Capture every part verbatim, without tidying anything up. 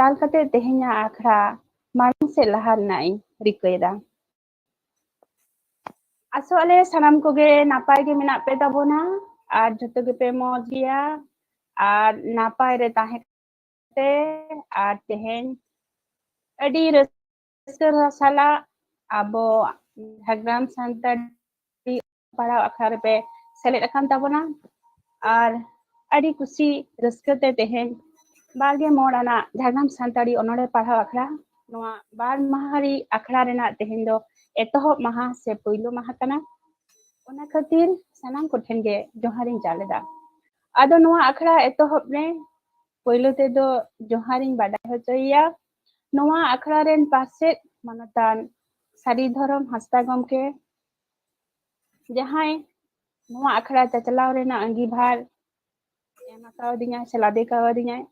ᱪᱟᱞ ᱠᱟᱛᱮ ᱛᱮᱦᱮᱧᱟᱜ ᱟᱠᱷᱲᱟ ᱢᱟᱲᱟᱝ ᱥᱮᱫ ᱞᱟᱦᱟ ᱨᱮᱱᱟᱜ ᱤᱧ ᱨᱤᱠᱟᱹᱭᱮᱫᱟ᱾ ᱟᱥᱚᱜ ᱟᱞᱮ ᱥᱟᱱᱟᱢ ᱠᱚᱜᱮ ᱱᱟᱯᱟᱭ ᱜᱮ ᱢᱮᱱᱟᱜ ᱯᱮ ᱛᱟᱵᱚᱱᱟ ᱟᱨ ᱡᱷᱚᱛᱚ ᱜᱮᱯᱮ ᱢᱚᱡᱽ ᱜᱮᱭᱟ ᱟᱨ ᱱᱟᱯᱟᱭ ᱨᱮ ᱛᱟᱦᱮᱸ ᱛᱮ ᱟᱨ ᱛᱮᱦᱮᱧ ᱟᱹᱰᱤ ᱨᱟᱹᱥᱠᱟᱹ ᱥᱟᱞᱟᱜ ᱟᱵᱚ ᱡᱷᱟᱲᱜᱨᱟᱢ ᱥᱟᱱᱛᱟᱲᱤ ᱯᱟᱲᱦᱟᱣ ᱟᱠᱷᱲᱟ ᱨᱮᱯᱮ ᱥᱮᱞᱮᱫ ᱟᱠᱟᱱ ᱛᱟᱵᱚᱱᱟ᱾ ᱟᱨ ᱟᱹᱰᱤ ᱠᱩᱥᱤ ᱨᱟᱹᱥᱠᱟᱹ ᱛᱮ ᱛᱮᱦᱮᱧ ᱵᱟᱨᱜᱮ ᱢᱚᱬ ᱟᱱᱟᱜ ᱡᱷᱟᱲᱜᱨᱟᱢ ᱥᱟᱱᱛᱟᱲᱤ ᱚᱱᱚᱬᱦᱮ ᱯᱟᱲᱦᱟᱣ ᱟᱠᱷᱲᱟ, ᱱᱚᱣᱟ ᱵᱟᱨ ᱢᱟᱦᱟ ᱨᱤ ᱟᱠᱷᱲᱟ ᱨᱮᱱᱟᱜ ᱛᱮᱦᱮᱧ ᱫᱚ ᱮᱛᱚᱦᱚᱵ ᱢᱟᱦᱟ ᱥᱮ ᱯᱩᱭᱞᱩ ᱢᱟᱦᱟ ᱠᱟᱱᱟ᱾ ᱚᱱᱟ ᱠᱷᱟᱹᱛᱤᱨ ᱥᱟᱱᱟᱢ ᱠᱚᱴᱷᱮᱱ ᱜᱮ ᱡᱚᱦᱟᱨᱤᱧ ᱪᱟᱞ ᱮᱫᱟ᱾ ᱟᱫᱚ ᱱᱚᱣᱟ ᱟᱠᱷᱲᱟ ᱮᱛᱚᱦᱚᱵ ᱨᱮ ᱯᱳᱭᱞᱳ ᱛᱮᱫᱚ ᱡᱚᱦᱟᱨᱤᱧ ᱵᱟᱰᱟᱭ ᱦᱚᱪᱚᱭᱮᱭᱟ ᱱᱚᱣᱟ ᱟᱠᱷᱲᱟ ᱨᱮᱱ ᱯᱟᱨᱥᱮᱫ ᱢᱟᱱᱚᱛᱟᱱ ᱥᱟᱹᱨᱤ ᱫᱷᱚᱨᱚᱢ ᱦᱟᱸᱥᱫᱟ ᱜᱚᱢᱠᱮ, ᱡᱟᱦᱟᱸᱭ ᱱᱚᱣᱟ ᱟᱠᱷᱲᱟ ᱪᱟᱪᱞᱟᱣ ᱨᱮᱱᱟᱜ ᱟᱸᱜᱤᱵᱷᱟᱨ ᱮᱢ ᱟᱠᱟᱣᱫᱤᱧᱟᱭ ᱥᱮ ᱞᱟᱫᱮ ᱠᱟᱣᱫᱤᱧᱟᱭ᱾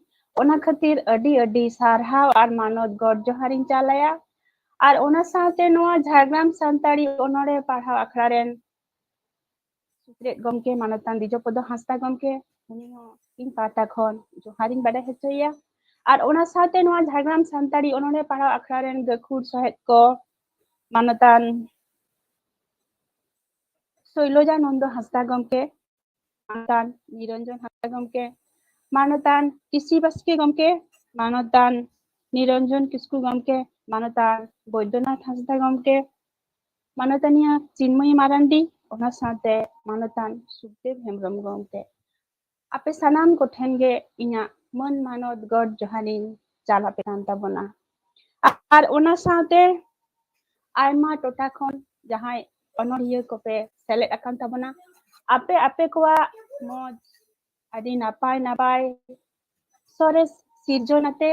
ᱚᱱᱟ ᱠᱷᱟᱹᱛᱤᱨ ᱟᱹᱰᱤ ᱟᱹᱰᱤ ᱥᱟᱨᱦᱟᱣ ᱟᱨ ᱢᱟᱱᱚᱛ ᱜᱚᱰ ᱡᱚᱦᱟᱨᱤᱧ ᱪᱟᱞ ᱟᱭᱟ᱾ ᱟᱨ ᱚᱱᱟ ᱥᱟᱶᱛᱮ ᱱᱚᱣᱟ ᱡᱷᱟᱲᱜᱨᱟᱢ ᱥᱟᱱᱛᱟᱲᱤ ᱚᱱᱚᱬᱦᱮ ᱯᱟᱲᱦᱟᱣ ᱟᱠᱷᱲᱟ ᱨᱮᱱ ᱥᱩᱛᱨᱮᱫ ᱜᱚᱢᱠᱮ ᱢᱟᱱᱚᱛᱟᱱ ᱫᱤᱡᱚᱯᱚᱫᱚ ᱦᱟᱸᱥᱫᱟ ᱜᱚᱢᱠᱮ, ᱩᱱᱤ ᱦᱚᱸ ᱤᱧ ᱯᱟᱦᱴᱟ ᱠᱷᱚᱱ ᱡᱚᱦᱟᱨᱤᱧ ᱵᱟᱰᱟᱭ ᱦᱚᱪᱚᱭᱮᱭᱟ᱾ ᱟᱨ ᱚᱱᱟ ᱥᱟᱶᱛᱮ ᱱᱚᱣᱟ ᱡᱷᱟᱲᱜᱨᱟᱢ ᱥᱟᱱᱛᱟᱲᱤ ᱚᱱᱚᱬᱦᱮ ᱯᱟᱲᱦᱟᱣ ᱟᱠᱷᱲᱟ ᱨᱮᱱ ᱜᱟᱹᱠᱷᱩᱲ ᱥᱚᱦᱮᱫ ᱠᱚ ᱢᱟᱱᱚᱛᱟᱱ ᱥᱳᱭᱞᱚᱡᱟ ᱱᱚᱱᱫᱚ ᱦᱟᱸᱥᱫᱟ ᱜᱚᱢᱠᱮ, ᱢᱟᱱᱚᱛᱟᱱ ᱱᱤᱨᱚᱧᱡᱚᱱ ᱦᱟᱸᱥᱫᱟ ᱜᱚᱢᱠᱮ, ᱢᱟᱱᱚᱛᱟᱱ ᱠᱤᱥᱤ ᱵᱟᱥᱠᱮ ᱜᱚᱢᱠᱮ, ᱢᱟᱱᱚᱛᱟᱱ ᱱᱤᱨᱚᱧᱡᱚᱱ ᱠᱤᱥᱠᱩ ᱜᱚᱢᱠᱮ, ᱢᱟᱱᱚᱛᱟᱱ ᱵᱳᱭᱫᱚᱱᱟᱛᱷ ᱦᱟᱸᱥᱫᱟ ᱜᱚᱢᱠᱮ, ᱢᱟᱱᱚᱛᱟᱱᱤᱭᱟᱹ ᱪᱤᱱᱢᱚᱭᱤ ᱢᱟᱨᱟᱱᱰᱤ, ᱚᱱᱟ ᱥᱟᱶᱛᱮ ᱢᱟᱱᱚᱛᱟᱱ ᱥᱩᱠᱫᱮᱵ ᱦᱮᱢᱵᱨᱚᱢ ᱜᱚᱢᱠᱮ᱾ ᱟᱯᱮ ᱥᱟᱱᱟᱢ ᱠᱚᱴᱷᱮᱱ ᱜᱮ ᱤᱧᱟᱹᱜ ᱢᱟᱹᱱ ᱢᱟᱱᱚᱛ ᱜᱚᱰ ᱡᱚᱦᱟᱨᱤᱧ ᱪᱟᱞ ᱟᱯᱮ ᱠᱟᱱ ᱛᱟᱵᱚᱱᱟ᱾ ᱟᱨ ᱚᱱᱟ ᱥᱟᱶᱛᱮ ᱟᱭᱢᱟ ᱴᱚᱴᱷᱟ ᱠᱷᱚᱱ ᱡᱟᱦᱟᱸᱭ ᱚᱱᱚᱲᱦᱤᱭᱟᱹ ᱠᱚᱯᱮ ᱥᱮᱞᱮᱫ ᱟᱠᱟᱱ ᱛᱟᱵᱚᱱᱟ, ᱟᱯᱮ ᱟᱯᱮ ᱠᱚᱣᱟᱜ ᱢᱚᱡᱽ, ᱟᱹᱰᱤ ᱱᱟᱯᱟᱭ ᱱᱟᱯᱟᱭ ᱥᱚᱨᱮᱥ ᱥᱤᱨᱡᱚᱱ ᱟᱛᱮ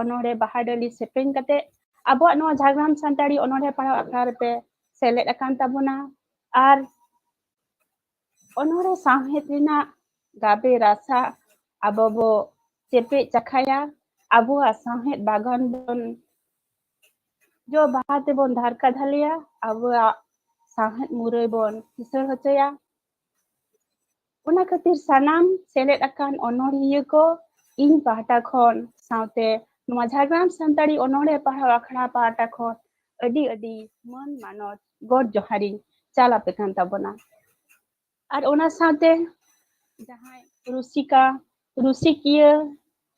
ᱚᱱᱚᱬᱦᱮ ᱵᱟᱦᱟ ᱰᱟᱹᱞᱤ ᱥᱮᱯᱮᱧ ᱠᱟᱛᱮ ᱟᱵᱚᱣᱟᱜ ᱱᱚᱣᱟ ᱡᱷᱟᱲᱜᱨᱟᱢ ᱥᱟᱱᱛᱟᱲᱤ ᱚᱱᱚᱬᱦᱮ ᱯᱟᱲᱦᱟᱣ ᱟᱠᱷᱲᱟ ᱨᱮᱯᱮ ᱥᱮᱞᱮᱫ ᱟᱠᱟᱱ ᱛᱟᱵᱚᱱᱟ᱾ ᱟᱨ ᱚᱱᱚᱬᱦᱮ ᱥᱟᱶᱦᱮᱫ ᱨᱮᱱᱟᱜ ᱜᱟᱵᱮ ᱨᱟᱥᱟ ᱟᱵᱚ ᱵᱚ ᱪᱮᱯᱮᱡ ᱪᱟᱠᱷᱟᱭᱟ, ᱟᱵᱚᱣᱟᱜ ᱥᱟᱶᱦᱮᱫ ᱵᱟᱜᱟᱱ ᱵᱚᱱ ᱡᱚ ᱵᱟᱦᱟ ᱛᱮᱵᱚᱱ ᱫᱷᱟᱨᱠᱟ ᱫᱷᱟᱞᱮᱭᱟ, ᱟᱵᱚᱣᱟᱜ ᱥᱟᱶᱦᱮᱫ ᱢᱩᱨᱟᱹᱭ ᱵᱚᱱ ᱠᱤᱥᱟᱹᱬ ᱦᱚᱪᱚᱭᱟ᱾ ᱚᱱᱟ ᱠᱷᱟᱹᱛᱤᱨ ᱥᱟᱱᱟᱢ ᱥᱮᱞᱮᱫ ᱟᱠᱟᱱ ᱚᱱᱚᱲᱦᱤᱭᱟᱹ ᱠᱚ ᱤᱧ ᱯᱟᱦᱴᱟ ᱠᱷᱚᱱ ᱥᱟᱶᱛᱮ ᱱᱚᱣᱟ ᱡᱷᱟᱲᱜᱨᱟᱢ ᱥᱟᱱᱛᱟᱲᱤ ᱚᱱᱚᱬᱦᱮ ᱯᱟᱲᱦᱟᱣ ᱟᱠᱷᱲᱟ ᱯᱟᱦᱴᱟ ᱠᱷᱚᱱ ᱟᱹᱰᱤ ᱟᱹᱰᱤ ᱢᱟᱹᱱ ᱢᱟᱱᱚᱛ ᱜᱚᱰ ᱡᱚᱦᱟᱨᱤᱧ ᱪᱟᱞ ᱟᱯᱮ ᱠᱟᱱ ᱛᱟᱵᱚᱱᱟ᱾ ᱟᱨ ᱚᱱᱟ ᱥᱟᱶᱛᱮ ᱡᱟᱦᱟᱸᱭ ᱨᱩᱥᱤᱠᱟ, ᱨᱩᱥᱤᱠᱤᱭᱟᱹ,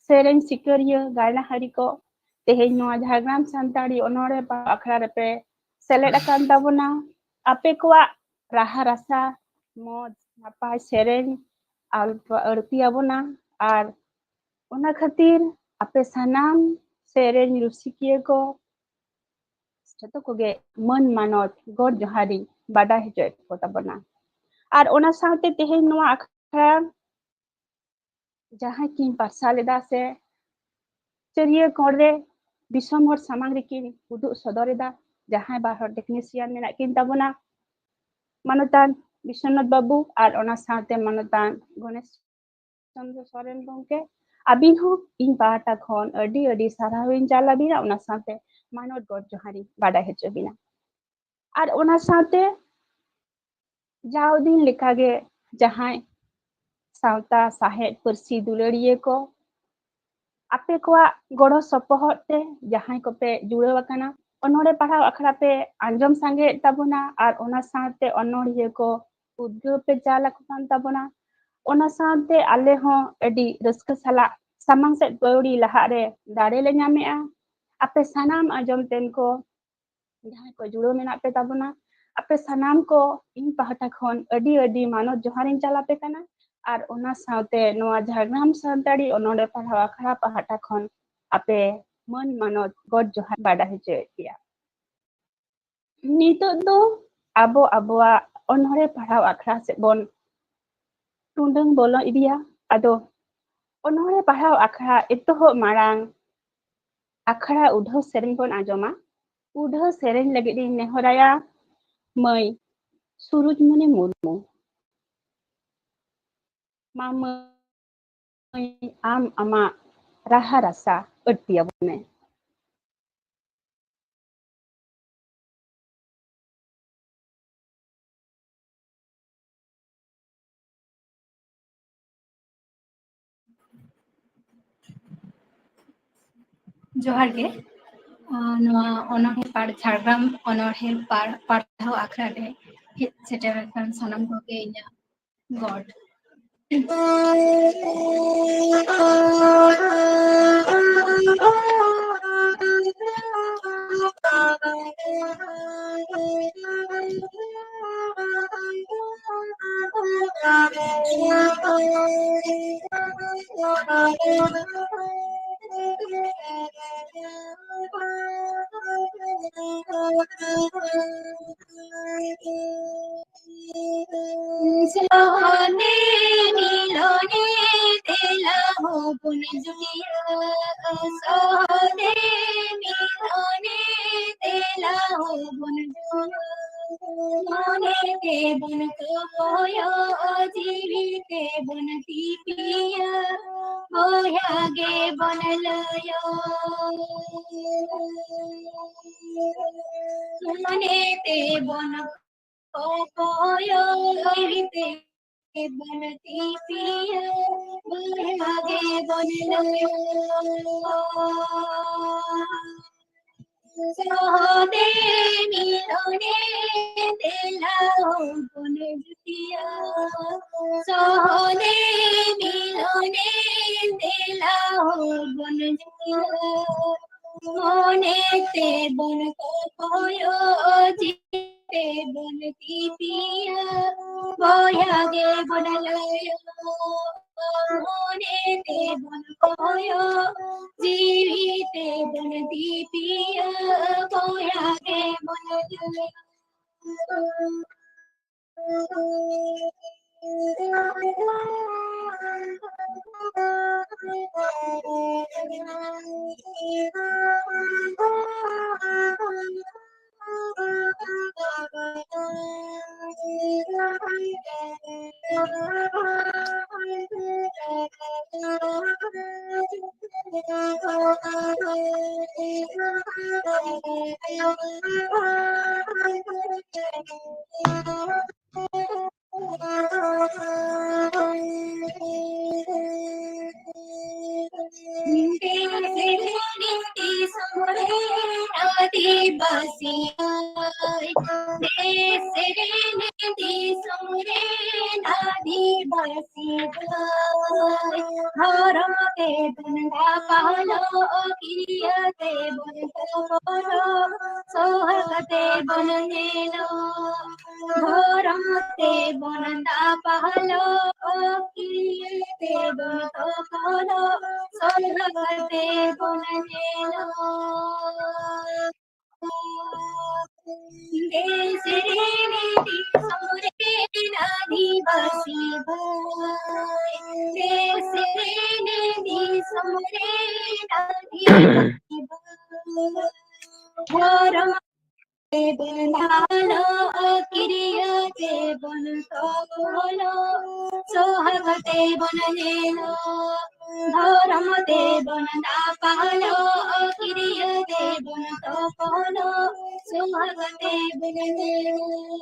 ᱥᱮᱨᱮᱧ ᱥᱤᱠᱟᱹᱨᱤᱭᱟᱹ, ᱜᱟᱭᱱᱟᱦᱟᱨᱤ ᱠᱚ ᱛᱮᱦᱮᱧ ᱱᱚᱣᱟ ᱡᱷᱟᱲᱜᱨᱟᱢ ᱥᱟᱱᱛᱟᱲᱤ ᱚᱱᱚᱬᱦᱮ ᱯᱟᱲᱦᱟᱣ ᱟᱠᱷᱲᱟ ᱨᱮᱯᱮ ᱥᱮᱞᱮᱫ ᱟᱠᱟᱱ ᱛᱟᱵᱚᱱᱟ᱾ ᱟᱯᱮ ᱠᱚᱣᱟᱜ ᱨᱟᱦᱟ ᱨᱟᱥᱟ, ᱢᱚᱡᱽ ᱱᱟᱯᱟᱭ ᱥᱮᱨᱮᱧ ᱟᱞ-, ᱟᱹᱲᱛᱤ ᱟᱵᱚᱱᱟ᱾ ᱟᱨ ᱚᱱᱟ ᱠᱷᱟᱹᱛᱤᱨ ᱟᱯᱮ ᱥᱟᱱᱟᱢ ᱥᱮᱨᱮᱧ ᱨᱩᱥᱤᱠᱤᱭᱟᱹ ᱠᱚ ᱡᱚᱛᱚ ᱠᱚᱜᱮ ᱢᱟᱹᱱ ᱢᱟᱱᱚᱛ ᱜᱚᱰ ᱡᱚᱦᱟᱨᱤᱧ ᱵᱟᱰᱟᱭ ᱦᱚᱪᱚᱭᱮᱫ ᱠᱚ ᱛᱟᱵᱚᱱᱟ᱾ ᱟᱨ ᱚᱱᱟ ᱥᱟᱶᱛᱮ ᱛᱮᱦᱮᱧ ᱱᱚᱣᱟ ᱟᱠᱷᱲᱟ ᱡᱟᱦᱟᱸᱭ ᱠᱤᱱ ᱯᱟᱨᱥᱟᱞ ᱮᱫᱟ ᱥᱮ ᱪᱟᱹᱨᱤᱭᱟᱹ ᱠᱚᱬ ᱨᱮ ᱫᱤᱥᱚᱢ ᱦᱚᱲ ᱥᱟᱢᱟᱝ ᱨᱮᱠᱤᱱ ᱩᱫᱩᱜ ᱥᱚᱫᱚᱨ ᱮᱫᱟ, ᱡᱟᱦᱟᱸᱭ ᱵᱟᱨ ᱦᱚᱲ ᱴᱮᱠᱱᱤᱥᱤᱭᱟᱱ ᱢᱮᱱᱟᱜ ᱠᱤᱱ ᱛᱟᱵᱚᱱᱟ, ᱢᱟᱱᱚᱛᱟᱱ ᱵᱤᱥᱥᱚᱱᱟᱛᱷ ᱵᱟᱹᱵᱩ ᱟᱨ ᱚᱱᱟ ᱥᱟᱶᱛᱮ ᱢᱟᱱᱚᱛᱟᱱ ᱜᱚᱱᱮᱥ ᱪᱚᱸᱫᱽᱨᱚ ᱥᱚᱨᱮᱱ ᱜᱚᱢᱠᱮ, ᱟᱹᱵᱤᱱ ᱦᱚᱸ ᱤᱧ ᱯᱟᱦᱴᱟ ᱠᱷᱚᱱ ᱟᱹᱰᱤ ᱟᱹᱰᱤ ᱥᱟᱨᱦᱟᱣ ᱤᱧ ᱪᱟᱞ ᱟᱹᱵᱤᱱᱟ, ᱚᱱᱟ ᱥᱟᱶᱛᱮ ᱢᱟᱱᱚᱛ ᱜᱚᱰ ᱡᱚᱦᱟᱨ ᱤᱧ ᱵᱟᱰᱟᱭ ᱦᱚᱪᱚ ᱵᱤᱱᱟ᱾ ᱟᱨ ᱚᱱᱟ ᱥᱟᱶᱛᱮ ᱡᱟᱣ ᱫᱤᱱ ᱞᱮᱠᱟᱜᱮ ᱡᱟᱦᱟᱸᱭ ᱥᱟᱶᱛᱟ, ᱥᱟᱶᱦᱮᱫ, ᱯᱟᱹᱨᱥᱤ ᱫᱩᱞᱟᱹᱲᱤᱭᱟᱹ ᱠᱚ, ᱟᱯᱮ ᱠᱚᱣᱟᱜ ᱜᱚᱲᱚ ᱥᱚᱯᱚᱦᱚᱫ ᱛᱮ ᱡᱟᱦᱟᱸᱭ ᱠᱚᱯᱮ ᱡᱩᱲᱟᱹᱣ ᱟᱠᱟᱱᱟ, ᱚᱱᱚᱬᱦᱮ ᱯᱟᱲᱦᱟᱣ ᱟᱠᱷᱲᱟ ᱯᱮ ᱟᱸᱡᱚᱢ ᱥᱟᱸᱜᱮᱭᱮᱫ ᱛᱟᱵᱚᱱᱟ ᱟᱨ ᱚᱱᱟ ᱥᱟᱶᱛᱮ ᱚᱱᱚᱬᱦᱤᱭᱟᱹ ᱠᱚ ᱩᱫᱽᱜᱟᱹᱣ ᱯᱮ ᱪᱟᱞ ᱟᱠᱚ ᱠᱟᱱ ᱛᱟᱵᱚᱱᱟ᱾ ᱚᱱᱟ ᱥᱟᱶᱛᱮ ᱟᱞᱮ ᱦᱚᱸ ᱟᱹᱰᱤ ᱨᱟᱹᱥᱠᱟᱹ ᱥᱟᱞᱟᱜ ᱥᱟᱢᱟᱝ ᱥᱮᱫ ᱯᱟᱹᱣᱲᱤ ᱞᱟᱦᱟᱜ ᱨᱮ ᱫᱟᱲᱮ ᱞᱮ ᱧᱟᱢᱮᱜᱼᱟ᱾ ᱟᱯᱮ ᱥᱟᱱᱟᱢ ᱟᱸᱡᱚᱢ ᱛᱮᱱ ᱠᱚ ᱡᱟᱦᱟᱸᱭ ᱠᱚ ᱡᱩᱲᱟᱹᱣ ᱢᱮᱱᱟᱜ ᱯᱮ ᱛᱟᱵᱚᱱᱟ, ᱟᱯᱮ ᱥᱟᱱᱟᱢ ᱠᱚ ᱤᱧ ᱯᱟᱦᱴᱟ ᱠᱷᱚᱱ ᱟᱹᱰᱤ ᱟᱹᱰᱤ ᱢᱟᱱᱚᱛ ᱡᱚᱦᱟᱨᱤᱧ ᱪᱟᱞ ᱟᱯᱮ ᱠᱟᱱᱟ᱾ ᱟᱨ ᱚᱱᱟ ᱥᱟᱶᱛᱮ ᱱᱚᱣᱟ ᱡᱷᱟᱲᱜᱨᱟᱢ ᱥᱟᱱᱛᱟᱲᱤ ᱚᱱᱚᱬᱦᱮ ᱯᱟᱲᱦᱟᱣ ᱟᱠᱷᱲᱟ ᱯᱟᱦᱴᱟ ᱠᱷᱚᱱ ᱟᱯᱮ ᱢᱟᱹᱱ ᱢᱟᱱᱚᱛ ᱜᱚᱰ ᱡᱚᱦᱟᱨ ᱵᱟᱰᱟᱭ ᱦᱚᱪᱚᱭᱮᱫ ᱯᱮᱭᱟ᱾ ᱱᱤᱛᱚᱜ ᱫᱚ ᱟᱵᱚ ᱟᱵᱚᱣᱟᱜ ᱚᱱᱚᱬᱦᱮ ᱯᱟᱲᱦᱟᱣ ᱟᱠᱷᱲᱟ ᱥᱮᱫ ᱵᱚᱱ ᱴᱩᱰᱟᱹᱝ ᱵᱚᱞᱚ ᱤᱫᱤᱭᱟ᱾ ᱟᱫᱚ ᱚᱱᱚᱬᱦᱮ ᱯᱟᱲᱦᱟᱣ ᱟᱠᱷᱲᱟ ᱮᱛᱚᱦᱚᱵ ᱢᱟᱲᱟᱝ ᱟᱠᱷᱲᱟ ᱩᱰᱷᱟᱹᱣ ᱥᱮᱨᱮᱧ ᱵᱚᱱ ᱟᱸᱡᱚᱢᱟ᱾ ᱩᱰᱷᱟᱹᱣ ᱥᱮᱨᱮᱧ ᱞᱟᱹᱜᱤᱫ ᱤᱧ ᱱᱮᱦᱚᱨᱟᱭᱟ ᱢᱟᱹᱭ ᱥᱩᱨᱩᱡᱽᱢᱩᱱᱤ ᱢᱩᱨᱢᱩ᱾ ᱢᱟ ᱢᱟᱹᱭ, ᱟᱢ ᱟᱢᱟᱜ ᱨᱟᱦᱟ ᱨᱟᱥᱟ ᱟᱹᱲᱛᱤᱭᱟᱵᱚᱱ ᱢᱮ᱾ ᱡᱚᱦᱟᱨ ᱜᱮ᱾ ᱟᱨ ᱱᱚᱣᱟ ᱚᱱᱚᱬᱦᱮ ᱯᱟᱲ, ᱡᱷᱟᱲᱜᱨᱟᱢ ᱚᱱᱚᱬᱦᱮ ᱯᱟᱲ, ᱯᱟᱲᱦᱟᱣ ᱟᱠᱷᱲᱟ ᱨᱮ ᱦᱮᱡ ᱥᱮᱴᱮᱨ ᱟᱠᱟᱱ ᱥᱟᱱᱟᱢ ᱠᱚᱜᱮ ᱤᱧᱟᱹᱜ ᱜᱚᱰ᱾ ᱥᱚᱦᱚᱫᱮ ᱢᱤᱞᱚᱱᱮ ᱫᱮᱞᱟ ᱦᱚᱵᱚᱱ ᱡᱩᱢᱤᱭᱟ, ᱥᱚᱦᱚᱫᱮ ᱢᱤᱞᱚᱱᱮ ᱫᱮᱞᱟ ᱦᱚᱵᱚᱱ ᱡᱩᱢᱤᱭᱟ᱾ ᱢᱚᱱᱮ ᱛᱮᱵᱚᱱ ᱠᱚᱠᱚᱭᱚᱜ, ᱡᱤᱣᱤ ᱛᱮᱵᱚᱱ ᱛᱤᱯᱤᱭᱟ, ᱵᱚᱭᱦᱟ ᱜᱮᱵᱚᱱ ᱞᱟᱹᱭᱚᱜ᱾ ᱢᱚᱱᱮ ᱛᱮᱵᱚᱱ ᱠᱚᱠᱚᱭᱚᱜ, ᱡᱤᱣᱤ ᱛᱮᱵᱚᱱ ᱛᱤᱯᱤᱭᱟ, ᱵᱚᱭᱦᱟ ᱜᱮᱵᱚᱱ ᱞᱟᱹᱭᱚᱜ᱾ ᱥᱚᱦᱚᱫᱮ ᱢᱤᱞᱚᱱᱮ ᱫᱮᱞᱟ ᱦᱚᱵᱚᱱ ᱡᱩᱴᱤᱭᱟ᱾ ᱥᱚᱦᱚᱫᱮ ᱢᱤᱞᱚᱱᱮ ᱫᱮᱞᱟ ᱦᱚᱵᱚᱱ ᱡᱩᱴᱤᱭᱟ᱾ ᱢᱚᱱᱮ ᱛᱮᱵᱚᱱ ᱠᱚᱠᱚᱭᱚᱜ, ᱡᱤᱣᱤ ᱛᱮᱵᱚᱱ ᱛᱤᱯᱤᱭᱟ, ᱵᱚᱭᱦᱟ ᱜᱮᱵᱚᱱ ᱞᱟᱹᱭᱚᱜ᱾ ᱢᱚᱱᱮ ᱛᱮᱵᱚᱱ ᱠᱚᱠᱚᱭᱚᱜ, ᱡᱤᱣᱤ ᱛᱮᱵᱚᱱ ᱛᱤᱯᱤᱭᱟ, ᱵᱚᱭᱦᱟ ᱜᱮᱵᱚᱱ ᱞᱟᱹᱭᱚᱜ᱾ ᱟᱹᱫᱤᱵᱟᱹᱥᱤ ᱫᱟᱹᱭ, ᱫᱮᱥ ᱨᱮᱱ ᱫᱤᱥᱚᱢ ᱨᱮᱱ ᱟᱹᱫᱤᱵᱟᱹᱥᱤ ᱫᱟᱹᱭ, ᱫᱷᱚᱨᱚᱢ ᱛᱮᱵᱚᱱ ᱫᱟᱯᱟᱞᱚᱜ, ᱠᱤᱨᱤᱭᱟᱹ ᱛᱮᱵᱚᱱ ᱛᱚᱯᱚᱞᱚᱜ, ᱥᱚᱦᱟᱜ ᱛᱮᱵᱚᱱ ᱧᱮᱞᱚᱜ᱾ ᱫᱷᱚᱨᱚᱢ ᱛᱮᱵᱚᱱ ᱫᱟᱯᱟᱞᱚᱜ, ᱠᱤᱨᱤᱭᱟᱹ ᱛᱮᱵᱚᱱ ᱛᱚᱯᱚᱞᱚᱜ, ᱥᱚᱦᱟᱜ ᱛᱮᱵᱚᱱ ᱧᱮᱞᱚᱜ᱾ ᱫᱮᱥ ᱨᱮᱱ ᱫᱤᱥᱚᱢ ᱨᱮᱱ ᱟᱹᱫᱤᱵᱟᱹᱥᱤ ᱵᱷᱟᱹᱭ, ᱫᱮᱥ ᱨᱮᱱ ᱫᱤᱥᱚᱢ ᱨᱮᱱ ᱟᱹᱫᱤᱵᱟᱹᱥᱤ ᱵᱷᱟᱹᱭ, ᱫᱷᱚᱨᱚᱢ ᱛᱮᱵᱚᱱ ᱫᱟᱞᱚᱜ, ᱠᱤᱨᱤᱭᱟᱹ ᱛᱮᱵᱚᱱ ᱛᱚᱞᱚᱜ, ᱥᱚᱦᱟᱜ ᱛᱮᱵᱚᱱ ᱧᱮᱞᱚᱜ᱾ ᱫᱷᱚᱨᱚᱢ ᱛᱮᱵᱚᱱ ᱫᱟᱯᱟᱞᱚᱜ, ᱠᱤᱨᱤᱭᱟᱹ ᱛᱮᱵᱚᱱ ᱛᱚᱯᱚᱞᱚᱜ, ᱥᱚᱦᱟᱜ ᱛᱮᱵᱚᱱ ᱧᱮᱞᱚᱜ᱾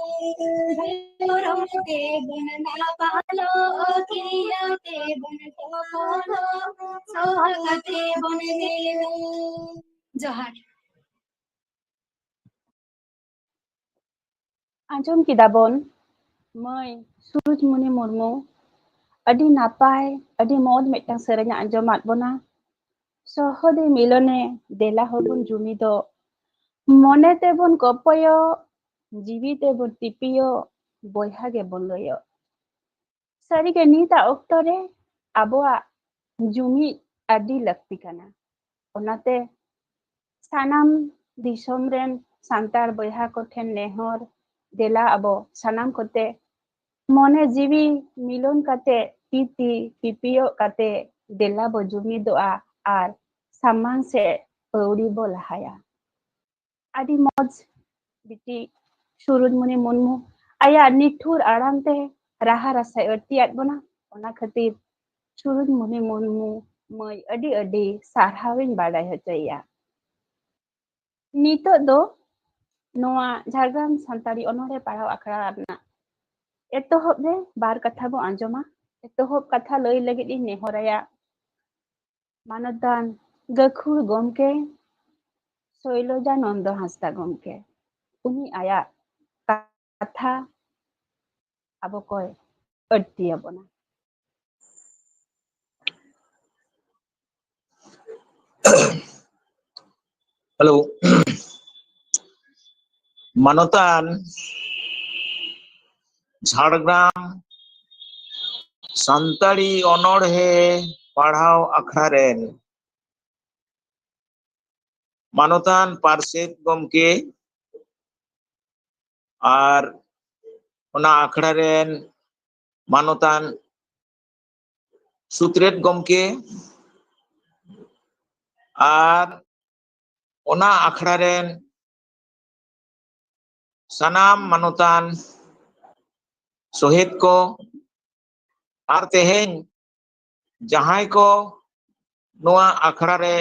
ᱫᱷᱚᱨᱚᱢ ᱛᱮᱵᱚᱱ ᱫᱟᱯᱟᱞᱚᱜ, ᱠᱤᱨᱤᱭᱟᱹ ᱛᱮᱵᱚᱱ ᱛᱚᱯᱚᱞᱚᱜ, ᱥᱚᱦᱟᱜ ᱛᱮᱵᱚᱱ ᱧᱮᱞᱚᱜ᱾ ᱡᱚᱦᱟᱨ᱾ ᱟᱸᱡᱚᱢ ᱠᱮᱫᱟ ᱵᱚᱱ ᱢᱟᱹᱭ ᱥᱩᱨᱩᱡᱽᱢᱩᱱᱤ ᱢᱩᱨᱢᱩ ᱟᱹᱰᱤ ᱱᱟᱯᱟᱭ, ᱟᱹᱰᱤ ᱢᱚᱡᱽ ᱢᱤᱫᱴᱟᱝ ᱥᱮᱨᱮᱧ ᱮ ᱟᱸᱡᱚᱢᱟᱫ ᱵᱚᱱᱟ᱾ ᱥᱚᱦᱚᱫᱮ ᱢᱤᱞᱚᱱᱮ ᱫᱮᱞᱟ ᱦᱚᱵᱚᱱ ᱡᱩᱢᱤᱫᱚᱜ, ᱢᱚᱱᱮ ᱛᱮᱵᱚᱱ ᱠᱚᱯᱚᱭᱚᱜ, ᱡᱤᱣᱤ ᱛᱮᱵᱚᱱ ᱛᱤᱯᱤᱭᱚᱜ, ᱵᱚᱭᱦᱟ ᱜᱮᱵᱚᱱ ᱞᱟᱹᱭᱚᱜ᱾ ᱥᱟᱹᱨᱤᱜᱮ ᱱᱤᱛᱟᱜ ᱚᱠᱛᱚ ᱨᱮ ᱟᱵᱚᱣᱟᱜ ᱡᱩᱢᱤᱫ ᱟᱹᱰᱤ ᱞᱟᱹᱠᱛᱤ ᱠᱟᱱᱟ᱾ ᱚᱱᱟᱛᱮ ᱥᱟᱱᱟᱢ ᱫᱤᱥᱚᱢ ᱨᱮᱱ ᱥᱟᱱᱛᱟᱲ ᱵᱚᱭᱦᱟ ᱠᱚᱴᱷᱮᱱ ᱱᱮᱦᱚᱨ, ᱫᱮᱞᱟ ᱟᱵᱚ ᱥᱟᱱᱟᱢ ᱠᱚᱛᱮ ᱢᱚᱱᱮ ᱡᱤᱣᱤ ᱢᱤᱞᱚᱱ ᱠᱟᱛᱮ, ᱛᱤ ᱛᱤ ᱛᱤᱯᱤᱭᱚᱜ ᱠᱟᱛᱮ ᱫᱮᱞᱟ ᱵᱚ ᱡᱩᱢᱤᱫᱚᱜᱼᱟ ᱟᱨ ᱥᱟᱢᱟᱝ ᱥᱮᱫ ᱯᱟᱹᱣᱲᱤ ᱵᱚ ᱞᱟᱦᱟᱭᱟ᱾ ᱟᱹᱰᱤ ᱢᱚᱡᱽ ᱵᱤᱴᱤ ᱥᱩᱨᱩᱡᱽᱢᱩᱱᱤ ᱢᱩᱨᱢᱩ ᱟᱭᱟᱜ ᱱᱤᱴᱷᱩᱨ ᱟᱲᱟᱝ ᱛᱮ ᱨᱟᱦᱟ ᱨᱟᱥᱟᱭ ᱟᱹᱲᱛᱤᱭᱟᱫ ᱵᱚᱱᱟ᱾ ᱚᱱᱟ ᱠᱷᱟᱹᱛᱤᱨ ᱥᱩᱨᱩᱡᱽᱢᱩᱱᱤ ᱢᱩᱨᱢᱩ ᱢᱟᱹᱭ ᱟᱹᱰᱤ ᱟᱹᱰᱤ ᱥᱟᱨᱦᱟᱣᱤᱧ ᱵᱟᱰᱟᱭ ᱦᱚᱪᱚᱭᱮᱭᱟ᱾ ᱱᱤᱛᱚᱜ ᱫᱚ ᱱᱚᱣᱟ ᱡᱷᱟᱲᱜᱨᱟᱢ ᱥᱟᱱᱛᱟᱲᱤ ᱚᱱᱚᱬᱦᱮ ᱯᱟᱲᱦᱟᱣ ᱟᱠᱷᱲᱟ ᱨᱮᱱᱟᱜ ᱮᱛᱚᱦᱚᱵ ᱨᱮ ᱵᱟᱨ ᱠᱟᱛᱷᱟ ᱵᱚ ᱟᱸᱡᱚᱢᱟ᱾ ᱮᱛᱚᱦᱚᱵ ᱠᱟᱛᱷᱟ ᱞᱟᱹᱭ ᱞᱟᱹᱜᱤᱫ ᱤᱧ ᱱᱮᱦᱚᱨᱟᱭᱟ ᱢᱟᱱᱚᱛᱟᱱ ᱜᱟᱹᱠᱷᱩᱲ ᱜᱚᱢᱠᱮ ᱥᱳᱭᱞᱚᱡᱟ ᱱᱚᱱᱫᱚ ᱦᱟᱸᱥᱫᱟ ᱜᱚᱢᱠᱮ, ᱩᱱᱤ ᱟᱭᱟᱜ ᱠᱟᱛᱷᱟ ᱟᱵᱚ ᱠᱚᱭ ᱟᱹᱲᱛᱤ ᱟᱵᱚᱱᱟ᱾ ᱦᱮᱞᱳ᱾ ᱢᱟᱱᱚᱛᱟᱱ ᱡᱷᱟᱲᱜᱨᱟᱢ ᱥᱟᱱᱛᱟᱲᱤ ᱚᱱᱚᱬᱦᱮ ᱯᱟᱲᱦᱟᱣ ᱟᱠᱷᱲᱟ ᱨᱮᱱ ᱢᱟᱱᱚᱛᱟᱱ ᱯᱟᱨᱥᱮᱛ ᱜᱚᱢᱠᱮ ᱟᱨ ᱚᱱᱟ ᱟᱠᱷᱲᱟ ᱨᱮᱱ ᱢᱟᱱᱚᱛᱟᱱ ᱥᱩᱛᱨᱮᱛ ᱜᱚᱢᱠᱮ ᱟᱨ ᱚᱱᱟ ᱟᱠᱷᱲᱟ ᱨᱮᱱ ᱥᱟᱱᱟᱢ ᱢᱟᱱᱚᱛᱟᱱ ᱥᱚᱦᱮᱫ ᱠᱚ ᱟᱨ ᱛᱮᱦᱮᱧ ᱡᱟᱦᱟᱸᱭ ᱠᱚ ᱱᱚᱣᱟ ᱟᱠᱷᱲᱟ ᱨᱮ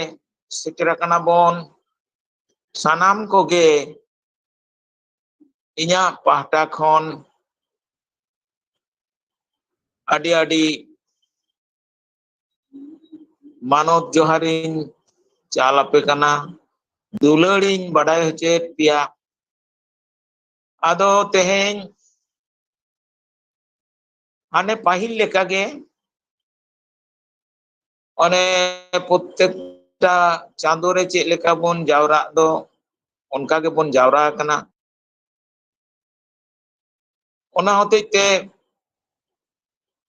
ᱥᱮᱴᱮᱨ ᱟᱠᱟᱱᱟ ᱵᱚᱱ, ᱥᱟᱱᱟᱢ ᱠᱚᱜᱮ ᱤᱧᱟᱹᱜ ᱯᱟᱦᱴᱟ ᱠᱷᱚᱱ ᱟᱹᱰᱤ ᱟᱹᱰᱤ ᱢᱟᱱᱚᱛ ᱡᱚᱦᱟᱨᱤᱧ ᱪᱟᱞ ᱟᱯᱮ ᱠᱟᱱᱟ, ᱫᱩᱞᱟᱹᱲᱤᱧ ᱵᱟᱰᱟᱭ ᱦᱚᱪᱚᱭᱮᱫ ᱯᱮᱭᱟ᱾ ᱟᱫᱚ ᱛᱮᱦᱮᱧ ᱦᱟᱱᱮ ᱯᱟᱹᱦᱤᱞ ᱞᱮᱠᱟᱜᱮ ᱚᱱᱮ ᱯᱨᱚᱛᱮᱠᱴᱟ ᱪᱟᱸᱫᱳ ᱨᱮ ᱪᱮᱫ ᱞᱮᱠᱟ ᱵᱚᱱ ᱡᱟᱣᱨᱟᱜ ᱫᱚ, ᱚᱱᱠᱟ ᱜᱮᱵᱚᱱ ᱡᱟᱣᱨᱟ ᱟᱠᱟᱱᱟ᱾ ᱚᱱᱟ ᱦᱚᱛᱮᱡ ᱛᱮ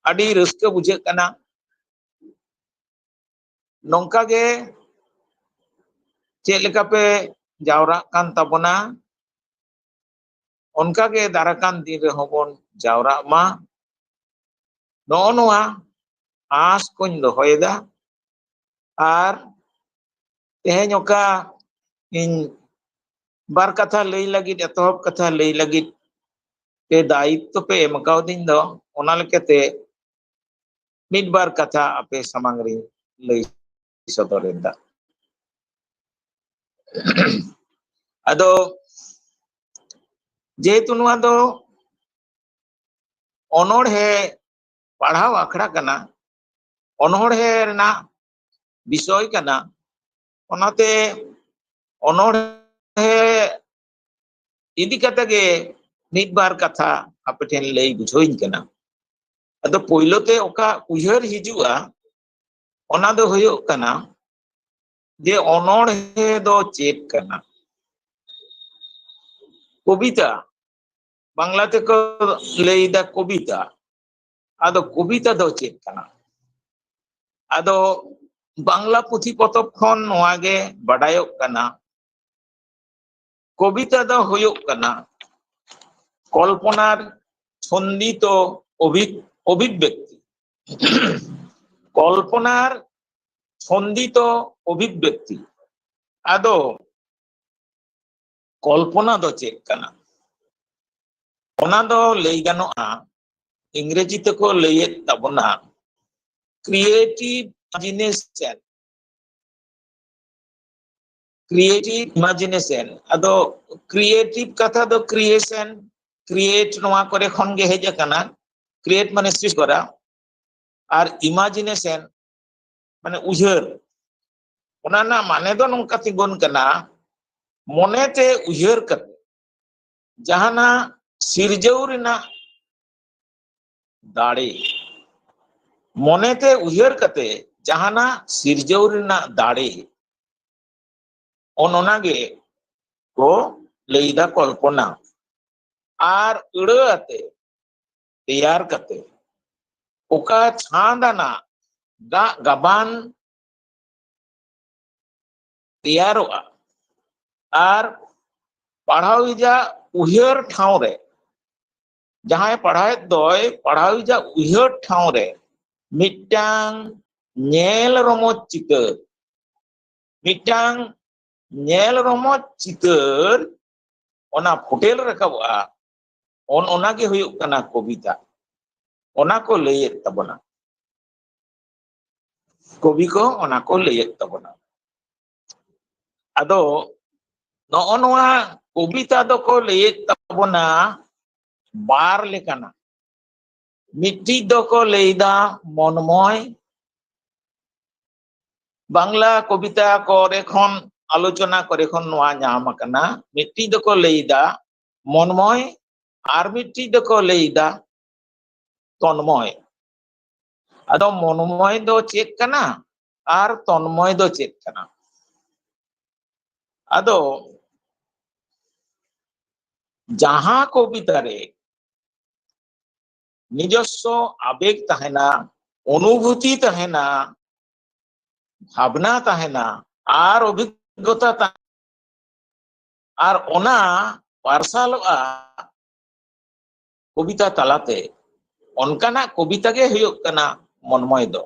ᱟᱹᱰᱤ ᱨᱟᱹᱥᱠᱟᱹ ᱵᱩᱡᱷᱟᱹᱜ ᱠᱟᱱᱟ᱾ ᱱᱚᱝᱠᱟ ᱜᱮ ᱪᱮᱫ ᱞᱮᱠᱟ ᱯᱮ ᱡᱟᱣᱨᱟᱜ ᱠᱟᱱ ᱛᱟᱵᱚᱱᱟ, ᱚᱱᱠᱟ ᱜᱮ ᱫᱟᱨᱟᱠᱟᱱ ᱫᱤᱱ ᱨᱮᱦᱚᱸ ᱵᱚᱱ ᱡᱟᱣᱨᱟᱜ ᱢᱟ, ᱱᱚᱜᱼᱚ ᱱᱚᱣᱟ ᱟᱸᱥ ᱠᱚᱧ ᱫᱚᱦᱚᱭᱮᱫᱟ᱾ ᱟᱨ ᱛᱮᱦᱮᱧ ᱚᱠᱟ ᱤᱧ ᱵᱟᱨ ᱠᱟᱛᱷᱟ ᱞᱟᱹᱭ ᱞᱟᱹᱜᱤᱫ, ᱮᱛᱚᱦᱚᱵ ᱠᱟᱛᱷᱟ ᱞᱟᱹᱭ ᱞᱟᱹᱜᱤᱫ ᱛᱮ ᱫᱟᱭᱤᱛᱛᱚ ᱯᱮ ᱮᱢ ᱠᱟᱣᱫᱤᱧ ᱫᱚ, ᱚᱱᱟ ᱞᱮᱠᱟᱛᱮ ᱢᱤᱫ ᱵᱟᱨ ᱠᱟᱛᱷᱟ ᱟᱯᱮ ᱥᱟᱢᱟᱝ ᱨᱤᱧ ᱞᱟᱹᱭ ᱥᱚᱫᱚᱨ ᱮᱫᱟ᱾ ᱟᱫᱚ ᱡᱮᱦᱮᱛᱩ ᱱᱚᱣᱟ ᱫᱚ ᱚᱱᱚᱬᱦᱮ ᱯᱟᱲᱦᱟᱣ ᱟᱠᱷᱲᱟ ᱠᱟᱱᱟ, ᱚᱱᱚᱬᱦᱮ ᱨᱮᱱᱟᱜ ᱵᱤᱥᱚᱭ ᱠᱟᱱᱟ, ᱚᱱᱟᱛᱮ ᱚᱱᱚᱬᱦᱮ ᱤᱫᱤ ᱠᱟᱛᱮ ᱜᱮ ᱢᱤᱫ ᱵᱟᱨ ᱠᱟᱛᱷᱟ ᱟᱯᱮ ᱴᱷᱮᱱ ᱞᱟᱹᱭ ᱵᱩᱡᱷᱟᱹᱣᱤᱧ ᱠᱟᱱᱟ᱾ ᱟᱫᱚ ᱯᱳᱭᱞᱳ ᱛᱮ ᱚᱠᱟ ᱩᱭᱦᱟᱹᱨ ᱦᱤᱡᱩᱜᱼᱟ, ᱚᱱᱟ ᱫᱚ ᱦᱩᱭᱩᱜ ᱠᱟᱱᱟ ᱡᱮ ᱚᱱᱚᱬᱦᱮ ᱫᱚ ᱪᱮᱫ ᱠᱟᱱᱟ? ᱠᱚᱵᱤᱛᱟ, ᱵᱟᱝᱞᱟ ᱛᱮᱠᱚ ᱞᱟᱹᱭᱫᱟ ᱠᱚᱵᱤᱛᱟ᱾ ᱟᱫᱚ ᱠᱚᱵᱤᱛᱟ ᱫᱚ ᱪᱮᱫ ᱠᱟᱱᱟ? ᱟᱫᱚ ᱵᱟᱝᱞᱟ ᱯᱩᱛᱷᱤ ᱯᱚᱛᱚᱵ ᱠᱷᱚᱱ ᱱᱚᱣᱟ ᱜᱮ ᱵᱟᱰᱟᱭᱚᱜ ᱠᱟᱱᱟ, ᱠᱚᱵᱤᱛᱟ ᱫᱚ ᱦᱩᱭᱩᱜ ᱠᱟᱱᱟ ᱠᱚᱞᱯᱚᱱᱟᱨ ᱪᱷᱚᱱᱫᱤᱛᱚ ᱚᱵᱷᱤ-, ᱚᱵᱷᱤᱵᱽᱵᱮᱠᱛᱤ᱾ ᱠᱚᱞᱯᱚᱱᱟᱨ ᱪᱷᱚᱱᱫᱤᱛᱚ ᱚᱵᱷᱤᱵᱽᱵᱮᱠᱛᱤ᱾ ᱟᱫᱚ ᱠᱚᱞᱯᱚᱱᱟ ᱫᱚ ᱪᱮᱫ ᱠᱟᱱᱟ? ᱚᱱᱟ ᱫᱚ ᱞᱟᱹᱭ ᱜᱟᱱᱚᱜᱼᱟ, ᱤᱝᱨᱮᱡᱤ ᱛᱮᱠᱚ ᱞᱟᱹᱭᱮᱫ ᱛᱟᱵᱚᱱᱟ creative imagination᱾ Creative imagination, ᱟᱫᱚ creative ᱠᱟᱛᱷᱟ ᱫᱚ creation, create ᱱᱚᱣᱟ ᱠᱚᱨᱮ ᱠᱷᱚᱱ ᱜᱮ ᱦᱮᱡ ᱟᱠᱟᱱᱟ᱾ Create ᱢᱟᱱᱮ ᱥᱨᱤᱥᱴᱤ ᱠᱚᱨᱟ, ᱟᱨ imagination ᱢᱟᱱᱮ ᱩᱭᱦᱟᱹᱨ᱾ ᱚᱱᱟ ᱨᱮᱱᱟᱜ ᱢᱟᱱᱮ ᱫᱚ ᱱᱚᱝᱠᱟ ᱛᱤᱸᱜᱩᱱ ᱠᱟᱱᱟ, ᱢᱚᱱᱮᱛᱮ ᱩᱭᱦᱟᱹᱨ ᱠᱟᱛᱮ ᱡᱟᱦᱟᱱᱟᱜ ᱥᱤᱨᱡᱟᱹᱣ ᱨᱮᱱᱟᱜ ᱫᱟᱲᱮ, ᱢᱚᱱᱮᱛᱮ ᱩᱭᱦᱟᱹᱨ ᱠᱟᱛᱮ ᱡᱟᱦᱟᱱᱟᱜ ᱥᱤᱨᱡᱟᱹᱣ ᱨᱮᱱᱟᱜ ᱫᱟᱲᱮ, ᱚᱱ ᱚᱱᱟ ᱜᱮ ᱠᱚ ᱞᱟᱹᱭᱫᱟ ᱠᱚᱞᱯᱚᱱᱟ᱾ ᱟᱨ ᱟᱹᱲᱟᱹ ᱟᱛᱮ, ᱛᱮᱭᱟᱨ ᱠᱟᱛᱮ, ᱚᱠᱟ ᱪᱷᱟᱸᱫᱽ ᱟᱱᱟᱜ ᱜᱟᱜ ᱜᱟᱵᱟᱱ ᱛᱮᱭᱟᱨᱚᱜᱼᱟ, ᱟᱨ ᱯᱟᱲᱦᱟᱣᱤᱡᱟᱜ ᱩᱭᱦᱟᱹᱨ ᱴᱷᱟᱶ ᱨᱮ, ᱡᱟᱦᱟᱸᱭ ᱯᱟᱲᱦᱟᱣᱮᱫ ᱫᱚᱭ, ᱯᱟᱲᱦᱟᱣᱤᱡᱟᱜ ᱩᱭᱦᱟᱹᱨ ᱴᱷᱟᱶ ᱨᱮ ᱢᱤᱫᱴᱟᱝ ᱧᱮᱞ ᱨᱚᱢᱚᱡᱽ ᱪᱤᱛᱟᱹᱨ, ᱢᱤᱫᱴᱟᱝ ᱧᱮᱞ ᱨᱚᱢᱚᱡᱽ ᱪᱤᱛᱟᱹᱨ ᱚᱱᱟ ᱯᱷᱩᱴᱮᱞ ᱨᱟᱠᱟᱵᱚᱜᱼᱟ, ᱚᱱ ᱚᱱᱟ ᱜᱮ ᱦᱩᱭᱩᱜ ᱠᱟᱱᱟ ᱠᱚᱵᱤᱛᱟ᱾ ᱚᱱᱟ ᱠᱚ ᱞᱟᱹᱭᱮᱫ ᱛᱟᱵᱚᱱᱟ, ᱠᱚᱵᱤ ᱠᱚ ᱚᱱᱟ ᱠᱚ ᱞᱟᱹᱭᱮᱫ ᱛᱟᱵᱚᱱᱟ᱾ ᱟᱫᱚ ᱱᱚᱜᱼᱚ ᱱᱚᱣᱟ ᱠᱚᱵᱤᱛᱟ ᱫᱚᱠᱚ ᱞᱟᱹᱭᱮᱫ ᱛᱟᱵᱚᱱᱟ ᱵᱟᱨ ᱞᱮᱠᱟᱱᱟᱜ᱾ ᱢᱤᱫᱴᱤᱡ ᱫᱚᱠᱚ ᱞᱟᱹᱭᱫᱟ ᱢᱚᱱᱢᱚᱭ, ᱵᱟᱝᱞᱟ ᱠᱚᱵᱤᱛᱟ ᱠᱚᱨᱮ ᱠᱷᱚᱱ ᱟᱞᱳᱪᱚᱱᱟ ᱠᱚᱨᱮ ᱠᱷᱚᱱ ᱱᱚᱣᱟ ᱧᱟᱢ ᱟᱠᱟᱱᱟ᱾ ᱢᱤᱫᱴᱤᱡ ᱫᱚᱠᱚ ᱞᱟᱹᱭᱫᱟ ᱢᱚᱱᱢᱚᱭ, ᱟᱨ ᱢᱤᱫᱴᱤᱡ ᱫᱚᱠᱚ ᱞᱟᱹᱭᱫᱟ ᱛᱚᱱᱢᱚᱭ᱾ ᱟᱫᱚ ᱢᱚᱱᱢᱚᱭ ᱫᱚ ᱪᱮᱫ ᱠᱟᱱᱟ ᱟᱨ ᱛᱚᱱᱢᱚᱭ ᱫᱚ ᱪᱮᱫ ᱠᱟᱱᱟ? ᱟᱫᱚ ᱡᱟᱦᱟᱸ ᱠᱚᱵᱤᱛᱟ ᱨᱮ ᱱᱤᱡᱚᱥᱥᱚ ᱟᱵᱮᱜ ᱛᱟᱦᱮᱱᱟ, ᱚᱱᱩᱵᱷᱩᱛᱤ ᱛᱟᱦᱮᱱᱟ, ᱵᱷᱟᱵᱽᱱᱟ ᱛᱟᱦᱮᱱᱟ ᱟᱨ ᱚᱵᱷᱤᱜᱽᱜᱚᱛᱟ ᱛᱟᱦᱮᱱᱟ, ᱟᱨ ᱚᱱᱟ ᱯᱟᱨᱥᱟᱞᱚᱜᱼᱟ ᱠᱚᱵᱤᱛᱟ ᱛᱟᱞᱟᱛᱮ, ᱚᱱᱠᱟᱱᱟᱜ ᱠᱚᱵᱤᱛᱟ ᱜᱮ ᱦᱩᱭᱩᱜ ᱠᱟᱱᱟ ᱢᱚᱱᱢᱚᱭ ᱫᱚ᱾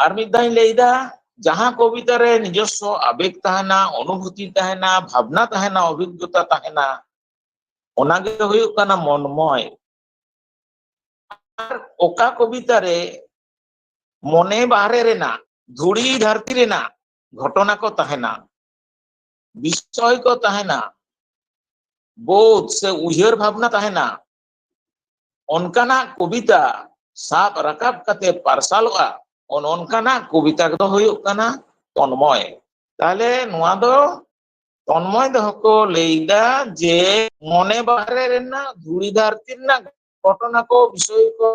ᱟᱨ ᱢᱤᱫ ᱫᱷᱟᱣ ᱤᱧ ᱞᱟᱹᱭᱫᱟ, ᱡᱟᱦᱟᱸ ᱠᱚᱵᱤᱛᱟ ᱨᱮ ᱱᱤᱡᱚᱥᱥᱚ ᱟᱵᱮᱜ ᱛᱟᱦᱮᱱᱟ, ᱚᱱᱩᱵᱷᱩᱛᱤ ᱛᱟᱦᱮᱱᱟ, ᱵᱷᱟᱵᱽᱱᱟ ᱛᱟᱦᱮᱱᱟ, ᱚᱵᱷᱤᱜᱽᱜᱚᱛᱟ ᱛᱟᱦᱮᱱᱟ, ᱚᱱᱟ ᱜᱮ ᱦᱩᱭᱩᱜ ᱠᱟᱱᱟ ᱢᱚᱱᱢᱚᱭ᱾ ᱟᱨ ᱚᱠᱟ ᱠᱚᱵᱤᱛᱟ ᱨᱮ ᱢᱚᱱᱮ ᱵᱟᱦᱨᱮ ᱨᱮᱱᱟᱜ, ᱫᱷᱩᱲᱤ ᱫᱷᱟᱹᱨᱛᱤ ᱨᱮᱱᱟᱜ ᱜᱷᱚᱴᱚᱱᱟ ᱠᱚ ᱛᱟᱦᱮᱱᱟ, ᱵᱤᱥᱚᱭ ᱠᱚ ᱛᱟᱦᱮᱱᱟ, ᱵᱳᱫᱷ ᱥᱮ ᱩᱭᱦᱟᱹᱨ ᱵᱷᱟᱵᱽᱱᱟ ᱛᱟᱦᱮᱱᱟ, ᱚᱱᱠᱟᱱᱟᱜ ᱠᱚᱵᱤᱛᱟ ᱥᱟᱵ ᱨᱟᱠᱟᱵ ᱠᱟᱛᱮ ᱯᱟᱨᱥᱟᱞᱚᱜᱼᱟ, ᱚᱱ-, ᱚᱱᱠᱟᱱᱟᱜ ᱠᱚᱵᱤᱛᱟ ᱠᱚᱫᱚ ᱦᱩᱭᱩᱜ ᱠᱟᱱᱟ ᱛᱚᱱᱢᱚᱭ᱾ ᱛᱟᱦᱞᱮ ᱱᱚᱣᱟ ᱫᱚ ᱛᱚᱱᱢᱚᱭ ᱫᱚ ᱠᱚ ᱞᱟᱹᱭᱫᱟ ᱡᱮ ᱢᱚᱱᱮ ᱵᱟᱦᱨᱮ ᱨᱮᱱᱟᱜ, ᱫᱷᱩᱲᱤ ᱫᱷᱟᱹᱨᱛᱤ ᱨᱮᱱᱟᱜ ᱜᱷᱚᱴᱚᱱᱟ ᱠᱚ, ᱵᱤᱥᱚᱭ ᱠᱚ,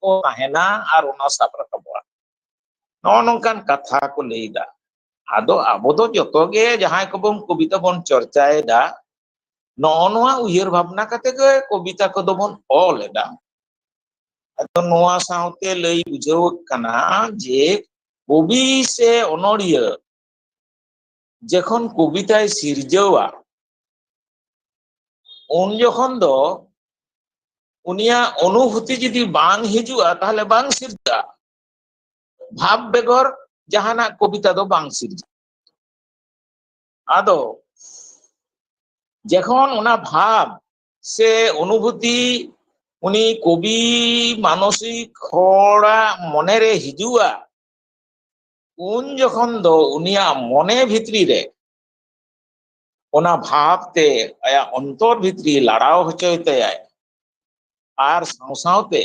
ᱠᱚ ᱛᱟᱦᱮᱱᱟ ᱟᱨ ᱚᱱᱟ ᱥᱟᱵ ᱨᱟᱠᱟᱵᱚᱜᱼᱟ᱾ ᱱᱚᱜᱼᱚ ᱱᱚᱝᱠᱟᱱ ᱠᱟᱛᱷᱟ ᱠᱚ ᱞᱟᱹᱭᱫᱟ᱾ ᱟᱫᱚ ᱟᱵᱚ ᱫᱚ ᱡᱚᱛᱚ ᱜᱮ ᱡᱟᱦᱟᱸᱭ ᱠᱚᱵᱚᱱ ᱠᱚᱵᱤᱛᱟ ᱵᱚᱱ ᱪᱚᱨᱪᱟᱭᱮᱫᱟ, ᱱᱚᱜᱼᱚ ᱱᱚᱣᱟ ᱩᱭᱦᱟᱹᱨ ᱵᱷᱟᱵᱽᱱᱟ ᱠᱟᱛᱮ ᱜᱮ ᱠᱚᱵᱤᱛᱟ ᱠᱚᱫᱚ ᱵᱚᱱ ᱚᱞ ᱮᱫᱟ᱾ ᱟᱫᱚ ᱱᱚᱣᱟ ᱥᱟᱶᱛᱮ ᱞᱟᱹᱭ ᱵᱩᱡᱷᱟᱹᱣ ᱠᱟᱱᱟ ᱡᱮ ᱠᱚᱵᱤ ᱥᱮ ᱚᱱᱚᱲᱦᱤᱭᱟᱹ ᱡᱚᱠᱷᱚᱱ ᱠᱚᱵᱤᱛᱟᱭ ᱥᱤᱨᱡᱟᱹᱣᱟ, ᱩᱱ ᱡᱚᱠᱷᱚᱱ ᱫᱚ ᱩᱱᱤᱭᱟᱜ ᱚᱱᱩᱵᱷᱩᱛᱤ ᱡᱩᱫᱤ ᱵᱟᱝ ᱦᱤᱡᱩᱜᱼᱟ, ᱛᱟᱦᱞᱮ ᱵᱟᱝ ᱥᱤᱨᱡᱟᱹᱜᱼᱟ᱾ ᱵᱷᱟᱵᱽ ᱵᱮᱜᱚᱨ ᱡᱟᱦᱟᱱᱟᱜ ᱠᱚᱵᱤᱛᱟ ᱫᱚ ᱵᱟᱝ ᱥᱤᱨᱡᱟᱹᱜᱼᱟ᱾ ᱟᱫᱚ ᱡᱚᱠᱷᱚᱱ ᱚᱱᱟ ᱵᱷᱟᱵᱽ ᱥᱮ ᱚᱱᱩᱵᱷᱩᱛᱤ ᱩᱱᱤ ᱠᱚᱵᱤ ᱢᱟᱱᱚᱥᱤᱠ ᱦᱚᱲᱟᱜ ᱢᱚᱱᱮᱨᱮ ᱦᱤᱡᱩᱜᱼᱟ, ᱩᱱ ᱡᱚᱠᱷᱚᱱ ᱫᱚ ᱩᱱᱤᱭᱟᱜ ᱢᱚᱱᱮ ᱵᱷᱤᱛᱨᱤ ᱨᱮ ᱚᱱᱟ ᱵᱷᱟᱵᱽ ᱛᱮ ᱟᱭᱟᱜ ᱚᱱᱛᱚᱨ ᱵᱷᱤᱛᱨᱤ ᱞᱟᱲᱟᱣ ᱦᱚᱪᱚᱭ ᱛᱟᱭᱟᱭ᱾ ᱟᱨ ᱥᱟᱶ ᱥᱟᱶᱛᱮ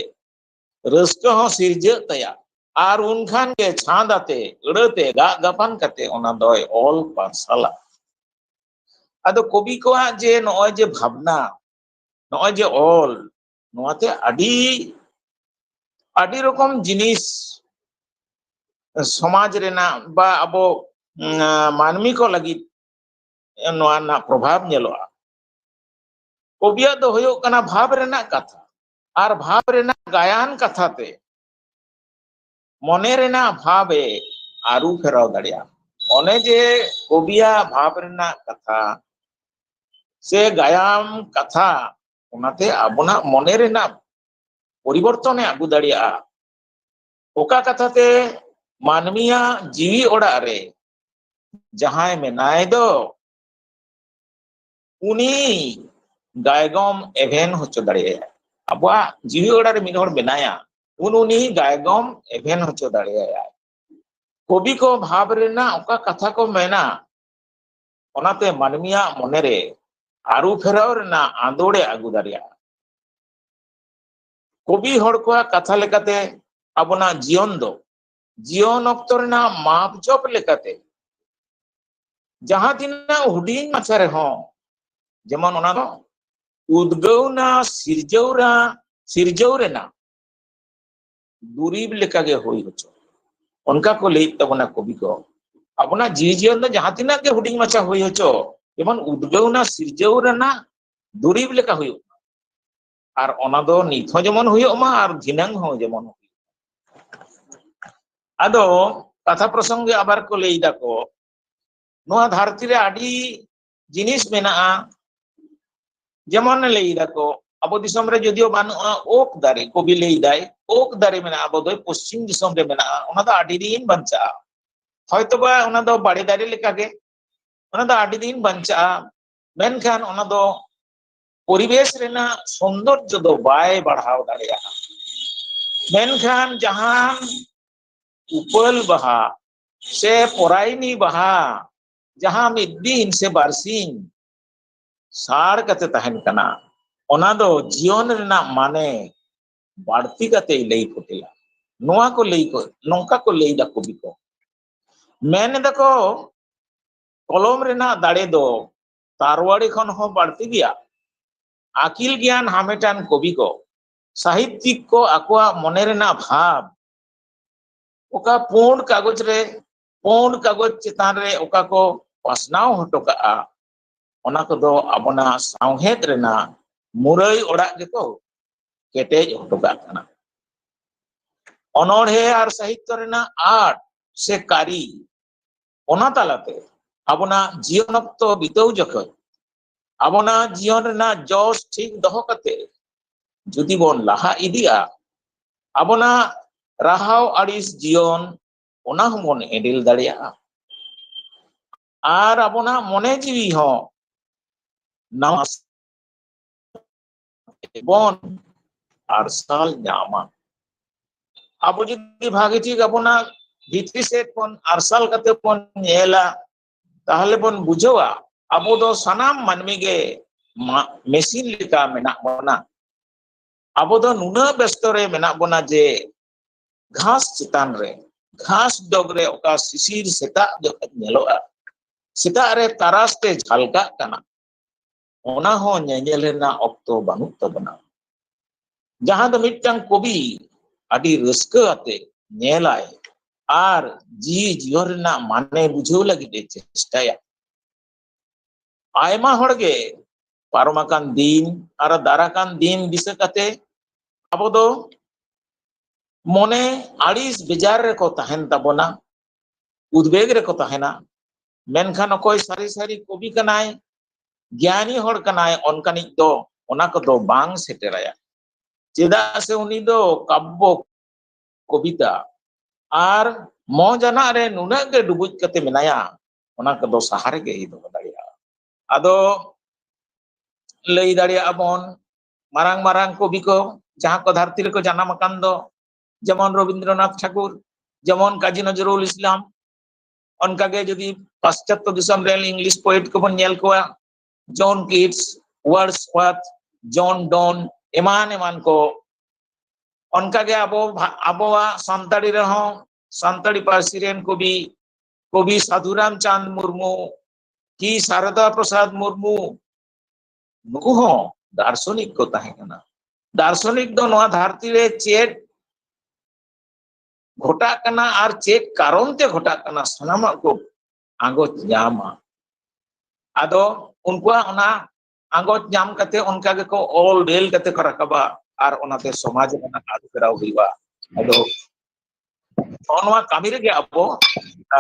ᱨᱟᱹᱥᱠᱟᱹ ᱦᱚᱸ ᱥᱤᱨᱡᱟᱹᱜ ᱛᱟᱭᱟ᱾ ᱟᱨ ᱩᱱᱠᱷᱟᱱ ᱜᱮ ᱪᱷᱟᱸᱫ ᱟᱛᱮ, ᱟᱹᱲᱟᱹᱛᱮ, ᱜᱟᱜ ᱜᱟᱵᱟᱱ ᱠᱟᱛᱮ ᱚᱱᱟ ᱫᱚᱭ ᱚᱞ ᱯᱟᱨᱥᱟᱞᱟ᱾ ᱟᱫᱚ ᱠᱚᱵᱤ ᱠᱚᱣᱟᱜ ᱡᱮ ᱱᱚᱜᱼᱚᱭ ᱡᱮ ᱵᱷᱟᱵᱽᱱᱟ, ᱱᱚᱜᱼᱚᱭ ᱡᱮ ᱚᱞ, ᱱᱚᱣᱟᱛᱮ ᱟᱹᱰᱤ, ᱟᱹᱰᱤ ᱨᱚᱠᱚᱢ ᱡᱤᱱᱤᱥ ᱥᱚᱢᱟᱡᱽ ᱨᱮᱱᱟᱜ ᱵᱟ ᱟᱵᱚ, ᱩᱸ, ᱢᱟᱹᱱᱢᱤ ᱠᱚ ᱞᱟᱹᱜᱤᱫ ᱱᱚᱣᱟ ᱨᱮᱱᱟᱜ ᱯᱨᱚᱵᱷᱟᱵᱽ ᱧᱮᱞᱚᱜᱼᱟ᱾ ᱠᱚᱵᱤᱭᱟᱜ ᱫᱚ ᱦᱩᱭᱩᱜ ᱠᱟᱱᱟ ᱵᱷᱟᱵᱽ ᱨᱮᱱᱟᱜ ᱠᱟᱛᱷᱟ, ᱟᱨ ᱵᱷᱟᱵᱽ ᱨᱮᱱᱟᱜ ᱜᱟᱭᱟᱱ ᱠᱟᱛᱷᱟ ᱛᱮ ᱢᱚᱱᱮ ᱨᱮᱱᱟᱜ ᱵᱷᱟᱵᱽ ᱮ ᱟᱹᱨᱩ ᱯᱷᱮᱨᱟᱣ ᱫᱟᱲᱮᱭᱟᱜᱼᱟ᱾ ᱚᱱᱮ ᱡᱮ ᱠᱚᱵᱤᱭᱟᱜ ᱵᱷᱟᱵᱽ ᱨᱮᱱᱟᱜ ᱠᱟᱛᱷᱟ ᱥᱮ ᱜᱟᱭᱟᱱ ᱠᱟᱛᱷᱟ, ᱚᱱᱟᱛᱮ ᱟᱵᱚᱱᱟᱜ ᱢᱚᱱᱮ ᱨᱮᱱᱟᱜ ᱯᱚᱨᱤᱵᱚᱨᱛᱚᱱ ᱮ ᱟᱹᱜᱩ ᱫᱟᱲᱮᱭᱟᱜᱼᱟ᱾ ᱚᱠᱟ ᱠᱟᱛᱷᱟ ᱛᱮ ᱢᱟᱹᱱᱢᱤᱭᱟᱜ ᱡᱤᱣᱤ ᱚᱲᱟᱜ ᱨᱮ ᱡᱟᱦᱟᱸᱭ ᱢᱮᱱᱟᱭ ᱫᱚ, ᱩᱱᱤ ᱜᱟᱭᱜᱚᱢ ᱮᱵᱷᱮᱱ ᱦᱚᱪᱚ ᱫᱟᱲᱮᱭᱟᱭᱟ᱾ ᱟᱵᱚᱣᱟᱜ ᱡᱤᱣᱤ ᱚᱲᱟᱜ ᱨᱮ ᱢᱤᱫ ᱦᱚᱲ ᱢᱮᱱᱟᱭᱟ, ᱩᱱ ᱩᱱᱤ ᱜᱟᱭᱜᱚᱢ ᱮᱵᱷᱮᱱ ᱦᱚᱪᱚ ᱫᱟᱲᱮᱭᱟᱭᱟ᱾ ᱠᱚᱵᱤ ᱠᱚ ᱵᱷᱟᱵᱽ ᱨᱮᱱᱟᱜ ᱚᱠᱟ ᱠᱟᱛᱷᱟ ᱠᱚ ᱢᱮᱱᱟ, ᱚᱱᱟᱛᱮ ᱢᱟᱹᱱᱢᱤᱭᱟᱜ ᱢᱚᱱᱮᱨᱮ ᱟᱹᱨᱩ ᱯᱷᱮᱨᱟᱣ ᱨᱮᱱᱟᱜ ᱟᱸᱫᱳᱲ ᱮ ᱟᱹᱜᱩ ᱫᱟᱲᱮᱭᱟᱜᱼᱟ᱾ ᱠᱚᱵᱤ ᱦᱚᱲ ᱠᱚᱣᱟᱜ ᱠᱟᱛᱷᱟ ᱞᱮᱠᱟᱛᱮ ᱟᱵᱚᱱᱟᱜ ᱡᱤᱭᱚᱱ ᱫᱚ ᱡᱤᱭᱚᱱ ᱚᱠᱛᱚ ᱨᱮᱱᱟᱜ ᱢᱟᱯ ᱡᱚᱯ ᱞᱮᱠᱟᱛᱮ ᱡᱟᱦᱟᱸ ᱛᱤᱱᱟᱹᱜ ᱦᱩᱰᱤᱧ ᱢᱟᱪᱷᱟ ᱨᱮᱦᱚᱸ, ᱡᱮᱢᱚᱱ ᱚᱱᱟ ᱫᱚ ᱩᱫᱽᱜᱟᱹᱣ ᱨᱮᱱᱟᱜ, ᱥᱤᱨᱡᱟᱹᱣ ᱨᱮᱱᱟᱜ, ᱥᱤᱨᱡᱟᱹᱣ ᱨᱮᱱᱟᱜ ᱫᱩᱨᱤᱵᱽ ᱞᱮᱠᱟᱜᱮ ᱦᱩᱭ ᱦᱚᱪᱚ᱾ ᱚᱱᱠᱟ ᱠᱚ ᱞᱟᱹᱭᱮᱫ ᱛᱟᱵᱚᱱᱟ ᱠᱚᱵᱤ ᱠᱚ᱾ ᱟᱵᱚᱱᱟᱜ ᱡᱤᱣᱤ ᱡᱤᱭᱚᱱ ᱫᱚ ᱡᱟᱦᱟᱸ ᱛᱤᱱᱟᱹᱜ ᱜᱮ ᱦᱩᱰᱤᱧ ᱢᱟᱪᱷᱟ ᱦᱩᱭ ᱦᱚᱪᱚ, ᱡᱮᱢᱚᱱ ᱩᱫᱽᱜᱟᱹᱣ ᱨᱮᱱᱟᱜ, ᱥᱤᱨᱡᱟᱹᱣ ᱨᱮᱱᱟᱜ ᱫᱩᱨᱤᱵᱽ ᱞᱮᱠᱟ ᱦᱩᱭᱩᱜ ᱢᱟ᱾ ᱟᱨ ᱚᱱᱟ ᱫᱚ ᱱᱤᱛ ᱦᱚᱸ ᱡᱮᱢᱚᱱ ᱦᱩᱭᱩᱜ ᱢᱟ ᱟᱨ ᱫᱷᱤᱱᱟᱹᱝ ᱦᱚᱸ ᱡᱮᱢᱚᱱ ᱦᱩᱭᱩᱜ ᱢᱟ᱾ ᱟᱫᱚ ᱠᱟᱛᱷᱟ ᱯᱨᱚᱥᱚᱝᱜᱮ ᱟᱵᱟᱨ ᱠᱚ ᱞᱟᱹᱭ ᱫᱟᱠᱚ, ᱱᱚᱣᱟ ᱫᱷᱟᱹᱨᱛᱤ ᱨᱮ ᱟᱹᱰᱤ ᱡᱤᱱᱤᱥ ᱢᱮᱱᱟᱜᱼᱟ, ᱡᱮᱢᱚᱱ ᱞᱟᱹᱭ ᱫᱟᱠᱚ, ᱟᱵᱚ ᱫᱤᱥᱚᱢ ᱨᱮ ᱡᱩᱫᱤᱭᱳ ᱵᱟᱹᱱᱩᱜᱼᱟ ᱳᱠ ᱫᱟᱨᱮ, ᱠᱚᱵᱤ ᱞᱟᱹᱭ ᱫᱟᱭ, ᱳᱠ ᱫᱟᱨᱮ ᱢᱮᱱᱟᱜᱼᱟ, ᱟᱵᱚ ᱫᱚ ᱯᱚᱥᱪᱤᱢ ᱫᱤᱥᱚᱢ ᱨᱮ ᱢᱮᱱᱟᱜᱼᱟ, ᱚᱱᱟ ᱫᱚ ᱟᱹᱰᱤ ᱫᱤᱱ ᱵᱟᱧᱪᱟᱜᱼᱟ᱾ ᱦᱚᱭᱛᱚ ᱵᱟ ᱚᱱᱟ ᱫᱚ ᱵᱟᱲᱮ ᱫᱟᱨᱮ ᱞᱮᱠᱟᱜᱮ, ᱚᱱᱟ ᱫᱚ ᱟᱹᱰᱤ ᱫᱤᱱ ᱵᱟᱧᱪᱟᱜᱼᱟ, ᱢᱮᱱᱠᱷᱟᱱ ᱚᱱᱟ ᱫᱚ ᱯᱚᱨᱤᱵᱮᱥ ᱨᱮᱱᱟᱜ ᱥᱚᱱᱫᱚᱨᱡᱚ ᱫᱚ ᱵᱟᱭ ᱵᱟᱲᱦᱟᱣ ᱫᱟᱲᱮᱭᱟᱜᱼᱟ᱾ ᱢᱮᱱᱠᱷᱟᱱ ᱡᱟᱦᱟᱸ ᱩᱯᱟᱹᱞ ᱵᱟᱦᱟ ᱥᱮ ᱯᱚᱨᱟᱭᱱᱤ ᱵᱟᱦᱟ, ᱡᱟᱦᱟᱸ ᱢᱤᱫ ᱫᱤᱱ ᱥᱮ ᱵᱟᱨᱥᱤᱧ ᱥᱟᱲ ᱠᱟᱛᱮ ᱛᱟᱦᱮᱱ ᱠᱟᱱᱟ, ᱚᱱᱟ ᱫᱚ ᱡᱤᱭᱚᱱ ᱨᱮᱱᱟᱜ ᱢᱟᱱᱮ ᱵᱟᱹᱲᱛᱤ ᱠᱟᱛᱮᱭ ᱞᱟᱹᱭ ᱯᱷᱚᱴᱮᱞᱟ᱾ ᱱᱚᱣᱟ ᱠᱚ ᱞᱟᱹᱭ ᱠᱚ, ᱱᱚᱝᱠᱟ ᱠᱚ ᱞᱟᱹᱭ ᱫᱟ ᱠᱚᱵᱤ ᱠᱚ᱾ ᱢᱮᱱ ᱮᱫᱟ ᱠᱚ, ᱠᱚᱞᱚᱢ ᱨᱮᱱᱟᱜ ᱫᱟᱲᱮ ᱫᱚ ᱛᱟᱨᱣᱟᱲᱤ ᱠᱷᱚᱱ ᱦᱚᱸ ᱵᱟᱹᱲᱛᱤ ᱜᱮᱭᱟ᱾ ᱟᱹᱠᱤᱞ ᱜᱮᱭᱟᱱ ᱦᱟᱢᱮᱴᱟᱱ ᱠᱚᱵᱤ ᱠᱚ, ᱥᱟᱦᱤᱛᱭᱤᱠ ᱠᱚ ᱟᱠᱚᱣᱟᱜ ᱢᱚᱱᱮ ᱨᱮᱱᱟᱜ ᱵᱷᱟᱵᱽ ᱚᱠᱟ ᱯᱩᱸᱰ ᱠᱟᱜᱚᱡᱽ ᱨᱮ, ᱯᱩᱸᱰ ᱠᱟᱜᱚᱡᱽ ᱪᱮᱛᱟᱱ ᱨᱮ ᱚᱠᱟ ᱠᱚ ᱯᱟᱥᱱᱟᱣ ᱦᱚᱴᱚ ᱠᱟᱜᱼᱟ, ᱚᱱᱟ ᱠᱚᱫᱚ ᱟᱵᱚᱱᱟᱜ ᱥᱟᱶᱦᱮᱫ ᱨᱮᱱᱟᱜ ᱢᱩᱨᱟᱹᱭ ᱚᱲᱟᱜ ᱜᱮᱠᱚ ᱠᱮᱴᱮᱡ ᱦᱚᱴᱚ ᱠᱟᱜ ᱠᱟᱱᱟ᱾ ᱚᱱᱚᱬᱦᱮ ᱟᱨ ᱥᱟᱦᱤᱛᱭᱚ ᱨᱮᱱᱟᱜ ᱟᱨᱴ ᱥᱮ ᱠᱟᱹᱨᱤ, ᱚᱱᱟ ᱛᱟᱞᱟᱛᱮ ᱟᱵᱚᱱᱟᱜ ᱡᱤᱭᱚᱱ ᱚᱠᱛᱚ ᱵᱤᱛᱟᱹᱣ ᱡᱚᱠᱷᱚᱱ ᱟᱵᱚᱱᱟᱜ ᱡᱤᱭᱚᱱ ᱨᱮᱱᱟᱜ ᱡᱚᱥ ᱴᱷᱤᱠ ᱫᱚᱦᱚ ᱠᱟᱛᱮ ᱡᱩᱫᱤ ᱵᱚᱱ ᱞᱟᱦᱟ ᱤᱫᱤᱜᱼᱟ, ᱟᱵᱚᱱᱟᱜ ᱨᱟᱦᱟᱣ ᱟᱹᱲᱤᱥ ᱡᱤᱭᱚᱱ, ᱚᱱᱟ ᱦᱚᱸᱵᱚᱱ ᱮᱸᱰᱮᱞ ᱫᱟᱲᱮᱭᱟᱜᱼᱟ᱾ ᱟᱨ ᱟᱵᱚᱱᱟᱜ ᱢᱚᱱᱮ ᱡᱤᱣᱤ ᱦᱚᱸ ᱱᱟᱣᱟ ᱵᱚᱱ ᱟᱨᱥᱟᱞ ᱧᱟᱢᱟ᱾ ᱟᱵᱚ ᱡᱩᱫᱤ ᱵᱷᱟᱜᱮ ᱴᱷᱤᱠ ᱟᱵᱚᱱᱟᱜ ᱵᱷᱤᱛᱨᱤ ᱥᱮᱫ ᱵᱚᱱ ᱟᱨᱥᱟᱞ ᱠᱟᱛᱮ ᱵᱚᱱ ᱧᱮᱞᱟ, ᱛᱟᱦᱞᱮ ᱵᱚᱱ ᱵᱩᱡᱷᱟᱹᱣᱟ ᱟᱵᱚ ᱫᱚ ᱥᱟᱱᱟᱢ ᱢᱟᱹᱱᱢᱤ ᱜᱮ ᱢᱟ-, ᱢᱮᱥᱤᱱ ᱞᱮᱠᱟ ᱢᱮᱱᱟᱜ ᱵᱚᱱᱟ᱾ ᱟᱵᱚ ᱫᱚ ᱱᱩᱱᱟᱹᱜ ᱵᱮᱥᱛᱚ ᱨᱮ ᱢᱮᱱᱟᱜ ᱵᱚᱱᱟ ᱡᱮ ᱜᱷᱟᱥ ᱪᱮᱛᱟᱱ ᱨᱮ, ᱜᱷᱟᱥ ᱰᱚᱜᱽ ᱨᱮ ᱚᱠᱟ ᱥᱤᱥᱤᱨ ᱥᱮᱛᱟᱜ ᱡᱚᱠᱷᱚᱱ ᱧᱮᱞᱚᱜᱼᱟ, ᱥᱮᱛᱟᱜ ᱨᱮ ᱛᱟᱨᱟᱥ ᱛᱮ ᱡᱷᱟᱞᱠᱟᱜ ᱠᱟᱱᱟ, ᱚᱱᱟ ᱦᱚᱸ ᱧᱮᱧᱮᱞ ᱨᱮᱱᱟᱜ ᱚᱠᱛᱚ ᱵᱟᱹᱱᱩᱜ ᱛᱟᱵᱚᱱᱟ᱾ ᱡᱟᱦᱟᱸ ᱫᱚ ᱢᱤᱫᱴᱟᱝ ᱠᱚᱵᱤ ᱟᱹᱰᱤ ᱨᱟᱹᱥᱠᱟᱹ ᱟᱛᱮ ᱧᱮᱞᱟᱭ ᱟᱨ ᱡᱤᱣᱤ ᱡᱤᱭᱚᱱ ᱨᱮᱱᱟᱜ ᱢᱟᱱᱮ ᱵᱩᱡᱷᱟᱹᱣ ᱞᱟᱹᱜᱤᱫ ᱮ ᱪᱮᱥᱴᱟᱭᱟ᱾ ᱟᱭᱢᱟ ᱦᱚᱲ ᱜᱮ ᱯᱟᱨᱚᱢ ᱟᱠᱟᱱ ᱫᱤᱱ ᱟᱨ ᱫᱟᱨᱟᱠᱟᱱ ᱫᱤᱱ ᱫᱤᱥᱟᱹ ᱠᱟᱛᱮ ᱟᱵᱚ ᱫᱚ ᱢᱚᱱᱮ ᱟᱹᱲᱤᱥ ᱵᱮᱡᱟᱨ ᱨᱮᱠᱚ ᱛᱟᱦᱮᱱ ᱛᱟᱵᱚᱱᱟ, ᱩᱫᱽᱵᱮᱜᱽ ᱨᱮᱠᱚ ᱛᱟᱦᱮᱱᱟ᱾ ᱢᱮᱱᱠᱷᱟᱱ ᱚᱠᱚᱭ ᱥᱟᱹᱨᱤ ᱥᱟᱹᱨᱤ ᱠᱚᱵᱤ ᱠᱟᱱᱟᱭ, ᱜᱮᱭᱟᱱᱤ ᱦᱚᱲ ᱠᱟᱱᱟᱭ, ᱚᱱᱠᱟᱱᱤᱡ ᱫᱚ ᱚᱱᱟ ᱠᱚᱫᱚ ᱵᱟᱝ ᱥᱮᱴᱮᱨᱟᱭᱟ᱾ ᱪᱮᱫᱟᱜ ᱥᱮ ᱩᱱᱤ ᱫᱚ ᱠᱟᱵᱵᱚ ᱠᱚᱵᱤᱛᱟ ᱟᱨ ᱢᱚᱡᱽ ᱟᱱᱟᱜ ᱨᱮ ᱱᱩᱱᱟᱹᱜ ᱜᱮ ᱰᱩᱵᱩᱡ ᱠᱟᱛᱮ ᱢᱮᱱᱟᱭᱟ, ᱚᱱᱟ ᱠᱚᱫᱚ ᱥᱟᱦᱟ ᱨᱮᱜᱮ ᱫᱚᱦᱚ ᱫᱟᱲᱮᱭᱟᱜᱼᱟ᱾ ᱟᱫᱚ ᱞᱟᱹᱭ ᱫᱟᱲᱮᱭᱟᱜᱼᱟ ᱵᱚᱱ, ᱢᱟᱨᱟᱝ ᱢᱟᱨᱟᱝ ᱠᱚᱵᱤ ᱠᱚ ᱡᱟᱦᱟᱸ ᱠᱚ ᱫᱷᱟᱹᱨᱛᱤ ᱨᱮᱠᱚ ᱡᱟᱱᱟᱢ ᱟᱠᱟᱱ ᱫᱚ, ᱡᱮᱢᱚᱱ ᱨᱚᱵᱤᱱᱫᱨᱚᱱᱟᱛᱷ ᱴᱷᱟᱠᱩᱨ, ᱡᱮᱢᱚᱱ ᱠᱟᱡᱤ ᱱᱚᱡᱨᱩᱞ ᱤᱥᱞᱟᱢ, ᱚᱱᱠᱟᱜᱮ ᱡᱩᱫᱤ ᱯᱟᱥᱪᱟᱛᱛᱚ ᱫᱤᱥᱚᱢ ᱨᱮᱱ ᱤᱝᱞᱤᱥ ᱯᱳᱭᱮᱴ ᱠᱚᱵᱚᱱ ᱧᱮᱞ ᱠᱚᱣᱟ, ᱡᱚᱱ ᱠᱤᱴᱥ, ᱣᱟᱨᱰᱥᱣᱟᱨᱛᱷ, ᱡᱚᱱ ᱰᱚᱱ, ᱮᱢᱟᱱ ᱮᱢᱟᱱ ᱠᱚ, ᱚᱱᱠᱟᱜᱮ ᱟᱵᱚ ᱵᱷᱟ-, ᱟᱵᱚᱣᱟᱜ ᱥᱟᱱᱛᱟᱲᱤ ᱨᱮᱦᱚᱸ ᱥᱟᱱᱛᱟᱲᱤ ᱯᱟᱹᱨᱥᱤ ᱨᱮᱱ ᱠᱚᱵᱤ, ᱠᱚᱵᱤ ᱥᱟᱫᱷᱩᱨᱟᱢ ᱪᱟᱸᱫᱽ ᱢᱩᱨᱢᱩ ᱠᱤ ᱥᱟᱨᱚᱫᱟ ᱯᱨᱚᱥᱟᱫᱽ ᱢᱩᱨᱢᱩ, ᱱᱩᱠᱩ ᱦᱚᱸ ᱫᱟᱨᱥᱚᱱᱤᱠ ᱠᱚ ᱛᱟᱦᱮᱸ ᱠᱟᱱᱟ᱾ ᱫᱟᱨᱥᱚᱱᱤᱠ ᱫᱚ ᱱᱚᱣᱟ ᱫᱷᱟᱹᱨᱛᱤ ᱨᱮ ᱪᱮᱫ ᱜᱷᱚᱴᱟᱜ ᱠᱟᱱᱟ ᱟᱨ ᱪᱮᱫ ᱠᱟᱨᱚᱱ ᱛᱮ ᱜᱷᱚᱴᱟᱜ ᱠᱟᱱᱟ, ᱥᱟᱱᱟᱢᱟᱜ ᱠᱚ ᱟᱸᱜᱚᱪ ᱧᱟᱢᱟ᱾ ᱟᱫᱚ ᱩᱱᱠᱩᱣᱟᱜ ᱚᱱᱟ ᱟᱸᱜᱚᱪ ᱧᱟᱢ ᱠᱟᱛᱮ ᱚᱱᱠᱟ ᱜᱮᱠᱚ ᱚᱞ ᱵᱮᱞ ᱠᱟᱛᱮ ᱠᱚ ᱨᱟᱠᱟᱵᱟ ᱟᱨ ᱚᱱᱟᱛᱮ ᱥᱚᱢᱟᱡᱽ ᱨᱮᱱᱟᱜ ᱟᱹᱨᱩ ᱯᱷᱮᱨᱟᱣ ᱦᱩᱭᱩᱜᱼᱟ᱾ ᱟᱫᱚ ᱱᱚᱜᱼᱚ ᱱᱚᱣᱟ ᱠᱟᱹᱢᱤ ᱨᱮᱜᱮ ᱟᱵᱚ, ᱟ,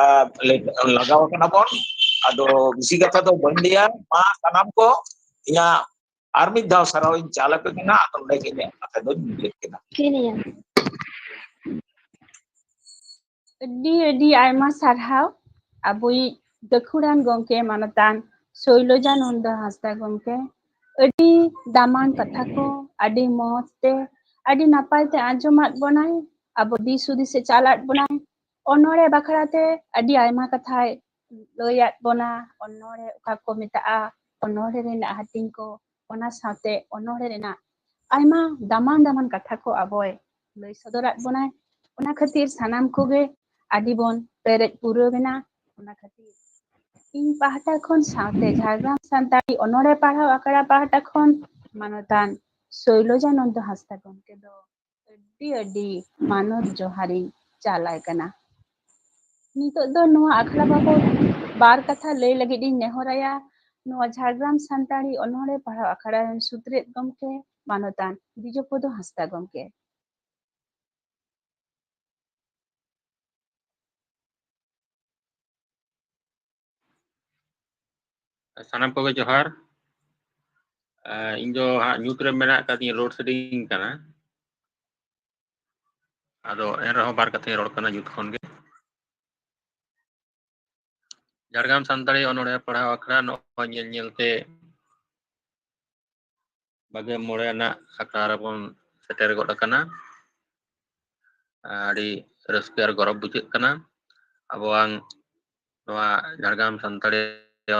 ᱞᱮ-, ᱞᱟᱜᱟᱣ ᱟᱠᱟᱱᱟ ᱵᱚᱱ᱾ ᱟᱫᱚ ᱵᱮᱥᱤ ᱠᱟᱛᱷᱟ ᱫᱚ ᱵᱟᱹᱧ ᱞᱟᱹᱭᱟ, ᱢᱟ ᱥᱟᱱᱟᱢ ᱠᱚ ᱤᱧᱟᱹᱜ ᱟᱨ ᱢᱤᱫ ᱫᱷᱟᱣ ᱥᱟᱨᱦᱟᱣ ᱤᱧ ᱪᱟᱞ ᱟᱯᱮ ᱠᱟᱱᱟ᱾ ᱟᱫᱚ ᱱᱚᱰᱮ ᱜᱮ ᱤᱧᱟᱹᱜ ᱠᱟᱛᱷᱟ ᱫᱚᱧ ᱢᱩᱪᱟᱹᱫ ᱠᱮᱫᱟ᱾ ᱴᱷᱤᱠ ᱜᱮᱭᱟ᱾ ᱟᱹᱰᱤ ᱟᱹᱰᱤ ᱟᱭᱢᱟ ᱥᱟᱨᱦᱟᱣ ᱟᱵᱚᱭᱤᱡ ᱜᱟᱹᱠᱷᱩᱲᱟᱱ ᱜᱚᱢᱠᱮ ᱢᱟᱱᱚᱛᱟᱱ ᱥᱳᱭᱞᱚᱡᱟᱱᱚᱱᱫᱚ ᱦᱟᱸᱥᱫᱟ ᱜᱚᱢᱠᱮ, ᱟᱹᱰᱤ ᱫᱟᱢᱟᱱ ᱠᱟᱛᱷᱟ ᱠᱚ ᱟᱹᱰᱤ ᱢᱚᱡᱽ ᱛᱮ ᱟᱹᱰᱤ ᱱᱟᱯᱟᱭ ᱛᱮ ᱟᱸᱡᱚᱢᱟᱫ ᱵᱚᱱᱟᱭ, ᱟᱵᱚ ᱫᱤᱥ ᱦᱩᱫᱤᱥ ᱮ ᱪᱟᱞᱟᱫ ᱵᱚᱱᱟᱭ᱾ ᱚᱱᱚᱬᱦᱮ ᱵᱟᱠᱷᱨᱟ ᱛᱮ ᱟᱹᱰᱤ ᱟᱭᱢᱟ ᱠᱟᱛᱷᱟᱭ ᱞᱟᱹᱭᱟᱫ ᱵᱚᱱᱟ᱾ ᱚᱱᱚᱬᱦᱮ ᱚᱠᱟ ᱠᱚ ᱢᱮᱛᱟᱜᱼᱟ, ᱚᱱᱚᱬᱦᱮ ᱨᱮᱱᱟᱜ ᱦᱟᱹᱴᱤᱧ ᱠᱚ, ᱚᱱᱟ ᱥᱟᱶᱛᱮ ᱚᱱᱚᱬᱦᱮ ᱨᱮᱱᱟᱜ ᱟᱭᱢᱟ ᱫᱟᱢᱟᱱ ᱫᱟᱢᱟᱱ ᱠᱟᱛᱷᱟ ᱠᱚ ᱟᱵᱚᱭ ᱞᱟᱹᱭ ᱥᱚᱫᱚᱨᱟᱫ ᱵᱚᱱᱟᱭ᱾ ᱚᱱᱟ ᱠᱷᱟᱹᱛᱤᱨ ᱥᱟᱱᱟᱢ ᱠᱚᱜᱮ ᱟᱹᱰᱤ ᱵᱚᱱ ᱯᱮᱨᱮᱡ ᱯᱩᱨᱟᱹᱣ ᱮᱱᱟ᱾ ᱚᱱᱟ ᱠᱷᱟᱹᱛᱤᱨ ᱤᱧ ᱯᱟᱦᱴᱟ ᱠᱷᱚᱱ ᱥᱟᱶᱛᱮ ᱡᱷᱟᱲᱜᱨᱟᱢ ᱥᱟᱱᱛᱟᱲᱤ ᱚᱱᱚᱬᱦᱮ ᱯᱟᱲᱦᱟᱣ ᱟᱠᱷᱲᱟ ᱯᱟᱦᱴᱟ ᱠᱷᱚᱱ ᱢᱟᱱᱚᱛᱟᱱ ᱥᱳᱭᱞᱚᱡᱟᱱᱚᱱᱫᱚ ᱦᱟᱸᱥᱫᱟ ᱜᱚᱢᱠᱮ ᱫᱚ ᱟᱹᱰᱤ ᱟᱹᱰᱤ ᱢᱟᱱᱚᱛ ᱡᱚᱦᱟᱨᱤᱧ ᱪᱟᱞ ᱟᱭ ᱠᱟᱱᱟ᱾ ᱱᱤᱛᱚᱜ ᱫᱚ ᱱᱚᱣᱟ ᱟᱠᱷᱲᱟ ᱵᱟᱵᱚᱫ ᱵᱟᱨ ᱠᱟᱛᱷᱟ ᱞᱟᱹᱭ ᱞᱟᱹᱜᱤᱫ ᱤᱧ ᱱᱮᱦᱚᱨ ᱟᱭᱟ ᱱᱚᱣᱟ ᱡᱷᱟᱲᱜᱨᱟᱢ ᱥᱟᱱᱛᱟᱲᱤ ᱚᱱᱚᱬᱦᱮ ᱯᱟᱲᱦᱟᱣ ᱟᱠᱷᱲᱟ ᱨᱮᱱ ᱥᱩᱛᱨᱮᱫ ᱜᱚᱢᱠᱮ ᱢᱟᱱᱚᱛᱟᱱ ᱵᱤᱡᱚᱯᱚᱫᱚ ᱦᱟᱸᱥᱫᱟ ᱜᱚᱢᱠᱮ᱾ ᱥᱟᱱᱟᱢ ᱠᱚᱜᱮ ᱡᱚᱦᱟᱨ᱾ ᱮ, ᱤᱧ ᱫᱚ ᱦᱟᱸᱜ ᱧᱩᱛ ᱨᱮ ᱢᱮᱱᱟᱜ ᱟᱠᱟᱫᱤᱧᱟ, load shedding ᱠᱟᱱᱟ᱾ ᱟᱫᱚ ᱮᱱ ᱨᱮᱦᱚᱸ ᱵᱟᱨ ᱠᱟᱛᱷᱟᱧ ᱨᱚᱲ ᱠᱟᱱᱟ ᱧᱩᱛ ᱠᱷᱚᱱ ᱜᱮ᱾ ᱡᱷᱟᱲᱜᱨᱟᱢ ᱥᱟᱱᱛᱟᱲᱤ ᱚᱱᱚᱬᱦᱮ ᱯᱟᱲᱦᱟᱣ ᱟᱠᱷᱲᱟ ᱱᱚᱜᱼᱚᱭ ᱧᱮᱞ ᱧᱮᱞ ᱛᱮ ᱵᱟᱜᱮ ᱢᱚᱬᱮ ᱟᱱᱟᱜ ᱟᱠᱷᱲᱟ ᱨᱮᱵᱚᱱ ᱥᱮᱴᱮᱨ ᱜᱚᱫ ᱟᱠᱟᱱᱟ᱾ ᱟᱹᱰᱤ ᱨᱟᱹᱥᱠᱟᱹ ᱟᱨ ᱜᱚᱨᱚᱵᱽ ᱵᱩᱡᱷᱟᱹᱜ ᱠᱟᱱᱟ᱾ ᱟᱵᱚᱣᱟᱝ ᱱᱚᱣᱟ ᱡᱷᱟᱲᱜᱨᱟᱢ ᱥᱟᱱᱛᱟᱲᱤ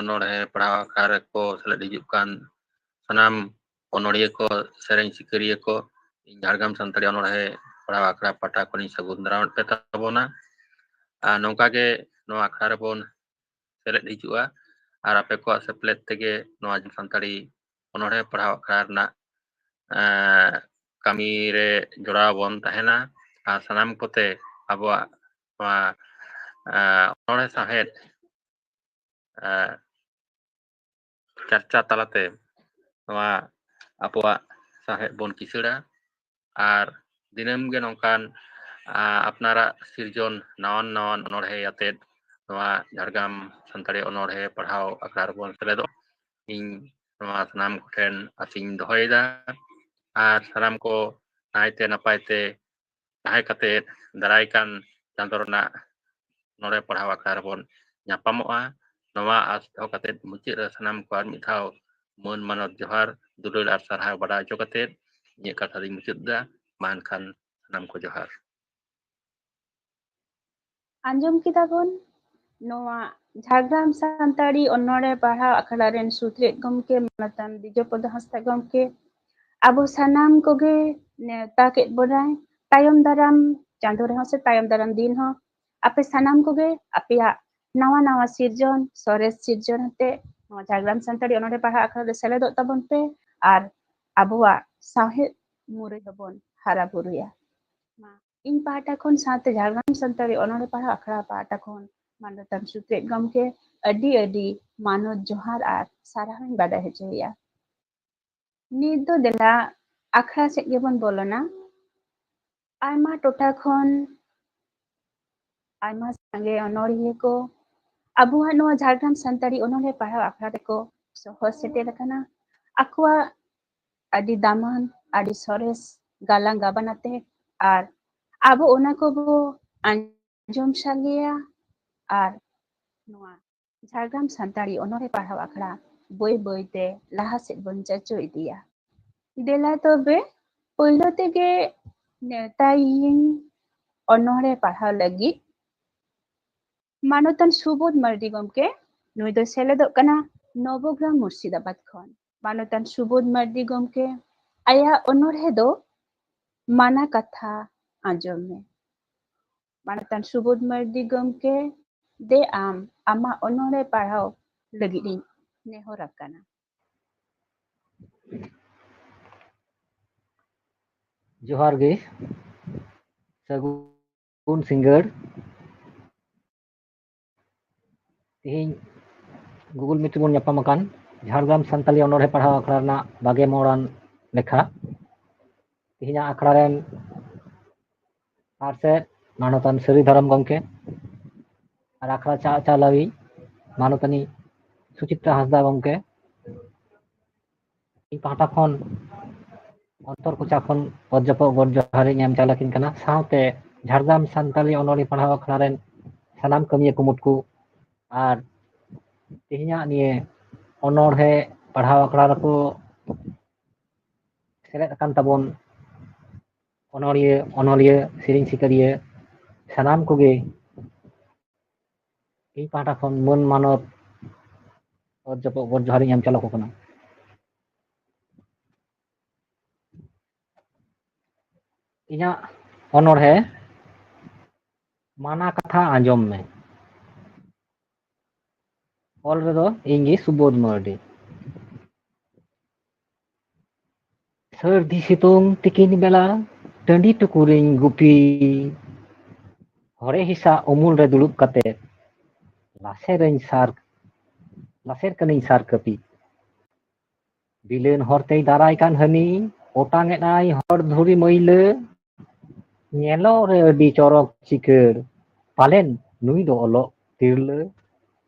ᱚᱱᱚᱬᱦᱮ ᱯᱟᱲᱦᱟᱣ ᱟᱠᱷᱲᱟ ᱨᱮᱠᱚ ᱥᱮᱞᱮᱫ ᱦᱤᱡᱩᱜ ᱠᱟᱱ ᱥᱟᱱᱟᱢ ᱚᱱᱚᱲᱤᱭᱟᱹ ᱠᱚ, ᱥᱮᱨᱮᱧ ᱥᱤᱠᱟᱹᱨᱤᱭᱟᱹ ᱠᱚ, ᱤᱧ ᱡᱷᱟᱲᱜᱨᱟᱢ ᱥᱟᱱᱛᱟᱲᱤ ᱚᱱᱚᱬᱦᱮ ᱯᱟᱲᱦᱟᱣ ᱟᱠᱷᱲᱟ ᱯᱟᱦᱴᱟ ᱠᱷᱚᱱᱤᱧ ᱥᱟᱹᱜᱩᱱ ᱫᱟᱨᱟᱢᱮᱫ ᱯᱮ ᱛᱟᱵᱚᱱᱟ᱾ ᱟᱨ ᱱᱚᱝᱠᱟ ᱜᱮ ᱱᱚᱣᱟ ᱟᱠᱷᱲᱟ ᱨᱮᱵᱚᱱ ᱥᱮᱞᱮᱫ ᱦᱤᱡᱩᱜᱼᱟ᱾ ᱟᱨ ᱟᱯᱮ ᱠᱚᱣᱟᱜ ᱥᱮᱯᱞᱮᱫ ᱛᱮᱜᱮ ᱱᱚᱣᱟ ᱥᱟᱱᱛᱟᱲᱤ ᱚᱱᱚᱬᱦᱮ ᱯᱟᱲᱦᱟᱣ ᱟᱠᱷᱲᱟ ᱨᱮᱱᱟᱜ, ᱮᱸ, ᱠᱟᱹᱢᱤ ᱨᱮ ᱡᱚᱲᱟᱣ ᱵᱚᱱ ᱛᱟᱦᱮᱱᱟ᱾ ᱟᱨ ᱥᱟᱱᱟᱢ ᱠᱚᱛᱮ ᱟᱵᱚᱣᱟᱜ ᱱᱚᱣᱟ, ᱮᱸ, ᱚᱱᱚᱬᱦᱮ ᱥᱟᱶᱦᱮᱫ, ᱮᱸ, ᱪᱟᱨᱪᱟ ᱛᱟᱞᱟᱛᱮ ᱱᱚᱣᱟ ᱟᱵᱚᱣᱟᱜ ᱥᱟᱶᱦᱮᱫ ᱵᱚᱱ ᱠᱤᱥᱟᱹᱲᱟ᱾ ᱟᱨ ᱫᱤᱱᱟᱹᱢ ᱜᱮ ᱱᱚᱝᱠᱟᱱ, ᱟᱸ, ᱟᱯᱱᱟᱨᱟᱜ ᱥᱤᱨᱡᱚᱱ ᱱᱟᱣᱟᱱ ᱱᱟᱣᱟᱱ ᱚᱱᱚᱬᱦᱮ ᱟᱛᱮᱫ ᱱᱚᱣᱟ ᱡᱷᱟᱲᱜᱨᱟᱢ ᱥᱟᱱᱛᱟᱲᱤ ᱚᱱᱚᱬᱦᱮ ᱯᱟᱲᱦᱟᱣ ᱟᱠᱷᱲᱟ ᱨᱮᱵᱚᱱ ᱥᱮᱞᱮᱫᱚᱜ᱾ ᱤᱧ ᱱᱚᱣᱟ ᱥᱟᱱᱟᱢ ᱠᱚᱴᱷᱮᱱ ᱟᱥᱤᱧ ᱫᱚᱦᱚᱭᱮᱫᱟ᱾ ᱟᱨ ᱥᱟᱱᱟᱢ ᱠᱚ ᱱᱟᱭᱛᱮ ᱱᱟᱯᱟᱭ ᱛᱮ ᱛᱟᱦᱮᱸ ᱠᱟᱛᱮ ᱫᱟᱨᱟᱭ ᱠᱟᱱ ᱪᱟᱸᱫᱚ ᱨᱮᱱᱟᱜ ᱱᱚᱰᱮ ᱯᱟᱲᱦᱟᱣ ᱟᱠᱷᱲᱟ ᱨᱮᱵᱚᱱ ᱧᱟᱯᱟᱢᱚᱜᱼᱟ᱾ ᱱᱚᱣᱟ ᱟᱸᱥ ᱫᱚᱦᱚ ᱠᱟᱛᱮ ᱢᱩᱪᱟᱹᱫ ᱨᱮ ᱥᱟᱱᱟᱢ ᱠᱚ ᱟᱨ ᱢᱤᱫ ᱫᱷᱟᱣ ᱢᱟᱹᱱ ᱢᱟᱱᱚᱛ ᱡᱚᱦᱟᱨ, ᱫᱩᱞᱟᱹᱲ ᱟᱨ ᱥᱟᱨᱦᱟᱣ ᱵᱟᱰᱟᱭ ᱦᱚᱪᱚ ᱠᱟᱛᱮ ᱤᱧᱟᱹᱜ ᱠᱟᱛᱷᱟ ᱫᱚᱧ ᱢᱩᱪᱟᱹᱫ ᱮᱫᱟ᱾ ᱢᱟ ᱮᱱᱠᱷᱟᱱ ᱥᱟᱱᱟᱢ ᱠᱚ ᱡᱚᱦᱟᱨ᱾ ᱟᱸᱡᱚᱢ ᱠᱮᱫᱟ ᱵᱚᱱ ᱱᱚᱣᱟ ᱡᱷᱟᱲᱜᱨᱟᱢ ᱥᱟᱱᱛᱟᱲᱤ ᱚᱱᱚᱬᱦᱮ ᱯᱟᱲᱦᱟᱣ ᱟᱠᱷᱲᱟ ᱨᱮᱱ ᱥᱩᱛᱨᱮᱫ ᱜᱚᱢᱠᱮ ᱢᱟᱱᱚᱛᱟᱱ ᱵᱤᱡᱚᱭ ᱯᱚᱫᱚ ᱦᱟᱸᱥᱫᱟ ᱜᱚᱢᱠᱮ ᱟᱵᱚ ᱥᱟᱱᱟᱢ ᱠᱚᱜᱮ ᱱᱮᱣᱛᱟ ᱠᱮᱫ ᱵᱚᱱᱟᱭ᱾ ᱛᱟᱭᱚᱢ ᱫᱟᱨᱟᱢ ᱪᱟᱸᱫᱳ ᱨᱮᱦᱚᱸ ᱥᱮ ᱛᱟᱭᱚᱢ ᱫᱟᱨᱟᱢ ᱫᱤᱱ ᱦᱚᱸ ᱟᱯᱮ ᱥᱟᱱᱟᱢ ᱠᱚᱜᱮ ᱟᱯᱮᱭᱟᱜ ᱱᱟᱣᱟ ᱱᱟᱣᱟ ᱥᱤᱨᱡᱚᱱ, ᱥᱚᱨᱮᱥ ᱥᱤᱨᱡᱚᱱ ᱟᱛᱮ ᱱᱚᱣᱟ ᱡᱷᱟᱲᱜᱨᱟᱢ ᱥᱟᱱᱛᱟᱲᱤ ᱚᱱᱚᱬᱦᱮ ᱯᱟᱲᱦᱟᱣ ᱟᱠᱷᱲᱟ ᱨᱮ ᱥᱮᱞᱮᱫᱚᱜ ᱛᱟᱵᱚᱱ ᱯᱮ ᱟᱨ ᱟᱵᱚᱣᱟᱜ ᱥᱟᱶᱦᱮᱫ ᱢᱩᱨᱟᱹᱭ ᱦᱚᱸᱵᱚᱱ ᱦᱟᱨᱟ ᱵᱩᱨᱩᱭᱟ᱾ ᱢᱟ, ᱤᱧ ᱯᱟᱦᱴᱟ ᱠᱷᱚᱱ ᱥᱟᱶᱛᱮ ᱡᱷᱟᱲᱜᱨᱟᱢ ᱥᱟᱱᱛᱟᱲᱤ ᱚᱱᱚᱬᱦᱮ ᱯᱟᱲᱦᱟᱣ ᱟᱠᱷᱲᱟ ᱯᱟᱦᱴᱟ ᱠᱷᱚᱱ ᱢᱟᱱᱚᱛᱟᱱ ᱥᱩᱛᱨᱮᱫ ᱜᱚᱢᱠᱮ ᱟᱹᱰᱤ ᱟᱹᱰᱤ ᱢᱟᱱᱚᱛ ᱡᱚᱦᱟᱨ ᱟᱨ ᱥᱟᱨᱦᱟᱣ ᱤᱧ ᱵᱟᱰᱟᱭ ᱦᱚᱪᱚᱭᱮᱭᱟ᱾ ᱱᱤᱛ ᱫᱚ ᱫᱮᱞᱟ ᱟᱠᱷᱲᱟ ᱥᱮᱫ ᱜᱮᱵᱚᱱ ᱵᱚᱞᱚᱱᱟ᱾ ᱟᱭᱢᱟ ᱴᱚᱴᱷᱟ ᱠᱷᱚᱱ ᱟᱭᱢᱟ ᱥᱟᱸᱜᱮ ᱚᱱᱚᱬᱦᱤᱭᱟᱹ ᱠᱚ ᱟᱵᱚᱣᱟᱜ ᱱᱚᱣᱟ ᱡᱷᱟᱲᱜᱨᱟᱢ ᱥᱟᱱᱛᱟᱲᱤ ᱚᱱᱚᱬᱦᱮ ᱯᱟᱲᱦᱟᱣ ᱟᱠᱷᱲᱟ ᱨᱮᱠᱚ ᱥᱚᱦᱚᱨ ᱥᱮᱴᱮᱨ ᱟᱠᱟᱱᱟ᱾ ᱟᱠᱚᱣᱟᱜ ᱟᱹᱰᱤ ᱫᱟᱢᱟᱱ, ᱟᱹᱰᱤ ᱥᱚᱨᱮᱥ ᱜᱟᱞᱟᱝ ᱜᱟᱵᱟᱱ ᱟᱛᱮ ᱟᱨ ᱟᱵᱚ ᱚᱱᱟ ᱠᱚᱵᱚ ᱟᱸᱡᱚᱢ ᱥᱟᱸᱜᱮᱭᱟ ᱟᱨ ᱱᱚᱣᱟ ᱡᱷᱟᱲᱜᱨᱟᱢ ᱥᱟᱱᱛᱟᱲᱤ ᱚᱱᱚᱬᱦᱮ ᱯᱟᱲᱦᱟᱣ ᱟᱠᱷᱲᱟ ᱵᱟᱹᱭ ᱵᱟᱹᱭ ᱛᱮ ᱞᱟᱦᱟ ᱥᱮᱫ ᱵᱚᱱ ᱪᱟᱪᱳ ᱤᱫᱤᱭᱟ᱾ ᱫᱮᱞᱟ ᱛᱚᱵᱮ ᱯᱳᱭᱞᱳ ᱛᱮᱜᱮ ᱱᱮᱣᱛᱟᱭᱤᱧ ᱚᱱᱚᱬᱦᱮ ᱯᱟᱲᱦᱟᱣ ᱞᱟᱹᱜᱤᱫ ᱢᱟᱱᱚᱛᱟᱱ ᱥᱩᱵᱳᱫᱷ ᱢᱟᱨᱰᱤ ᱜᱚᱢᱠᱮ᱾ ᱱᱩᱭ ᱫᱚᱭ ᱥᱮᱞᱮᱫᱚᱜ ᱠᱟᱱᱟ ᱱᱚᱵᱚᱜᱨᱟᱢ ᱢᱩᱨᱥᱤᱫᱟᱵᱟᱫᱽ ᱠᱷᱚᱱ᱾ ᱢᱟᱱᱚᱛᱟᱱ ᱥᱩᱵᱳᱫᱷ ᱢᱟᱨᱰᱤ ᱜᱚᱢᱠᱮ ᱟᱭᱟᱜ ᱚᱱᱚᱬᱦᱮ ᱫᱚ ᱢᱟᱱᱟ ᱠᱟᱛᱷᱟ ᱟᱸᱡᱚᱢ ᱢᱮ᱾ ᱢᱟᱱᱚᱛᱟᱱ ᱥᱩᱵᱳᱫᱷ ᱢᱟᱨᱰᱤ ᱜᱚᱢᱠᱮ, ᱫᱮ ᱟᱢ ᱟᱢᱟᱜ ᱚᱱᱚᱬᱦᱮ ᱯᱟᱲᱦᱟᱣ ᱞᱟᱹᱜᱤᱫ ᱤᱧ ᱱᱮᱦᱚᱨ ᱟᱠᱟᱱᱟ᱾ ᱡᱚᱦᱟᱨ ᱜᱮ, ᱥᱟᱹᱜᱩᱱ ᱥᱤᱸᱜᱟᱹᱲ᱾ ᱛᱮᱦᱮᱧ Google Meet ᱨᱮᱵᱚᱱ ᱧᱟᱯᱟᱢ ᱟᱠᱟᱱ ᱡᱷᱟᱲᱜᱨᱟᱢ ᱥᱟᱱᱛᱟᱞᱤ ᱚᱱᱚᱬᱦᱮ ᱯᱟᱲᱦᱟᱣ ᱟᱠᱷᱲᱟ ᱨᱮᱱᱟᱜ ᱵᱟᱜᱮ ᱢᱚᱬᱟᱱ ᱞᱮᱠᱷᱟ᱾ ᱛᱮᱦᱮᱧᱟᱜ ᱟᱠᱷᱲᱟ ᱨᱮᱱ ᱟᱨ ᱥᱮ ᱢᱟᱱᱚᱛᱟᱱ ᱥᱟᱹᱨᱤ ᱫᱷᱚᱨᱚᱢ ᱜᱚᱢᱠᱮ ᱟᱨ ᱟᱠᱷᱲᱟ ᱪᱟ-, ᱪᱟᱞᱟᱣᱤᱡ ᱢᱟᱱᱚᱛᱟᱱᱤ ᱥᱩᱪᱤᱛᱨᱟ ᱦᱟᱸᱥᱫᱟ ᱜᱚᱢᱠᱮ᱾ ᱤᱧ ᱯᱟᱦᱴᱟ ᱠᱷᱚᱱ ᱚᱱᱛᱚᱨ ᱠᱚᱪᱟ ᱠᱷᱚᱱ ᱚᱛ ᱡᱚᱯᱚᱜ ᱜᱚᱰ ᱡᱚᱦᱟᱨ ᱤᱧ ᱮᱢ ᱪᱟᱞ ᱟᱹᱠᱤᱱ ᱠᱟᱱᱟ, ᱥᱟᱶᱛᱮ ᱡᱷᱟᱲᱜᱨᱟᱢ ᱥᱟᱱᱛᱟᱞᱤ ᱚᱱᱚᱬᱦᱮ ᱯᱟᱲᱦᱟᱣ ᱟᱠᱷᱲᱟ ᱨᱮᱱ ᱥᱟᱱᱟᱢ ᱠᱟᱹᱢᱤᱭᱟᱹ ᱠᱩᱢᱩᱴ ᱠᱚ ᱟᱨ ᱛᱮᱦᱮᱧᱟᱜ ᱱᱤᱭᱟᱹ ᱚᱱᱚᱬᱦᱮ ᱯᱟᱲᱦᱟᱣ ᱟᱠᱷᱲᱟ ᱨᱮᱠᱚ ᱥᱮᱞᱮᱫ ᱟᱠᱟᱱ ᱛᱟᱵᱚᱱ ᱚᱱᱚᱲᱤᱭᱟᱹ, ᱚᱱᱚᱞᱤᱭᱟᱹ, ᱥᱮᱨᱮᱧ ᱥᱤᱠᱟᱹᱨᱤᱭᱟᱹ ᱥᱟᱱᱟᱢ ᱠᱚᱜᱮ ᱤᱧ ᱯᱟᱦᱴᱟ ᱠᱷᱚᱱ ᱢᱟᱹᱱ ᱢᱟᱱᱚᱛ ᱚᱛ ᱡᱚᱯᱚᱜ ᱜᱚᱰ ᱡᱚᱦᱟᱨ ᱤᱧ ᱮᱢ ᱪᱟᱞ ᱟᱠᱚ ᱠᱟᱱᱟ᱾ ᱤᱧᱟᱹᱜ ᱚᱱᱚᱬᱦᱮ ᱢᱟᱱᱟ ᱠᱟᱛᱷᱟ ᱟᱸᱡᱚᱢ ᱢᱮ᱾ ᱚᱞ ᱨᱮᱫᱚ ᱤᱧ ᱜᱮ ᱥᱩᱵᱳᱫᱷ ᱢᱟᱨᱰᱤ᱾ ᱥᱟᱹᱨᱫᱤ ᱥᱤᱛᱩᱝ ᱛᱤᱠᱤᱱ ᱵᱮᱲᱟ ᱴᱟᱺᱰᱤ ᱴᱩᱠᱩᱨᱤᱧ ᱜᱩᱯᱤ, ᱦᱚᱲᱮ ᱦᱮᱸᱥᱟᱜ ᱩᱢᱩᱞ ᱨᱮ ᱫᱩᱲᱩᱵ ᱠᱟᱛᱮ ᱞᱟᱥᱮᱨᱟᱹᱧ ᱥᱟᱨ, ᱞᱟᱥᱮᱨ ᱠᱟᱹᱱᱟᱹᱧ ᱥᱟᱨ ᱠᱟᱹᱯᱤ᱾ ᱵᱤᱞᱟᱹᱱ ᱦᱚᱨ ᱛᱮᱭ ᱫᱟᱨᱟᱭ ᱠᱟᱱ ᱦᱟᱹᱱᱤ, ᱚᱴᱟᱝ ᱮᱫ ᱟᱭ ᱦᱚᱨ ᱫᱷᱩᱲᱤ ᱢᱟᱹᱭᱞᱟᱹ᱾ ᱧᱮᱞᱚᱜ ᱨᱮ ᱟᱹᱰᱤ ᱪᱚᱨᱚᱠ ᱪᱤᱠᱟᱹᱲ, ᱯᱟᱞᱮᱱ ᱱᱩᱭ ᱫᱚ ᱚᱞᱚᱜ ᱛᱤᱨᱞᱟᱹ᱾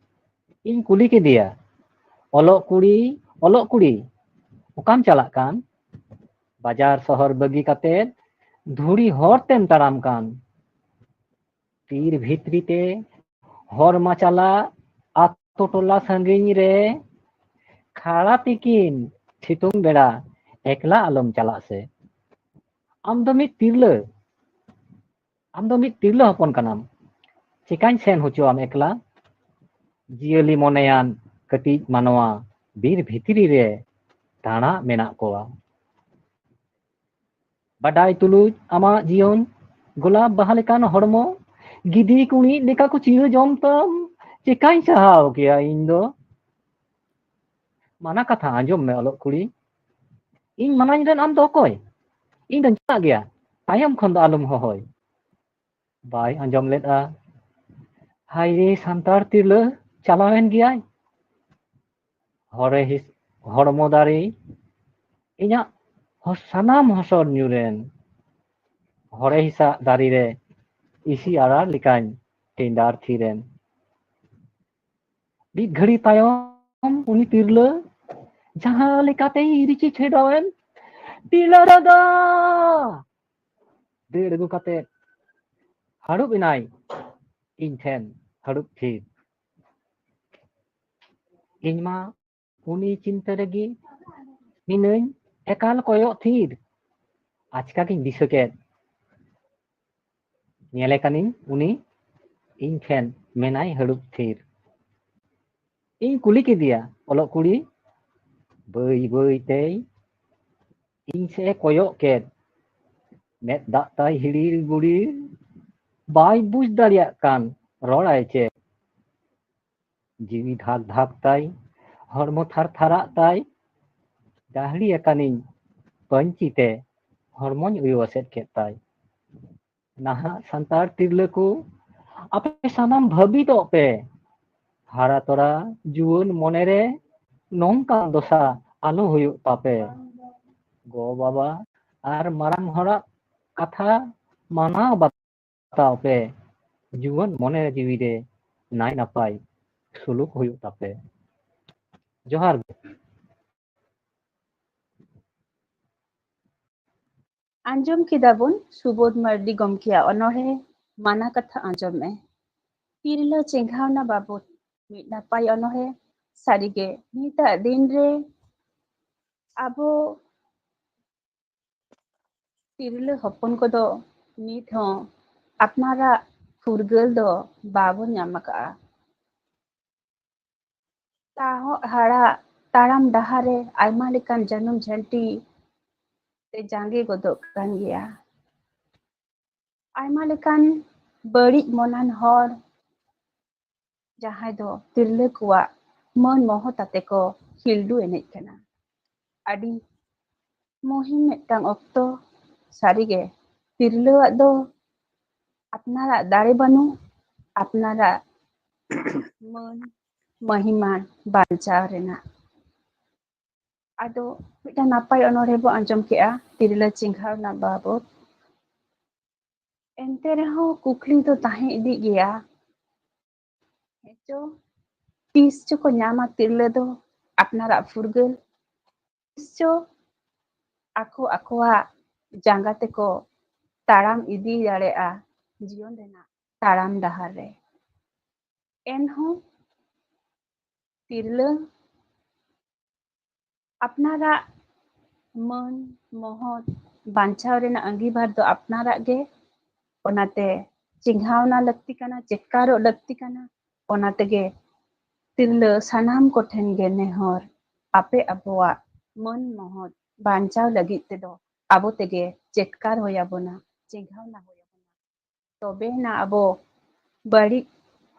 ᱤᱧ ᱠᱩᱞᱤ ᱠᱮᱫᱮᱭᱟ, "ᱚᱞᱚᱜ ᱠᱩᱲᱤ, ᱚᱞᱚᱜ ᱠᱩᱲᱤ, ᱚᱠᱟᱢ ᱪᱟᱞᱟᱜ ᱠᱟᱱ?" ᱵᱟᱡᱟᱨ ᱥᱚᱦᱚᱨ ᱵᱟᱹᱜᱤ ᱠᱟᱛᱮ ᱫᱷᱩᱲᱤ ᱦᱚᱨ ᱛᱮᱢ ᱛᱟᱲᱟᱢ ᱠᱟᱱ᱾ ᱛᱤᱨ ᱵᱷᱤᱛᱨᱤ ᱛᱮ ᱦᱚᱨ ᱢᱟ ᱪᱟᱞᱟᱜ ᱟᱛᱳ ᱴᱚᱞᱟ ᱥᱟᱺᱜᱤᱧ ᱨᱮ, ᱠᱷᱟᱲᱟ ᱛᱤᱠᱤᱱ ᱥᱤᱛᱩᱝ ᱵᱮᱲᱟ ᱮᱠᱞᱟ ᱟᱞᱚᱢ ᱪᱟᱞᱟᱜ ᱥᱮ᱾ ᱟᱢ ᱫᱚ ᱢᱤᱫ ᱛᱤᱨᱞᱟᱹ, ᱟᱢ ᱫᱚ ᱢᱤᱫ ᱛᱤᱨᱞᱟᱹ ᱦᱚᱯᱚᱱ ᱠᱟᱱᱟᱢ, ᱪᱮᱠᱟᱧ ᱥᱮᱱ ᱦᱚᱪᱚᱣᱟᱢ ᱮᱠᱞᱟ? ᱡᱤᱭᱟᱹᱞᱤ ᱢᱚᱱᱮᱭᱟᱱ ᱠᱟᱹᱴᱤᱡ ᱢᱟᱱᱣᱟ ᱵᱤᱨ ᱵᱷᱤᱛᱨᱤ ᱨᱮ ᱛᱟᱬᱟᱜ ᱢᱮᱱᱟᱜ ᱠᱚᱣᱟ᱾ ᱵᱟᱰᱟᱭ ᱛᱩᱞᱩᱡ ᱟᱢᱟᱜ ᱡᱤᱭᱚᱱ ᱜᱳᱞᱟᱯ ᱵᱟᱦᱟ ᱞᱮᱠᱟᱱ ᱦᱚᱲᱢᱚ, ᱜᱤᱫᱤ ᱠᱩᱬᱤᱫ ᱞᱮᱠᱟ ᱠᱚ ᱪᱤᱨᱟᱹ ᱡᱚᱢ ᱛᱟᱢ, ᱪᱮᱠᱟᱧ ᱥᱟᱦᱟᱣ ᱠᱮᱭᱟ ᱤᱧ ᱫᱚ? ᱢᱟᱱᱟ ᱠᱟᱛᱷᱟ ᱟᱸᱡᱚᱢ ᱢᱮ ᱚᱞᱚᱜ ᱠᱩᱲᱤ, ᱤᱧ ᱢᱟᱱᱟᱧ ᱨᱮᱱ ᱟᱢ ᱫᱚ ᱚᱠᱚᱭ? ᱤᱧ ᱫᱚᱧ ᱪᱟᱞᱟᱜ ᱜᱮᱭᱟ, ᱛᱟᱭᱚᱢ ᱠᱷᱚᱱ ᱫᱚ ᱟᱞᱚᱢ ᱦᱚᱦᱚᱭ᱾ ᱵᱟᱭ ᱟᱸᱡᱚᱢ ᱞᱮᱫᱼᱟ᱾ ᱦᱟᱭ ᱨᱮ, ᱥᱟᱱᱛᱟᱲ ᱛᱤᱨᱞᱟᱹ ᱪᱟᱞᱟᱣᱮᱱ ᱜᱮᱭᱟᱭ᱾ ᱦᱚᱨᱮ ᱦᱤᱥ-, ᱦᱚᱲᱢᱚ ᱫᱟᱨᱮ ᱤᱧᱟᱹᱜ ᱦᱚ-, ᱥᱟᱱᱟᱢ ᱦᱚᱥᱚᱨ ᱧᱩᱨᱮᱱ᱾ ᱦᱚᱨᱮ ᱦᱤᱥᱟᱜ ᱫᱟᱨᱮ ᱨᱮ ᱤᱥᱤ ᱟᱲᱟᱨ ᱞᱮᱠᱟᱧ ᱴᱮᱸᱰᱟᱨ ᱛᱷᱤᱨᱮᱱ᱾ ᱢᱤᱫ ᱜᱷᱟᱹᱲᱤ ᱛᱟᱭᱚᱢ ᱩᱱᱤ ᱛᱤᱨᱞᱟᱹ ᱡᱟᱦᱟᱸ ᱞᱮᱠᱟᱛᱮ ᱤᱨᱤᱪᱤ ᱪᱷᱮᱰᱟᱣᱮᱱ, "ᱛᱤᱨᱞᱟᱹ ᱫᱟᱫᱟ!" ᱫᱟᱹᱲ ᱟᱹᱜᱩ ᱠᱟᱛᱮ ᱦᱟᱹᱲᱩᱵ ᱮᱱᱟᱭ ᱤᱧ ᱴᱷᱮᱱ, ᱦᱟᱹᱲᱩᱵ ᱛᱷᱤᱨ᱾ ᱤᱧ ᱢᱟ ᱩᱱᱤ ᱪᱤᱱᱛᱟᱹ ᱨᱮᱜᱮ ᱢᱤᱱᱟᱹᱧ, ᱮᱠᱟᱞ ᱠᱚᱭᱚᱜ ᱛᱷᱤᱨ᱾ ᱟᱪᱠᱟ ᱜᱤᱧ ᱫᱤᱥᱟᱹ ᱠᱮᱫ, ᱧᱮᱞᱮ ᱠᱟᱹᱱᱟᱹᱧ ᱩᱱᱤ ᱤᱧ ᱴᱷᱮᱱ ᱢᱮᱱᱟᱭ ᱦᱟᱹᱲᱩᱵ ᱛᱷᱤᱨ᱾ ᱤᱧ ᱠᱩᱞᱤ ᱠᱮᱫᱮᱭᱟ, "ᱚᱞᱚᱜ ᱠᱩᱲᱤ?" ᱵᱟᱹᱭ ᱵᱟᱹᱭ ᱛᱮᱭ ᱤᱧ ᱥᱮᱫ ᱮ ᱠᱚᱭᱚᱜ ᱠᱮᱫ᱾ ᱢᱮᱫ ᱫᱟᱜ ᱛᱟᱭ ᱦᱤᱲᱤᱨ ᱜᱩᱲᱤᱨ, ᱵᱟᱭ ᱵᱩᱡᱽ ᱫᱟᱲᱮᱭᱟᱜ ᱠᱟᱱ ᱨᱚᱲᱟᱭ ᱪᱮᱫ᱾ ᱡᱤᱣᱤ ᱫᱷᱟᱠ ᱫᱷᱟᱠ ᱛᱟᱭ, ᱦᱚᱲᱢᱚ ᱛᱷᱟᱨ ᱛᱷᱟᱨᱟᱜ ᱛᱟᱭ᱾ ᱰᱟᱹᱦᱲᱤ ᱟᱠᱟᱱᱤᱧ ᱯᱟᱹᱧᱪᱤ ᱛᱮ, ᱦᱚᱲᱢᱚᱧ ᱩᱭᱩ ᱟᱥᱮᱫ ᱠᱮᱫ ᱛᱟᱭ᱾ ᱱᱟᱦᱟᱜ ᱥᱟᱱᱛᱟᱲ ᱛᱤᱨᱞᱟᱹ ᱠᱚ, ᱟᱯᱮ ᱥᱟᱱᱟᱢ ᱵᱷᱟᱹᱵᱤᱛᱚᱜ ᱯᱮ᱾ ᱦᱟᱨᱟ ᱛᱚᱨᱟ ᱡᱩᱣᱟᱹᱱ ᱢᱚᱱᱮᱨᱮ ᱱᱚᱝᱠᱟᱱ ᱫᱚᱥᱟ ᱟᱞᱚ ᱦᱩᱭᱩᱜ ᱛᱟᱯᱮ᱾ ᱜᱚ ᱵᱟᱵᱟ ᱟᱨ ᱢᱟᱨᱟᱝ ᱦᱚᱲᱟᱜ ᱠᱟᱛᱷᱟ ᱢᱟᱱᱟᱣ ᱵᱟᱛᱟᱣ ᱯᱮ᱾ ᱡᱩᱣᱟᱹᱱ ᱢᱚᱱᱮ ᱡᱤᱣᱤ ᱨᱮ ᱱᱟᱭ ᱱᱟᱯᱟᱭ ᱥᱩᱞᱩᱠ ᱦᱩᱭᱩᱜ ᱛᱟᱯᱮ᱾ ᱡᱚᱦᱟᱨ ᱜᱮ᱾ ᱟᱸᱡᱚᱢ ᱠᱮᱫᱟ ᱵᱚᱱ ᱥᱩᱵᱳᱫᱷ ᱢᱟᱨᱰᱤ ᱜᱚᱢᱠᱮᱭᱟᱜ ᱚᱱᱚᱬᱦᱮ ᱢᱟᱱᱟ ᱠᱟᱛᱷᱟ ᱟᱸᱡᱚᱢ ᱢᱮ, ᱛᱤᱨᱞᱟᱹ ᱪᱮᱸᱜᱷᱟᱣᱱᱟ ᱵᱟᱵᱚᱛ ᱢᱤᱫ ᱱᱟᱯᱟᱭ ᱚᱱᱚᱬᱦᱮ᱾ ᱥᱟᱹᱨᱤᱜᱮ ᱱᱤᱛᱟᱜ ᱫᱤᱱ ᱨᱮ ᱟᱵᱚ ᱛᱤᱨᱞᱟᱹ ᱦᱚᱯᱚᱱ ᱠᱚᱫᱚ ᱱᱤᱛ ᱦᱚᱸ ᱟᱯᱱᱟᱨᱟᱜ ᱯᱷᱩᱨᱜᱟᱹᱞ ᱫᱚ ᱵᱟᱵᱚᱱ ᱧᱟᱢ ᱟᱠᱟᱫᱼᱟ᱾ ᱛᱟᱦᱚ-, ᱦᱟᱲᱟᱜ ᱛᱟᱲᱟᱢ ᱰᱟᱦᱟᱨ ᱨᱮ ᱟᱭᱢᱟ ᱞᱮᱠᱟᱱ ᱡᱟᱹᱱᱩᱢ ᱡᱷᱟᱹᱱᱴᱤ ᱛᱮ ᱡᱟᱸᱜᱮ ᱜᱚᱫᱚᱜ ᱠᱟᱱ ᱜᱮᱭᱟ᱾ ᱟᱭᱢᱟ ᱞᱮᱠᱟᱱ ᱵᱟᱹᱲᱤᱡ ᱢᱚᱱᱟᱱ ᱦᱚᱲ, ᱡᱟᱦᱟᱸᱭ ᱫᱚ ᱛᱤᱨᱞᱟᱹ ᱠᱚᱣᱟᱜ ᱢᱟᱹᱱ ᱢᱚᱦᱚᱛ ᱟᱛᱮ ᱠᱚ ᱠᱷᱤᱞᱰᱩ ᱮᱱᱮᱡ ᱠᱟᱱᱟ᱾ ᱟᱹᱰᱤ ᱢᱩᱦᱤᱢ ᱢᱤᱫᱴᱟᱝ ᱚᱠᱛᱚ᱾ ᱥᱟᱹᱨᱤᱜᱮ, ᱛᱤᱨᱞᱟᱹᱣᱟᱜ ᱫᱚ ᱟᱯᱱᱟᱨᱟᱜ ᱫᱟᱲᱮ ᱵᱟᱹᱱᱩᱜ, ᱟᱯᱱᱟᱨᱟᱜ ᱢᱟᱹᱱ ᱢᱚᱦᱤᱢᱟ ᱵᱟᱧᱪᱟᱣ ᱨᱮᱱᱟᱜ᱾ ᱟᱫᱚ ᱢᱤᱫᱴᱟᱝ ᱱᱟᱯᱟᱭ ᱚᱱᱚᱬᱦᱮ ᱵᱚ ᱟᱸᱡᱚᱢ ᱠᱮᱜᱼᱟ ᱛᱤᱨᱞᱟᱹ ᱪᱮᱸᱜᱷᱟᱣᱱᱟ ᱵᱟᱵᱚᱛ᱾ ᱮᱱᱛᱮ ᱨᱮᱦᱚᱸ ᱠᱩᱠᱞᱤ ᱫᱚ ᱛᱟᱦᱮᱸ ᱤᱫᱤᱜ ᱜᱮᱭᱟ, ᱦᱮᱸ ᱪᱚ, ᱛᱤᱥ ᱪᱚᱠᱚ ᱧᱟᱢᱟ ᱛᱤᱨᱞᱟᱹ ᱫᱚ ᱟᱯᱱᱟᱨᱟᱜ ᱯᱷᱩᱨᱜᱟᱹᱞ? ᱛᱤᱥ ᱪᱚ ᱟᱠᱚ ᱟᱠᱚᱣᱟᱜ ᱡᱟᱸᱜᱟ ᱛᱮᱠᱚ ᱛᱟᱲᱟᱢ ᱤᱫᱤ ᱫᱟᱲᱮᱭᱟᱜᱼᱟ ᱡᱤᱭᱚᱱ ᱨᱮᱱᱟᱜ ᱛᱟᱲᱟᱢ ᱰᱟᱦᱟᱨ ᱨᱮ? ᱮᱱᱦᱚᱸ ᱛᱤᱨᱞᱟᱹ ᱟᱯᱱᱟᱨᱟᱜ ᱢᱟᱹᱱ ᱢᱚᱦᱚᱛ ᱵᱟᱧᱪᱟᱣ ᱨᱮᱱᱟᱜ ᱟᱸᱜᱤᱵᱷᱟᱨ ᱫᱚ ᱟᱯᱱᱟᱨᱟᱜ ᱜᱮ᱾ ᱚᱱᱟᱛᱮ ᱪᱮᱸᱜᱷᱟᱣᱱᱟ ᱞᱟᱹᱠᱛᱤ ᱠᱟᱱᱟ, ᱪᱮᱫᱠᱟᱨᱚᱜ ᱞᱟᱹᱠᱛᱤ ᱠᱟᱱᱟ᱾ ᱚᱱᱟ ᱛᱮᱜᱮ ᱛᱤᱨᱞᱟᱹ ᱥᱟᱱᱟᱢ ᱠᱚᱴᱷᱮᱱ ᱜᱮ ᱱᱮᱦᱚᱨ, ᱟᱯᱮ ᱟᱵᱚᱣᱟᱜ ᱢᱟᱹᱱ ᱢᱚᱦᱚᱛ ᱵᱟᱧᱪᱟᱣ ᱞᱟᱹᱜᱤᱫ ᱛᱮᱫᱚ ᱟᱵᱚ ᱛᱮᱜᱮ ᱪᱮᱫᱠᱟᱨ ᱦᱩᱭ ᱟᱵᱚᱱᱟ, ᱪᱮᱸᱜᱷᱟᱣᱱᱟ ᱦᱩᱭ ᱟᱵᱚᱱᱟ᱾ ᱛᱚᱵᱮᱱᱟ ᱟᱵᱚ ᱵᱟᱹᱲᱤᱡ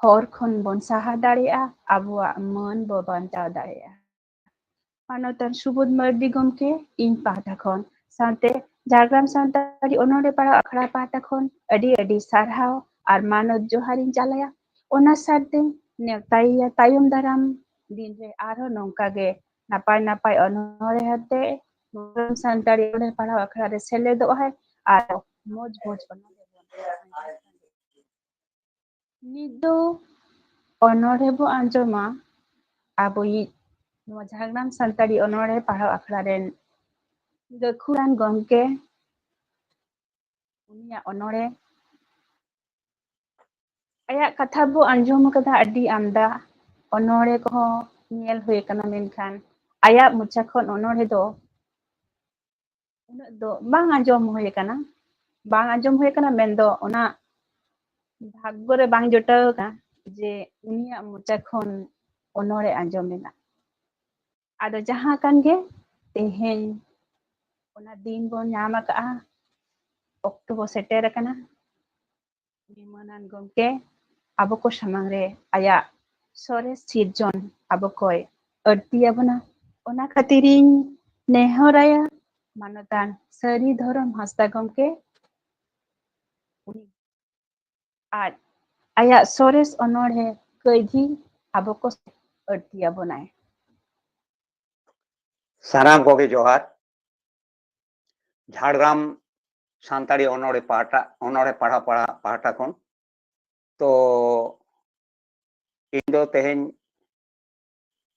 ᱦᱚᱨ ᱠᱷᱚᱱ ᱵᱚᱱ ᱥᱟᱦᱟ ᱫᱟᱲᱮᱭᱟᱜᱼᱟ, ᱟᱵᱚᱣᱟᱜ ᱢᱟᱹᱱ ᱵᱚ ᱵᱟᱧᱪᱟᱣ ᱫᱟᱲᱮᱭᱟᱜᱼᱟ᱾ ᱢᱟᱱᱚᱛᱟᱱ ᱥᱩᱵᱳᱫᱷ ᱢᱟᱨᱰᱤ ᱜᱚᱢᱠᱮ, ᱤᱧ ᱯᱟᱦᱴᱟ ᱠᱷᱚᱱ, ᱥᱟᱶᱛᱮ ᱡᱷᱟᱲᱜᱨᱟᱢ ᱥᱟᱱᱛᱟᱲᱤ ᱚᱱᱚᱬᱦᱮ ᱯᱟᱲᱦᱟᱣ ᱟᱠᱷᱲᱟ ᱯᱟᱦᱴᱟ ᱠᱷᱚᱱ ᱟᱹᱰᱤ ᱟᱹᱰᱤ ᱥᱟᱨᱦᱟᱣ ᱟᱨ ᱢᱟᱱᱚᱛ ᱡᱚᱦᱟᱨᱤᱧ ᱪᱟᱞᱟᱭᱟ᱾ ᱚᱱᱟ ᱥᱟᱶᱛᱮ ᱱᱮᱣᱛᱟᱭᱮᱭᱟ ᱛᱟᱭᱚᱢ ᱫᱟᱨᱟᱢ ᱫᱤᱱ ᱨᱮ ᱟᱨᱦᱚᱸ ᱱᱚᱝᱠᱟ ᱜᱮ ᱱᱟᱯᱟᱭ ᱱᱟᱯᱟᱭ ᱚᱱᱚᱬᱦᱮ ᱟᱛᱮ ᱡᱷᱟᱲᱜᱨᱟᱢ ᱥᱟᱱᱛᱟᱲᱤ ᱚᱱᱚᱬᱦᱮ ᱯᱟᱲᱦᱟᱣ ᱟᱠᱷᱲᱟ ᱨᱮ ᱥᱮᱞᱮᱫᱚᱜ ᱟᱭ ᱟᱨ ᱢᱚᱡᱽ ᱢᱚᱡᱽ ᱚᱱᱚᱬᱦᱮ ᱵᱚᱱ ᱟᱸᱡᱚᱢᱟ᱾ ᱱᱤᱛ ᱫᱚ ᱚᱱᱚᱬᱦᱮ ᱵᱚ ᱟᱸᱡᱚᱢᱟ ᱟᱵᱚᱭᱤᱡ ᱱᱚᱣᱟ ᱡᱷᱟᱲᱜᱨᱟᱢ ᱥᱟᱱᱛᱟᱲᱤ ᱚᱱᱚᱬᱦᱮ ᱯᱟᱲᱦᱟᱣ ᱟᱠᱷᱲᱟ ᱨᱮᱱ ᱜᱟᱹᱠᱷᱩᱲᱟᱱ ᱜᱚᱢᱠᱮ, ᱩᱱᱤᱭᱟᱜ ᱚᱱᱚᱬᱦᱮ᱾ ᱟᱭᱟᱜ ᱠᱟᱛᱷᱟ ᱵᱚ ᱟᱸᱡᱚᱢ ᱟᱠᱟᱫᱟ ᱟᱹᱰᱤ ᱟᱢᱫᱟ, ᱚᱱᱚᱬᱦᱮ ᱠᱚᱦᱚᱸ ᱧᱮᱞ ᱦᱩᱭ ᱟᱠᱟᱱᱟ, ᱢᱮᱱᱠᱷᱟᱱ ᱟᱭᱟᱜ ᱢᱚᱪᱟ ᱠᱷᱚᱱ ᱚᱱᱚᱬᱦᱮ ᱫᱚ ᱩᱱᱟᱹᱜ ᱫᱚ ᱵᱟᱝ ᱟᱸᱡᱚᱢ ᱦᱩᱭ ᱟᱠᱟᱱᱟ᱾ ᱵᱟᱝ ᱟᱸᱡᱚᱢ ᱦᱩᱭ ᱟᱠᱟᱱᱟ ᱢᱮᱱᱫᱚ ᱚᱱᱟ ᱵᱷᱟᱜᱽᱜᱚ ᱨᱮ ᱵᱟᱝ ᱡᱚᱴᱟᱣ ᱟᱠᱟᱱᱟ ᱡᱮ ᱩᱱᱤᱭᱟᱜ ᱢᱚᱪᱟ ᱠᱷᱚᱱ ᱚᱱᱚᱬᱦᱮ ᱟᱸᱡᱚᱢ ᱨᱮᱱᱟᱜ᱾ ᱟᱫᱚ ᱡᱟᱦᱟᱸ ᱠᱟᱱ ᱜᱮ, ᱛᱮᱦᱮᱧ ᱚᱱᱟ ᱫᱤᱱ ᱵᱚᱱ ᱧᱟᱢ ᱟᱠᱟᱫᱼᱟ, ᱚᱠᱛᱚ ᱵᱚ ᱥᱮᱴᱮᱨ ᱟᱠᱟᱱᱟ᱾ ᱩᱱᱤ ᱢᱟᱹᱱᱟᱱ ᱜᱚᱢᱠᱮ ᱟᱵᱚ ᱠᱚ ᱥᱟᱢᱟᱝ ᱨᱮ ᱟᱭᱟᱜ ᱥᱚᱨᱮᱥ ᱥᱤᱨᱡᱚᱱ ᱟᱵᱚ ᱠᱚᱭ ᱟᱹᱲᱛᱤ ᱟᱵᱚᱱᱟ᱾ ᱚᱱᱟ ᱠᱷᱟᱹᱛᱤᱨᱤᱧ ᱱᱮᱦᱚᱨᱟᱭᱟ ᱢᱟᱱᱚᱛᱟᱱ ᱥᱟᱹᱨᱤ ᱫᱷᱚᱨᱚᱢ ᱦᱟᱸᱥᱫᱟ ᱜᱚᱢᱠᱮ, ᱩᱱᱤ ᱟᱡ ᱟᱭᱟᱜ ᱥᱚᱨᱮᱥ ᱚᱱᱚᱬᱦᱮ ᱠᱟᱹᱭᱫᱷᱤ ᱟᱵᱚ ᱠᱚ ᱟᱹᱲᱛᱤ ᱟᱵᱚᱱᱟᱭ᱾ ᱥᱟᱱᱟᱢ ᱠᱚᱜᱮ ᱡᱚᱦᱟᱨ᱾ ᱡᱷᱟᱲᱜᱨᱟᱢ ᱥᱟᱱᱛᱟᱲᱤ ᱚᱱᱚᱬᱦᱮ ᱯᱟᱦᱴᱟ, ᱚᱱᱚᱬᱦᱮ ᱯᱟᱲᱦᱟᱣ ᱯᱟᱲᱦᱟᱣ ᱯᱟᱦᱴᱟ ᱠᱷᱚᱱ᱾ ᱛᱚ ᱤᱧ ᱫᱚ ᱛᱮᱦᱮᱧ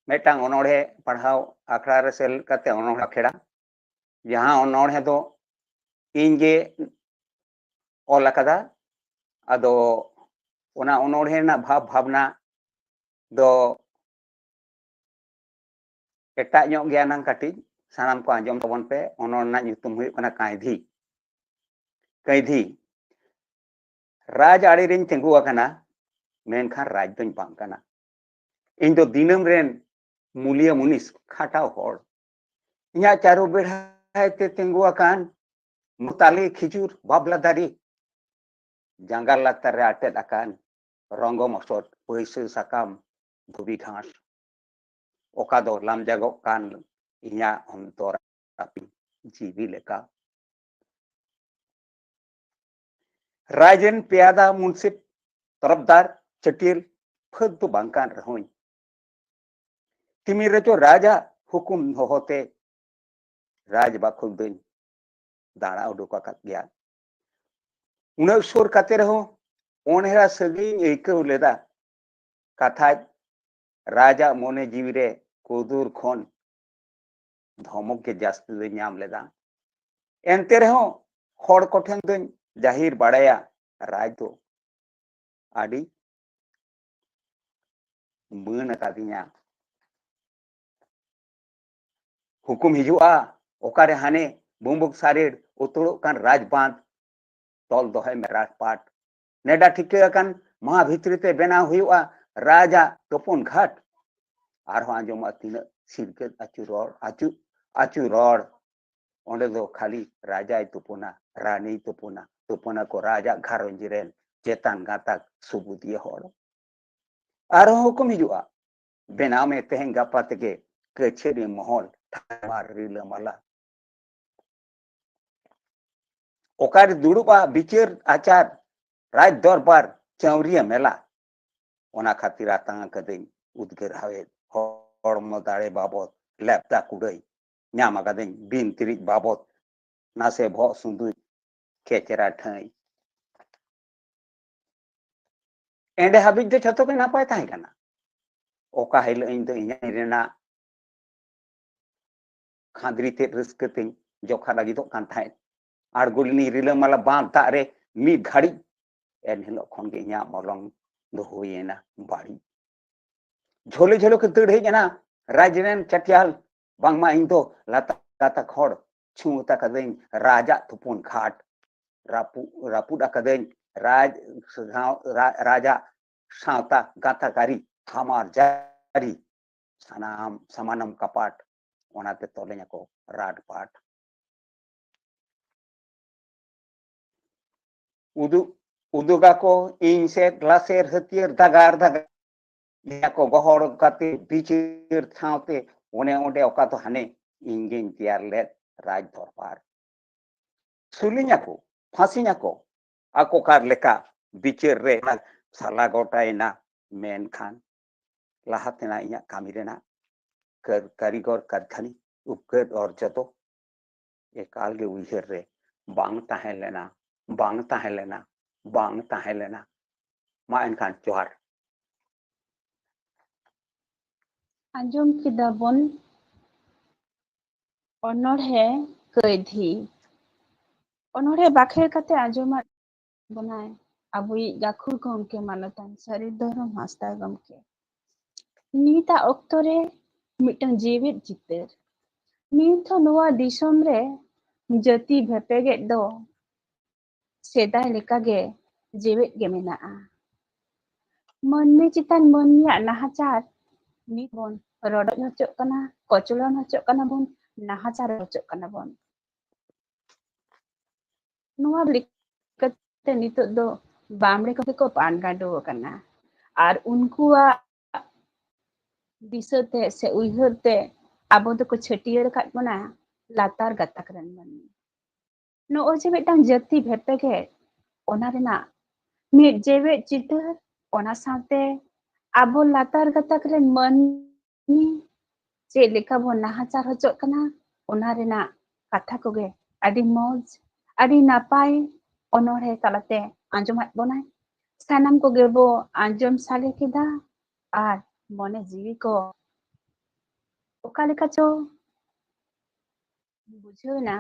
ᱢᱤᱫᱴᱟᱝ ᱚᱱᱚᱬᱦᱮ ᱯᱟᱲᱦᱟᱣ ᱟᱠᱷᱲᱟ ᱨᱮ ᱥᱮᱞᱮᱫ ᱠᱟᱛᱮ ᱚᱱᱚᱬᱦᱮ ᱟᱠᱷᱲᱟ, ᱡᱟᱦᱟᱸ ᱚᱱᱚᱬᱦᱮ ᱫᱚ ᱤᱧ ᱜᱮ ᱚᱞ ᱟᱠᱟᱫᱟ᱾ ᱟᱫᱚ ᱚᱱᱟ ᱚᱱᱚᱬᱦᱮ ᱨᱮᱱᱟᱜ ᱵᱷᱟᱵᱽ ᱵᱷᱟᱵᱽᱱᱟ ᱫᱚ ᱮᱴᱟᱜ ᱧᱚᱜ ᱜᱮᱭᱟ ᱱᱟᱝ ᱠᱟᱹᱴᱤᱡ᱾ ᱥᱟᱱᱟᱢ ᱠᱚ ᱟᱸᱡᱚᱢ ᱛᱟᱵᱚᱱ ᱯᱮ᱾ ᱚᱱᱚᱬᱦᱮ ᱨᱮᱱᱟᱜ ᱧᱩᱛᱩᱢ ᱦᱩᱭᱩᱜ ᱠᱟᱱᱟ ᱠᱟᱹᱭᱫᱷᱤ᱾ ᱠᱟᱹᱭᱫᱷᱤ᱾ ᱨᱟᱡᱽ ᱟᱲᱮ ᱨᱤᱧ ᱛᱤᱸᱜᱩ ᱟᱠᱟᱱᱟ, ᱢᱮᱱᱠᱷᱟᱱ ᱨᱟᱡᱽ ᱫᱚᱧ ᱵᱟᱝ ᱠᱟᱱᱟ᱾ ᱤᱧ ᱫᱚ ᱫᱤᱱᱟᱹᱢ ᱨᱮᱱ ᱢᱩᱞᱤᱭᱟᱹ ᱢᱩᱱᱤᱥ, ᱠᱷᱟᱴᱟᱣ ᱦᱚᱲ᱾ ᱤᱧᱟᱹᱜ ᱪᱟᱨᱚ ᱵᱮᱲᱦᱟᱭ ᱛᱮ ᱛᱤᱸᱜᱩ ᱟᱠᱟᱱ ᱢᱩᱛᱟᱞᱤ ᱠᱷᱤᱡᱩᱨ ᱵᱟᱵᱞᱟ ᱫᱟᱨᱮ, ᱡᱟᱸᱜᱟ ᱞᱟᱛᱟᱨ ᱨᱮ ᱟᱴᱮᱫ ᱟᱠᱟᱱ ᱨᱚᱝᱜᱚ ᱢᱚᱥᱚᱫ, ᱯᱩᱭᱥᱟᱹ ᱥᱟᱠᱟᱢ, ᱫᱷᱩᱵᱤ ᱜᱷᱟᱥ, ᱚᱠᱟ ᱫᱚ ᱞᱟᱢᱡᱟᱜᱚᱜ ᱠᱟᱱ ᱤᱧᱟᱹᱜ ᱚᱱᱛᱚᱨ ᱟᱹᱯᱤ ᱡᱤᱣᱤ ᱞᱮᱠᱟ᱾ ᱨᱟᱡᱽ ᱨᱮᱱ ᱯᱮᱭᱟᱫᱟ ᱢᱩᱱᱥᱤᱯ ᱛᱚᱨᱚᱯᱫᱟᱨ ᱪᱟᱹᱴᱭᱟᱹᱞ ᱯᱷᱟᱹᱫ ᱫᱚ ᱵᱟᱝ ᱠᱟᱱ ᱨᱮᱦᱚᱸᱧ, ᱛᱤᱢᱤᱨ ᱨᱮᱪᱚ ᱨᱟᱡᱟ ᱦᱩᱠᱩᱢ ᱦᱚᱦᱚᱛᱮ ᱨᱟᱡᱽ ᱵᱟᱠᱷᱳᱞ ᱫᱚᱧ ᱫᱟᱬᱟ ᱩᱰᱩᱠ ᱟᱠᱟᱫ ᱜᱮᱭᱟ᱾ ᱩᱱᱟᱹᱜ ᱥᱩᱨ ᱠᱟᱛᱮ ᱨᱮᱦᱚᱸ ᱚᱱᱦᱮᱲᱟ ᱥᱟᱹᱜᱟᱹᱭᱤᱧ ᱟᱹᱭᱠᱟᱹᱣ ᱞᱮᱫᱟ᱾ ᱠᱟᱛᱷᱟᱡ ᱨᱟᱡᱟᱜ ᱢᱚᱱᱮ ᱡᱤᱣᱤ ᱨᱮ ᱠᱩᱫᱩᱨ ᱠᱷᱚᱱ ᱫᱷᱚᱢᱚᱠ ᱜᱮ ᱡᱟᱹᱥᱛᱤ ᱫᱚᱧ ᱧᱟᱢ ᱞᱮᱫᱟ᱾ ᱮᱱᱛᱮ ᱨᱮᱦᱚᱸ ᱦᱚᱲ ᱠᱚᱴᱷᱮᱱ ᱫᱚᱧ ᱡᱟᱹᱦᱤᱨ ᱵᱟᱲᱟᱭᱟ, ᱨᱟᱡᱽ ᱫᱚ ᱟᱹᱰᱤ ᱢᱟᱹᱱ ᱟᱠᱟᱫᱤᱧᱟ᱾ ᱦᱩᱠᱩᱢ ᱦᱤᱡᱩᱜᱼᱟ, ᱚᱠᱟᱨᱮ ᱦᱟᱱᱮ ᱵᱩᱢᱵᱩᱠ ᱥᱟᱨᱮᱲ ᱩᱛᱟᱹᱲᱚᱜ ᱠᱟᱱ ᱨᱟᱡᱽ ᱵᱟᱸᱫᱷ ᱛᱚᱞ ᱫᱚᱦᱚᱭ ᱢᱮ ᱨᱟᱡᱽᱯᱟᱴ᱾ ᱱᱮᱰᱟ ᱴᱷᱤᱠᱟᱹ ᱟᱠᱟᱱ ᱢᱟᱦᱟ ᱵᱷᱤᱛᱨᱤ ᱛᱮ ᱵᱮᱱᱟᱣ ᱦᱩᱭᱩᱜᱼᱟ ᱨᱟᱡᱟᱜ ᱛᱩᱯᱩᱱ ᱜᱷᱟᱴ᱾ ᱟᱨᱦᱚᱸ ᱟᱸᱡᱚᱢᱚᱜᱼᱟ ᱛᱤᱱᱟᱹᱜ ᱥᱤᱨᱠᱟᱹᱛ ᱟᱹᱪᱩ ᱨᱚᱲ, ᱟᱹᱪᱩ, ᱟᱹᱪᱩ ᱨᱚᱲ᱾ ᱚᱸᱰᱮ ᱫᱚ ᱠᱷᱟᱹᱞᱤ ᱨᱟᱡᱟᱭ ᱛᱩᱯᱩᱱᱟ, ᱨᱟᱱᱤᱭ ᱛᱩᱯᱩᱱᱟ, ᱛᱩᱯᱩᱱᱟᱠᱚ ᱨᱟᱡᱟᱜ ᱜᱷᱟᱨᱚᱸᱡᱽ ᱨᱮᱱ ᱪᱮᱛᱟᱱ ᱜᱟᱛᱟᱠ ᱥᱩᱵᱩᱫᱤᱭᱟᱹ ᱦᱚᱲ᱾ ᱟᱨᱦᱚᱸ ᱦᱩᱠᱩᱢ ᱦᱤᱡᱩᱜᱼᱟ, ᱵᱮᱱᱟᱣ ᱢᱮ ᱛᱮᱦᱮᱧ ᱜᱟᱯᱟ ᱛᱮᱜᱮ ᱠᱟᱹᱪᱷᱟᱹᱨᱤ ᱢᱚᱦᱚᱞ ᱴᱷᱟᱶ ᱨᱤᱞᱟᱹᱢᱟᱞᱟ᱾ ᱚᱠᱟᱨᱮ ᱫᱩᱲᱩᱵᱼᱟ ᱵᱤᱪᱟᱹᱨ ᱟᱪᱟᱨ ᱨᱟᱡᱽ ᱫᱚᱨᱵᱟᱨ ᱪᱟᱹᱣᱨᱤᱭᱟᱹ ᱢᱮᱞᱟ᱾ ᱚᱱᱟ ᱠᱷᱟᱹᱛᱤᱨ ᱟᱛᱟᱝ ᱟᱠᱟᱫᱟᱹᱧ ᱩᱫᱽᱜᱟᱹᱨ ᱦᱟᱣᱮᱫ, ᱦᱚᱲᱢᱚ ᱫᱟᱲᱮ ᱵᱟᱵᱚᱫ ᱞᱮᱯᱫᱟ ᱠᱩᱲᱟᱹᱭ, ᱧᱟᱢ ᱟᱠᱟᱫᱟᱹᱧ ᱵᱤᱱ ᱛᱤᱨᱤᱡ ᱵᱟᱵᱚᱫ, ᱱᱟᱥᱮ ᱵᱚᱦᱚᱜ ᱥᱩᱸᱫᱩᱡ ᱠᱮᱪᱨᱟ ᱴᱷᱟᱹᱭ᱾ ᱮᱸᱰᱮ ᱦᱟᱹᱵᱤᱡ ᱫᱚ ᱡᱷᱚᱛᱚ ᱜᱮ ᱱᱟᱯᱟᱭ ᱛᱟᱦᱮᱸ ᱠᱟᱱᱟ᱾ ᱚᱠᱟ ᱦᱤᱞᱳᱜ ᱤᱧ ᱫᱚ ᱤᱧᱟᱹᱜ ᱨᱮᱱᱟᱜ ᱠᱷᱟᱸᱫᱽᱨᱤ ᱛᱮᱫ ᱨᱟᱹᱥᱠᱟᱹ ᱛᱮᱧ ᱡᱚᱠᱷᱟ ᱞᱟᱹᱜᱤᱫᱚᱜ ᱠᱟᱱ ᱛᱟᱦᱮᱸᱫ᱾ ᱟᱬᱜᱚ ᱞᱮᱱᱤᱧ ᱨᱤᱞᱟᱹᱢᱟᱞᱟ ᱵᱟᱸᱫᱷ ᱫᱟᱜ ᱨᱮ ᱢᱤᱫ ᱜᱷᱟᱹᱲᱤᱡ, ᱮᱱ ᱦᱤᱞᱳᱜ ᱠᱷᱚᱱ ᱜᱮ ᱤᱧᱟᱹᱜ ᱢᱚᱞᱚᱝ ᱫᱚ ᱦᱩᱭᱮᱱᱟ ᱵᱟᱹᱲᱤᱡ᱾ ᱡᱷᱚᱞᱮ ᱡᱷᱚᱞᱮ ᱠᱚ ᱫᱟᱹᱲ ᱦᱮᱡ ᱮᱱᱟ ᱨᱟᱡᱽ ᱨᱮᱱ ᱪᱟᱹᱴᱭᱟᱞ, ᱵᱟᱝᱢᱟ ᱤᱧ ᱫᱚ ᱞᱟᱛᱟ ᱜᱟᱛᱟᱠ ᱦᱚᱲ ᱪᱷᱩᱸᱛ ᱟᱠᱟᱫᱟᱹᱧ ᱨᱟᱡᱟᱜ ᱛᱩᱯᱩᱱ ᱜᱷᱟᱴ, ᱨᱟᱹᱯᱩᱫ, ᱨᱟᱹᱯᱩᱫ ᱟᱠᱟᱫᱟᱹᱧ ᱨᱟᱡᱽ, ᱨᱟ-, ᱨᱟᱡᱟᱜ ᱥᱟᱶᱛᱟ ᱜᱟᱛᱟᱠ ᱟᱹᱨᱤ ᱦᱟᱢᱟᱨ ᱡᱟᱹᱨᱤ, ᱥᱟᱱᱟᱢ ᱥᱟᱢᱟᱱᱚᱢ ᱠᱟᱯᱟᱴ, ᱚᱱᱟᱛᱮ ᱛᱚᱞᱮᱧᱟᱠᱚ ᱨᱟᱴ ᱯᱟᱴ᱾ ᱩᱫᱩᱜ, ᱩᱫᱩᱜᱟᱠᱚ ᱤᱧ ᱥᱮᱫ ᱞᱟᱥᱮᱨ ᱦᱟᱹᱛᱭᱟᱹᱨ ᱫᱟᱜᱟᱨ ᱫᱟᱜᱟᱨ᱾ ᱞᱟᱹᱭᱟᱠᱚ ᱜᱚᱦᱚᱲ ᱠᱟᱛᱮ ᱵᱤᱪᱟᱹᱨ ᱥᱟᱶᱛᱮ ᱚᱱᱮ ᱚᱸᱰᱮ ᱚᱠᱟ ᱫᱚ ᱦᱟᱱᱮ ᱤᱧ ᱜᱤᱧ ᱛᱮᱭᱟᱨ ᱞᱮᱫ ᱨᱟᱡᱽ ᱫᱚᱨᱵᱟᱨ᱾ ᱥᱩᱞᱤᱧᱟᱠᱚ, ᱯᱷᱟᱸᱥᱤᱧᱟᱠᱚ, ᱟᱠᱚ ᱠᱟᱨ ᱞᱮᱠᱟ ᱵᱤᱪᱟᱹᱨ ᱨᱮ ᱥᱟᱞᱟ ᱜᱚᱴᱟᱭᱮᱱᱟ᱾ ᱢᱮᱱᱠᱷᱟᱱ ᱞᱟᱦᱟ ᱛᱮᱱᱟᱜ ᱤᱧᱟᱹᱜ ᱠᱟᱹᱢᱤ ᱨᱮᱱᱟᱜ ᱠᱟᱹᱨ-, ᱠᱟᱹᱨᱤᱜᱚᱨ ᱠᱟᱹᱨᱠᱷᱟᱱᱤ ᱩᱯᱠᱟᱹᱨ ᱚᱨᱡᱚ ᱫᱚ ᱮᱠᱟᱞ ᱜᱮ ᱩᱭᱦᱟᱹᱨ ᱨᱮ ᱵᱟᱝ ᱛᱟᱦᱮᱸ ᱞᱮᱱᱟ, ᱵᱟᱝ ᱛᱟᱦᱮᱸ ᱞᱮᱱᱟ, ᱵᱟᱝ ᱛᱟᱦᱮᱸ ᱞᱮᱱᱟ᱾ ᱢᱟ ᱮᱱᱠᱷᱟᱱ ᱡᱚᱦᱟᱨ᱾ ᱟᱸᱡᱚᱢ ᱠᱮᱫᱟ ᱵᱚᱱ ᱚᱱᱚᱬᱦᱮ ᱠᱟᱹᱭᱫᱷᱤ᱾ ᱚᱱᱚᱬᱦᱮ ᱵᱟᱠᱷᱮᱲ ᱠᱟᱛᱮ ᱟᱸᱡᱚᱢᱟᱫ ᱵᱚᱱᱟᱭ ᱟᱵᱚᱭᱤᱡ ᱜᱟᱹᱠᱷᱩᱲ ᱜᱚᱢᱠᱮ ᱢᱟᱱᱚᱛᱟᱱ ᱥᱟᱹᱨᱤ ᱫᱷᱚᱨᱚᱢ ᱦᱟᱸᱥᱫᱟ ᱜᱚᱢᱠᱮ᱾ ᱱᱤᱛᱟᱜ ᱚᱠᱛᱚ ᱨᱮ ᱢᱤᱫᱴᱟᱝ ᱡᱮᱣᱮᱫ ᱪᱤᱛᱟᱹᱨ᱾ ᱱᱤᱛ ᱦᱚᱸ ᱱᱚᱣᱟ ᱫᱤᱥᱚᱢ ᱨᱮ ᱡᱟᱹᱛᱤ ᱵᱷᱮᱯᱮᱜᱮᱫ ᱫᱚ ᱥᱮᱫᱟᱭ ᱞᱮᱠᱟᱜᱮ ᱡᱮᱣᱮᱫ ᱜᱮ ᱢᱮᱱᱟᱜᱼᱟ᱾ ᱢᱟᱹᱱᱢᱤ ᱪᱮᱛᱟᱱ ᱢᱟᱹᱱᱢᱤᱭᱟᱜ ᱱᱟᱦᱟᱪᱟᱨ ᱱᱤᱛ ᱵᱚᱱ ᱨᱚᱰᱚᱡ ᱦᱚᱪᱚᱜ ᱠᱟᱱᱟ, ᱠᱚᱪᱞᱚᱱ ᱦᱚᱪᱚᱜ ᱠᱟᱱᱟ ᱵᱚᱱ, ᱱᱟᱦᱟᱪᱟᱨ ᱦᱚᱪᱚᱜ ᱠᱟᱱᱟ ᱵᱚᱱ᱾ ᱱᱚᱣᱟ ᱞᱮᱠᱟᱛᱮ ᱱᱤᱛᱚᱜ ᱫᱚ ᱵᱟᱢᱲᱮ ᱠᱚᱜᱮ ᱠᱚ ᱯᱟᱱ ᱜᱟᱸᱰᱚ ᱟᱠᱟᱱᱟ᱾ ᱟᱨ ᱩᱱᱠᱩᱣᱟᱜ ᱫᱤᱥᱟᱹ ᱛᱮ ᱥᱮ ᱩᱭᱦᱟᱹᱨ ᱛᱮ ᱟᱵᱚ ᱫᱚᱠᱚ ᱪᱷᱟᱹᱴᱭᱟᱹᱨ ᱟᱠᱟᱫ ᱵᱚᱱᱟ ᱞᱟᱛᱟᱨ ᱜᱟᱛᱟᱠ ᱨᱮᱱ ᱢᱟᱹᱱᱢᱤ᱾ ᱱᱚᱜᱼᱚᱭ ᱡᱮ ᱢᱤᱫᱴᱟᱝ ᱡᱟᱹᱛᱤ ᱵᱷᱮᱯᱮᱜᱮ, ᱚᱱᱟ ᱨᱮᱱᱟᱜ ᱢᱤᱫ ᱡᱮᱣᱮᱫ ᱪᱤᱛᱟᱹᱨ, ᱚᱱᱟ ᱥᱟᱶᱛᱮ ᱟᱵᱚ ᱞᱟᱛᱟᱨ ᱜᱟᱛᱟᱠ ᱨᱮᱱ ᱢᱟᱹᱱᱢᱤ ᱪᱮᱫ ᱞᱮᱠᱟ ᱵᱚᱱ ᱱᱟᱦᱟᱪᱟᱨ ᱦᱚᱪᱚᱜ ᱠᱟᱱᱟ, ᱚᱱᱟ ᱨᱮᱱᱟᱜ ᱠᱟᱛᱷᱟ ᱠᱚᱜᱮ ᱟᱹᱰᱤ ᱢᱚᱡᱽ, ᱟᱹᱰᱤ ᱱᱟᱯᱟᱭ ᱚᱱᱚᱬᱦᱮ ᱛᱟᱞᱟᱛᱮ ᱟᱸᱡᱚᱢᱟᱫ ᱵᱚᱱᱟᱭ᱾ ᱥᱟᱱᱟᱢ ᱠᱚᱜᱮ ᱵᱚ ᱟᱸᱡᱚᱢ ᱥᱟᱞᱮ ᱠᱮᱫᱟ ᱟᱨ ᱢᱚᱱᱮ ᱡᱤᱣᱤ ᱠᱚ ᱚᱠᱟ ᱞᱮᱠᱟ ᱪᱚ ᱵᱩᱡᱷᱟᱹᱣ ᱮᱱᱟ᱾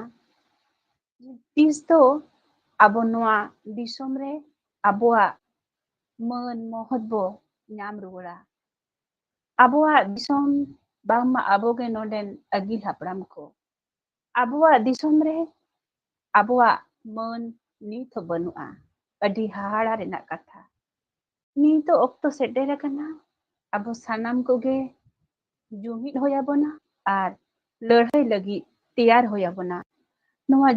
ᱛᱤᱥ ᱫᱚ ᱟᱵᱚ ᱱᱚᱣᱟ ᱫᱤᱥᱚᱢ ᱨᱮ ᱟᱵᱚᱣᱟᱜ ᱢᱟᱹᱱ ᱢᱚᱦᱚᱛ ᱵᱚ ᱧᱟᱢ ᱨᱩᱣᱟᱹᱲᱟ? ᱟᱵᱚᱣᱟᱜ ᱫᱤᱥᱚᱢ, ᱵᱟᱝᱢᱟ ᱟᱵᱚᱜᱮ ᱱᱚᱰᱮᱱ ᱟᱹᱜᱤᱞ ᱦᱟᱯᱲᱟᱢ ᱠᱚ, ᱟᱵᱚᱣᱟᱜ ᱫᱤᱥᱚᱢ ᱨᱮ ᱟᱵᱚᱣᱟᱜ ᱢᱟᱹᱱ ᱱᱤᱛ ᱦᱚᱸ ᱵᱟᱹᱱᱩᱜᱼᱟ᱾ ᱟᱹᱰᱤ ᱦᱟᱦᱟᱲᱟ ᱨᱮᱱᱟᱜ ᱠᱟᱛᱷᱟ᱾ ᱱᱤᱛᱚᱜ ᱚᱠᱛᱚ ᱥᱮᱴᱮᱨ ᱟᱠᱟᱱᱟ, ᱟᱵᱚ ᱥᱟᱱᱟᱢ ᱠᱚᱜᱮ ᱡᱩᱢᱤᱫ ᱦᱩᱭ ᱟᱵᱚᱱᱟ ᱟᱨ ᱞᱟᱹᱲᱦᱟᱹᱭ ᱞᱟᱹᱜᱤᱫ ᱛᱮᱭᱟᱨ ᱦᱩᱭ ᱟᱵᱚᱱᱟ᱾ ᱱᱚᱣᱟ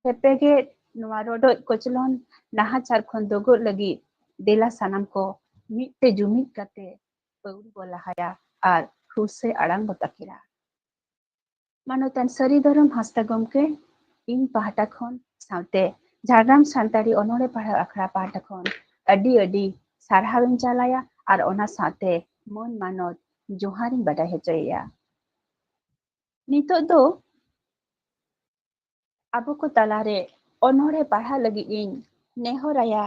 ᱡᱮᱯᱮᱜᱮᱫ, ᱱᱚᱣᱟ ᱨᱚᱰᱚᱡ ᱠᱚᱪᱞᱚᱱ, ᱱᱟᱦᱟᱪᱟᱨ ᱠᱷᱚᱱ ᱫᱚᱜᱚᱜ ᱞᱟᱹᱜᱤᱫ ᱫᱮᱞᱟ ᱥᱟᱱᱟᱢ ᱠᱚ ᱢᱤᱫ ᱛᱮ ᱡᱩᱢᱤᱫ ᱠᱟᱛᱮ ᱯᱟᱹᱣᱲᱤ ᱵᱚ ᱞᱟᱦᱟᱭᱟ ᱟᱨ ᱦᱩᱥᱟᱹ ᱟᱲᱟᱝ ᱵᱚ ᱛᱟᱹᱠᱤᱨᱟ᱾ ᱢᱟᱱᱚᱛᱟᱱ ᱥᱟᱹᱨᱤ ᱫᱷᱚᱨᱚᱢ ᱦᱟᱸᱥᱫᱟ ᱜᱚᱢᱠᱮ, ᱤᱧ ᱯᱟᱦᱴᱟ ᱠᱷᱚᱱ ᱥᱟᱶᱛᱮ ᱡᱷᱟᱲᱜᱨᱟᱢ ᱥᱟᱱᱛᱟᱲᱤ ᱚᱱᱚᱬᱦᱮ ᱯᱟᱲᱦᱟᱣ ᱟᱠᱷᱲᱟ ᱯᱟᱦᱴᱟ ᱠᱷᱚᱱ ᱟᱹᱰᱤ ᱟᱹᱰᱤ ᱥᱟᱨᱦᱟᱣ ᱤᱧ ᱪᱟᱞᱟᱭᱟ ᱟᱨ ᱚᱱᱟ ᱥᱟᱶᱛᱮ ᱢᱟᱹᱱ ᱢᱟᱱᱚᱛ ᱡᱚᱦᱟᱨ ᱤᱧ ᱵᱟᱰᱟᱭ ᱦᱚᱪᱚᱭᱮᱭᱟ᱾ ᱱᱤᱛᱚᱜ ᱫᱚ ᱟᱵᱚ ᱠᱚ ᱛᱟᱞᱟᱨᱮ ᱚᱱᱚᱬᱦᱮ ᱯᱟᱲᱦᱟᱣ ᱞᱟᱹᱜᱤᱫ ᱤᱧ ᱱᱮᱦᱚᱨᱟᱭᱟ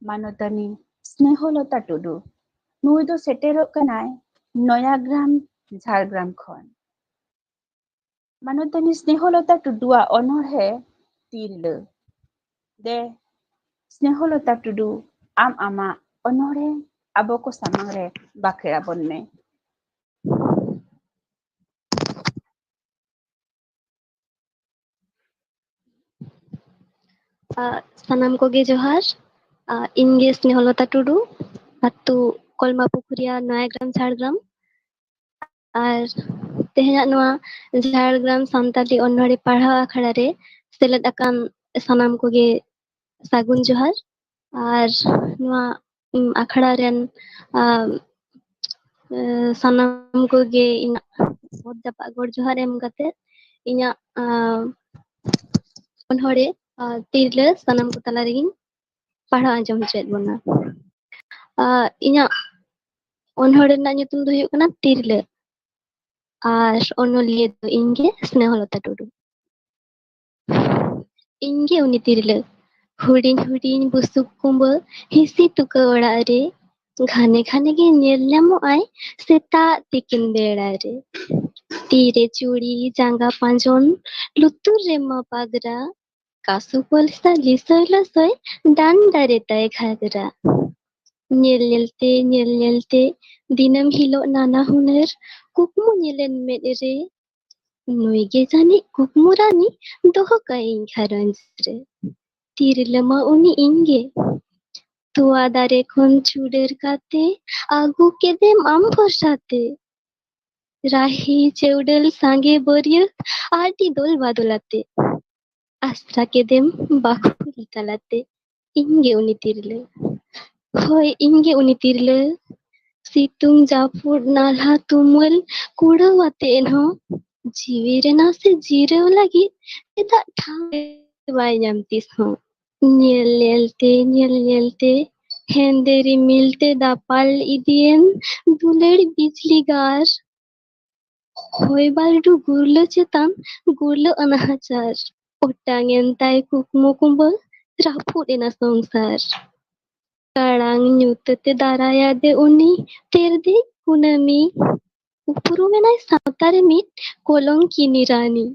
ᱢᱟᱱᱚᱛᱟᱱᱤ ᱥᱱᱮᱦᱚᱞᱚᱛᱟ ᱴᱩᱰᱩ᱾ ᱱᱩᱭ ᱫᱚ ᱥᱮᱴᱮᱨᱚᱜ ᱠᱟᱱᱟᱭ ᱱᱚᱭᱟᱜᱨᱟᱢ, ᱡᱷᱟᱲᱜᱨᱟᱢ ᱠᱷᱚᱱ᱾ ᱢᱟᱱᱚᱛᱟᱱᱤ ᱥᱱᱮᱦᱚᱞᱚᱛᱟ ᱴᱩᱰᱩᱣᱟᱜ ᱚᱱᱚᱬᱦᱮ ᱛᱤᱨᱞᱟᱹ᱾ ᱫᱮ, ᱥᱱᱮᱦᱚᱞᱚᱛᱟ ᱴᱩᱰᱩ, ᱟᱢ ᱟᱢᱟᱜ ᱚᱱᱚᱬᱦᱮ ᱟᱵᱚ ᱠᱚ ᱥᱟᱢᱟᱝ ᱨᱮ ᱵᱟᱠᱷᱮᱲ ᱟᱵᱚᱱ ᱢᱮ᱾ ᱟᱜ, ᱥᱟᱱᱟᱢ ᱠᱚᱜᱮ ᱡᱚᱦᱟᱨ᱾ ᱟᱜ, ᱤᱧ ᱜᱮ ᱥᱱᱮᱦᱚᱞᱚᱛᱟ ᱴᱩᱰᱩ, ᱟᱹᱛᱩ ᱠᱚᱞᱢᱟ ᱯᱩᱠᱷᱩᱨᱤᱭᱟ, ᱱᱚᱭᱟᱜᱨᱟᱢ, ᱡᱷᱟᱲᱜᱨᱟᱢ᱾ ᱟᱨ ᱛᱮᱦᱮᱧᱟᱜ ᱱᱚᱣᱟ ᱡᱷᱟᱲᱜᱨᱟᱢ ᱥᱟᱱᱛᱟᱲᱤ ᱚᱱᱚᱬᱦᱮ ᱯᱟᱲᱦᱟᱣ ᱟᱠᱷᱲᱟ ᱨᱮ ᱥᱮᱞᱮᱫ ᱟᱠᱟᱱ ᱥᱟᱱᱟᱢ ᱠᱚᱜᱮ ᱥᱟᱹᱜᱩᱱ ᱡᱚᱦᱟᱨ᱾ ᱟᱨ ᱱᱚᱣᱟ, ᱩᱢ, ᱟᱠᱷᱲᱟ ᱨᱮᱱ, ᱟᱢ, ᱮ, ᱥᱟᱱᱟᱢ ᱠᱚᱜᱮ ᱤᱧᱟᱹᱜ ᱚᱛ ᱡᱟᱯᱟᱜ ᱜᱚᱰ ᱡᱚᱦᱟᱨ ᱮᱢ ᱠᱟᱛᱮ ᱤᱧᱟᱹᱜ, ᱟᱢ, ᱚᱱᱚᱬᱦᱮ, ᱟ, ᱛᱤᱨᱞᱟᱹ ᱥᱟᱱᱟᱢ ᱠᱚ ᱛᱟᱞᱟ ᱨᱮᱜᱮᱧ ᱯᱟᱲᱦᱟᱣ ᱟᱸᱡᱚᱢ ᱦᱚᱪᱚᱭᱮᱫ ᱵᱚᱱᱟ᱾ ᱟ, ᱤᱧᱟᱹᱜ ᱚᱱᱚᱬᱦᱮ ᱨᱮᱱᱟᱜ ᱧᱩᱛᱩᱢ ᱫᱚ ᱦᱩᱭᱩᱜ ᱠᱟᱱᱟ ᱛᱤᱨᱞᱟᱹ᱾ ᱟᱨ ᱚᱱᱚᱞᱤᱭᱟᱹ ᱫᱚ ᱤᱧ ᱜᱮ, ᱥᱱᱮᱦᱚᱞᱚᱛᱟ ᱴᱩᱰᱩ᱾ ᱤᱧ ᱜᱮ ᱩᱱᱤ ᱛᱤᱨᱞᱟᱹ᱾ ᱦᱩᱰᱤᱧ ᱦᱩᱰᱤᱧ ᱵᱩᱥᱩᱵ ᱠᱩᱸᱵᱟᱹ, ᱦᱤᱸᱥᱤ ᱛᱩᱠᱟᱹ ᱚᱲᱟᱜ ᱨᱮ, ᱜᱷᱟᱱᱮ ᱜᱷᱟᱱᱮ ᱜᱮ ᱧᱮᱞ ᱧᱟᱢᱚᱜ ᱟᱭ ᱥᱮᱛᱟᱜ ᱛᱤᱠᱤᱱ ᱵᱮᱲᱟ ᱨᱮ᱾ ᱛᱤ ᱨᱮ ᱪᱩᱲᱤ, ᱡᱟᱸᱜᱟ ᱯᱟᱸᱡᱚᱱ, ᱞᱩᱛᱩᱨ ᱨᱮᱢᱟ ᱯᱟᱜᱽᱨᱟ, ᱠᱟᱥᱩ ᱯᱚᱞᱥᱟ ᱞᱤᱥᱟᱹᱭ ᱞᱚᱥᱚᱭ, ᱰᱟᱱᱰᱟ ᱨᱮ ᱛᱟᱭ ᱜᱷᱟᱜᱽᱨᱟ᱾ ᱧᱮᱞ ᱧᱮᱞᱛᱮ, ᱧᱮᱞ ᱧᱮᱞᱛᱮ, ᱫᱤᱱᱟᱹᱢ ᱦᱤᱞᱳᱜ ᱱᱟᱱᱟ ᱦᱩᱱᱟᱹᱨ ᱠᱩᱠᱢᱩ ᱧᱮᱞᱮᱱ ᱢᱮᱫ ᱨᱮ, ᱱᱩᱭ ᱜᱮ ᱡᱟᱹᱱᱤᱡ ᱠᱩᱠᱢᱩ ᱨᱟᱱᱤ ᱫᱚᱦᱚ ᱠᱟᱭᱟᱹᱧ ᱜᱷᱟᱨᱚᱸᱡᱽ ᱨᱮ᱾ ᱛᱤᱨᱞᱟᱹ ᱢᱟ ᱩᱱᱤ ᱤᱧ ᱜᱮ᱾ ᱛᱚᱣᱟ ᱫᱟᱨᱮ ᱠᱷᱚᱱ ᱪᱷᱩᱰᱟᱹᱨ ᱠᱟᱛᱮ ᱟᱹᱜᱩ ᱠᱮᱫᱮᱢ ᱟᱢ ᱵᱷᱚᱨᱥᱟ ᱛᱮ᱾ ᱨᱟᱦᱤ ᱪᱮᱣᱰᱟᱹᱞ ᱥᱟᱸᱜᱮ ᱵᱟᱹᱨᱭᱟᱹᱛ ᱟᱹᱰᱤ ᱫᱚᱞ ᱵᱟᱫᱚᱞ ᱟᱛᱮ᱾ ᱟᱥᱨᱟ ᱠᱮᱫᱮᱢ ᱵᱟᱠᱷᱩᱞ ᱛᱟᱞᱟᱛᱮ᱾ ᱤᱧ ᱜᱮ ᱩᱱᱤ ᱛᱤᱨᱞᱟᱹ᱾ ᱦᱳᱭ, ᱤᱧ ᱜᱮ ᱩᱱᱤ ᱛᱤᱨᱞᱟᱹ᱾ ᱥᱤᱛᱩᱝ ᱡᱟᱹᱯᱩᱫ ᱱᱟᱞᱦᱟ ᱛᱩᱢᱟᱹᱞ ᱠᱩᱲᱟᱹᱣ ᱟᱛᱮ ᱮᱱᱦᱚᱸ ᱡᱤᱣᱤ ᱨᱮ ᱱᱟᱥᱮ ᱡᱤᱨᱟᱹᱣ ᱞᱟᱹᱜᱤᱫ ᱪᱮᱫᱟᱜ ᱴᱷᱟᱶ ᱵᱟᱭ ᱧᱟᱢ ᱛᱤᱥ ᱦᱚᱸ᱾ ᱧᱮᱞ ᱧᱮᱞ ᱛᱮ, ᱧᱮᱞ ᱧᱮᱞ ᱛᱮ ᱦᱮᱸᱫᱮ ᱨᱤᱢᱤᱞ ᱛᱮ ᱫᱟᱯᱟᱞ ᱤᱫᱤᱭᱮᱱ ᱫᱩᱞᱟᱹᱲ ᱵᱤᱡᱽᱞᱤ ᱜᱟᱨ᱾ ᱦᱚᱭ ᱵᱟᱹᱨᱰᱩ ᱜᱩᱨᱞᱟᱹ ᱪᱮᱛᱟᱱ ᱜᱩᱨᱞᱟᱹ ᱚᱱᱟᱦᱟᱪᱟᱨ᱾ ᱚᱴᱟᱝ ᱮᱱ ᱛᱟᱭ ᱠᱩᱠᱢᱩ ᱠᱩᱸᱵᱟᱹ, ᱨᱟᱹᱯᱩᱫ ᱮᱱᱟ ᱥᱚᱝᱥᱟᱨ᱾ ᱠᱟᱲᱟᱝ ᱧᱩᱛᱟᱹᱛᱮ ᱫᱟᱨᱟᱭᱟᱫᱮ ᱩᱱᱤ ᱛᱮᱨᱫᱮᱡ ᱠᱩᱱᱟᱹᱢᱤ᱾ ᱩᱯᱨᱩᱢ ᱮᱱᱟᱭ ᱥᱟᱶᱛᱟ ᱨᱮ ᱢᱤᱫ ᱠᱚᱞᱚᱝᱠᱤᱱᱤ ᱨᱟᱱᱤ᱾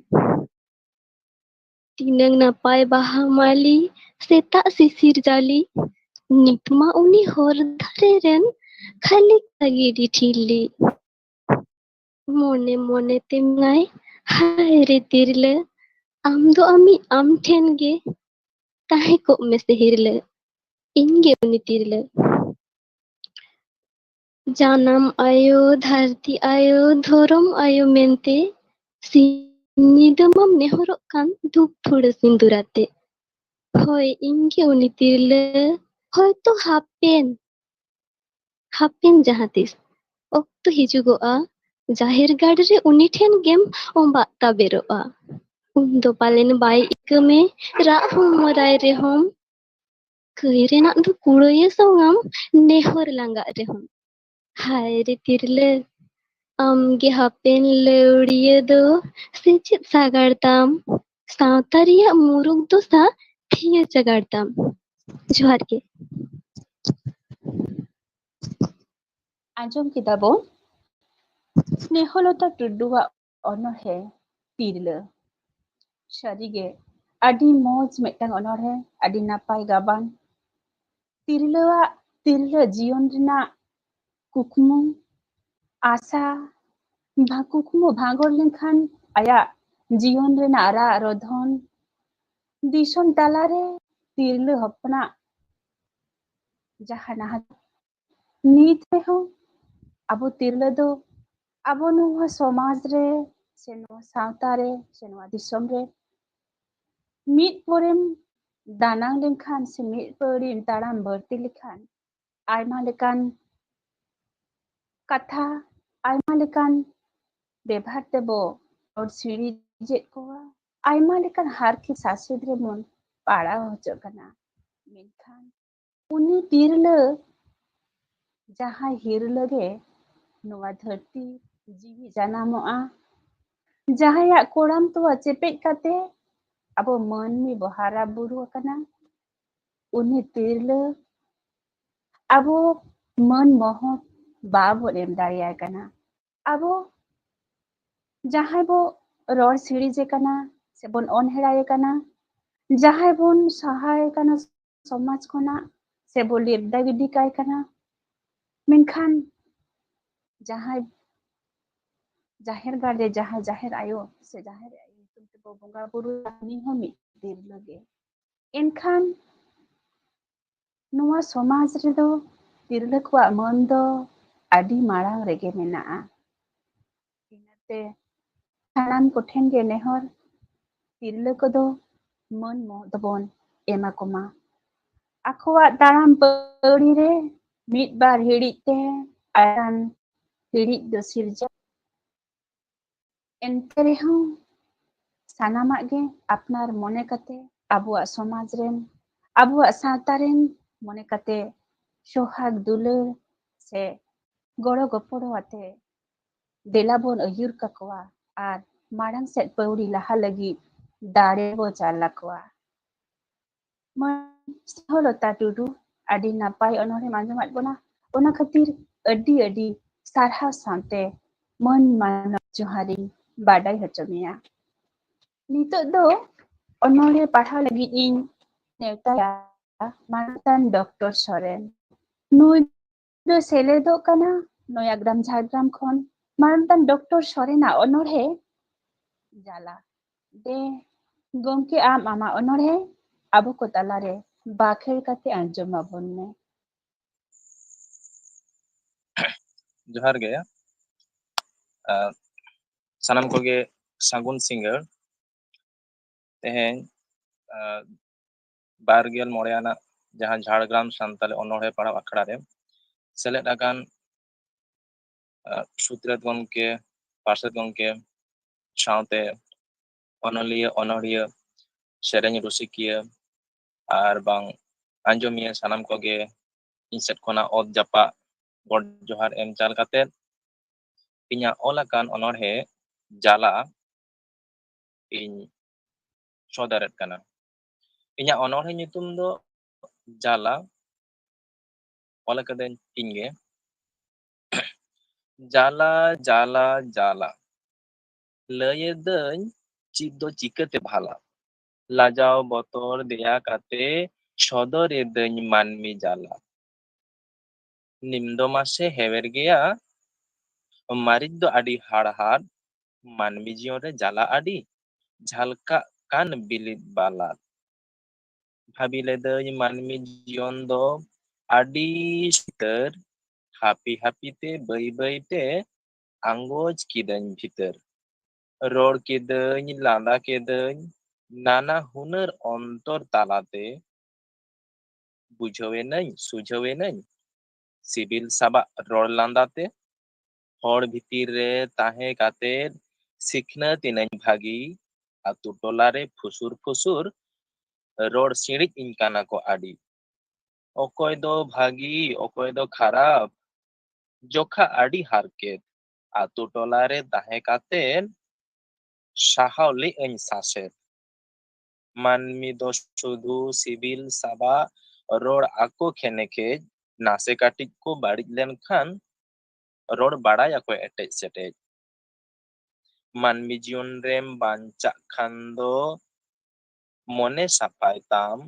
ᱛᱤᱱᱟᱹᱝ ᱱᱟᱯᱟᱭ ᱵᱟᱦᱟ ᱢᱟᱹᱞᱤ, ᱥᱮᱛᱟᱜ ᱥᱤᱥᱤᱨ ᱡᱟᱹᱞᱤ, ᱱᱤᱛ ᱢᱟ ᱩᱱᱤ ᱦᱚᱨ ᱫᱷᱟᱨᱮ ᱨᱮᱱ ᱠᱷᱟᱹᱞᱤ ᱜᱤᱰᱤ ᱴᱷᱤᱞᱤ᱾ ᱢᱚᱱᱮ ᱢᱚᱱᱮ ᱛᱮ ᱢᱮᱱᱟᱭ, ᱦᱟᱭ ᱨᱮ ᱛᱤᱨᱞᱟᱹ, ᱟᱢ ᱫᱚ ᱟᱢᱤᱡ ᱟᱢ ᱴᱷᱮᱱ ᱜᱮ, ᱛᱟᱦᱮᱸ ᱠᱚᱜ ᱢᱮᱥᱮ ᱦᱤᱨᱞᱟᱹ, ᱤᱧ ᱜᱮ ᱩᱱᱤ ᱛᱤᱨᱞᱟᱹ᱾ ᱡᱟᱱᱟᱢ ᱟᱭᱳ, ᱫᱷᱟᱹᱨᱛᱤ ᱟᱭᱳ, ᱫᱷᱚᱨᱚᱢ ᱟᱭᱳ ᱢᱮᱱᱛᱮ, ᱥᱤᱧ ᱧᱤᱫᱟᱹ ᱢᱟᱢ ᱱᱮᱦᱚᱨᱚᱜ ᱠᱟᱱ ᱫᱷᱩᱯ ᱯᱷᱩᱲᱟᱹ ᱥᱤᱸᱫᱩᱨ ᱟᱛᱮ᱾ ᱦᱳᱭ, ᱤᱧ ᱜᱮ ᱩᱱᱤ ᱛᱤᱨᱞᱟᱹ᱾ ᱦᱚᱭᱛᱚ ᱦᱟᱯᱮᱱ, ᱦᱟᱯᱮᱱ ᱡᱟᱦᱟᱸ ᱛᱤᱥ ᱚᱠᱛᱚ ᱦᱤᱡᱩᱜᱚᱜᱼᱟ, ᱡᱟᱦᱮᱨ ᱜᱟᱲ ᱨᱮ ᱩᱱᱤ ᱴᱷᱮᱱ ᱜᱮᱢ ᱚᱸᱵᱟᱜ ᱛᱟᱵᱮᱨᱚᱜᱼᱟ᱾ ᱩᱱ ᱫᱚ ᱯᱟᱞᱮᱱ ᱵᱟᱭ ᱤᱠᱟᱹ ᱢᱮ, ᱨᱟᱜ ᱦᱚᱸᱢ ᱢᱚᱨᱟᱭ ᱨᱮᱦᱚᱸᱢ᱾ ᱠᱟᱹᱭ ᱨᱮᱱᱟᱜ ᱫᱚ ᱠᱩᱲᱟᱹᱭᱮ ᱥᱚᱝᱟᱢ, ᱱᱮᱦᱚᱨ ᱞᱟᱸᱜᱟᱜ ᱨᱮᱦᱚᱸᱢ᱾ ᱦᱟᱭ ᱨᱮ ᱛᱤᱨᱞᱟᱹ, ᱟᱢ ᱜᱮ ᱦᱟᱯᱮᱱ ᱞᱟᱹᱣᱲᱤᱭᱟᱹ ᱫᱚ ᱥᱮᱪᱮᱫ ᱥᱟᱜᱟᱲ ᱛᱟᱢ, ᱥᱟᱶᱛᱟ ᱨᱮᱭᱟᱜ ᱢᱩᱨᱩᱠ ᱫᱚᱥᱟ ᱛᱷᱤᱭᱟᱹ ᱪᱟᱜᱟᱲ ᱛᱟᱢ᱾ ᱡᱚᱦᱟᱨ ᱜᱮ᱾ ᱟᱸᱡᱚᱢ ᱠᱮᱫᱟ ᱵᱚᱱ ᱥᱱᱮᱦᱚᱞᱚᱛᱟ ᱴᱩᱰᱩᱣᱟᱜ ᱚᱱᱚᱬᱦᱮ ᱛᱤᱨᱞᱟᱹ᱾ ᱥᱟᱹᱨᱤᱜᱮ ᱟᱹᱰᱤ ᱢᱚᱡᱽ ᱢᱤᱫᱴᱟᱝ ᱚᱱᱚᱬᱦᱮ, ᱟᱹᱰᱤ ᱱᱟᱯᱟᱭ ᱜᱟᱵᱟᱱ᱾ ᱛᱤᱨᱞᱟᱹᱣᱟᱜ, ᱛᱤᱨᱞᱟᱹ ᱡᱤᱭᱚᱱ ᱨᱮᱱᱟᱜ ᱠᱩᱠᱢᱩ, ᱟᱥᱟ, ᱵᱷᱟ-, ᱠᱩᱠᱢᱩ ᱵᱷᱟᱸᱜᱚᱲ ᱞᱮᱱᱠᱷᱟᱱ ᱟᱭᱟᱜ ᱡᱤᱭᱚᱱ ᱨᱮᱱᱟᱜ ᱨᱟᱜ ᱨᱚᱫᱷᱚᱱ, ᱫᱤᱥᱚᱢ ᱛᱟᱞᱟᱨᱮ ᱛᱤᱨᱞᱟᱹ ᱦᱚᱯᱚᱱᱟᱜ ᱡᱟᱦᱟᱸ ᱱᱟᱦᱟᱪᱟᱨ, ᱱᱤᱛ ᱨᱮᱦᱚᱸ ᱟᱵᱚ ᱛᱤᱨᱞᱟᱹ ᱫᱚ ᱟᱵᱚ ᱱᱚᱣᱟ ᱥᱚᱢᱟᱡᱽ ᱨᱮ ᱥᱮ ᱱᱚᱣᱟ ᱥᱟᱶᱛᱟ ᱨᱮ ᱥᱮ ᱱᱚᱣᱟ ᱫᱤᱥᱚᱢ ᱨᱮ ᱢᱤᱫ ᱯᱚᱨᱮᱢ ᱫᱟᱱᱟᱝ ᱞᱮᱱᱠᱷᱟᱱ ᱥᱮ ᱢᱤᱫ ᱯᱟᱹᱣᱲᱤᱢ ᱛᱟᱲᱟᱢ ᱵᱟᱹᱲᱛᱤ ᱞᱮᱠᱷᱟᱱ ᱟᱭᱢᱟ ᱞᱮᱠᱟᱱ ᱠᱟᱛᱷᱟ, ᱟᱭᱢᱟ ᱞᱮᱠᱟᱱ ᱵᱮᱵᱷᱟᱨ ᱛᱮᱵᱚ ᱨᱚᱲ ᱥᱤᱲᱤᱡᱮᱫ ᱠᱚᱣᱟ, ᱟᱭᱢᱟ ᱞᱮᱠᱟᱱ ᱦᱟᱨᱠᱮᱛ ᱥᱟᱥᱮᱛ ᱨᱮᱵᱚᱱ ᱯᱟᱲᱟᱣ ᱦᱚᱪᱚᱜ ᱠᱟᱱᱟ᱾ ᱢᱮᱱᱠᱷᱟᱱ ᱩᱱᱤ ᱛᱤᱨᱞᱟᱹ, ᱡᱟᱦᱟᱸᱭ ᱦᱤᱨᱞᱟᱹ ᱜᱮ ᱱᱚᱣᱟ ᱫᱷᱟᱹᱨᱛᱤ ᱡᱤᱣᱤ ᱡᱟᱱᱟᱢᱚᱜᱼᱟ, ᱡᱟᱦᱟᱸᱭᱟᱜ ᱠᱚᱲᱟᱢ ᱛᱚᱣᱟ ᱪᱮᱯᱮᱡ ᱠᱟᱛᱮ ᱟᱵᱚ ᱢᱟᱹᱱᱢᱤ ᱵᱚ ᱦᱟᱨᱟ ᱵᱩᱨᱩ ᱟᱠᱟᱱᱟ, ᱩᱱᱤ ᱛᱤᱨᱞᱟᱹ ᱟᱵᱚ ᱢᱟᱹᱱ ᱢᱚᱦᱚᱛ ᱵᱟᱵᱚᱱ ᱮᱢ ᱫᱟᱲᱮᱭᱟᱭ ᱠᱟᱱᱟ᱾ ᱟᱵᱚ ᱡᱟᱦᱟᱸᱭ ᱵᱚ ᱨᱚᱲ ᱥᱤᱲᱤᱡᱮ ᱠᱟᱱᱟ ᱥᱮᱵᱚᱱ ᱚᱱᱦᱮᱲᱟᱭᱮ ᱠᱟᱱᱟ, ᱡᱟᱦᱟᱸᱭ ᱵᱚᱱ ᱥᱟᱦᱟᱭᱮ ᱠᱟᱱᱟ ᱥᱚᱢᱟᱡᱽ ᱠᱷᱚᱱᱟᱜ ᱥᱮᱵᱚ ᱞᱮᱵᱫᱟ ᱜᱤᱰᱤ ᱠᱟᱭ ᱠᱟᱱᱟ, ᱢᱮᱱᱠᱷᱟᱱ ᱡᱟᱦᱟᱸᱭ ᱡᱟᱦᱮᱨ ᱜᱟᱲ ᱨᱮ ᱡᱟᱦᱟᱸᱭ ᱡᱟᱦᱮᱨ ᱟᱭᱳ ᱥᱮ ᱡᱟᱦᱮᱨ ᱟᱭᱳ ᱧᱩᱛᱩᱢ ᱛᱮᱵᱚ ᱵᱚᱸᱜᱟ ᱵᱩᱨᱩᱭᱟ, ᱩᱱᱤ ᱦᱚᱸ ᱢᱤᱫ ᱛᱤᱨᱞᱟᱹ ᱜᱮ᱾ ᱮᱱᱠᱷᱟᱱ ᱱᱚᱣᱟ ᱥᱚᱢᱟᱡᱽ ᱨᱮᱫᱚ ᱛᱤᱨᱞᱟᱹ ᱠᱚᱣᱟᱜ ᱢᱟᱹᱱ ᱫᱚ ᱟᱹᱰᱤ ᱢᱟᱲᱟᱝ ᱨᱮᱜᱮ ᱢᱮᱱᱟᱜᱼᱟ᱾ ᱤᱱᱟᱹᱛᱮ ᱥᱟᱱᱟᱢ ᱠᱚᱴᱷᱮᱱ ᱜᱮ ᱱᱮᱦᱚᱨ, ᱛᱤᱨᱞᱟᱹ ᱠᱚᱫᱚ ᱢᱟᱹᱱ ᱢᱚᱦᱚᱛ ᱫᱚᱵᱚᱱ ᱮᱢᱟ ᱠᱚᱢᱟ᱾ ᱟᱠᱚᱣᱟᱜ ᱛᱟᱲᱟᱢ ᱯᱟᱹᱣᱲᱤ ᱨᱮ ᱢᱤᱫ ᱵᱟᱨ ᱦᱤᱲᱤᱡ ᱛᱮ ᱟᱭᱟᱱ ᱦᱤᱲᱤᱡ ᱫᱚ ᱥᱤᱨᱡᱟᱹᱣ᱾ ᱮᱱᱛᱮ ᱨᱮᱦᱚᱸ ᱥᱟᱱᱟᱢᱟᱜ ᱜᱮ ᱟᱯᱱᱟᱨ ᱢᱚᱱᱮ ᱠᱟᱛᱮ, ᱟᱵᱚᱣᱟᱜ ᱥᱚᱢᱟᱡᱽ ᱨᱮᱱ, ᱟᱵᱚᱣᱟᱜ ᱥᱟᱶᱛᱟ ᱨᱮᱱ ᱢᱚᱱᱮ ᱠᱟᱛᱮ, ᱥᱚᱦᱟᱜᱽ ᱫᱩᱞᱟᱹᱲ ᱥᱮ ᱜᱚᱲᱚ ᱜᱚᱯᱚᱲᱚ ᱟᱛᱮ ᱫᱮᱞᱟ ᱵᱚᱱ ᱟᱹᱭᱩᱨ ᱠᱟᱠᱚᱣᱟ ᱟᱨ ᱢᱟᱲᱟᱝ ᱥᱮᱫ ᱯᱟᱹᱣᱲᱤ ᱞᱟᱦᱟ ᱞᱟᱹᱜᱤᱫ ᱫᱟᱲᱮ ᱵᱚ ᱪᱟᱞ ᱟᱠᱚᱣᱟ᱾ ᱢᱟᱹᱱ ᱥᱱᱮᱦᱚᱞᱚᱛᱟ ᱴᱩᱰᱩ ᱟᱹᱰᱤ ᱱᱟᱯᱟᱭ ᱚᱱᱚᱬᱦᱮᱢ ᱟᱸᱡᱚᱢᱟᱫ ᱵᱚᱱᱟ, ᱚᱱᱟ ᱠᱷᱟᱹᱛᱤᱨ ᱟᱹᱰᱤ ᱟᱹᱰᱤ ᱥᱟᱨᱦᱟᱣ ᱥᱟᱶᱛᱮ ᱢᱟᱹᱱ ᱢᱟᱱᱚᱛ ᱡᱚᱦᱟᱨᱤᱧ ᱵᱟᱰᱟᱭ ᱦᱚᱪᱚ ᱢᱮᱭᱟ᱾ ᱱᱤᱛᱚᱜ ᱫᱚ ᱚᱱᱚᱬᱦᱮ ᱯᱟᱲᱦᱟᱣ ᱞᱟᱹᱜᱤᱫ ᱤᱧ ᱱᱮᱣᱛᱟᱭᱟ ᱢᱟᱱᱚᱛᱟᱱ ᱰᱚᱠᱴᱚᱨ ᱥᱚᱨᱮᱱ᱾ ᱱᱩᱭ ᱫᱚ ᱥᱮᱞᱮᱫᱚᱜ ᱠᱟᱱᱟ ᱱᱚᱭᱟᱜᱨᱟᱢ ᱡᱷᱟᱲᱜᱨᱟᱢ ᱠᱷᱚᱱ ᱢᱟᱱᱚᱛᱟᱱ ᱰᱚᱠᱴᱚᱨ ᱥᱚᱨᱮᱱᱟᱜ ᱚᱱᱚᱬᱦᱮ ᱡᱟᱞᱟ᱾ ᱫᱮ ᱜᱚᱢᱠᱮ, ᱟᱢ ᱟᱢᱟᱜ ᱚᱱᱚᱬᱦᱮ ᱟᱵᱚ ᱠᱚ ᱛᱟᱞᱟᱨᱮ ᱵᱟᱠᱷᱮᱲ ᱠᱟᱛᱮ ᱟᱸᱡᱚᱢ ᱟᱵᱚᱱ ᱢᱮ᱾ ᱡᱚᱦᱟᱨ ᱜᱮ᱾ ᱟᱨ ᱥᱟᱱᱟᱢ ᱠᱚᱜᱮ ᱥᱟᱹᱜᱩᱱ ᱥᱤᱸᱜᱟᱹᱲ᱾ ᱛᱮᱦᱮᱧ ᱟᱨ ᱵᱟᱨ ᱜᱮᱞ ᱢᱚᱬᱮ ᱟᱱᱟᱜ ᱡᱟᱦᱟᱸ ᱡᱷᱟᱲᱜᱨᱟᱢ ᱥᱟᱱᱛᱟᱲᱤ ᱚᱱᱚᱬᱦᱮ ᱯᱟᱲᱦᱟᱣ ᱟᱠᱷᱲᱟ ᱨᱮ ᱥᱮᱞᱮᱫ ᱟᱠᱟᱱ ᱟᱨ ᱥᱩᱛᱨᱮᱛ ᱜᱚᱢᱠᱮ, ᱯᱟᱨᱥᱮᱛ ᱜᱚᱢᱠᱮ ᱥᱟᱶᱛᱮ ᱚᱱᱚᱞᱤᱭᱟᱹ, ᱚᱱᱚᱲᱦᱤᱭᱟᱹ, ᱥᱮᱨᱮᱧ ᱨᱩᱥᱤᱠᱤᱭᱟᱹ ᱟᱨ ᱵᱟᱝ ᱟᱸᱡᱚᱢᱤᱭᱟᱹ ᱥᱟᱱᱟᱢ ᱠᱚᱜᱮ ᱤᱧ ᱥᱮᱫ ᱠᱷᱚᱱᱟᱜ ᱚᱛ ᱡᱟᱯᱟᱜ ᱜᱚᱰ ᱡᱚᱦᱟᱨ ᱮᱢ ᱪᱟᱞ ᱠᱟᱛᱮ ᱤᱧᱟᱹᱜ ᱚᱞ ᱟᱠᱟᱱ ᱚᱱᱚᱬᱦᱮ ᱡᱟᱞᱟ ᱤᱧ ᱥᱚᱫᱚᱨᱮᱫ ᱠᱟᱱᱟ᱾ ᱤᱧᱟᱹᱜ ᱚᱱᱚᱬᱦᱮ ᱧᱩᱛᱩᱢ ᱫᱚ ᱡᱟᱞᱟ, ᱚᱞ ᱟᱠᱟᱫᱟᱹᱧ ᱤᱧ ᱜᱮ᱾ ᱡᱟᱞᱟ, ᱡᱟᱞᱟ, ᱡᱟᱞᱟ, ᱞᱟᱹᱭᱮᱫᱟᱹᱧ ᱪᱮᱫ ᱫᱚ ᱪᱤᱠᱟᱹᱛᱮ ᱵᱷᱟᱞᱟ, ᱞᱟᱡᱟᱣ ᱵᱚᱛᱚᱨ ᱫᱮᱭᱟ ᱠᱟᱛᱮ ᱥᱚᱫᱚᱨᱮᱫᱟᱹᱧ ᱢᱟᱹᱱᱢᱤ ᱡᱟᱞᱟ᱾ ᱱᱤᱢ ᱫᱚ ᱢᱟᱥᱮ ᱦᱮᱣᱮᱨ ᱜᱮᱭᱟ, ᱢᱟᱹᱨᱤᱪ ᱫᱚ ᱟᱹᱰᱤ ᱦᱟᱲᱦᱟᱫ, ᱢᱟᱹᱱᱢᱤ ᱡᱤᱭᱚᱱ ᱨᱮ ᱡᱟᱞᱟ ᱟᱹᱰᱤ, ᱡᱷᱟᱞᱠᱟᱜ ᱠᱟᱱ ᱵᱤᱞᱤᱫ ᱵᱟᱞᱟᱫ᱾ ᱵᱷᱟᱹᱵᱤ ᱞᱮᱫᱟᱹᱧ ᱢᱟᱹᱱᱢᱤ ᱡᱤᱭᱚᱱ ᱫᱚ ᱟᱹᱰᱤ ᱥᱩᱛᱟᱹᱨ, ᱦᱟᱹᱯᱤ ᱦᱟᱹᱯᱤ ᱛᱮ ᱵᱟᱹᱭ ᱵᱟᱹᱭ ᱛᱮ ᱟᱸᱜᱚᱪ ᱠᱤᱫᱟᱹᱧ ᱵᱷᱤᱛᱟᱹᱨ᱾ ᱨᱚᱲ ᱠᱤᱫᱟᱹᱧ, ᱞᱟᱸᱫᱟ ᱠᱤᱫᱟᱹᱧ, ᱱᱟᱱᱟ ᱦᱩᱱᱟᱹᱨ ᱚᱱᱛᱚᱨ ᱛᱟᱞᱟᱛᱮ ᱵᱩᱡᱷᱟᱹᱣᱮᱱᱟᱹᱧ, ᱥᱩᱡᱷᱟᱹᱣᱮᱱᱟᱹᱧ ᱥᱤᱵᱤᱞ ᱥᱟᱵᱟᱜ ᱨᱚᱲ ᱞᱟᱸᱫᱟᱛᱮ᱾ ᱦᱚᱲ ᱵᱷᱤᱛᱤᱨ ᱨᱮ ᱛᱟᱦᱮᱸ ᱠᱟᱛᱮ ᱥᱤᱠᱷᱱᱟᱹᱛ ᱮᱱᱟᱹᱧ ᱵᱷᱟᱹᱜᱤ, ᱟᱛᱳ ᱴᱚᱞᱟ ᱨᱮ ᱯᱷᱩᱥᱩᱨ ᱯᱷᱩᱥᱩᱨ ᱨᱚᱲ ᱥᱤᱬᱤᱡ ᱤᱧ ᱠᱟᱱᱟ ᱠᱚ ᱟᱹᱰᱤ᱾ ᱚᱠᱚᱭ ᱫᱚ ᱵᱷᱟᱹᱜᱤ, ᱚᱠᱚᱭ ᱫᱚ ᱠᱷᱟᱨᱟᱯ, ᱡᱚᱠᱷᱟ ᱟᱹᱰᱤ ᱦᱟᱨᱠᱮᱛ᱾ ᱟᱛᱳ ᱴᱚᱞᱟ ᱨᱮ ᱛᱟᱦᱮᱸ ᱠᱟᱛᱮ ᱥᱟᱦᱟᱣ ᱞᱮᱜ ᱟᱹᱧ ᱥᱟᱥᱮᱛ᱾ ᱢᱟᱹᱱᱢᱤ ᱫᱚ ᱥᱩᱫᱷᱩ ᱥᱤᱵᱤᱞ ᱥᱟᱵᱟᱜ ᱨᱚᱲ ᱟᱠᱚ ᱠᱷᱮᱱᱮᱠᱮᱡ, ᱱᱟᱥᱮ ᱠᱟᱹᱴᱤᱡ ᱠᱚ ᱵᱟᱹᱲᱤᱡ ᱞᱮᱱᱠᱷᱟᱱ ᱨᱚᱲ ᱵᱟᱲᱟᱭᱟᱠᱚ ᱮᱴᱮᱡ ᱥᱮᱴᱮᱡ᱾ ᱢᱟᱹᱱᱢᱤ ᱡᱤᱭᱚᱱ ᱨᱮᱢ ᱵᱟᱧᱪᱟᱜ ᱠᱷᱟᱱ ᱫᱚ ᱢᱚᱱᱮ ᱥᱟᱯᱷᱟᱭ ᱛᱟᱢ,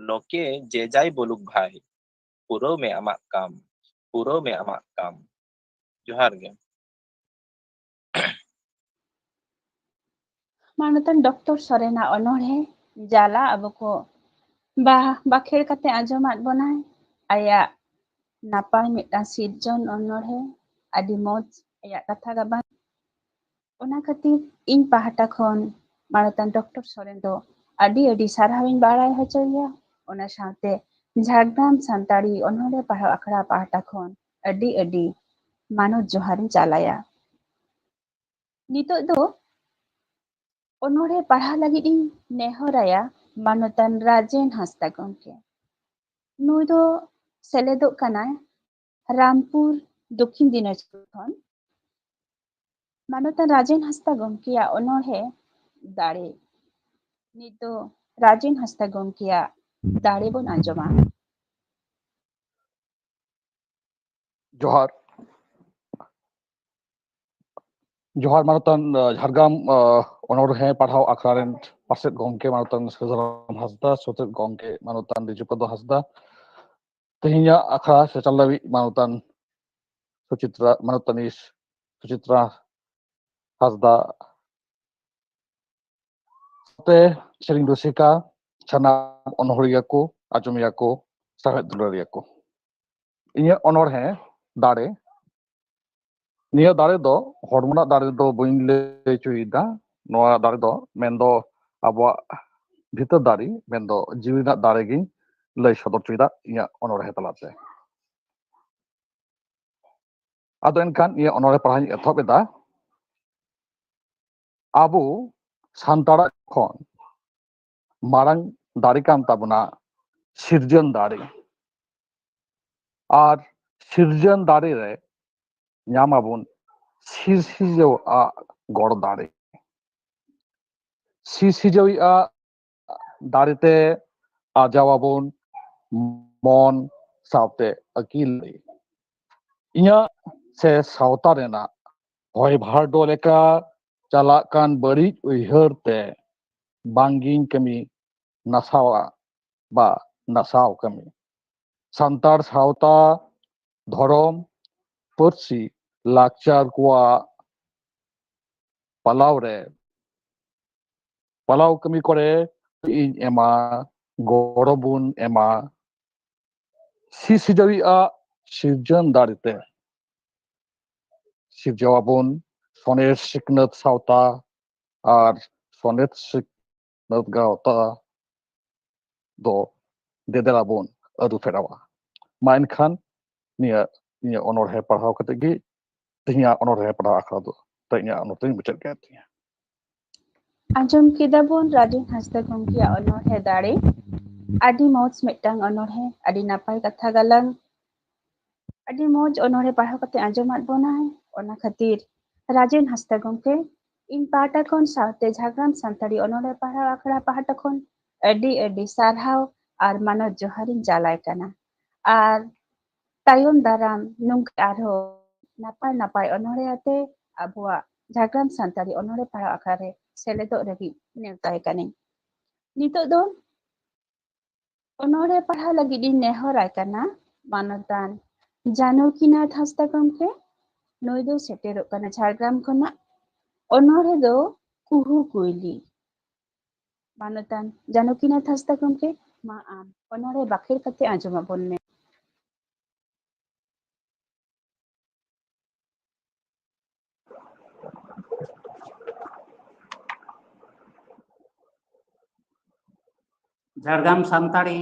ᱞᱳᱠᱮ ᱡᱮ ᱡᱟᱭ ᱵᱚᱞᱩᱠ ᱵᱷᱟᱭ, ᱯᱩᱨᱟᱹᱣ ᱢᱮ ᱟᱢᱟᱜ ᱠᱟᱢ, ᱯᱩᱨᱟᱹᱣ ᱢᱮ ᱟᱢᱟᱜ ᱠᱟᱢ᱾ ᱡᱚᱦᱟᱨ ᱜᱮ᱾ ᱢᱟᱱᱚᱛᱟᱱ ᱰᱚᱠᱴᱚᱨ ᱥᱚᱨᱮᱱᱟᱜ ᱚᱱᱚᱬᱦᱮ ᱡᱟᱞᱟ ᱟᱵᱚ ᱠᱚ ᱵᱟ-, ᱵᱟᱠᱷᱮᱲ ᱠᱟᱛᱮ ᱟᱸᱡᱚᱢᱟᱫ ᱵᱚᱱᱟᱭ᱾ ᱟᱭᱟᱜ ᱱᱟᱯᱟᱭ ᱢᱤᱫᱴᱟᱝ ᱥᱤᱨᱡᱚᱱ ᱚᱱᱚᱬᱦᱮ, ᱟᱹᱰᱤ ᱢᱚᱡᱽ ᱟᱭᱟᱜ ᱠᱟᱛᱷᱟ ᱜᱟᱵᱟᱱ᱾ ᱚᱱᱟ ᱠᱷᱟᱹᱛᱤᱨ ᱤᱧ ᱯᱟᱦᱴᱟ ᱠᱷᱚᱱ ᱢᱟᱱᱚᱛᱟᱱ ᱰᱚᱠᱴᱚᱨ ᱥᱚᱨᱮᱱ ᱫᱚ ᱟᱹᱰᱤ ᱟᱹᱰᱤ ᱥᱟᱨᱦᱟᱣ ᱤᱧ ᱵᱟᱲᱟᱭ ᱦᱚᱪᱚᱭᱮᱭᱟ᱾ ᱚᱱᱟ ᱥᱟᱶᱛᱮ ᱡᱷᱟᱲᱜᱨᱟᱢ ᱥᱟᱱᱛᱟᱲᱤ ᱚᱱᱚᱬᱦᱮ ᱯᱟᱲᱦᱟᱣ ᱟᱠᱷᱲᱟ ᱯᱟᱦᱴᱟ ᱠᱷᱚᱱ ᱟᱹᱰᱤ ᱟᱹᱰᱤ ᱢᱟᱱᱚᱛ ᱡᱚᱦᱟᱨ ᱤᱧ ᱪᱟᱞᱟᱭᱟ᱾ ᱱᱤᱛᱚᱜ ᱫᱚ ᱚᱱᱚᱬᱦᱮ ᱯᱟᱲᱦᱟᱣ ᱞᱟᱹᱜᱤᱫ ᱤᱧ ᱱᱮᱦᱚᱨᱟᱭᱟ ᱢᱟᱱᱚᱛᱟᱱ ᱨᱟᱡᱮᱱ ᱦᱟᱸᱥᱫᱟ ᱜᱚᱢᱠᱮ᱾ ᱱᱩᱭ ᱫᱚ ᱥᱮᱞᱮᱫᱚᱜ ᱠᱟᱱᱟᱭ ᱨᱟᱢᱯᱩᱨ, ᱫᱚᱠᱠᱷᱤᱱ ᱫᱤᱱᱟᱡᱽᱯᱩᱨ ᱠᱷᱚᱱ᱾ ᱢᱟᱱᱚᱛᱟᱱ ᱨᱟᱡᱮᱱ ᱦᱟᱸᱥᱫᱟ ᱜᱚᱢᱠᱮᱭᱟᱜ ᱚᱱᱚᱬᱦᱮ ᱫᱟᱲᱮ᱾ ᱱᱤᱛ ᱫᱚ ᱨᱟᱡᱮᱱ ᱦᱟᱸᱥᱫᱟ ᱜᱚᱢᱠᱮᱭᱟᱜ ᱫᱟᱲᱮ ᱵᱚᱱ ᱟᱸᱡᱚᱢᱟ᱾ ᱡᱚᱦᱟᱨ᱾ ᱡᱚᱦᱟᱨ ᱢᱟᱱᱚᱛᱟᱱ, ᱟᱸ, ᱡᱷᱟᱲᱜᱨᱟᱢ, ᱟᱸ, ᱚᱱᱚᱬᱦᱮ ᱯᱟᱲᱦᱟᱣ ᱟᱠᱷᱲᱟ ᱨᱮᱱ ᱯᱟᱨᱥᱮᱛ ᱜᱚᱢᱠᱮ ᱢᱟᱱᱚᱛᱟᱱ ᱥᱤᱫᱷᱩᱨᱟᱢ ᱦᱟᱸᱥᱫᱟ, ᱥᱩᱛᱨᱮᱛ ᱜᱚᱢᱠᱮ ᱢᱟᱱᱚᱛᱟᱱ ᱨᱤᱡᱩᱯᱚᱫᱚ ᱦᱟᱸᱥᱫᱟ, ᱛᱮᱦᱮᱧᱟᱜ ᱟᱠᱷᱲᱟ ᱥᱮᱪᱟᱞᱞᱟᱣᱤᱡ ᱢᱟᱱᱚᱛᱟᱱ ᱥᱩᱪᱤᱛᱨᱟ, ᱢᱟᱱᱚᱛᱟᱱᱤ ᱥᱩᱪᱤᱛᱨᱟ ᱦᱟᱸᱥᱫᱟ, ᱥᱟᱶᱛᱮ ᱥᱮᱨᱮᱧ ᱨᱩᱥᱤᱠᱟ, ᱥᱟᱱᱟᱢ ᱚᱱᱚᱬᱦᱤᱭᱟᱹ ᱠᱚ, ᱟᱸᱡᱚᱢᱤᱭᱟᱹ ᱠᱚ, ᱥᱟᱶᱦᱮᱫ ᱫᱩᱞᱟᱹᱲᱤᱭᱟᱹ ᱠᱚ᱾ ᱤᱧᱟᱹᱜ ᱚᱱᱚᱬᱦᱮ ᱫᱟᱲᱮ᱾ ᱱᱤᱭᱟᱹ ᱫᱟᱲᱮ ᱫᱚ ᱦᱚᱲᱢᱚ ᱨᱮᱱᱟᱜ ᱫᱟᱲᱮ ᱫᱚ ᱵᱟᱹᱧ ᱞᱟᱹᱭ ᱦᱚᱪᱚᱭᱮᱫᱟ᱾ ᱱᱚᱣᱟ ᱫᱟᱲᱮ ᱫᱚ ᱢᱮᱱᱫᱚ ᱟᱵᱚᱣᱟᱜ ᱵᱷᱤᱛᱟᱹᱨ ᱫᱟᱲᱮ, ᱢᱮᱱᱫᱚ ᱡᱤᱣᱤ ᱨᱮᱱᱟᱜ ᱫᱟᱲᱮ ᱜᱤᱧ ᱞᱟᱹᱭ ᱥᱚᱫᱚᱨ ᱦᱚᱪᱚᱭᱮᱫᱟ ᱤᱧᱟᱹᱜ ᱚᱱᱚᱬᱦᱮ ᱛᱟᱞᱟᱛᱮ᱾ ᱟᱫᱚ ᱮᱱᱠᱷᱟᱱ ᱤᱧᱟᱹᱜ ᱚᱱᱚᱬᱦᱮ ᱯᱟᱲᱦᱟᱣ ᱤᱧ ᱮᱛᱚᱦᱚᱵ ᱮᱫᱟ᱾ ᱟᱵᱚ ᱥᱟᱱᱛᱟᱲᱟᱜ ᱠᱷᱚᱱ ᱢᱟᱨᱟᱝ ᱫᱟᱲᱮ ᱠᱟᱱ ᱛᱟᱵᱚᱱᱟ ᱥᱤᱨᱡᱚᱱ ᱫᱟᱲᱮ᱾ ᱟᱨ ᱥᱤᱨᱡᱚᱱ ᱫᱟᱲᱮ ᱨᱮ ᱧᱟᱢ ᱟᱵᱚᱱ ᱥᱤᱨ ᱥᱤᱨᱡᱟᱹᱣᱟᱜ ᱜᱚᱲ ᱫᱟᱲᱮ᱾ ᱥᱤᱨ ᱥᱤᱨᱡᱟᱹᱣᱤᱡᱟᱜ ᱫᱟᱲᱮᱛᱮ ᱟᱨᱡᱟᱣ ᱟᱵᱚᱱ ᱢᱚᱱ ᱥᱟᱶᱛᱮ ᱟᱹᱠᱤᱞ᱾ ᱤᱧᱟᱹᱜ ᱥᱮ ᱥᱟᱶᱛᱟ ᱨᱮᱱᱟᱜ ᱦᱚᱭ ᱵᱷᱟᱨᱰᱳ ᱞᱮᱠᱟ ᱪᱟᱞᱟᱜ ᱠᱟᱱ ᱵᱟᱹᱲᱤᱡ ᱩᱭᱦᱟᱹᱨ ᱛᱮ ᱵᱟᱝᱜᱤᱧ ᱠᱟᱹᱢᱤ ᱱᱟᱥᱟᱣᱟ ᱵᱟ ᱱᱟᱥᱟᱣ ᱠᱟᱹᱢᱤ᱾ ᱥᱟᱱᱛᱟᱲ ᱥᱟᱶᱛᱟ, ᱫᱷᱚᱨᱚᱢ, ᱯᱟᱹᱨᱥᱤ, ᱞᱟᱠᱪᱟᱨ ᱠᱚᱣᱟᱜ ᱯᱟᱞᱟᱣ ᱨᱮ, ᱯᱟᱞᱟᱣ ᱠᱟᱹᱢᱤ ᱠᱚᱨᱮ ᱤᱧ ᱮᱢᱟ, ᱜᱚᱲᱚ ᱵᱚᱱ ᱮᱢᱟ᱾ ᱥᱤᱥᱤᱡᱟᱹᱣᱤᱡ ᱟᱜ ᱥᱤᱨᱡᱚᱱ ᱫᱟᱲᱮᱛᱮ ᱥᱤᱨᱡᱟᱹᱣ ᱟᱵᱚᱱ ᱥᱚᱱᱮᱨ ᱥᱤᱠᱷᱱᱟᱹᱛ ᱥᱟᱶᱛᱟ ᱟᱨ ᱥᱚᱱᱮᱨ ᱥᱤᱠᱷᱱᱟᱹᱛ ᱜᱟᱶᱛᱟ ᱫᱚ ᱫᱮᱫᱮᱞᱟ ᱵᱚᱱ ᱟᱹᱨᱩ ᱯᱷᱮᱨᱟᱣᱟ᱾ ᱢᱟ ᱮᱱᱠᱷᱟᱱ ᱱᱤᱭᱟᱹ, ᱱᱤᱭᱟᱹ ᱚᱱᱚᱬᱦᱮ ᱯᱟᱲᱦᱟᱣ ᱠᱟᱛᱮ ᱜᱮ ᱛᱮᱦᱮᱧᱟᱜ ᱚᱱᱚᱬᱦᱮ ᱯᱟᱲᱦᱟᱣ ᱟᱠᱷᱲᱟ ᱫᱚ ᱛᱮᱦᱮᱧᱟᱜ ᱱᱚᱛᱮᱧ ᱢᱩᱪᱟᱹᱫ ᱠᱮᱫ ᱛᱤᱧᱟ᱾ ᱟᱸᱡᱚᱢ ᱠᱮᱫᱟ ᱵᱚᱱ ᱨᱟᱡᱮᱱ ᱦᱟᱸᱥᱫᱟ ᱜᱚᱢᱠᱮᱭᱟᱜ ᱚᱱᱚᱬᱦᱮ ᱫᱟᱲᱮ᱾ ᱟᱹᱰᱤ ᱢᱚᱡᱽ ᱢᱤᱫᱴᱟᱝ ᱚᱱᱚᱬᱦᱮ, ᱟᱹᱰᱤ ᱱᱟᱯᱟᱭ ᱠᱟᱛᱷᱟ ᱜᱟᱞᱟᱝ, ᱟᱹᱰᱤ ᱢᱚᱡᱽ ᱚᱱᱚᱬᱦᱮ ᱯᱟᱲᱦᱟᱣ ᱠᱟᱛᱮ ᱟᱸᱡᱚᱢᱟᱫ ᱵᱚᱱᱟᱭ᱾ ᱚᱱᱟ ᱠᱷᱟᱹᱛᱤᱨ ᱨᱟᱡᱮᱱ ᱦᱟᱸᱥᱫᱟ ᱜᱚᱢᱠᱮ, ᱤᱧ ᱯᱟᱦᱴᱟ ᱠᱷᱚᱱ ᱥᱟᱶᱛᱮ ᱡᱷᱟᱲᱜᱨᱟᱢ ᱥᱟᱱᱛᱟᱲᱤ ᱚᱱᱚᱬᱦᱮ ᱯᱟᱲᱦᱟᱣ ᱟᱠᱷᱲᱟ ᱯᱟᱦᱴᱟ ᱠᱷᱚᱱ ᱟᱹᱰᱤ ᱟᱹᱰᱤ ᱥᱟᱨᱦᱟᱣ ᱟᱨ ᱢᱟᱱᱚᱛ ᱡᱚᱦᱟᱨᱤᱧ ᱪᱟᱞᱟᱭ ᱠᱟᱱᱟ᱾ ᱟᱨ ᱛᱟᱭᱚᱢ ᱫᱟᱨᱟᱢ ᱱᱚᱝᱠᱟ ᱟᱨᱦᱚᱸ ᱱᱟᱯᱟᱭ ᱱᱟᱯᱟᱭ ᱚᱱᱚᱬᱦᱮ ᱟᱛᱮ ᱟᱵᱚᱣᱟᱜ ᱡᱷᱟᱲᱜᱨᱟᱢ ᱥᱟᱱᱛᱟᱲᱤ ᱚᱱᱚᱬᱦᱮ ᱯᱟᱲᱦᱟᱣ ᱟᱠᱷᱲᱟ ᱨᱮ ᱥᱮᱞᱮᱫᱚᱜ ᱞᱟᱹᱜᱤᱫ ᱱᱮᱣᱛᱟᱭ ᱠᱟᱹᱱᱟᱹᱧ᱾ ᱱᱤᱛᱚᱜ ᱫᱚ ᱚᱱᱚᱬᱦᱮ ᱯᱟᱲᱦᱟᱣ ᱞᱟᱹᱜᱤᱫ ᱤᱧ ᱱᱮᱦᱚᱨᱟᱭ ᱠᱟᱱᱟ ᱢᱟᱱᱚᱛᱟᱱ ᱡᱟᱱᱚᱠᱤᱱᱟᱛᱷ ᱦᱟᱸᱥᱫᱟ ᱜᱚᱢᱠᱮ᱾ ᱱᱩᱭ ᱫᱚ ᱥᱮᱴᱮᱨᱚᱜ ᱠᱟᱱᱟ ᱡᱷᱟᱲᱜᱨᱟᱢ ᱠᱷᱚᱱᱟᱜ᱾ ᱚᱱᱚᱬᱦᱮ ᱫᱚ ᱠᱩᱦᱩ ᱠᱩᱭᱞᱤ᱾ ᱢᱟᱱᱚᱛᱟᱱ ᱡᱟᱱᱚᱠᱤᱱᱟᱛᱷ ᱦᱟᱸᱥᱫᱟ ᱜᱚᱢᱠᱮ, ᱢᱟ ᱟᱢ ᱚᱱᱚᱬᱦᱮ ᱵᱟᱠᱷᱮᱲ ᱠᱟᱛᱮ ᱟᱸᱡᱚᱢ ᱟᱵᱚᱱ ᱢᱮ᱾ ᱡᱷᱟᱲᱜᱨᱟᱢ ᱥᱟᱱᱛᱟᱲᱤ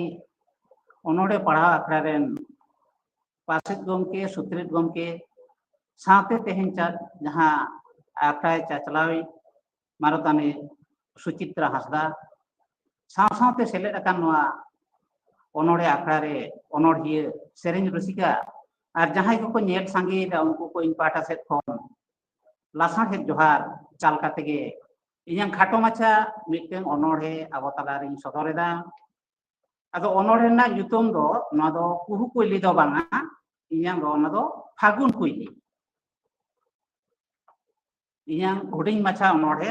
ᱚᱱᱚᱬᱦᱮ ᱯᱟᱲᱦᱟᱣ ᱟᱠᱷᱲᱟ ᱨᱮᱱ ᱯᱟᱨᱥᱮᱛ ᱜᱚᱢᱠᱮ, ᱥᱩᱛᱨᱮᱛ ᱜᱚᱢᱠᱮ ᱥᱟᱶᱛᱮ ᱛᱮᱦᱮᱧ ᱪᱟ-, ᱡᱟᱦᱟᱸ ᱟᱠᱷᱲᱟᱭ ᱪᱟᱪᱞᱟᱣᱤᱡ ᱢᱟᱱᱚᱛᱟᱱᱤ ᱥᱩᱪᱤᱛᱨᱟ ᱦᱟᱸᱥᱫᱟ, ᱥᱟᱶ ᱥᱟᱶᱛᱮ ᱥᱮᱞᱮᱫ ᱟᱠᱟᱱ ᱱᱚᱣᱟ ᱚᱱᱚᱬᱦᱮ ᱟᱠᱷᱲᱟ ᱨᱮ ᱚᱱᱚᱬᱦᱤᱭᱟᱹ, ᱥᱮᱨᱮᱧ ᱨᱩᱥᱤᱠᱟ ᱟᱨ ᱡᱟᱦᱟᱸᱭ ᱠᱚᱠᱚ ᱧᱮᱞ ᱥᱟᱸᱜᱮᱭᱮᱫᱟ, ᱩᱱᱠᱩ ᱠᱚ ᱤᱧ ᱯᱟᱦᱴᱟ ᱥᱮᱫ ᱠᱷᱚᱱ ᱞᱟᱥᱟᱲᱦᱮᱫ ᱡᱚᱦᱟᱨ ᱪᱟᱞ ᱠᱟᱛᱮ ᱜᱮ ᱤᱧᱟᱹᱝ ᱠᱷᱟᱴᱚ ᱢᱟᱪᱷᱟ ᱢᱤᱫᱴᱟᱝ ᱚᱱᱚᱬᱦᱮ ᱟᱵᱚ ᱛᱟᱞᱟᱨᱤᱧ ᱥᱚᱫᱚᱨ ᱮᱫᱟ᱾ ᱟᱫᱚ ᱚᱱᱚᱬᱦᱮ ᱨᱮᱱᱟᱜ ᱧᱩᱛᱩᱢ ᱫᱚ, ᱱᱚᱣᱟ ᱫᱚ ᱠᱩᱦᱩ ᱠᱩᱭᱞᱤ ᱫᱚ ᱵᱟᱝᱟ, ᱤᱧᱟᱹᱝ ᱫᱚ ᱚᱱᱟ ᱫᱚ ᱯᱷᱟᱹᱜᱩᱱ ᱠᱩᱭᱞᱤ᱾ ᱤᱧᱟᱹᱝ ᱦᱩᱰᱤᱧ ᱢᱟᱪᱷᱟ ᱚᱱᱚᱬᱦᱮ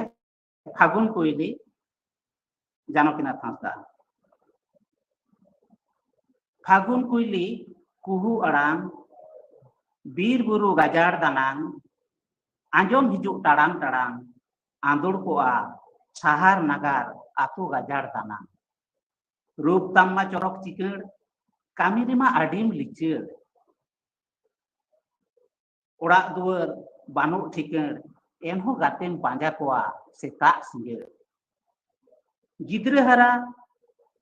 ᱯᱷᱟᱹᱜᱩᱱ ᱠᱩᱭᱞᱤ, ᱡᱟᱱᱚᱠᱤᱱᱟᱛᱷ ᱦᱟᱸᱥᱫᱟ᱾ ᱯᱷᱟᱹᱜᱩᱱ ᱠᱩᱭᱞᱤ, ᱠᱩᱦᱩ ᱟᱲᱟᱝ, ᱵᱤᱨ ᱵᱩᱨᱩ ᱜᱟᱡᱟᱲ ᱫᱟᱱᱟᱝ, ᱟᱸᱡᱚᱢ ᱦᱤᱡᱩᱜ ᱴᱟᱲᱟᱝ ᱴᱟᱲᱟᱝ, ᱟᱸᱫᱳᱲ ᱠᱚᱜᱼᱟ ᱥᱟᱦᱟᱨ ᱱᱟᱜᱟᱨ ᱟᱹᱛᱩ ᱜᱟᱡᱟᱲ ᱫᱟᱱᱟᱝ᱾ ᱨᱩᱯ ᱛᱟᱢ ᱢᱟ ᱪᱚᱨᱚᱠ ᱪᱤᱠᱟᱹᱲ, ᱠᱟᱹᱢᱤ ᱨᱮᱢᱟ ᱟᱹᱰᱤᱢ ᱞᱤᱪᱟᱹᱲ᱾ ᱚᱲᱟᱜ ᱫᱩᱣᱟᱹᱨ ᱵᱟᱹᱱᱩᱜ ᱴᱷᱤᱠᱟᱹᱲ, ᱮᱱᱦᱚᱸ ᱜᱟᱛᱮᱢ ᱯᱟᱸᱡᱟ ᱠᱚᱣᱟ ᱥᱮᱛᱟᱜ ᱥᱤᱸᱜᱟᱹᱲ᱾ ᱜᱤᱫᱽᱨᱟᱹ ᱦᱟᱨᱟ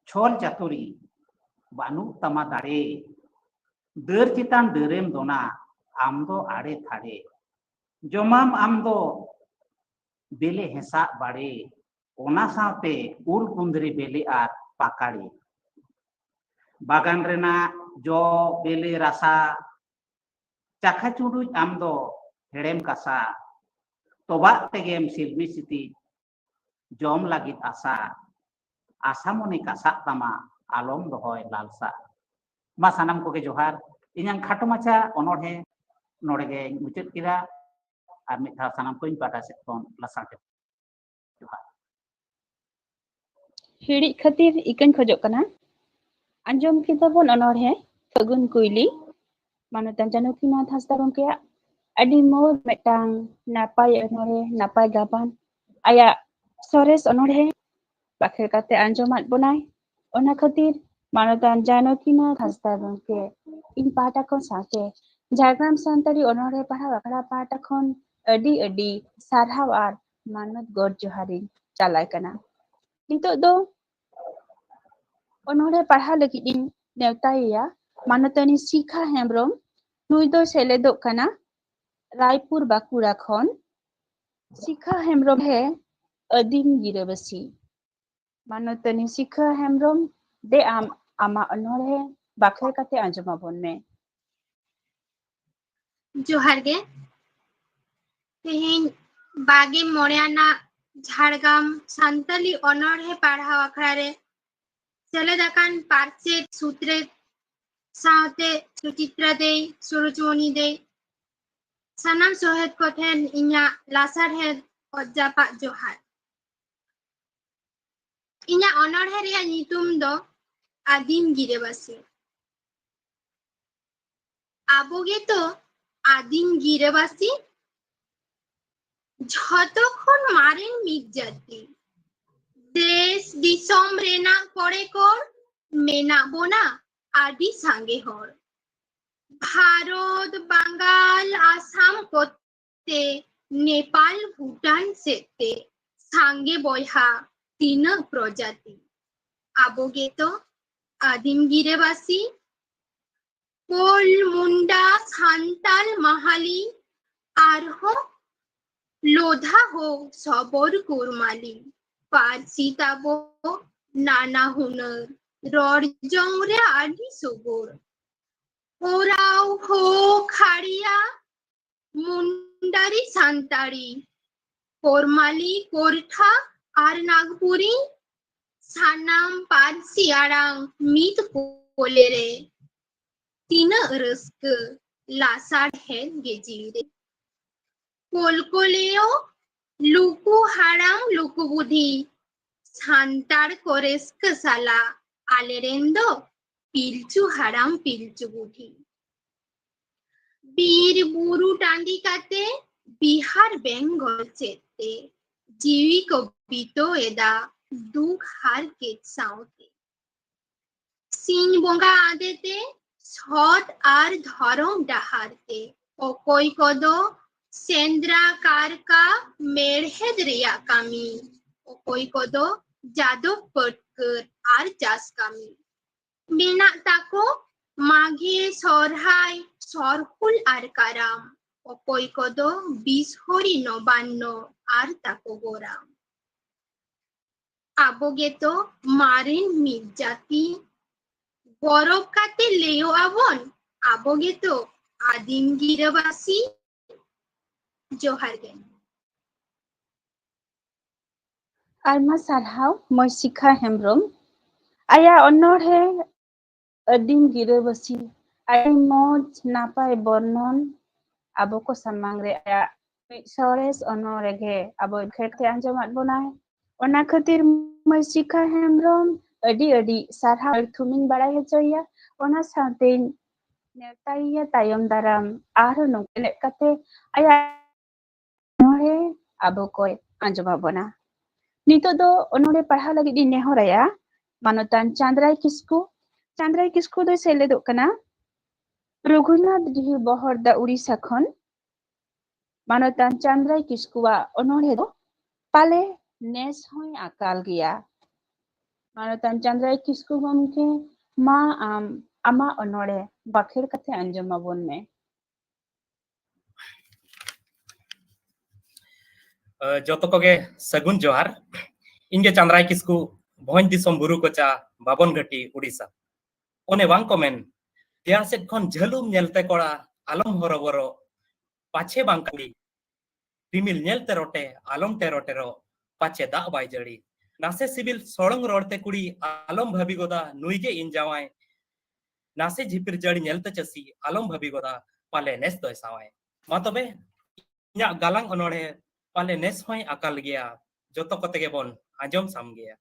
ᱪᱷᱚᱞ ᱪᱟᱹᱛᱩᱨᱤ, ᱵᱟᱹᱱᱩᱜ ᱛᱟᱢᱟ ᱫᱟᱲᱮ᱾ ᱰᱟᱹᱨ ᱪᱮᱛᱟᱱ ᱰᱟᱹᱨᱮᱢ ᱫᱚᱱᱟ, ᱟᱢ ᱫᱚ ᱟᱲᱮ ᱛᱷᱟᱲᱮ᱾ ᱡᱚᱢᱟᱢ ᱟᱢ ᱫᱚ ᱵᱮᱞᱮ ᱦᱮᱸᱥᱟᱜ ᱵᱟᱲᱮ, ᱚᱱᱟ ᱥᱟᱶᱛᱮ ᱩᱞ ᱠᱩᱸᱫᱽᱨᱤ ᱵᱮᱞᱮ ᱟᱨ ᱯᱟᱠᱟᱲᱮ᱾ ᱵᱟᱜᱟᱱ ᱨᱮᱱᱟᱜ ᱡᱚ ᱵᱮᱞᱮ ᱨᱟᱥᱟ, ᱪᱟᱠᱷᱟ ᱪᱩᱰᱩᱡ ᱟᱢ ᱫᱚ ᱦᱮᱲᱮᱢ ᱠᱟᱥᱟ᱾ ᱛᱚᱵᱟᱜ ᱛᱮᱜᱮᱢ ᱥᱤᱞᱢᱤ ᱥᱤᱛᱤᱡ, ᱡᱚᱢ ᱞᱟᱹᱜᱤᱫ ᱟᱥᱟ᱾ ᱟᱥᱟ ᱢᱚᱱᱮ ᱠᱟᱥᱟᱜ ᱛᱟᱢᱟ, ᱟᱞᱚᱢ ᱫᱚᱦᱚᱭ ᱞᱟᱞᱥᱟ᱾ ᱢᱟ ᱥᱟᱱᱟᱢ ᱠᱚᱜᱮ ᱡᱚᱦᱟᱨ᱾ ᱤᱧᱟᱹᱝ ᱠᱷᱟᱴᱚ ᱢᱟᱪᱷᱟ ᱚᱱᱚᱬᱦᱮ ᱱᱚᱰᱮ ᱜᱮᱧ ᱢᱩᱪᱟᱹᱫ ᱠᱮᱫᱟ᱾ ᱟᱨ ᱢᱤᱫ ᱫᱷᱟᱣ ᱥᱟᱱᱟᱢ ᱠᱚᱧ ᱯᱟᱦᱴᱟ ᱥᱮᱫ ᱠᱷᱚᱱ ᱞᱟᱥᱟᱲᱦᱮᱫ ᱡᱚᱦᱟᱨ᱾ ᱦᱤᱲᱤᱡ ᱠᱷᱟᱹᱛᱤᱨ ᱤᱠᱟᱹᱧ ᱠᱷᱚᱡᱚᱜ ᱠᱟᱱᱟ᱾ ᱟᱸᱡᱚᱢ ᱠᱮᱫᱟ ᱵᱚᱱ ᱚᱱᱚᱬᱦᱮ ᱯᱷᱟᱹᱜᱩᱱ ᱠᱩᱭᱞᱤ, ᱢᱟᱱᱚᱛᱟᱱ ᱡᱟᱱᱚᱠᱤᱱᱟᱛᱷ ᱦᱟᱸᱥᱫᱟ ᱜᱚᱢᱠᱮᱭᱟᱜ᱾ ᱟᱹᱰᱤ ᱢᱚᱡᱽ ᱢᱤᱫᱴᱟᱝ ᱱᱟᱯᱟᱭ ᱚᱱᱚᱬᱦᱮ, ᱱᱟᱯᱟᱭ ᱜᱟᱵᱟᱱ, ᱟᱭᱟᱜ ᱥᱚᱨᱮᱥ ᱚᱱᱚᱬᱦᱮ ᱵᱟᱠᱷᱮᱲ ᱠᱟᱛᱮ ᱟᱸᱡᱚᱢᱟᱫ ᱵᱚᱱᱟᱭ᱾ ᱚᱱᱟ ᱠᱷᱟᱹᱛᱤᱨ ᱢᱟᱱᱚᱛᱟᱱ ᱡᱟᱱᱚᱠᱤᱱᱟᱛᱷ ᱦᱟᱸᱥᱫᱟ ᱜᱚᱢᱠᱮ, ᱤᱧ ᱯᱟᱦᱴᱟ ᱠᱷᱚᱱ ᱥᱟᱶᱛᱮ ᱡᱷᱟᱲᱜᱨᱟᱢ ᱥᱟᱱᱛᱟᱲᱤ ᱚᱱᱚᱬᱦᱮ ᱯᱟᱲᱦᱟᱣ ᱟᱠᱷᱲᱟ ᱯᱟᱦᱴᱟ ᱠᱷᱚᱱ ᱟᱹᱰᱤ ᱟᱹᱰᱤ ᱥᱟᱨᱦᱟᱣ ᱟᱨ ᱢᱟᱱᱚᱛ ᱜᱚᱰ ᱡᱚᱦᱟᱨᱤᱧ ᱪᱟᱞᱟᱭ ᱠᱟᱱᱟ᱾ ᱱᱤᱛᱚᱜ ᱫᱚ ᱚᱱᱚᱬᱦᱮ ᱯᱟᱲᱦᱟᱣ ᱞᱟᱹᱜᱤᱫ ᱤᱧ ᱱᱮᱣᱛᱟᱭᱮᱭᱟ ᱢᱟᱱᱚᱛᱟᱱᱤ ᱥᱤᱠᱷᱟ ᱦᱮᱢᱵᱨᱚᱢ᱾ ᱱᱩᱭ ᱫᱚ ᱥᱮᱞᱮᱫᱚᱜ ᱠᱟᱱᱟ ᱨᱟᱭᱯᱩᱨ, ᱵᱟᱸᱠᱩᱲᱟ ᱠᱷᱚᱱ᱾ ᱥᱤᱠᱷᱟ ᱦᱮᱢᱵᱨᱚᱢ ᱦᱮ ᱟᱹᱫᱤᱢ ᱜᱤᱨᱟᱹᱵᱟᱹᱥᱤ᱾ ᱢᱟᱱᱚᱛᱟᱱᱤ ᱥᱤᱠᱷᱟ ᱦᱮᱢᱵᱨᱚᱢ, ᱫᱮ ᱟᱢ ᱟᱢᱟᱜ ᱚᱱᱚᱬᱦᱮ ᱵᱟᱠᱷᱮᱲ ᱠᱟᱛᱮ ᱟᱸᱡᱚᱢ ᱟᱵᱚᱱ ᱢᱮ᱾ ᱡᱚᱦᱟᱨ ᱜᱮ᱾ ᱛᱮᱦᱮᱧ ᱵᱟᱜᱮ ᱢᱚᱬᱮ ᱟᱱᱟᱜ ᱡᱷᱟᱲᱜᱨᱟᱢ ᱥᱟᱱᱛᱟᱞᱤ ᱚᱱᱚᱬᱦᱮ ᱯᱟᱲᱦᱟᱣ ᱟᱠᱷᱲᱟ ᱨᱮ ᱥᱮᱞᱮᱫ ᱟᱠᱟᱱ ᱯᱟᱨᱪᱮᱛ ᱥᱩᱛᱨᱮᱛ ᱥᱟᱶᱛᱮ ᱥᱩᱪᱤᱛᱨᱟ ᱫᱟᱹᱭ, ᱥᱩᱨᱚᱡᱽᱢᱚᱱᱤ ᱫᱟᱹᱭ, ᱥᱟᱱᱟᱢ ᱥᱚᱦᱮᱫ ᱠᱚᱴᱷᱮᱱ ᱤᱧᱟᱹᱜ ᱞᱟᱥᱟᱲᱦᱮᱫ ᱚᱛ ᱡᱟᱯᱟᱜ ᱡᱚᱦᱟᱨ᱾ ᱤᱧᱟᱹᱜ ᱚᱱᱚᱬᱦᱮ ᱨᱮᱭᱟᱜ ᱧᱩᱛᱩᱢ ᱫᱚ ᱟᱹᱫᱤᱢ ᱜᱤᱨᱟᱹᱵᱟᱹᱥᱤ᱾ ᱟᱵᱚ ᱜᱮᱛᱚ ᱟᱹᱫᱤᱢ ᱜᱤᱨᱟᱹᱵᱟᱹᱥᱤ, ᱡᱷᱚᱛᱚ ᱠᱷᱚᱱ ᱢᱟᱨᱮᱱ ᱢᱤᱫ ᱡᱟᱹᱛᱤ᱾ ᱫᱮᱥ ᱫᱤᱥᱚᱢ ᱨᱮᱱᱟᱜ ᱠᱚᱲᱮ ᱠᱚᱲ ᱢᱮᱱᱟᱜ ᱵᱚᱱᱟ ᱟᱹᱰᱤ ᱥᱟᱸᱜᱮ ᱦᱚᱲ᱾ ᱵᱷᱟᱨᱚᱛ, ᱵᱟᱝᱜᱟᱞ, ᱟᱥᱟᱢ ᱠᱚᱛᱮ ᱱᱮᱯᱟᱞ, ᱵᱷᱩᱴᱟᱱ ᱥᱮᱫ ᱛᱮ ᱥᱟᱸᱜᱮ ᱵᱚᱭᱦᱟ ᱛᱤᱱᱟᱹᱜ ᱯᱨᱚᱡᱟᱛᱤ᱾ ᱟᱵᱚ ᱜᱮᱛᱚ ᱟᱹᱫᱤᱢ ᱜᱤᱨᱟᱹᱵᱟᱹᱥᱤ᱾ ᱠᱳᱞ, ᱢᱩᱱᱰᱟ, ᱥᱟᱱᱛᱟᱞ, ᱢᱟᱦᱟᱞᱤ, ᱟᱨᱦᱚᱸ ᱞᱳᱫᱷᱟ ᱦᱳ ᱥᱚᱵᱚᱨ ᱠᱩᱨᱢᱟᱞᱤ᱾ ᱯᱟᱹᱨᱥᱤ ᱛᱟᱵᱚ ᱱᱟᱱᱟ ᱦᱩᱱᱟᱹᱨ, ᱨᱚᱲ ᱡᱚᱝ ᱨᱮ ᱟᱹᱰᱤ ᱥᱚᱜᱚᱲ᱾ ᱳᱨᱟᱣ ᱦᱳ ᱠᱷᱟᱲᱤᱭᱟ, ᱢᱩᱱᱰᱟᱨᱤ ᱥᱟᱱᱛᱟᱲᱤ, ᱠᱚᱨᱢᱟᱞᱤ, ᱠᱳᱨᱴᱷᱟ ᱟᱨ ᱱᱟᱜᱽᱯᱩᱨᱤ, ᱥᱟᱱᱟᱢ ᱯᱟᱹᱨᱥᱤ ᱟᱲᱟᱝ ᱢᱤᱫ ᱠᱚᱞᱮ ᱨᱮ᱾ ᱛᱤᱱᱟᱹᱜ ᱨᱟᱹᱥᱠᱟᱹ ᱞᱟᱥᱟᱲᱦᱮᱫ ᱜᱮ ᱡᱤᱣᱤ ᱨᱮ᱾ ᱠᱚᱞᱠᱚᱞᱮᱭᱚ, ᱞᱩᱠᱩ ᱦᱟᱲᱟᱢ ᱞᱩᱠᱩ ᱵᱩᱰᱷᱤ, ᱥᱟᱱᱛᱟᱲ ᱠᱚ ᱨᱟᱹᱥᱠᱟᱹ ᱥᱟᱞᱟᱜ ᱟᱞᱮ ᱨᱮᱱ ᱫᱚ ᱯᱤᱞᱪᱩ ᱦᱟᱲᱟᱢ ᱯᱤᱞᱪᱩ ᱵᱩᱰᱷᱤ᱾ ᱵᱤᱨ ᱵᱩᱨᱩ ᱴᱟᱺᱰᱤ ᱠᱟᱛᱮ ᱵᱤᱦᱟᱨ ᱵᱮᱝᱜᱚᱞ ᱪᱮᱫ ᱛᱮ ᱡᱤᱣᱤ ᱠᱚ ᱵᱤᱛᱟᱹᱣ ᱮᱫᱟ ᱫᱩᱠ ᱦᱟᱨᱠᱮᱛ ᱥᱟᱶᱛᱮ᱾ ᱥᱤᱧ ᱵᱚᱸᱜᱟ ᱟᱫᱮ ᱛᱮ ᱥᱚᱛ ᱟᱨ ᱫᱷᱚᱨᱚᱢ ᱰᱟᱦᱟᱨ ᱛᱮ ᱚᱠᱚᱭ ᱠᱚᱫᱚ ᱥᱮᱸᱫᱽᱨᱟ ᱠᱟᱨᱠᱟ ᱢᱮᱲᱦᱮᱫ ᱨᱮᱭᱟᱜ ᱠᱟᱹᱢᱤ, ᱚᱠᱚᱭ ᱠᱚᱫᱚ ᱡᱟᱫᱚᱵ ᱯᱟᱹᱴᱠᱟᱹ ᱡᱤᱛᱠᱟᱹᱨ ᱟᱨ ᱪᱟᱥ ᱠᱟᱹᱢᱤ᱾ ᱢᱮᱱᱟᱜ ᱛᱟᱠᱚ ᱢᱟᱜᱷᱮ, ᱥᱚᱨᱦᱟᱭ, ᱥᱚᱨᱦᱩᱞ ᱟᱨ ᱠᱟᱨᱟᱢ᱾ ᱚᱠᱚᱭ ᱠᱚᱫᱚ ᱵᱤᱥᱦᱚᱨᱤ, ᱱᱚᱵᱟᱱᱱᱚ ᱟᱨ ᱛᱟᱠᱚ ᱜᱚᱨᱟᱢ᱾ ᱟᱵᱚ ᱜᱮᱛᱚ ᱢᱟᱨᱮᱱ ᱢᱤᱫ ᱡᱟᱹᱛᱤ, ᱜᱚᱨᱚᱵ ᱠᱟᱛᱮ ᱞᱟᱹᱭᱚᱜ ᱟᱵᱚᱱ, ᱟᱵᱚ ᱜᱮᱛᱚ ᱟᱹᱫᱤᱢ ᱜᱤᱨᱟᱹᱵᱟᱹᱥᱤ᱾ ᱡᱚᱦᱟᱨ ᱜᱮ᱾ ᱟᱭᱢᱟ ᱥᱟᱨᱦᱟᱣ ᱢᱟᱹᱭ ᱥᱤᱠᱷᱟ ᱦᱮᱢᱵᱨᱚᱢ᱾ ᱟᱭᱟᱜ ᱚᱱᱚᱬᱦᱮ ᱟᱹᱫᱤᱢ ᱜᱤᱨᱟᱹᱵᱟᱹᱥᱤ, ᱟᱹᱰᱤ ᱢᱚᱡᱽ ᱱᱟᱯᱟᱭ ᱵᱚᱨᱱᱚᱱ ᱟᱵᱚ ᱠᱚ ᱥᱟᱢᱟᱝ ᱨᱮ ᱟᱭᱟᱜ ᱢᱤᱫ ᱥᱚᱨᱮᱥ ᱚᱱᱚᱬᱦᱮ ᱜᱮ ᱟᱵᱚ ᱠᱷᱮᱲ ᱛᱮ ᱟᱸᱡᱚᱢᱟᱫ ᱵᱚᱱᱟᱭ᱾ ᱚᱱᱟ ᱠᱷᱟᱹᱛᱤᱨ ᱢᱟᱹᱭ ᱥᱤᱠᱷᱟ ᱦᱮᱢᱵᱨᱚᱢ ᱟᱹᱰᱤ ᱟᱹᱰᱤ ᱥᱟᱨᱦᱟᱣ ᱟᱨ ᱛᱷᱩᱢᱤᱧ ᱵᱟᱲᱟᱭ ᱦᱚᱪᱚᱭᱮᱭᱟ᱾ ᱚᱱᱟ ᱥᱟᱶᱛᱮᱧ ᱱᱮᱣᱛᱟᱭᱮᱭᱟ ᱛᱟᱭᱚᱢ ᱫᱟᱨᱟᱢ ᱟᱨᱦᱚᱸ ᱱᱚᱝᱠᱟ ᱮᱱᱮᱡ ᱠᱟᱛᱮ ᱟᱭᱟᱜ ᱚᱱᱚᱬᱦᱮ ᱟᱵᱚ ᱠᱚᱭ ᱟᱸᱡᱚᱢ ᱟᱵᱚᱱᱟ᱾ ᱱᱤᱛᱚᱜ ᱫᱚ ᱚᱱᱚᱬᱦᱮ ᱯᱟᱲᱦᱟᱣ ᱞᱟᱹᱜᱤᱫ ᱤᱧ ᱱᱮᱦᱚᱨᱟᱭᱟ ᱢᱟᱱᱚᱛᱟᱱ ᱪᱟᱸᱫᱽᱨᱟᱭ ᱠᱤᱥᱠᱩ᱾ ᱪᱟᱸᱫᱽᱨᱟᱭ ᱠᱤᱥᱠᱩ ᱫᱚᱭ ᱥᱮᱞᱮᱫᱚᱜ ᱠᱟᱱᱟ ᱨᱚᱜᱷᱩᱱᱟᱛᱷ ᱰᱤᱦᱤ ᱵᱚᱦᱚᱲᱫᱟ, ᱩᱲᱤᱥᱥᱟ ᱠᱷᱚᱱ᱾ ᱢᱟᱱᱚᱛᱟᱱ ᱪᱟᱸᱫᱽᱨᱟᱭ ᱠᱤᱥᱠᱩᱣᱟᱜ ᱚᱱᱚᱬᱦᱮ ᱫᱚ ᱯᱟᱞᱮ ᱱᱮᱥ ᱦᱚᱸᱭ ᱟᱠᱟᱞ ᱜᱮᱭᱟ᱾ ᱢᱟᱱᱚᱛᱟᱱ ᱪᱟᱸᱫᱽᱨᱟᱭ ᱠᱤᱥᱠᱩ ᱜᱚᱢᱠᱮ, ᱢᱟ ᱟᱢ ᱟᱢᱟᱜ ᱚᱱᱚᱬᱦᱮ ᱵᱟᱠᱷᱮᱲ ᱠᱟᱛᱮ ᱟᱸᱡᱚᱢ ᱟᱵᱚᱱ ᱢᱮ᱾ ᱡᱚᱛᱚ ᱠᱚᱜᱮ ᱥᱟᱹᱜᱩᱱ ᱡᱚᱦᱟᱨ᱾ ᱤᱧ ᱜᱮ ᱪᱟᱸᱫᱽᱨᱟᱭ ᱠᱤᱥᱠᱩ, ᱵᱷᱚᱸᱡᱽ ᱫᱤᱥᱚᱢ ᱵᱩᱨᱩ ᱠᱚᱪᱟ, ᱵᱟᱵᱚᱱ ᱜᱷᱟᱹᱴᱤ, ᱳᱰᱤᱥᱟ᱾ ᱚᱱᱮ ᱵᱟᱝ ᱠᱚ ᱢᱮᱱ, ᱫᱮᱭᱟ ᱥᱮᱫ ᱠᱷᱚᱱ ᱡᱷᱟᱹᱞᱩᱢ ᱧᱮᱞᱛᱮ ᱠᱚᱲᱟ, ᱟᱞᱚᱢ ᱦᱚᱨᱚᱵᱚᱨᱚ, ᱯᱟᱪᱷᱮ ᱵᱟᱝ ᱠᱟᱹᱢᱤ, ᱨᱤᱢᱤᱞ ᱧᱮᱞᱛᱮ ᱨᱚᱴᱮ, ᱟᱞᱚᱢ ᱴᱮᱨᱚ ᱴᱮᱨᱚ, ᱯᱟᱪᱷᱮ ᱫᱟᱜ ᱵᱟᱭ ᱡᱟᱹᱲᱤ᱾ ᱱᱟᱥᱮ ᱥᱤᱵᱤᱞ ᱥᱚᱲᱚᱝ ᱨᱚᱲᱛᱮ ᱠᱩᱲᱤ, ᱟᱞᱚᱢ ᱵᱷᱟᱹᱵᱤ ᱜᱚᱫᱟ, ᱱᱩᱭ ᱜᱮ ᱤᱧ ᱡᱟᱶᱟᱭ᱾ ᱱᱟᱥᱮ ᱡᱷᱤᱯᱤᱨ ᱡᱟᱹᱲᱤ ᱧᱮᱞᱛᱮ ᱪᱟᱹᱥᱤ, ᱟᱞᱚᱢ ᱵᱷᱟᱹᱵᱤ ᱜᱚᱫᱟ, ᱯᱟᱞᱮ ᱱᱮᱥ ᱫᱚᱭ ᱥᱟᱶᱟᱭ᱾ ᱢᱟ ᱛᱚᱵᱮ, ᱤᱧᱟᱹᱜ ᱜᱟᱞᱟᱝ ᱚᱱᱚᱬᱦᱮ ᱯᱟᱞᱮ ᱱᱮᱥ ᱦᱚᱸᱭ ᱟᱠᱟᱞ ᱜᱮᱭᱟ, ᱡᱚᱛᱚ ᱠᱚᱛᱮ ᱜᱮᱵᱚᱱ ᱟᱸᱡᱚᱢ ᱥᱟᱢ ᱜᱮᱭᱟ᱾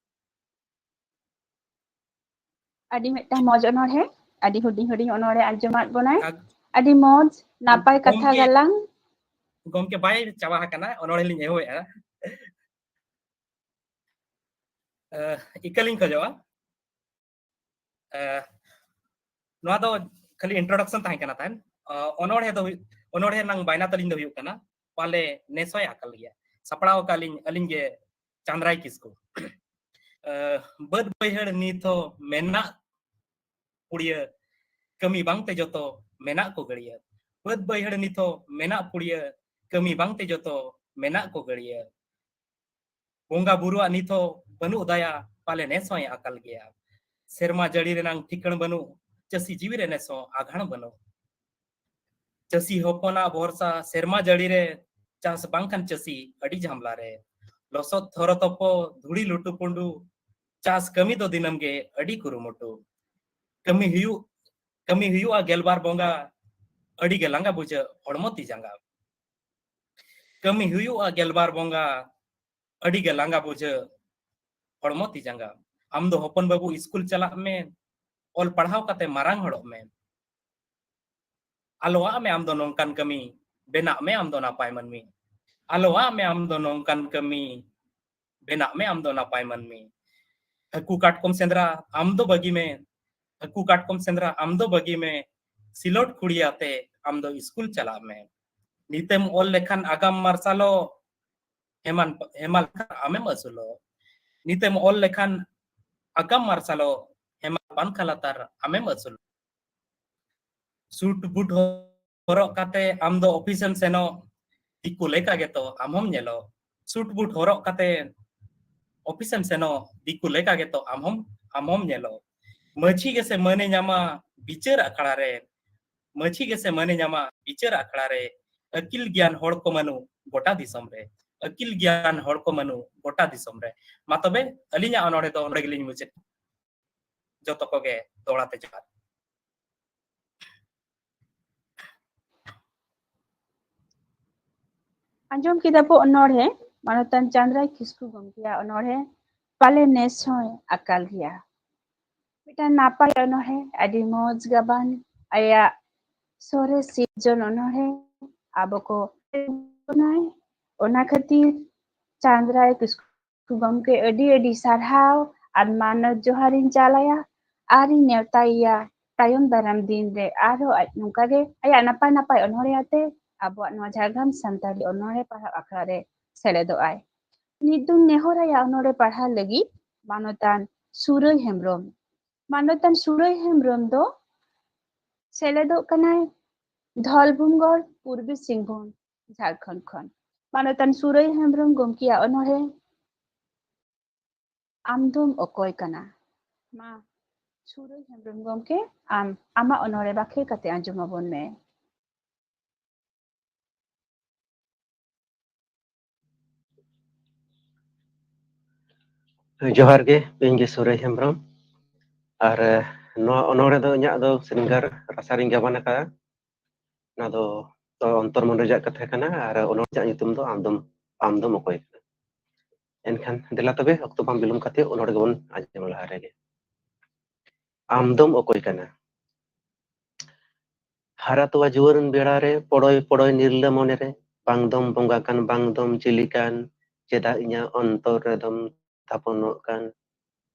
ᱟᱹᱰᱤ ᱢᱤᱫᱴᱟᱝ ᱢᱚᱡᱽ ᱚᱱᱚᱬᱦᱮ, ᱟᱹᱰᱤ ᱦᱩᱰᱤᱧ ᱦᱩᱰᱤᱧ ᱚᱱᱚᱬᱦᱮ ᱟᱸᱡᱚᱢᱟᱫ ᱵᱚᱱᱟᱭ᱾ ᱟᱨ ᱟᱹᱰᱤ ᱢᱚᱡᱽ, ᱱᱟᱯᱟᱭ ᱠᱟᱛᱷᱟ ᱜᱚᱢᱠᱮ, ᱜᱟᱞᱟᱝ᱾ ᱜᱚᱢᱠᱮ ᱵᱟᱭ ᱪᱟᱵᱟ ᱟᱠᱟᱱᱟ, ᱚᱱᱚᱬᱦᱮ ᱞᱤᱧ ᱮᱦᱚᱵᱮᱜᱼᱟ᱾ ᱮ, ᱤᱠᱟᱹ ᱞᱤᱧ ᱠᱷᱚᱡᱚᱜᱼᱟ᱾ ᱮ, ᱱᱚᱣᱟ ᱫᱚ ᱠᱷᱟᱹᱞᱤ introduction ᱛᱟᱦᱮᱸ ᱠᱟᱱᱟ ᱛᱟᱦᱮᱸᱱ᱾ ᱚ, ᱚᱱᱚᱬᱦᱮ ᱫᱚ ᱦᱩᱭᱩᱜ, ᱚᱱᱚᱬᱦᱮ ᱨᱮᱱᱟᱝ ᱵᱟᱭᱱᱟ ᱛᱟᱹᱞᱤᱧ ᱫᱚ ᱦᱩᱭᱩᱜ ᱠᱟᱱᱟ, ᱯᱟᱞᱮ ᱱᱮᱥ ᱦᱚᱸᱭ ᱟᱠᱟᱞ ᱜᱮᱭᱟ᱾ ᱥᱟᱯᱲᱟᱣ ᱟᱠᱟᱫ ᱞᱤᱧ, ᱟᱹᱞᱤᱧ ᱜᱮ ᱪᱟᱸᱫᱽᱨᱟᱭ ᱠᱤᱥᱠᱩ᱾ ᱵᱟᱹᱫ ᱵᱟᱹᱭᱦᱟᱹᱲ ᱱᱤᱛ ᱦᱚᱸ ᱢᱮᱱᱟᱜ ᱯᱩᱲᱤᱭᱟᱹ, ᱠᱟᱹᱢᱤ ᱵᱟᱝᱛᱮ ᱡᱚᱛᱚ ᱢᱮᱱᱟᱜ ᱠᱚ ᱜᱟᱹᱲᱤᱭᱟᱹ᱾ ᱵᱟᱹᱫ ᱵᱟᱹᱭᱦᱟᱹᱲ ᱱᱤᱛ ᱦᱚᱸ ᱢᱮᱱᱟᱜ ᱯᱩᱲᱤᱭᱟᱹ, ᱠᱟᱹᱢᱤ ᱵᱟᱝᱛᱮ ᱡᱚᱛᱚ ᱢᱮᱱᱟᱜ ᱠᱚ ᱜᱟᱹᱲᱤᱭᱟᱹ᱾ ᱵᱚᱸᱜᱟ ᱵᱩᱨᱩᱣᱟᱜ ᱱᱤᱛ ᱦᱚᱸ ᱵᱟᱹᱱᱩᱜ ᱫᱟᱭᱟ, ᱯᱟᱞᱮ ᱱᱮᱥ ᱦᱚᱸᱭ ᱟᱠᱟᱞ ᱜᱮᱭᱟ᱾ ᱥᱮᱨᱢᱟ ᱡᱟᱹᱲᱤ ᱨᱮᱱᱟᱝ ᱴᱷᱤᱠᱟᱹᱬ ᱵᱟᱹᱱᱩᱜ, ᱪᱟᱹᱥᱤ ᱡᱤᱣᱤ ᱨᱮ ᱱᱮᱥ ᱦᱚᱸ ᱟᱜᱷᱟᱬ ᱵᱟᱹᱱᱩᱜ᱾ ᱪᱟᱹᱥᱤ ᱦᱚᱯᱚᱱᱟᱜ ᱵᱷᱚᱨᱥᱟ ᱥᱮᱨᱢᱟ ᱡᱟᱹᱲᱤ ᱨᱮ, ᱪᱟᱥ ᱵᱟᱝᱠᱷᱟᱱ ᱪᱟᱹᱥᱤ ᱟᱹᱰᱤ ᱡᱷᱟᱢᱞᱟ ᱨᱮ᱾ ᱞᱚᱥᱚᱫ ᱛᱷᱚᱨᱚ ᱛᱚᱯᱚ, ᱫᱷᱩᱲᱤ ᱞᱩᱴᱩ ᱯᱩᱸᱰᱩ, ᱪᱟᱥ ᱠᱟᱹᱢᱤ ᱫᱚ ᱫᱤᱱᱟᱹᱢ ᱜᱮ ᱟᱹᱰᱤ ᱠᱩᱨᱩᱢᱩᱴᱩ᱾ ᱠᱟᱹᱢᱤ ᱦᱩᱭᱩᱜ, ᱠᱟᱹᱢᱤ ᱦᱩᱭᱩᱜᱼᱟ ᱜᱮᱞᱵᱟᱨ ᱵᱚᱸᱜᱟ, ᱟᱹᱰᱤ ᱜᱮ ᱞᱟᱸᱜᱟ ᱵᱩᱡᱷᱟᱹᱜ ᱦᱚᱲᱢᱚ ᱛᱤ ᱡᱟᱸᱜᱟ᱾ ᱠᱟᱹᱢᱤ ᱦᱩᱭᱩᱜᱼᱟ ᱜᱮᱞᱵᱟᱨ ᱵᱚᱸᱜᱟ, ᱟᱹᱰᱤ ᱜᱮ ᱞᱟᱸᱜᱟ ᱵᱩᱡᱷᱟᱹᱜ ᱦᱚᱲᱢᱚ ᱛᱤ ᱡᱟᱸᱜᱟ᱾ ᱟᱢ ᱫᱚ ᱦᱚᱯᱚᱱ ᱵᱟᱹᱵᱩ ᱥᱠᱩᱞ ᱪᱟᱞᱟᱜ ᱢᱮ, ᱚᱞ ᱯᱟᱲᱦᱟᱣ ᱠᱟᱛᱮ ᱢᱟᱨᱟᱝ ᱦᱚᱲᱚᱜ ᱢᱮ᱾ ᱟᱞᱚᱣᱟᱜ ᱢᱮ ᱟᱢ ᱫᱚ ᱱᱚᱝᱠᱟᱱ ᱠᱟᱹᱢᱤ, ᱵᱮᱱᱟᱜ ᱢᱮ ᱟᱢ ᱫᱚ ᱱᱟᱯᱟᱭ ᱢᱟᱹᱱᱢᱤ᱾ ᱟᱞᱚᱣᱟᱜ ᱢᱮ ᱟᱢ ᱫᱚ ᱱᱚᱝᱠᱟᱱ ᱠᱟᱹᱢᱤ, ᱵᱮᱱᱟᱜ ᱢᱮ ᱟᱢ ᱫᱚ ᱱᱟᱯᱟᱭ ᱢᱟᱹᱱᱢᱤ᱾ ᱦᱟᱹᱠᱩ ᱠᱟᱴᱠᱚᱢ ᱥᱮᱸᱫᱽᱨᱟ ᱟᱢ ᱫᱚ ᱵᱟᱹᱜᱤ ᱢᱮ, ᱦᱟᱹᱠᱩ ᱠᱟᱴᱠᱚᱢ ᱥᱮᱸᱫᱽᱨᱟ ᱟᱢ ᱫᱚ ᱵᱟᱹᱜᱤ ᱢᱮ, ᱥᱤᱞᱚᱴ ᱠᱩᱲᱤ ᱟᱛᱮ ᱟᱢ ᱫᱚ ᱥᱠᱩᱞ ᱪᱟᱞᱟᱜ ᱢᱮ᱾ ᱱᱤᱛᱮᱢ ᱚᱞ ᱞᱮᱠᱷᱟᱱ ᱟᱜᱟᱢ ᱢᱟᱨᱥᱟᱞᱚᱜ, ᱦᱮᱢᱟᱞ, ᱦᱮᱢᱟᱞ ᱟᱢᱮᱢ ᱟᱹᱥᱩᱞᱚᱜ᱾ ᱱᱤᱛᱮᱢ ᱚᱞ ᱞᱮᱠᱷᱟᱱ ᱟᱜᱟᱢ ᱢᱟᱨᱥᱟᱞᱚᱜ, ᱦᱮᱢᱟᱞ ᱯᱟᱝᱠᱷᱟ ᱞᱟᱛᱟᱨ ᱟᱢᱮᱢ ᱟᱹᱥᱩᱞᱚᱜ᱾ ᱥᱩᱴ ᱵᱩᱴ ᱦᱚᱨᱚᱜ ᱠᱟᱛᱮ ᱟᱢ ᱫᱚ ᱚᱯᱷᱤᱥ ᱮᱢ ᱥᱮᱱᱚᱜ, ᱫᱤᱠᱩ ᱞᱮᱠᱟ ᱜᱮᱛᱚ ᱟᱢ ᱦᱚᱸᱢ ᱧᱮᱞᱚᱜ᱾ ᱥᱩᱴ ᱵᱩᱴ ᱦᱚᱨᱚᱜ ᱠᱟᱛᱮ ᱚᱯᱷᱤᱥ ᱮᱢ ᱥᱮᱱᱚᱜ, ᱫᱤᱠᱩ ᱞᱮᱠᱟ ᱜᱮᱛᱚ ᱟᱢ ᱦᱚᱸᱢ, ᱟᱢ ᱦᱚᱸᱢ ᱧᱮᱞᱚᱜ᱾ ᱢᱟᱹᱡᱷᱤ ᱜᱮᱥᱮ ᱢᱟᱹᱱᱮ ᱧᱟᱢᱟ ᱵᱤᱪᱟᱹᱨ ᱟᱠᱷᱲᱟ ᱨᱮ, ᱢᱟᱹᱡᱷᱤ ᱜᱮᱥᱮ ᱢᱟᱹᱱᱮ ᱧᱟᱢᱟ ᱵᱤᱪᱟᱹᱨ ᱟᱠᱷᱲᱟ ᱨᱮ, ᱟᱹᱠᱤᱞ ᱜᱮᱭᱟᱱ ᱦᱚᱲ ᱠᱚ ᱢᱟᱹᱱᱩ ᱜᱚᱴᱟ ᱫᱤᱥᱚᱢ ᱨᱮ, ᱟᱹᱠᱤᱞ ᱜᱮᱭᱟᱱ ᱦᱚᱲ ᱠᱚ ᱢᱟᱹᱱᱩ ᱜᱚᱴᱟ ᱫᱤᱥᱚᱢ ᱨᱮ᱾ ᱢᱟ ᱛᱚᱵᱮ ᱟᱹᱞᱤᱧᱟᱜ ᱚᱱᱚᱬᱦᱮ ᱫᱚ ᱱᱚᱰᱮ ᱜᱮᱞᱤᱧ ᱢᱩᱪᱟᱹᱫ᱾ ᱡᱚᱛᱚ ᱠᱚᱜᱮ ᱫᱚᱦᱲᱟ ᱛᱮ ᱡᱚᱦᱟᱨ᱾ ᱟᱸᱡᱚᱢ ᱠᱮᱫᱟ ᱵᱚ ᱚᱱᱚᱬᱦᱮ, ᱢᱟᱱᱚᱛᱟᱱ ᱪᱟᱸᱫᱽᱨᱟᱭ ᱠᱤᱥᱠᱩ ᱜᱚᱢᱠᱮᱭᱟᱜ ᱚᱱᱚᱬᱦᱮ, ᱯᱟᱞᱮ ᱱᱮᱥ ᱦᱚᱸᱭ ᱟᱠᱟᱞ ᱜᱮᱭᱟ᱾ ᱢᱤᱫᱴᱟᱝ ᱱᱟᱯᱟᱭ ᱚᱱᱚᱬᱦᱮ, ᱟᱹᱰᱤ ᱢᱚᱡᱽ ᱜᱟᱵᱟᱱ, ᱟᱭᱟᱜ ᱥᱚᱨᱮᱥ ᱥᱤᱨᱡᱚᱱ ᱚᱱᱚᱬᱦᱮ ᱟᱵᱚ ᱠᱚ ᱚᱱᱟ ᱠᱷᱟᱹᱛᱤᱨ ᱪᱟᱸᱫᱽᱨᱟᱭ ᱠᱤᱥᱠᱩ ᱜᱚᱢᱠᱮ ᱟᱹᱰᱤ ᱟᱹᱰᱤ ᱥᱟᱨᱦᱟᱣ ᱟᱨ ᱢᱟᱱᱚᱛ ᱡᱚᱦᱟᱨᱤᱧ ᱪᱟᱞᱟᱭᱟ ᱟᱨᱤᱧ ᱱᱮᱣᱛᱟᱭᱮᱭᱟ ᱛᱟᱭᱚᱢ ᱫᱟᱨᱟᱢ ᱫᱤᱱ ᱨᱮ ᱟᱨᱦᱚᱸ ᱟᱡ ᱱᱚᱝᱠᱟ ᱜᱮ ᱟᱭᱟᱜ ᱱᱟᱯᱟᱭ ᱱᱟᱯᱟᱭ ᱚᱱᱚᱬᱦᱮ ᱟᱛᱮ ᱟᱵᱚᱣᱟᱜ ᱱᱚᱣᱟ ᱡᱷᱟᱲᱜᱨᱟᱢ ᱥᱟᱱᱛᱟᱲᱤ ᱚᱱᱚᱬᱦᱮ ᱯᱟᱲᱦᱟᱣ ᱟᱠᱷᱲᱟ ᱨᱮ ᱥᱮᱞᱮᱫᱚᱜ ᱟᱭ᱾ ᱱᱤᱛ ᱫᱚᱧ ᱱᱮᱦᱚᱨᱟᱭᱟ ᱚᱱᱚᱬᱦᱮ ᱯᱟᱲᱦᱟᱣ ᱞᱟᱹᱜᱤᱫ ᱢᱟᱱᱚᱛᱟᱱ ᱥᱩᱨᱟᱹᱭ ᱦᱮᱢᱵᱨᱚᱢ᱾ ᱢᱟᱱᱚᱛᱟᱱ ᱥᱩᱨᱟᱹᱭ ᱦᱮᱢᱵᱨᱚᱢ ᱫᱚ ᱥᱮᱞᱮᱫᱚᱜ ᱠᱟᱱᱟᱭ ᱫᱷᱚᱞᱵᱷᱩᱢᱜᱚᱲ, ᱯᱩᱨᱵᱤ ᱥᱤᱝᱵᱷᱩᱢ, ᱡᱷᱟᱲᱠᱷᱚᱸᱰ ᱠᱷᱚᱱ᱾ ᱢᱟᱱᱚᱛᱟᱱ ᱥᱩᱨᱟᱹᱭ ᱦᱮᱢᱵᱨᱚᱢ ᱜᱚᱢᱠᱮᱭᱟᱜ ᱚᱱᱚᱬᱦᱮ ᱟᱢ ᱫᱚᱢ ᱚᱠᱚᱭ ᱠᱟᱱᱟ? ᱢᱟ ᱥᱩᱨᱟᱹᱭ ᱦᱮᱢᱵᱨᱚᱢ ᱜᱚᱢᱠᱮ, ᱟᱢ ᱟᱢᱟᱜ ᱚᱱᱚᱬᱦᱮ ᱵᱟᱠᱷᱮᱲ ᱠᱟᱛᱮ ᱟᱸᱡᱚᱢ ᱟᱵᱚᱱ ᱢᱮ᱾ ᱡᱚᱦᱟᱨ ᱜᱮ, ᱤᱧ ᱜᱮ ᱥᱩᱨᱟᱹᱭ ᱦᱮᱢᱵᱨᱚᱢ᱾ ᱟᱨ, ᱮ, ᱱᱚᱣᱟ ᱚᱱᱚᱬᱦᱮ ᱫᱚ ᱤᱧᱟᱹᱜ ᱫᱚ ᱥᱤᱝᱜᱟᱨ ᱨᱟᱥᱟᱨᱤᱧ ᱜᱟᱵᱟᱱ ᱟᱠᱟᱫᱼᱟ᱾ ᱚᱱᱟ ᱫᱚ, ᱫᱚ ᱚᱱᱛᱚᱨ ᱢᱚᱱ ᱨᱮᱭᱟᱜ ᱠᱟᱛᱷᱟ ᱠᱟᱱᱟ ᱟᱨ ᱚᱱᱚᱬᱦᱮ ᱨᱮᱭᱟᱜ ᱧᱩᱛᱩᱢ ᱫᱚ ᱟᱢ ᱫᱚᱢ, ᱟᱢ ᱫᱚᱢ ᱚᱠᱚᱭ ᱠᱟᱱᱟ᱾ ᱮᱱᱠᱷᱟᱱ ᱫᱮᱞᱟ ᱛᱚᱵᱮ ᱚᱠᱛᱚ ᱵᱟᱝ ᱵᱤᱞᱚᱢ ᱠᱟᱛᱮ ᱚᱱᱚᱬᱦᱮ ᱜᱮᱵᱚᱱ ᱟᱸᱡᱚᱢ ᱞᱟᱦᱟ ᱨᱮᱜᱮ᱾ ᱟᱢ ᱫᱚᱢ ᱚᱠᱚᱭ ᱠᱟᱱᱟ? ᱦᱟᱨᱟ ᱛᱚᱣᱟ ᱡᱩᱣᱟᱹᱱ ᱵᱮᱲᱟ ᱨᱮ ᱯᱚᱲᱚᱭ ᱯᱚᱲᱚᱭ ᱱᱤᱨᱞᱟᱹ ᱢᱚᱱᱮ ᱨᱮ ᱵᱟᱝ ᱫᱚᱢ ᱵᱚᱸᱜᱟ ᱠᱟᱱ, ᱵᱟᱝ ᱫᱚᱢ ᱡᱤᱞᱤ ᱠᱟᱱ, ᱪᱮᱫᱟᱜ ᱤᱧᱟᱹᱜ ᱚᱱᱛᱚᱨ ᱨᱮᱫᱚᱢ ᱛᱷᱟᱯᱚᱱᱚᱜ ᱠᱟᱱ?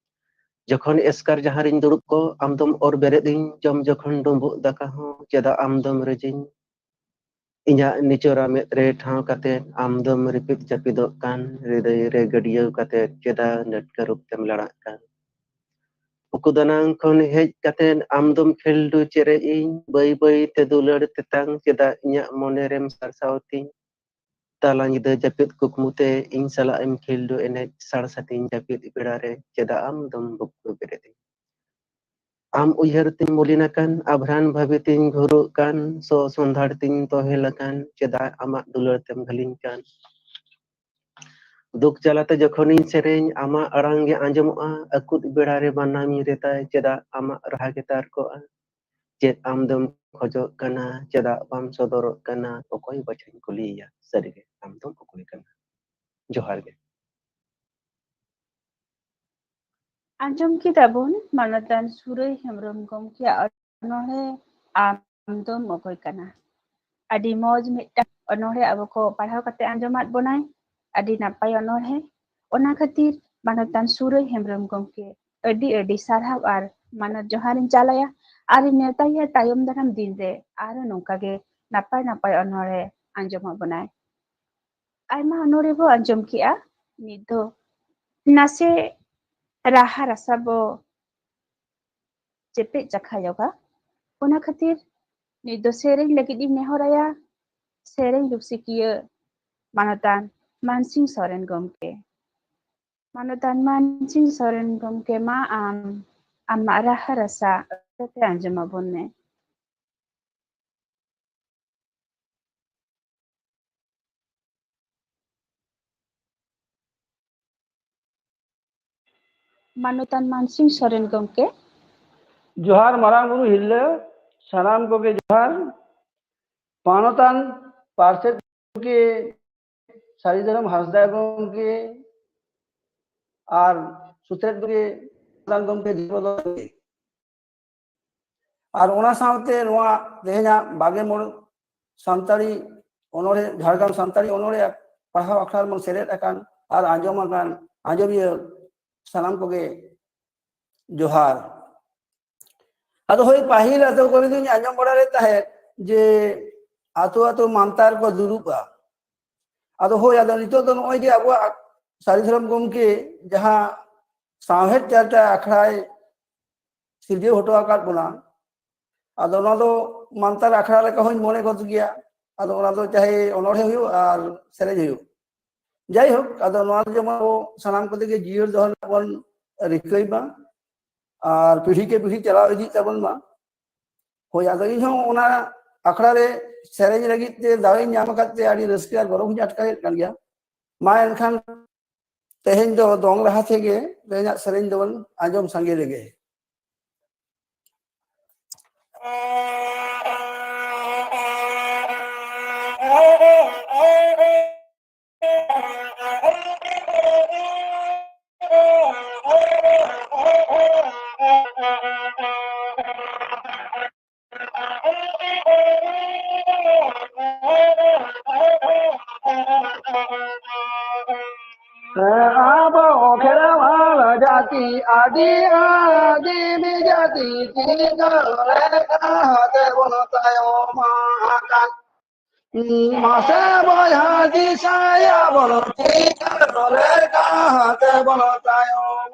ᱡᱚᱠᱷᱚᱱ ᱮᱥᱠᱟᱨ ᱡᱟᱦᱟᱸ ᱨᱤᱧ ᱫᱩᱲᱩᱵ ᱠᱚᱜ, ᱟᱢ ᱫᱚᱢ ᱚᱨ ᱵᱮᱨᱮᱫ ᱤᱧ, ᱡᱚᱢ ᱡᱚᱠᱷᱚᱱ ᱰᱩᱸᱵᱩᱜ ᱫᱟᱠᱟ ᱦᱚᱸ, ᱪᱮᱫᱟᱜ ᱟᱢ ᱫᱚᱢ ᱨᱮᱡᱤᱧ? ᱤᱧᱟᱹᱜ ᱱᱤᱪᱚᱨᱟ ᱢᱮᱫ ᱨᱮ ᱴᱷᱟᱶ ᱠᱟᱛᱮ ᱟᱢ ᱫᱚᱢ ᱨᱤᱯᱤᱫ ᱡᱟᱹᱯᱤᱫᱚᱜ ᱠᱟᱱ, ᱦᱨᱤᱫᱟᱹᱭ ᱨᱮ ᱜᱟᱹᱰᱭᱟᱹᱣ ᱠᱟᱛᱮ ᱪᱮᱫᱟᱜ ᱱᱟᱹᱴᱠᱟᱹ ᱨᱩᱯ ᱛᱮᱢ ᱞᱟᱲᱟᱜ ᱠᱟᱱ? ᱩᱠᱩ ᱫᱟᱱᱟᱝ ᱠᱷᱚᱱ ᱦᱮᱡ ᱠᱟᱛᱮ ᱟᱢ ᱫᱚᱢ ᱠᱷᱮᱞᱰᱩ ᱪᱮᱨᱮᱡ ᱤᱧ, ᱵᱟᱹᱭ ᱵᱟᱹᱭ ᱛᱮ ᱫᱩᱞᱟᱹᱲ ᱛᱮᱛᱟᱝ ᱪᱮᱫᱟᱜ ᱤᱧᱟᱹᱜ ᱢᱚᱱᱮ ᱨᱮᱢ ᱥᱟᱨᱥᱟᱣ ᱛᱤᱧ? ᱛᱟᱞᱟ ᱧᱤᱫᱟᱹ ᱡᱟᱹᱯᱤᱫ ᱠᱩᱠᱢᱩ ᱛᱮ ᱤᱧ ᱥᱟᱞᱟᱜ ᱮᱢ ᱠᱷᱮᱞᱰᱩ ᱮᱱᱮᱡ, ᱥᱟᱲ ᱥᱟᱹᱛᱤᱧ ᱡᱟᱹᱯᱤᱫ ᱵᱮᱲᱟ ᱨᱮ ᱪᱮᱫᱟᱜ ᱟᱢ ᱫᱚᱢ ᱵᱩᱠᱩ ᱵᱮᱨᱮᱫ ᱤᱧ? ᱟᱢ ᱩᱭᱦᱟᱹᱨ ᱛᱤᱧ ᱢᱚᱞᱤᱱ ᱟᱠᱟᱱ, ᱟᱵᱷᱨᱟᱱ ᱵᱷᱟᱹᱵᱤ ᱛᱤᱧ ᱜᱷᱩᱨᱩᱜ ᱠᱟᱱ, ᱥᱚ ᱥᱚᱸᱫᱷᱟᱲ ᱛᱤᱧ ᱛᱚᱦᱮᱞ ᱟᱠᱟᱱ, ᱪᱮᱫᱟᱜ ᱟᱢᱟᱜ ᱫᱩᱞᱟᱹᱲ ᱛᱮᱢ ᱜᱷᱟᱹᱞᱤᱧ ᱠᱟᱱ? ᱫᱩᱠ ᱡᱟᱞᱟᱛᱮ ᱡᱚᱠᱷᱚᱱᱤᱧ ᱥᱮᱨᱮᱧ, ᱟᱢᱟᱜ ᱟᱲᱟᱝ ᱜᱮ ᱟᱸᱡᱚᱢᱚᱜᱼᱟ, ᱟᱹᱠᱩᱛ ᱵᱮᱲᱟ ᱨᱮ ᱵᱟᱱᱟᱢᱤᱧ ᱨᱮᱛᱟᱭ, ᱪᱮᱫᱟᱜ ᱟᱢᱟᱜ ᱨᱟᱦᱟ ᱜᱮ ᱛᱟᱨᱠᱚᱜᱼᱟ? ᱪᱮᱫ ᱟᱢ ᱫᱚᱢ ᱠᱷᱚᱡᱚᱜ ᱠᱟᱱᱟ? ᱪᱮᱫᱟᱜ ᱵᱟᱢ ᱥᱚᱫᱚᱨᱚᱜ ᱠᱟᱱᱟ? ᱚᱠᱚᱭ ᱵᱟᱪᱷᱟᱧ ᱠᱩᱞᱤᱭᱮᱭᱟ? ᱥᱟᱹᱨᱤᱜᱮ, ᱟᱢ ᱫᱚᱢ ᱚᱠᱚᱭ ᱠᱟᱱᱟ? ᱡᱚᱦᱟᱨ ᱜᱮ᱾ ᱟᱸᱡᱚᱢ ᱠᱮᱫᱟ ᱵᱚᱱ ᱢᱟᱱᱚᱛᱟᱱ ᱥᱩᱨᱟᱹᱭ ᱦᱮᱢᱵᱨᱚᱢ ᱜᱚᱢᱠᱮᱭᱟᱜ ᱚᱱᱚᱬᱦᱮ ᱟᱢ ᱫᱚᱢ ᱚᱠᱚᱭ ᱠᱟᱱᱟ᱾ ᱟᱹᱰᱤ ᱢᱚᱡᱽ ᱢᱤᱫᱴᱟᱝ ᱚᱱᱚᱬᱦᱮ ᱟᱵᱚ ᱠᱚ ᱯᱟᱲᱦᱟᱣ ᱠᱟᱛᱮ ᱟᱸᱡᱚᱢᱟᱫ ᱵᱚᱱᱟᱭ᱾ ᱟᱹᱰᱤ ᱱᱟᱯᱟᱭ ᱚᱱᱚᱬᱦᱮ᱾ ᱚᱱᱟ ᱠᱷᱟᱹᱛᱤᱨ ᱢᱟᱱᱚᱛᱟᱱ ᱥᱩᱨᱟᱹᱭ ᱦᱮᱢᱵᱨᱚᱢ ᱜᱚᱢᱠᱮ ᱟᱹᱰᱤ ᱟᱹᱰᱤ ᱥᱟᱨᱦᱟᱣ ᱟᱨ ᱢᱟᱱᱚᱛ ᱡᱚᱦᱟᱨᱤᱧ ᱪᱟᱞᱟᱭᱟ᱾ ᱟᱨᱤᱧ ᱱᱮᱣᱛᱟᱭᱟ ᱛᱟᱭᱚᱢ ᱫᱟᱨᱟᱢ ᱫᱤᱱ ᱨᱮ ᱟᱨᱦᱚᱸ ᱱᱚᱝᱠᱟ ᱜᱮ ᱱᱟᱯᱟᱭ ᱱᱟᱯᱟᱭ ᱚᱱᱚᱬᱦᱮ ᱟᱸᱡᱚᱢ ᱟᱵᱚᱱᱟᱭ᱾ ᱟᱭᱢᱟ ᱚᱱᱚᱬᱦᱮ ᱵᱚ ᱟᱸᱡᱚᱢ ᱠᱮᱜᱼᱟ᱾ ᱱᱤᱛ ᱫᱚ ᱱᱟᱥᱮ ᱨᱟᱦᱟ ᱨᱟᱥᱟ ᱵᱚ ᱪᱮᱯᱮᱡ ᱪᱟᱠᱷᱟ ᱧᱚᱜᱟ᱾ ᱚᱱᱟ ᱠᱷᱟᱹᱛᱤᱨ ᱱᱤᱛ ᱫᱚ ᱥᱮᱨᱮᱧ ᱞᱟᱹᱜᱤᱫ ᱤᱧ ᱱᱮᱦᱚᱨᱟᱭᱟ ᱥᱮᱨᱮᱧ ᱨᱩᱥᱤᱠᱤᱭᱟᱹ ᱢᱟᱱᱚᱛᱟᱱ ᱢᱟᱱᱥᱤᱝ ᱥᱚᱨᱮᱱ ᱜᱚᱢᱠᱮ᱾ ᱢᱟᱱᱚᱛᱟᱱ ᱢᱟᱱᱥᱤᱝ ᱥᱚᱨᱮᱱ ᱜᱚᱢᱠᱮ, ᱢᱟ ᱟᱢ ᱟᱢᱟᱜ ᱨᱟᱦᱟ ᱨᱟᱥᱟ ᱛᱮ ᱟᱸᱡᱚᱢ ᱟᱵᱚᱱ ᱢᱮ᱾ ᱢᱟᱱᱚᱛᱟᱱ ᱢᱟᱱᱥᱤᱝ ᱥᱚᱨᱮᱱ ᱜᱚᱢᱠᱮ᱾ ᱡᱚᱦᱟᱨ ᱢᱟᱨᱟᱝ ᱵᱩᱨᱩ ᱦᱤᱨᱞᱟᱹ, ᱥᱟᱱᱟᱢ ᱠᱚᱜᱮ ᱡᱚᱦᱟᱨ᱾ ᱢᱟᱱᱚᱛᱟᱱ ᱯᱟᱨᱥᱮᱛ ᱜᱚᱢᱠᱮ, ᱥᱟᱹᱨᱤ ᱫᱷᱚᱨᱚᱢ ᱦᱟᱸᱥᱫᱟ ᱜᱚᱢᱠᱮ ᱟᱨ ᱥᱩᱛᱨᱮᱛ ᱜᱚᱢᱠᱮ, ᱢᱟᱨᱟᱝ ᱜᱚᱢᱠᱮ ᱡᱤᱵᱚᱫᱚᱱ ᱜᱚᱢᱠᱮ᱾ ᱟᱨ ᱚᱱᱟ ᱥᱟᱶᱛᱮ ᱱᱚᱣᱟ ᱛᱮᱦᱮᱧᱟᱜ ᱵᱟᱜᱮ ᱢᱚᱬᱮ ᱥᱟᱱᱛᱟᱲᱤ ᱚᱱᱚᱬᱦᱮ, ᱡᱷᱟᱲᱜᱨᱟᱢ ᱥᱟᱱᱛᱟᱲᱤ ᱚᱱᱚᱬᱦᱮ ᱯᱟᱲᱦᱟᱣ ᱟᱠᱷᱲᱟ ᱨᱮᱵᱚᱱ ᱥᱮᱞᱮᱫ ᱟᱠᱟᱱ ᱟᱨ ᱟᱸᱡᱚᱢ ᱟᱠᱟᱱ ᱟᱸᱡᱚᱢᱤᱭᱟᱹ ᱥᱟᱱᱟᱢ ᱠᱚᱜᱮ ᱡᱚᱦᱟᱨ᱾ ᱟᱫᱚ ᱦᱳᱭ, ᱯᱟᱹᱦᱤᱞ ᱟᱛᱳ ᱠᱚᱨᱮ ᱫᱚᱧ ᱟᱸᱡᱚᱢ ᱵᱟᱲᱟ ᱞᱮᱫ ᱛᱟᱦᱮᱸᱫ ᱡᱮ ᱟᱛᱳ ᱟᱛᱳ ᱢᱟᱱᱛᱟᱨ ᱠᱚ ᱫᱩᱲᱩᱵᱼᱟ᱾ ᱟᱫᱚ ᱦᱳᱭ, ᱟᱫᱚ ᱱᱤᱛᱚᱜ ᱫᱚ ᱱᱚᱜᱼᱚᱭ ᱡᱮ ᱟᱵᱚᱣᱟᱜ ᱥᱟᱹᱨᱤ ᱫᱷᱚᱨᱚᱢ ᱜᱚᱢᱠᱮ ᱡᱟᱦᱟᱸ ᱥᱟᱶᱦᱮᱫ ᱪᱟᱨᱪᱟ ᱟᱠᱷᱲᱟᱭ ᱥᱤᱨᱡᱟᱹᱣ ᱦᱚᱴᱚ ᱟᱠᱟᱫ ᱵᱚᱱᱟ, ᱟᱫᱚ ᱱᱚᱣᱟ ᱫᱚ ᱢᱟᱱᱛᱟᱨ ᱟᱠᱷᱲᱟ ᱞᱮᱠᱟ ᱦᱚᱸᱧ ᱢᱚᱱᱮ ᱜᱚᱫ ᱜᱮᱭᱟ᱾ ᱟᱫᱚ ᱚᱱᱟ ᱫᱚ ᱪᱟᱦᱮ ᱚᱱᱚᱬᱦᱮ ᱦᱩᱭᱩᱜ ᱟᱨ ᱥᱮᱨᱮᱧ ᱦᱩᱭᱩᱜ, ᱡᱟᱭᱦᱳᱠ, ᱟᱫᱚ ᱱᱚᱣᱟ ᱫᱚ ᱡᱮᱢᱚᱱ ᱟᱵᱚ ᱥᱟᱱᱟᱢ ᱠᱚᱛᱮ ᱜᱮ ᱡᱤᱭᱟᱹᱲ ᱫᱚᱦᱚ ᱨᱮᱱᱟᱜ ᱵᱚᱱ ᱨᱤᱠᱟᱹᱭ ᱢᱟ ᱟᱨ ᱯᱤᱲᱦᱤ ᱠᱮ ᱯᱤᱲᱦᱤ ᱪᱟᱞᱟᱣ ᱤᱫᱤᱜ ᱛᱟᱵᱚᱱ ᱢᱟ᱾ ᱦᱳᱭ, ᱟᱫᱚ ᱤᱧ ᱦᱚᱸ ᱚᱱᱟ ᱟᱠᱷᱲᱟ ᱨᱮ ᱥᱮᱨᱮᱧ ᱞᱟᱹᱜᱤᱫ ᱛᱮ ᱫᱟᱣ ᱤᱧ ᱧᱟᱢ ᱟᱠᱟᱫ ᱛᱮ ᱟᱹᱰᱤ ᱨᱟᱹᱥᱠᱟᱹ ᱟᱨ ᱜᱚᱨᱚᱵᱽ ᱦᱚᱸᱧ ᱟᱴᱠᱟᱨᱮᱫ ᱠᱟᱱ ᱜᱮᱭᱟ᱾ ᱢᱟ ᱮᱱᱠᱷᱟᱱ ᱛᱮᱦᱮᱧ ᱫᱚ ᱫᱚᱝ ᱨᱟᱦᱟ ᱛᱮᱜᱮ ᱛᱮᱦᱮᱧᱟᱜ ᱥᱮᱨᱮᱧ ᱫᱚᱵᱚᱱ ᱟᱸᱡᱚᱢ ᱥᱟᱸᱜᱮ ᱞᱮᱜᱮ᱾ ᱟᱵᱚ ᱠᱷᱮᱨᱣᱟᱞ ᱡᱟᱹᱛᱤ ᱟᱹᱫᱤ ᱟᱹᱫᱤᱢ ᱡᱟᱹᱛᱤ ᱪᱤᱱᱦᱟᱹ ᱞᱮᱠᱟ ᱛᱮᱵᱚᱱ ᱛᱟᱭᱚᱢ ᱟᱠᱟᱱ᱾ ᱢᱟᱥᱮ ᱵᱚᱭᱦᱟ ᱫᱤᱥᱟᱹᱭᱟᱵᱚᱱ ᱪᱤᱱᱦᱟᱹ ᱞᱮᱠᱟ ᱛᱮᱵᱚᱱ ᱛᱟᱭᱚᱢ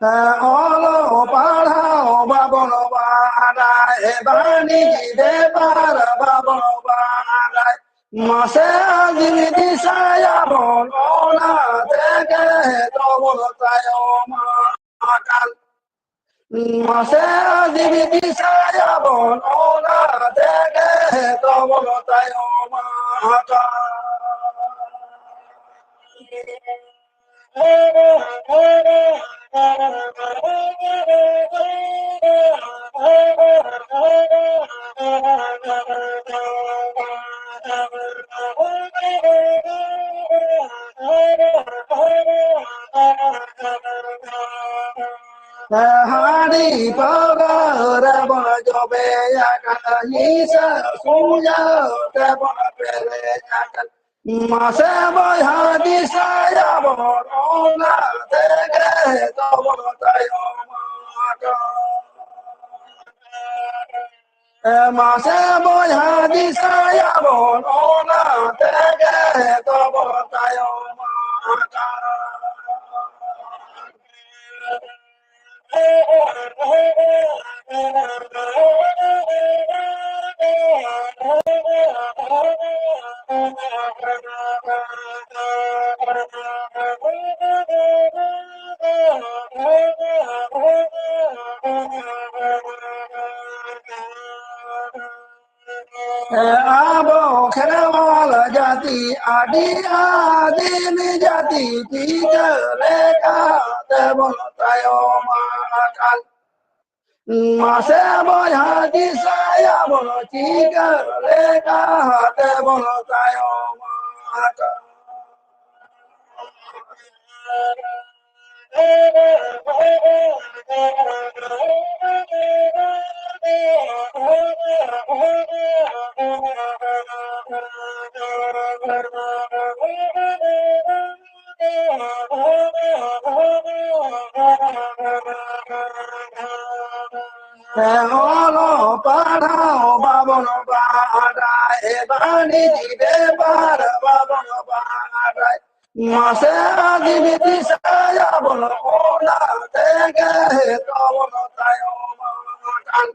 ᱚᱞᱚᱜ ᱯᱟᱲᱦᱟᱣ ᱵᱟᱵᱚᱱ ᱵᱟᱰᱟᱭ, ᱵᱟᱹᱱᱤᱡ ᱵᱮᱯᱟᱨ ᱵᱟᱵᱚᱱ ᱵᱟᱰᱟᱭ, ᱢᱟᱥᱮ ᱡᱩᱫᱤ ᱫᱤᱥᱟᱹᱭᱟᱵᱚᱱ, ᱚᱱᱟ ᱛᱮᱜᱮ ᱛᱚᱵᱚᱱ ᱛᱟᱭᱚᱢ ᱟᱠᱟᱱ᱾ ᱢᱟᱥᱮ ᱡᱩᱫᱤ ᱫᱤᱥᱟᱹᱭᱟᱵᱚᱱ, ᱚᱱᱟ ᱛᱮᱜᱮ ᱛᱚᱵᱚᱱ ᱛᱟᱭᱚᱢ ᱟᱠᱟᱱ᱾ ᱦᱟᱺᱰᱤ ᱯᱟᱹᱣᱨᱟᱹ ᱨᱮᱵᱚᱱ ᱡᱚᱵᱮ ᱟᱠᱟᱱ, ᱱᱤᱥᱟᱹ ᱥᱩᱧᱡᱟᱹ ᱛᱮᱵᱚᱱ ᱯᱮᱨᱮᱡ ᱟᱠᱟᱱ, ᱢᱟᱥᱮ ᱵᱚᱭᱦᱟ ᱫᱤᱥᱟᱹᱭᱟᱵᱚᱱ, ᱚᱱᱟ ᱛᱮᱜᱮ ᱛᱚᱵᱚᱱ ᱛᱟᱭᱚᱢ ᱟᱠᱟᱱ᱾ ᱢᱟᱥᱮ ᱵᱚᱭᱦᱟ ᱫᱤᱥᱟᱹᱭᱟᱵᱚᱱ, ᱚᱱᱟ ᱛᱮᱜᱮ ᱛᱚᱵᱚᱱ ᱛᱟᱭᱚᱢ ᱟᱠᱟᱱ᱾ ᱟᱵᱚ ᱠᱷᱮᱨᱣᱟᱞ ᱡᱟᱹᱛᱤ ᱟᱹᱰᱤ ᱟᱹᱫᱤᱢ ᱡᱟᱹᱛᱤ ᱪᱤᱠᱟᱹ ᱞᱮᱠᱟᱛᱮ ᱵᱚᱱ ᱛᱟᱭᱚᱢ ᱟᱠᱟᱱ? ᱢᱟᱥᱮ ᱵᱚᱭᱦᱟ ᱫᱤᱥᱟᱹᱭᱟᱵᱚᱱ ᱪᱤᱠᱟᱹ ᱞᱮᱠᱟᱛᱮ ᱵᱚᱱ ᱛᱟᱭᱚᱢ ᱟᱠᱟᱱ? ᱚᱞᱚᱜ ᱯᱟᱲᱦᱟᱣ ᱵᱟᱵᱚᱱ ᱵᱟᱰᱟᱭ, ᱵᱟᱹᱱᱤᱡ ᱵᱮᱯᱟᱨ ᱵᱟᱵᱚᱱ ᱵᱟᱰᱟᱭ, ᱢᱟᱥᱮ ᱟᱹᱫᱤᱢ ᱫᱤᱥᱟᱹᱭᱟᱵᱚᱱ, ᱚᱱᱟ ᱛᱮᱜᱮ ᱛᱟᱵᱚᱱ ᱛᱟᱭᱚᱢ ᱟᱠᱟᱱ᱾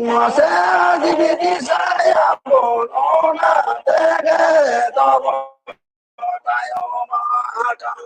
ᱢᱟᱥᱮ ᱟᱹᱫᱤᱢ ᱫᱤᱥᱟᱹᱭᱟᱵᱚᱱ, ᱚᱱᱟ ᱛᱮᱜᱮ ᱛᱟᱵᱚᱱ ᱛᱟᱭᱚᱢ ᱟᱠᱟᱱ᱾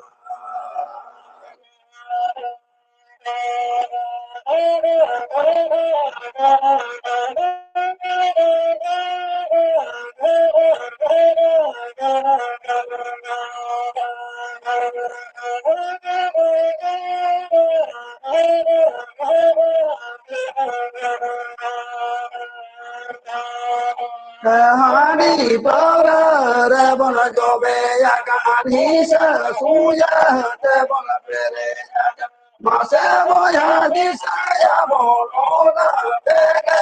ᱦᱟᱺᱰᱤ ᱯᱟᱹᱣᱨᱟᱹ ᱨᱮᱵᱚᱱ ᱡᱚᱵᱮ ᱟᱠᱟᱱ, ᱱᱤᱥᱟᱹ ᱥᱩᱭᱟᱹ ᱛᱮᱵᱚᱱ ᱯᱮᱨᱮᱡ ᱟᱠᱟᱱ᱾ ᱢᱟᱥᱮ ᱵᱚᱭᱦᱟ ᱫᱤᱥᱟᱹᱭᱟᱵᱚᱱ, ᱚᱱᱟ ᱛᱮᱜᱮ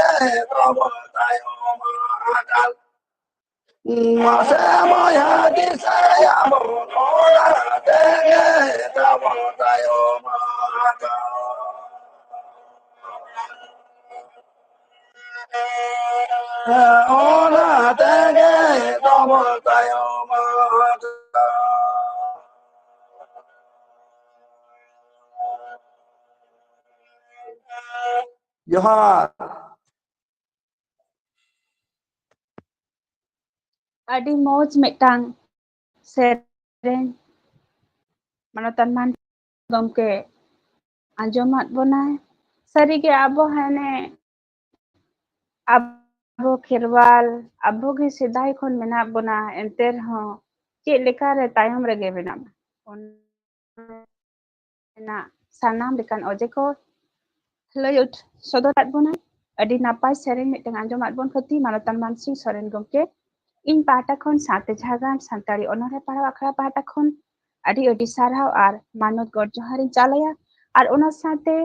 ᱛᱟᱵᱚᱱ ᱛᱟᱭᱚᱢ ᱟᱠᱟᱱ᱾ ᱢᱟᱥᱮ ᱵᱚᱭᱦᱟ ᱫᱤᱥᱟᱹᱭᱟᱵᱚᱱ, ᱚᱱᱟ ᱛᱮᱜᱮ ᱛᱟᱵᱚᱱ ᱛᱟᱭᱚᱢ ᱟᱠᱟᱱ᱾ ᱚᱱᱟ ᱛᱮᱜᱮ ᱛᱟᱵᱚᱱ ᱛᱟᱭᱚᱢ ᱟᱠᱟᱱ᱾ ᱡᱚᱦᱟᱨ᱾ ᱟᱹᱰᱤ ᱢᱚᱡᱽ ᱢᱤᱫᱴᱟᱝ ᱥᱮᱨᱮᱧ ᱢᱟᱱᱚᱛᱟᱱ ᱢᱟᱱ ᱜᱚᱢᱠᱮ ᱟᱸᱡᱚᱢᱟᱫ ᱵᱚᱱᱟᱭ᱾ ᱥᱟᱹᱨᱤᱜᱮ ᱟᱵᱚ ᱦᱟᱱᱮ ᱟᱵᱚ ᱠᱷᱮᱨᱣᱟᱞ, ᱟᱵᱚ ᱜᱮ ᱥᱮᱫᱟᱭ ᱠᱷᱚᱱ ᱢᱮᱱᱟᱜ ᱵᱚᱱᱟ, ᱮᱱᱛᱮ ᱨᱮᱦᱚᱸ ᱪᱮᱫ ᱞᱮᱠᱟᱨᱮ ᱛᱟᱭᱚᱢ ᱨᱮᱜᱮ ᱢᱮᱱᱟᱜ ᱵᱚᱱᱟ? ᱨᱮᱱᱟᱜ ᱥᱟᱱᱟᱢ ᱞᱮᱠᱟᱱ ᱚᱡᱮ ᱠᱚ ᱞᱟᱹᱭ ᱩᱪ-, ᱥᱚᱫᱚᱨᱟᱫ ᱵᱚᱱᱟ᱾ ᱟᱹᱰᱤ ᱱᱟᱯᱟᱭ ᱥᱮᱨᱮᱧ ᱢᱤᱫᱴᱟᱝ ᱟᱸᱡᱚᱢᱟᱫ ᱵᱚᱱ ᱠᱷᱟᱹᱛᱤᱨ ᱢᱟᱱᱚᱛᱟᱱ ᱢᱟᱱᱥᱤᱝ ᱥᱚᱨᱮᱱ ᱜᱚᱢᱠᱮ ᱤᱧ ᱯᱟᱦᱴᱟ ᱠᱷᱚᱱ ᱥᱟᱶᱛᱮ ᱡᱷᱟᱲᱜᱨᱟᱢ ᱥᱟᱱᱛᱟᱲᱤ ᱚᱱᱚᱬᱦᱮ ᱯᱟᱲᱦᱟᱣ ᱟᱠᱷᱲᱟ ᱯᱟᱦᱴᱟ ᱠᱷᱚᱱ ᱟᱹᱰᱤ ᱟᱹᱰᱤ ᱥᱟᱨᱦᱟᱣ ᱟᱨ ᱢᱟᱱᱚᱛ ᱜᱚᱰ ᱡᱚᱦᱟᱨᱤᱧ ᱪᱟᱞ ᱟᱭᱟ᱾ ᱟᱨ ᱚᱱᱟ ᱥᱟᱶᱛᱮ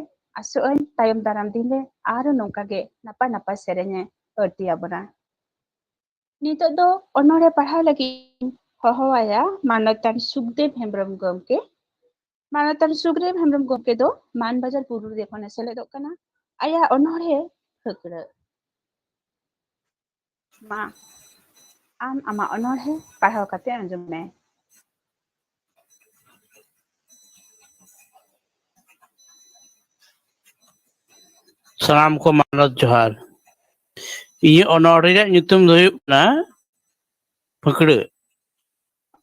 ᱟᱥᱚᱜ ᱟᱹᱧ ᱛᱟᱭᱚᱢ ᱫᱟᱨᱟᱢ ᱫᱤᱱ ᱨᱮ ᱟᱨᱚ ᱱᱚᱝᱠᱟ ᱜᱮ ᱱᱟᱯᱟᱭ ᱱᱟᱯᱟᱭ ᱥᱮᱨᱮᱧ ᱮ ᱟᱹᱲᱛᱤ ᱟᱵᱚᱱᱟ᱾ ᱱᱤᱛᱚᱜ ᱫᱚ ᱚᱱᱚᱬᱦᱮ ᱯᱟᱲᱦᱟᱣ ᱞᱟᱹᱜᱤᱫ ᱤᱧ ᱦᱚᱦᱚᱣᱟᱭᱟ ᱢᱟᱱᱚᱛᱟᱱ ᱥᱩᱠᱫᱮᱵ ᱦᱮᱢᱵᱨᱚᱢ ᱜᱚᱢᱠᱮ᱾ ᱢᱟᱱᱚᱛᱟᱱ ᱥᱩᱠᱫᱮᱵ ᱦᱮᱢᱵᱨᱚᱢ ᱜᱚᱢᱠᱮ ᱫᱚ ᱢᱟᱱᱵᱟᱡᱟᱨ ᱵᱩᱨᱩ ᱨᱮ ᱠᱷᱚᱱᱮ ᱥᱮᱞᱮᱫᱚᱜ ᱠᱟᱱᱟ᱾ ᱟᱭᱟᱜ ᱚᱱᱚᱬᱦᱮ ᱯᱷᱟᱹᱠᱲᱟᱹᱜ᱾ ᱢᱟ, ᱟᱢ ᱟᱢᱟᱜ ᱚᱱᱚᱬᱦᱮ ᱯᱟᱲᱦᱟᱣ ᱠᱟᱛᱮ ᱟᱸᱡᱚᱢ ᱢᱮ᱾ ᱥᱟᱱᱟᱢ ᱠᱚ ᱢᱟᱱᱚᱛ ᱡᱚᱦᱟᱨ᱾ ᱤᱧᱟᱹᱜ ᱚᱱᱚᱬᱦᱮ ᱨᱮᱭᱟᱜ ᱧᱩᱛᱩᱢ ᱫᱚ ᱦᱩᱭᱩᱜ ᱠᱟᱱᱟ ᱯᱷᱟᱹᱠᱲᱟᱹᱜ᱾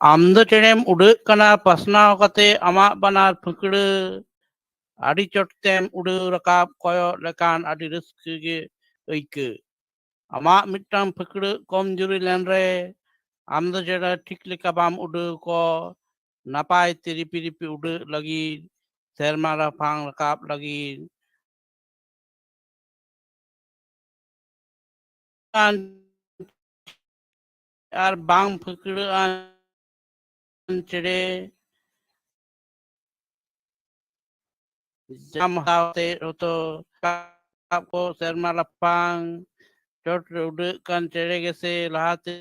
ᱟᱢ ᱫᱚ ᱪᱮᱬᱮᱢ ᱩᱰᱟᱹᱜ ᱠᱟᱱᱟ, ᱯᱟᱥᱱᱟᱣ ᱠᱟᱛᱮ ᱟᱢᱟᱜ ᱵᱟᱱᱟᱨ ᱯᱷᱟᱹᱠᱲᱟᱹᱜ᱾ ᱟᱹᱰᱤ ᱪᱚᱴ ᱛᱮᱢ ᱩᱰᱟᱹᱣ ᱨᱟᱠᱟᱵ, ᱠᱚᱭᱚᱜ ᱞᱮᱠᱷᱟᱱ ᱟᱹᱰᱤ ᱨᱟᱹᱥᱠᱟᱹ ᱜᱮ ᱟᱹᱭᱠᱟᱹᱜ᱾ ᱟᱢᱟᱜ ᱢᱤᱫᱴᱟᱝ ᱯᱷᱟᱹᱠᱲᱟᱹᱜ ᱠᱚᱢ ᱡᱩᱨᱤ ᱞᱮᱱ ᱨᱮ, ᱟᱢ ᱫᱚ ᱪᱮᱬᱮ ᱴᱷᱤᱠ ᱞᱮᱠᱟ ᱵᱟᱢ ᱩᱰᱟᱹᱣ ᱠᱚ, ᱱᱟᱯᱟᱭ ᱛᱮ ᱨᱤᱯᱤ ᱨᱤᱯᱤ ᱩᱰᱟᱹᱜ ᱞᱟᱹᱜᱤᱫ, ᱥᱮᱨᱢᱟ ᱞᱟᱯᱷᱟᱝ ᱨᱟᱠᱟᱵ ᱞᱟᱹᱜᱤᱫ᱾ ᱟᱱ ᱟᱨ ᱵᱟᱝ ᱯᱷᱟᱹᱠᱲᱟᱹᱜ ᱟᱱ ᱪᱮᱬᱮ ᱡᱟᱢ ᱦᱟᱛᱟᱣ ᱛᱮ ᱦᱚᱛᱚ ᱨᱟᱠᱟᱵ ᱠᱚ ᱥᱮᱨᱢᱟ ᱞᱟᱯᱷᱟᱝ᱾ ᱪᱚᱴ ᱨᱮ ᱩᱰᱟᱹᱜ ᱠᱟᱱ ᱪᱮᱬᱮ ᱜᱮᱥᱮ ᱞᱟᱦᱟᱛᱮ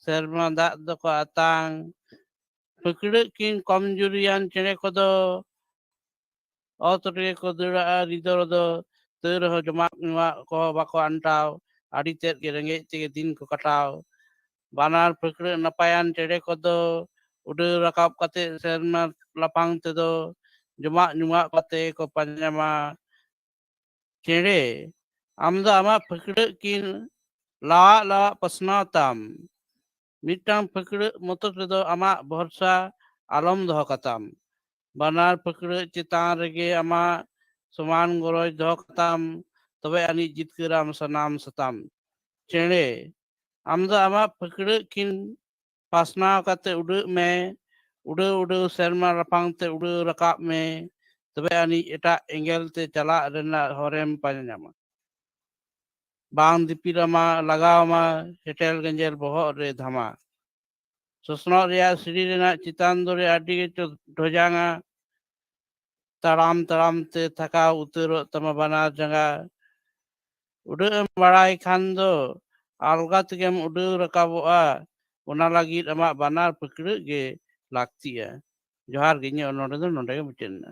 ᱥᱮᱨᱢᱟ ᱫᱟᱜ ᱫᱚᱠᱚ ᱟᱛᱟᱝ᱾ ᱯᱷᱟᱹᱠᱲᱟᱹᱜ ᱠᱤᱱ ᱠᱚᱢᱡᱩᱨᱤᱭᱟᱱ ᱪᱮᱬᱮ ᱠᱚᱫᱚ ᱚᱛ ᱨᱮᱜᱮ ᱠᱚ ᱫᱟᱹᱲᱟᱜᱼᱟ, ᱨᱤᱫᱚ ᱨᱚᱫᱚ, ᱛᱟᱹᱣ ᱨᱮᱦᱚᱸ ᱡᱚᱢᱟᱜ ᱧᱩᱣᱟᱜ ᱠᱚᱦᱚᱸ ᱵᱟᱠᱚ ᱟᱱᱴᱟᱣ, ᱟᱹᱰᱤ ᱛᱮᱫ ᱜᱮ ᱨᱮᱸᱜᱮᱡ ᱛᱮᱜᱮ ᱫᱤᱱ ᱠᱚ ᱠᱟᱴᱟᱣ᱾ ᱵᱟᱱᱟᱨ ᱯᱷᱟᱹᱠᱲᱟᱹᱜ ᱱᱟᱯᱟᱭᱟᱱ ᱪᱮᱬᱮ ᱠᱚᱫᱚ ᱩᱰᱟᱹᱣ ᱨᱟᱠᱟᱵ ᱠᱟᱛᱮ ᱥᱮᱨᱢᱟ ᱞᱟᱯᱷᱟᱝ ᱛᱮᱫᱚ ᱡᱚᱢᱟᱜ ᱧᱩᱣᱟᱜ ᱠᱟᱛᱮ ᱠᱚ ᱯᱟᱸᱡᱟ ᱧᱟᱢᱟ᱾ ᱪᱮᱬᱮ, ᱟᱢ ᱫᱚ ᱟᱢᱟᱜ ᱯᱷᱟᱹᱠᱲᱟᱹᱜ ᱠᱤᱱ ᱞᱟᱣᱟᱜ ᱞᱟᱣᱟᱜ ᱯᱟᱥᱱᱟᱣ ᱛᱟᱢ᱾ ᱢᱤᱫᱴᱟᱝ ᱯᱷᱟᱹᱠᱲᱟᱹᱜ ᱢᱚᱛᱚ ᱛᱮᱫᱚ ᱟᱢᱟᱜ ᱵᱷᱚᱨᱥᱟ ᱟᱞᱚᱢ ᱫᱚᱦᱚ ᱠᱟᱛᱟᱢ᱾ ᱵᱟᱱᱟᱨ ᱯᱷᱟᱹᱠᱲᱟᱹᱜ ᱪᱮᱛᱟᱱ ᱨᱮᱜᱮ ᱟᱢᱟᱜ ᱥᱚᱢᱟᱱ ᱜᱚᱨᱚᱡᱽ ᱫᱚᱦᱚ ᱠᱟᱛᱟᱢ, ᱛᱚᱵᱮ ᱟᱹᱱᱤᱡ ᱡᱤᱛᱠᱟᱹᱨᱟᱢ ᱥᱟᱱᱟᱢ ᱥᱟᱛᱟᱢ᱾ ᱪᱮᱬᱮ, ᱟᱢ ᱫᱚ ᱟᱢᱟᱜ ᱯᱷᱟᱹᱠᱲᱟᱹᱜ ᱠᱤᱱ ᱯᱟᱥᱱᱟᱣ ᱠᱟᱛᱮ ᱩᱰᱟᱹᱜ ᱢᱮ, ᱩᱰᱟᱹᱣ ᱩᱰᱟᱹᱣ ᱥᱮᱨᱢᱟ ᱞᱟᱯᱷᱟᱝ ᱛᱮ ᱩᱰᱟᱹᱣ ᱨᱟᱠᱟᱵ ᱢᱮ, ᱛᱚᱵᱮ ᱟᱹᱱᱤᱡ ᱮᱴᱟᱜ ᱮᱸᱜᱮᱞ ᱛᱮ ᱪᱟᱞᱟᱜ ᱨᱮᱱᱟᱜ ᱦᱚᱨᱮᱢ ᱯᱟᱸᱡᱟ ᱧᱟᱢᱟ᱾ ᱵᱟᱝ ᱫᱤᱯᱤᱞ ᱟᱢᱟ, ᱞᱟᱜᱟᱣ ᱟᱢᱟ, ᱦᱮᱴᱮᱞ ᱜᱮᱸᱡᱮᱞ ᱵᱚᱦᱚᱜ ᱨᱮ ᱫᱷᱟᱢᱟ᱾ ᱥᱚᱥᱱᱚᱜ ᱨᱮᱭᱟᱜ ᱥᱤᱲᱤ ᱨᱮᱱᱟᱜ ᱪᱮᱛᱟᱱ ᱫᱚᱨᱮ ᱟᱹᱰᱤ ᱜᱮ ᱪᱚ-, ᱰᱷᱚᱡᱟᱝᱟ᱾ ᱛᱟᱲᱟᱢ ᱛᱟᱲᱟᱢ ᱛᱮ ᱛᱷᱟᱠᱟᱣ ᱩᱛᱟᱹᱨᱚᱜ ᱛᱟᱢᱟ ᱵᱟᱱᱟᱨ ᱡᱟᱸᱜᱟ᱾ ᱩᱰᱟᱹᱜ ᱮᱢ ᱵᱟᱲᱟᱭ ᱠᱷᱟᱱ ᱫᱚ ᱟᱞᱜᱟ ᱛᱮᱜᱮᱢ ᱩᱰᱟᱹᱣ ᱨᱟᱠᱟᱵᱚᱜᱼᱟ᱾ ᱚᱱᱟ ᱞᱟᱹᱜᱤᱫ ᱟᱢᱟᱜ ᱵᱟᱱᱟᱨ ᱯᱷᱟᱹᱠᱲᱟᱹᱜ ᱜᱮ ᱞᱟᱹᱠᱛᱤᱜᱼᱟ᱾ ᱡᱚᱦᱟᱨ ᱜᱮ, ᱤᱧᱟᱹᱜ ᱚᱱᱚᱬᱦᱮ ᱫᱚ ᱱᱚᱰᱮ ᱜᱮ ᱢᱩᱪᱟᱹᱫ ᱮᱱᱟ᱾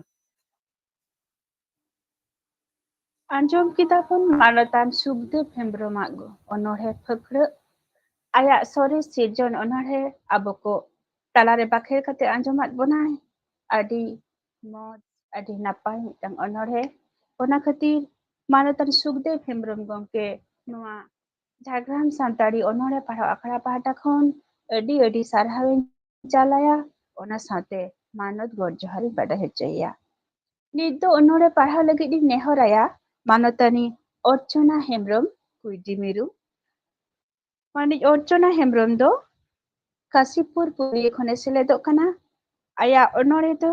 ᱟᱸᱡᱚᱢ ᱠᱮᱫᱟ ᱵᱚᱱ ᱢᱟᱱᱚᱛᱟᱱ ᱥᱩᱠᱫᱮᱵ ᱦᱮᱢᱵᱨᱚᱢᱟᱜ ᱚᱱᱚᱬᱦᱮ ᱯᱷᱟᱹᱠᱲᱟᱹᱜ᱾ ᱟᱭᱟᱜ ᱥᱚᱨᱮᱥ ᱥᱤᱨᱡᱚᱱ ᱚᱱᱚᱬᱦᱮ ᱟᱵᱚ ᱠᱚ ᱛᱟᱞᱟᱨᱮ ᱵᱟᱠᱷᱮᱲ ᱠᱟᱛᱮ ᱟᱸᱡᱚᱢᱟᱫ ᱵᱚᱱᱟᱭ᱾ ᱟᱹᱰᱤ ᱢᱚᱡᱽ, ᱟᱹᱰᱤ ᱱᱟᱯᱟᱭ ᱢᱤᱫᱴᱟᱝ ᱚᱱᱚᱬᱦᱮ᱾ ᱚᱱᱟ ᱠᱷᱟᱹᱛᱤᱨ ᱢᱟᱱᱚᱛᱟᱱ ᱥᱩᱠᱫᱮᱵ ᱦᱮᱢᱵᱨᱚᱢ ᱜᱚᱢᱠᱮ ᱱᱚᱣᱟ ᱡᱷᱟᱲᱜᱨᱟᱢ ᱥᱟᱱᱛᱟᱲᱤ ᱚᱱᱚᱬᱦᱮ ᱯᱟᱲᱦᱟᱣ ᱟᱠᱷᱲᱟ ᱯᱟᱦᱴᱟ ᱠᱷᱚᱱ ᱟᱹᱰᱤ ᱟᱹᱰᱤ ᱥᱟᱨᱦᱟᱣᱤᱧ ᱪᱟᱞᱟᱭᱟ᱾ ᱚᱱᱟ ᱥᱟᱶᱛᱮ ᱢᱟᱱᱚᱛ ᱜᱚᱰ ᱡᱚᱦᱟᱨᱤᱧ ᱵᱟᱰᱟᱭ ᱦᱚᱪᱚᱭᱮᱭᱟ᱾ ᱱᱤᱛ ᱫᱚ ᱚᱱᱚᱬᱦᱮ ᱯᱟᱲᱦᱟᱣ ᱞᱟᱹᱜᱤᱫ ᱤᱧ ᱱᱮᱦᱚᱨᱟᱭᱟ ᱢᱟᱱᱚᱛᱟᱱᱤ ᱚᱨᱪᱚᱱᱟ ᱦᱮᱢᱵᱨᱚᱢ ᱠᱩᱭᱰᱤ ᱢᱤᱨᱩ᱾ ᱢᱟᱹᱱᱤᱡ ᱚᱨᱪᱚᱱᱟ ᱦᱮᱢᱵᱨᱚᱢ ᱫᱚ ᱠᱟᱥᱤᱯᱩᱨ ᱯᱩᱨᱩᱞᱤᱭᱟᱹ ᱠᱷᱚᱱᱮ ᱥᱮᱞᱮᱫᱚᱜ ᱠᱟᱱᱟ᱾ ᱟᱭᱟᱜ ᱚᱱᱚᱬᱦᱮ ᱫᱚ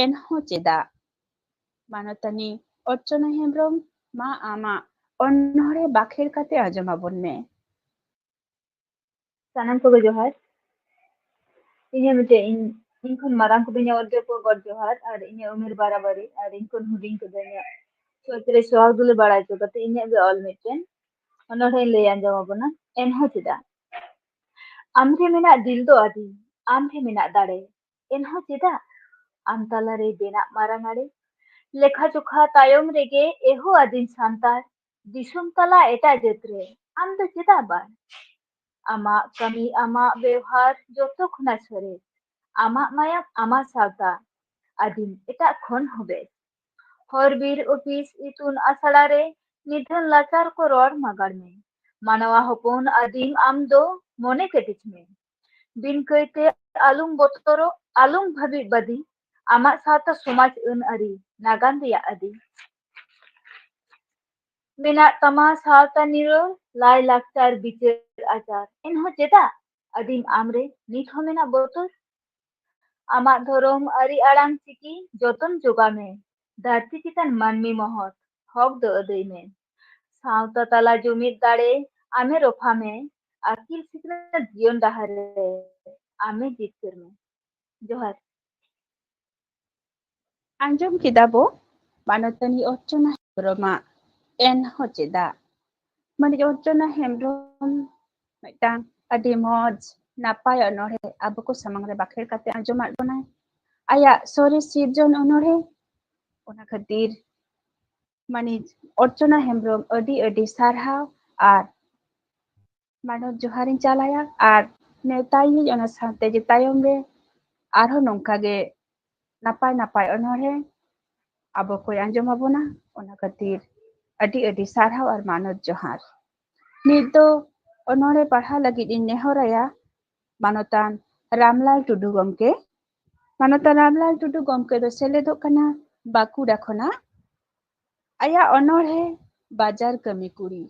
ᱮᱱᱦᱚᱸ ᱪᱮᱫᱟᱜ᱾ ᱢᱟᱱᱚᱛᱟᱱᱤ ᱚᱨᱪᱚᱱᱟ ᱦᱮᱢᱵᱨᱚᱢ, ᱢᱟ ᱟᱢᱟᱜ ᱚᱱᱚᱬᱦᱮ ᱵᱟᱠᱷᱮᱲ ᱠᱟᱛᱮ ᱟᱸᱡᱚᱢ ᱟᱵᱚᱱ ᱢᱮ᱾ ᱥᱟᱱᱟᱢ ᱠᱚᱜᱮ ᱡᱚᱦᱟᱨ᱾ ᱤᱧᱟᱹᱜ ᱢᱤᱫᱴᱮᱡ ᱤᱧ, ᱤᱧ ᱠᱷᱚᱱ ᱢᱟᱨᱟᱝ ᱠᱚᱫᱚ ᱤᱧᱟᱹᱜ ᱚᱨᱡᱚ ᱠᱚ ᱜᱚᱰ ᱡᱚᱦᱟᱨ, ᱟᱨ ᱤᱧᱟᱹᱜ ᱩᱢᱮᱨ ᱵᱟᱨᱟᱵᱟᱨᱤ, ᱟᱨ ᱤᱧ ᱠᱷᱚᱱ ᱦᱩᱰᱤᱧ ᱠᱚᱫᱚ ᱤᱧᱟᱹᱜ ᱥᱚᱪᱨᱮ ᱥᱚᱦᱟᱜ ᱫᱩᱞᱟᱹᱲ ᱵᱟᱲᱟᱭ ᱦᱚᱪᱚ ᱠᱟᱛᱮ ᱤᱧᱟᱹᱜ ᱜᱮ ᱚᱞ ᱢᱤᱫᱴᱮᱱ ᱚᱱᱚᱬᱦᱮᱧ ᱞᱟᱹᱭ ᱟᱸᱡᱚᱢ ᱟᱵᱚᱱᱟ, ᱮᱱᱦᱚᱸ ᱪᱮᱫᱟᱜ᱾ ᱟᱢ ᱨᱮ ᱢᱮᱱᱟᱜ ᱫᱤᱞ ᱫᱚ ᱟᱹᱫᱤᱢ, ᱟᱢ ᱨᱮ ᱢᱮᱱᱟᱜ ᱫᱟᱲᱮ, ᱮᱱᱦᱚᱸ ᱪᱮᱫᱟᱜ ᱟᱢ ᱛᱟᱞᱟᱨᱮ ᱵᱮᱱᱟᱜ ᱢᱟᱨᱟᱝ ᱟᱲᱮ? ᱞᱮᱠᱷᱟ ᱡᱚᱠᱷᱟ ᱛᱟᱭᱚᱢ ᱨᱮᱜᱮ ᱮᱦᱚ ᱟᱹᱫᱤᱢ ᱥᱟᱱᱛᱟᱲ, ᱫᱤᱥᱚᱢ ᱛᱟᱞᱟ ᱮᱴᱟᱜ ᱡᱟᱹᱛ ᱨᱮ ᱟᱢ ᱫᱚ ᱪᱮᱫᱟᱜ ᱵᱟᱝ? ᱟᱢᱟᱜ ᱠᱟᱹᱢᱤ, ᱟᱢᱟᱜ ᱵᱮᱣᱦᱟᱨ ᱡᱚᱛᱚ ᱠᱷᱚᱱᱟᱜ ᱥᱚᱨᱮᱥ, ᱟᱢᱟᱜ ᱢᱟᱭᱟᱢ, ᱟᱢᱟᱜ ᱥᱟᱶᱛᱟ, ᱟᱹᱫᱤᱢ ᱮᱴᱟᱜ ᱠᱷᱚᱱ ᱦᱚᱸ ᱵᱮᱥ᱾ ᱦᱚᱨ ᱵᱤᱨ ᱚᱯᱷᱤᱥ ᱤᱛᱩᱱ ᱟᱥᱲᱟ ᱨᱮ ᱱᱤᱫᱷᱟᱹᱱ ᱞᱟᱪᱟᱨ ᱠᱚ ᱨᱚᱲ ᱢᱟᱜᱟᱲ ᱢᱮ᱾ ᱢᱟᱱᱣᱟ ᱦᱚᱯᱚᱱ ᱟᱹᱫᱤᱢ ᱟᱢ ᱫᱚ ᱢᱚᱱᱮ ᱠᱮᱴᱮᱡ ᱢᱮ᱾ ᱵᱤᱱ ᱠᱟᱹᱭᱛᱮ ᱟᱞᱚᱢ ᱵᱚᱛᱚᱨᱚᱜ, ᱟᱞᱚᱢ ᱵᱷᱟᱹᱵᱤ ᱵᱟᱹᱫᱤ, ᱟᱢᱟᱜ ᱥᱟᱶᱛᱟ ᱥᱚᱢᱟᱡᱽ ᱟᱹᱱ ᱟᱹᱨᱤ ᱱᱟᱜᱟᱢ ᱨᱮᱭᱟᱜ ᱟᱹᱫᱤ᱾ ᱢᱮᱱᱟᱜ ᱛᱟᱢᱟ ᱥᱟᱶᱛᱟ ᱱᱤᱨᱟᱹᱲ, ᱞᱟᱭ ᱞᱟᱠᱪᱟᱨ ᱵᱤᱪᱟᱹᱨ ᱟᱪᱟᱨ, ᱮᱱᱦᱚᱸ ᱪᱮᱫᱟᱜ ᱟᱹᱫᱤᱢ ᱟᱢᱨᱮ ᱱᱤᱛ ᱦᱚᱸ ᱢᱮᱱᱟᱜ ᱵᱚᱛᱚᱨ? ᱟᱢᱟᱜ ᱫᱷᱚᱨᱚᱢ ᱟᱹᱨᱤ ᱟᱲᱟᱝ ᱪᱤᱠᱤ ᱡᱚᱛᱚᱱ ᱡᱚᱜᱟᱣ ᱢᱮ᱾ ᱫᱷᱟᱹᱨᱛᱤ ᱪᱮᱛᱟᱱ ᱢᱟᱹᱱᱢᱤ ᱢᱚᱦᱚᱛ, ᱦᱚᱠ ᱫᱚ ᱟᱹᱫᱟᱹᱭ ᱢᱮ᱾ ᱥᱟᱶᱛᱟ ᱛᱟᱞᱟ ᱡᱩᱢᱤᱫ ᱫᱟᱲᱮ ᱟᱢᱮ ᱨᱚᱯᱷᱟ ᱢᱮ᱾ ᱟᱹᱠᱤᱞ ᱥᱤᱠᱷᱱᱟᱹᱛ ᱡᱤᱭᱚᱱ ᱰᱟᱦᱟᱨ ᱨᱮ ᱟᱢᱮ ᱡᱤᱛᱠᱟᱹᱨ ᱢᱮ᱾ ᱡᱚᱦᱟᱨ᱾ ᱟᱸᱡᱚᱢ ᱠᱮᱫᱟ ᱵᱚ ᱢᱟᱱᱚᱛᱟᱱᱤ ᱚᱨᱪᱚᱱᱟ ᱦᱮᱢᱵᱨᱚᱢᱟᱜ ᱮᱱᱦᱚᱸ ᱪᱮᱫᱟᱜ᱾ ᱢᱟᱹᱱᱤᱡ ᱚᱨᱪᱚᱱᱟ ᱦᱮᱢᱵᱨᱚᱢ ᱢᱤᱫᱴᱟᱝ ᱟᱹᱰᱤ ᱢᱚᱡᱽ ᱱᱟᱯᱟᱭ ᱚᱱᱚᱬᱦᱮ ᱟᱵᱚ ᱠᱚ ᱥᱟᱢᱟᱝ ᱨᱮ ᱵᱟᱠᱷᱮᱲ ᱠᱟᱛᱮ ᱟᱸᱡᱚᱢᱟᱫ ᱵᱚᱱᱟᱭ᱾ ᱟᱭᱟᱜ ᱥᱚᱨᱮᱥ ᱥᱤᱨᱡᱚᱱ ᱚᱱᱚᱬᱦᱮ, ᱚᱱᱟ ᱠᱷᱟᱹᱛᱤᱨ ᱢᱟᱹᱱᱤᱡ ᱚᱨᱪᱚᱱᱟ ᱦᱮᱢᱵᱨᱚᱢ ᱟᱹᱰᱤ ᱟᱹᱰᱤ ᱥᱟᱨᱦᱟᱣ ᱟᱨ ᱢᱟᱱᱚᱛ ᱡᱚᱦᱟᱨᱤᱧ ᱪᱟᱞᱟᱭᱟ᱾ ᱟᱨ ᱱᱮᱣᱛᱟᱭᱟᱹᱧ ᱚᱱᱟ ᱥᱟᱶᱛᱮ ᱡᱮ ᱛᱟᱭᱚᱢ ᱨᱮ ᱟᱨᱦᱚᱸ ᱱᱚᱝᱠᱟ ᱜᱮ ᱱᱟᱯᱟᱭ ᱱᱟᱯᱟᱭ ᱚᱱᱚᱬᱦᱮ ᱟᱵᱚ ᱠᱚᱭ ᱟᱸᱡᱚᱢ ᱟᱵᱚᱱᱟ᱾ ᱚᱱᱟ ᱠᱷᱟᱹᱛᱤᱨ ᱟᱹᱰᱤ ᱟᱹᱰᱤ ᱥᱟᱨᱦᱟᱣ ᱟᱨ ᱢᱟᱱᱚᱛ ᱡᱚᱦᱟᱨ᱾ ᱱᱤᱛ ᱫᱚ ᱚᱱᱚᱬᱦᱮ ᱯᱟᱲᱦᱟᱣ ᱞᱟᱹᱜᱤᱫ ᱤᱧ ᱱᱮᱦᱚᱨᱟᱭᱟ ᱢᱟᱱᱚᱛᱟᱱ ᱨᱟᱢᱞᱟᱞ ᱴᱩᱰᱩ ᱜᱚᱢᱠᱮ᱾ ᱢᱟᱱᱚᱛᱟᱱ ᱨᱟᱢᱞᱟᱞ ᱴᱩᱰᱩ ᱜᱚᱢᱠᱮ ᱫᱚ ᱥᱮᱞᱮᱫᱚᱜ ᱠᱟᱱᱟ ᱵᱟᱸᱠᱩᱲᱟ ᱠᱷᱚᱱᱟᱜ᱾ ᱟᱭᱟᱜ ᱚᱱᱚᱬᱦᱮ ᱵᱟᱡᱟᱨ ᱠᱟᱹᱢᱤ ᱠᱩᱲᱤ᱾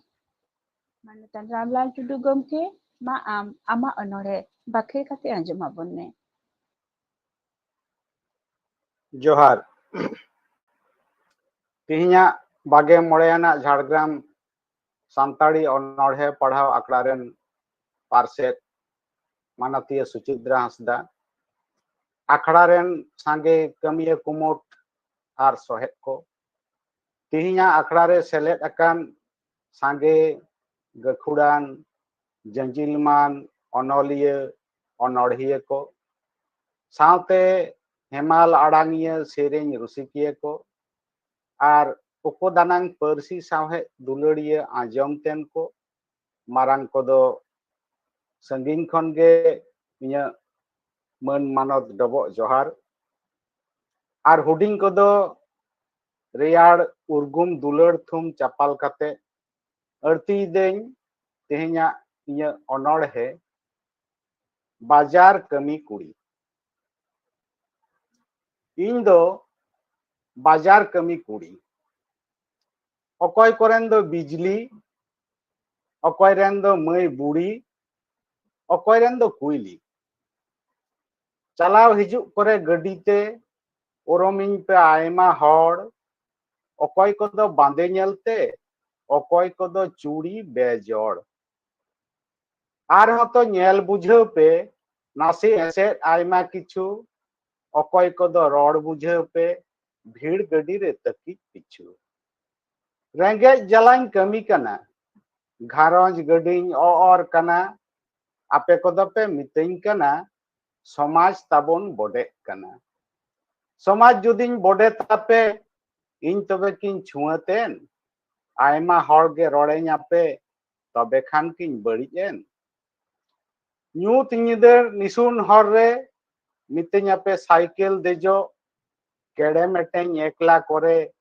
ᱢᱟᱱᱚᱛᱟᱱ ᱨᱟᱢᱞᱟᱞ ᱴᱩᱰᱩ ᱜᱚᱢᱠᱮ, ᱢᱟ ᱟᱢ ᱟᱢᱟᱜ ᱚᱱᱚᱬᱦᱮ ᱵᱟᱠᱷᱮᱲ ᱠᱟᱛᱮ ᱟᱸᱡᱚᱢ ᱟᱵᱚᱱ ᱢᱮ᱾ ᱡᱚᱦᱟᱨ᱾ ᱛᱮᱦᱮᱧᱟᱜ ᱵᱟᱜᱮ ᱢᱚᱬᱮ ᱟᱱᱟᱜ ᱡᱷᱟᱲᱜᱨᱟᱢ ᱥᱟᱱᱛᱟᱲᱤ ᱚᱱᱚᱬᱦᱮ ᱯᱟᱲᱦᱟᱣ ᱟᱠᱷᱲᱟ ᱨᱮᱱ ᱯᱟᱨᱥᱮᱛ ᱢᱟᱱᱚᱛᱤᱭᱟᱹ ᱥᱩᱪᱤᱛᱨᱟ ᱦᱟᱸᱥᱫᱟ, ᱟᱠᱷᱲᱟ ᱨᱮᱱ ᱥᱟᱸᱜᱮ ᱠᱟᱹᱢᱤᱭᱟᱹ ᱠᱩᱢᱩᱴ ᱟᱨ ᱥᱚᱦᱮᱫ ᱠᱚ, ᱛᱮᱦᱮᱧᱟᱜ ᱟᱠᱷᱲᱟ ᱨᱮ ᱥᱮᱞᱮᱫ ᱟᱠᱟᱱ ᱥᱟᱸᱜᱮ ᱜᱟᱹᱠᱷᱩᱲᱟᱱ, ᱡᱟᱸᱡᱤᱞᱢᱟᱱ ᱚᱱᱚᱞᱤᱭᱟᱹ, ᱚᱱᱚᱬᱦᱤᱭᱟᱹ ᱠᱚ, ᱥᱟᱶᱛᱮ ᱦᱮᱢᱟᱞ ᱟᱲᱟᱝᱤᱭᱟᱹ ᱥᱮᱨᱮᱧ ᱨᱩᱥᱤᱠᱤᱭᱟᱹ ᱠᱚ, ᱟᱨ ᱩᱯᱚᱫᱟᱱᱟᱝ ᱯᱟᱹᱨᱥᱤ ᱥᱟᱶᱦᱮᱫ ᱫᱩᱞᱟᱹᱲᱤᱭᱟᱹ ᱟᱸᱡᱚᱢ ᱛᱮᱱ ᱠᱚ, ᱢᱟᱨᱟᱝ ᱠᱚᱫᱚ ᱥᱟᱺᱜᱤᱧ ᱠᱷᱚᱱ ᱜᱮ ᱤᱧᱟᱹᱜ ᱢᱟᱹᱱ ᱢᱟᱱᱚᱛ ᱰᱚᱵᱚᱜ ᱡᱚᱦᱟᱨ, ᱟᱨ ᱦᱩᱰᱤᱧ ᱠᱚᱫᱚ ᱨᱮᱭᱟᱲ ᱩᱨᱜᱩᱢ ᱫᱩᱞᱟᱹᱲ ᱛᱷᱩᱢ ᱪᱟᱯᱟᱞ ᱠᱟᱛᱮ ᱟᱹᱲᱛᱤᱭᱮᱫᱟᱹᱧ ᱛᱮᱦᱮᱧᱟᱜ ᱤᱧᱟᱹᱜ ᱚᱱᱚᱬᱦᱮ ᱵᱟᱡᱟᱨ ᱠᱟᱹᱢᱤ ᱠᱩᱲᱤ᱾ ᱤᱧ ᱫᱚ ᱵᱟᱡᱟᱨ ᱠᱟᱹᱢᱤ ᱠᱩᱲᱤ᱾ ᱚᱠᱚᱭ ᱠᱚᱨᱮᱱ ᱫᱚ ᱵᱤᱡᱽᱞᱤ, ᱚᱠᱚᱭ ᱨᱮᱱ ᱫᱚ ᱢᱟᱹᱭ ᱵᱩᱲᱤ, ᱚᱠᱚᱭ ᱨᱮᱱ ᱫᱚ ᱠᱩᱭᱞᱤ᱾ ᱪᱟᱞᱟᱣ ᱦᱤᱡᱩᱜ ᱠᱚᱨᱮ ᱜᱟᱹᱰᱤ ᱛᱮ ᱩᱨᱩᱢᱤᱧ ᱯᱮ ᱟᱭᱢᱟ ᱦᱚᱲ, ᱚᱠᱚᱭ ᱠᱚᱫᱚ ᱵᱟᱸᱫᱮ ᱧᱮᱞᱛᱮ, ᱚᱠᱚᱭ ᱠᱚᱫᱚ ᱪᱩᱲᱤ ᱵᱮᱡᱚᱲ᱾ ᱟᱨᱦᱚᱸ ᱛᱚ ᱧᱮᱞ ᱵᱩᱡᱷᱟᱹᱣ ᱯᱮ ᱱᱟᱥᱮ ᱮᱥᱮᱫ ᱟᱭᱢᱟ ᱠᱤᱪᱷᱩ, ᱚᱠᱚᱭ ᱠᱚᱫᱚ ᱨᱚᱲ ᱵᱩᱡᱷᱟᱹᱣ ᱯᱮ ᱵᱷᱤᱲ ᱜᱟᱹᱰᱤ ᱨᱮ ᱛᱟᱹᱠᱤᱡ ᱯᱤᱪᱷᱩ᱾ ᱨᱮᱸᱜᱮᱡ ᱡᱟᱞᱟᱧ ᱠᱟᱹᱢᱤ ᱠᱟᱱᱟ, ᱜᱷᱟᱨᱚᱸᱡᱽ ᱜᱟᱹᱰᱤᱧ ᱚᱨ ᱠᱟᱱᱟ, ᱟᱯᱮ ᱠᱚᱫᱚ ᱯᱮ ᱢᱤᱛᱟᱹᱧ ᱠᱟᱱᱟ ᱥᱚᱢᱟᱡᱽ ᱛᱟᱵᱚᱱ ᱵᱚᱰᱮᱜ ᱠᱟᱱᱟ᱾ ᱥᱚᱢᱟᱡᱽ ᱡᱩᱫᱤᱧ ᱵᱚᱰᱮ ᱛᱟᱯᱮ, ᱤᱧ ᱛᱚᱵᱮ ᱠᱤᱧ ᱪᱷᱩᱣᱟᱹᱛᱮᱱ? ᱟᱭᱢᱟ ᱦᱚᱲ ᱜᱮ ᱨᱚᱲᱮᱧ ᱟᱯᱮ, ᱛᱚᱵᱮ ᱠᱷᱟᱱ ᱠᱤᱧ ᱵᱟᱹᱲᱤᱡ ᱮᱱ? ᱧᱩᱛ ᱧᱤᱫᱟᱹ ᱱᱤᱥᱩᱱ ᱦᱚᱨ ᱨᱮ, ᱢᱤᱛᱟᱹᱧ ᱟᱯᱮ ᱥᱟᱭᱠᱮᱞ ᱫᱮᱡᱚᱜ, ᱠᱮᱲᱮ ᱢᱮᱴᱮᱧ ᱮᱠᱞᱟ ᱠᱚᱨᱮ,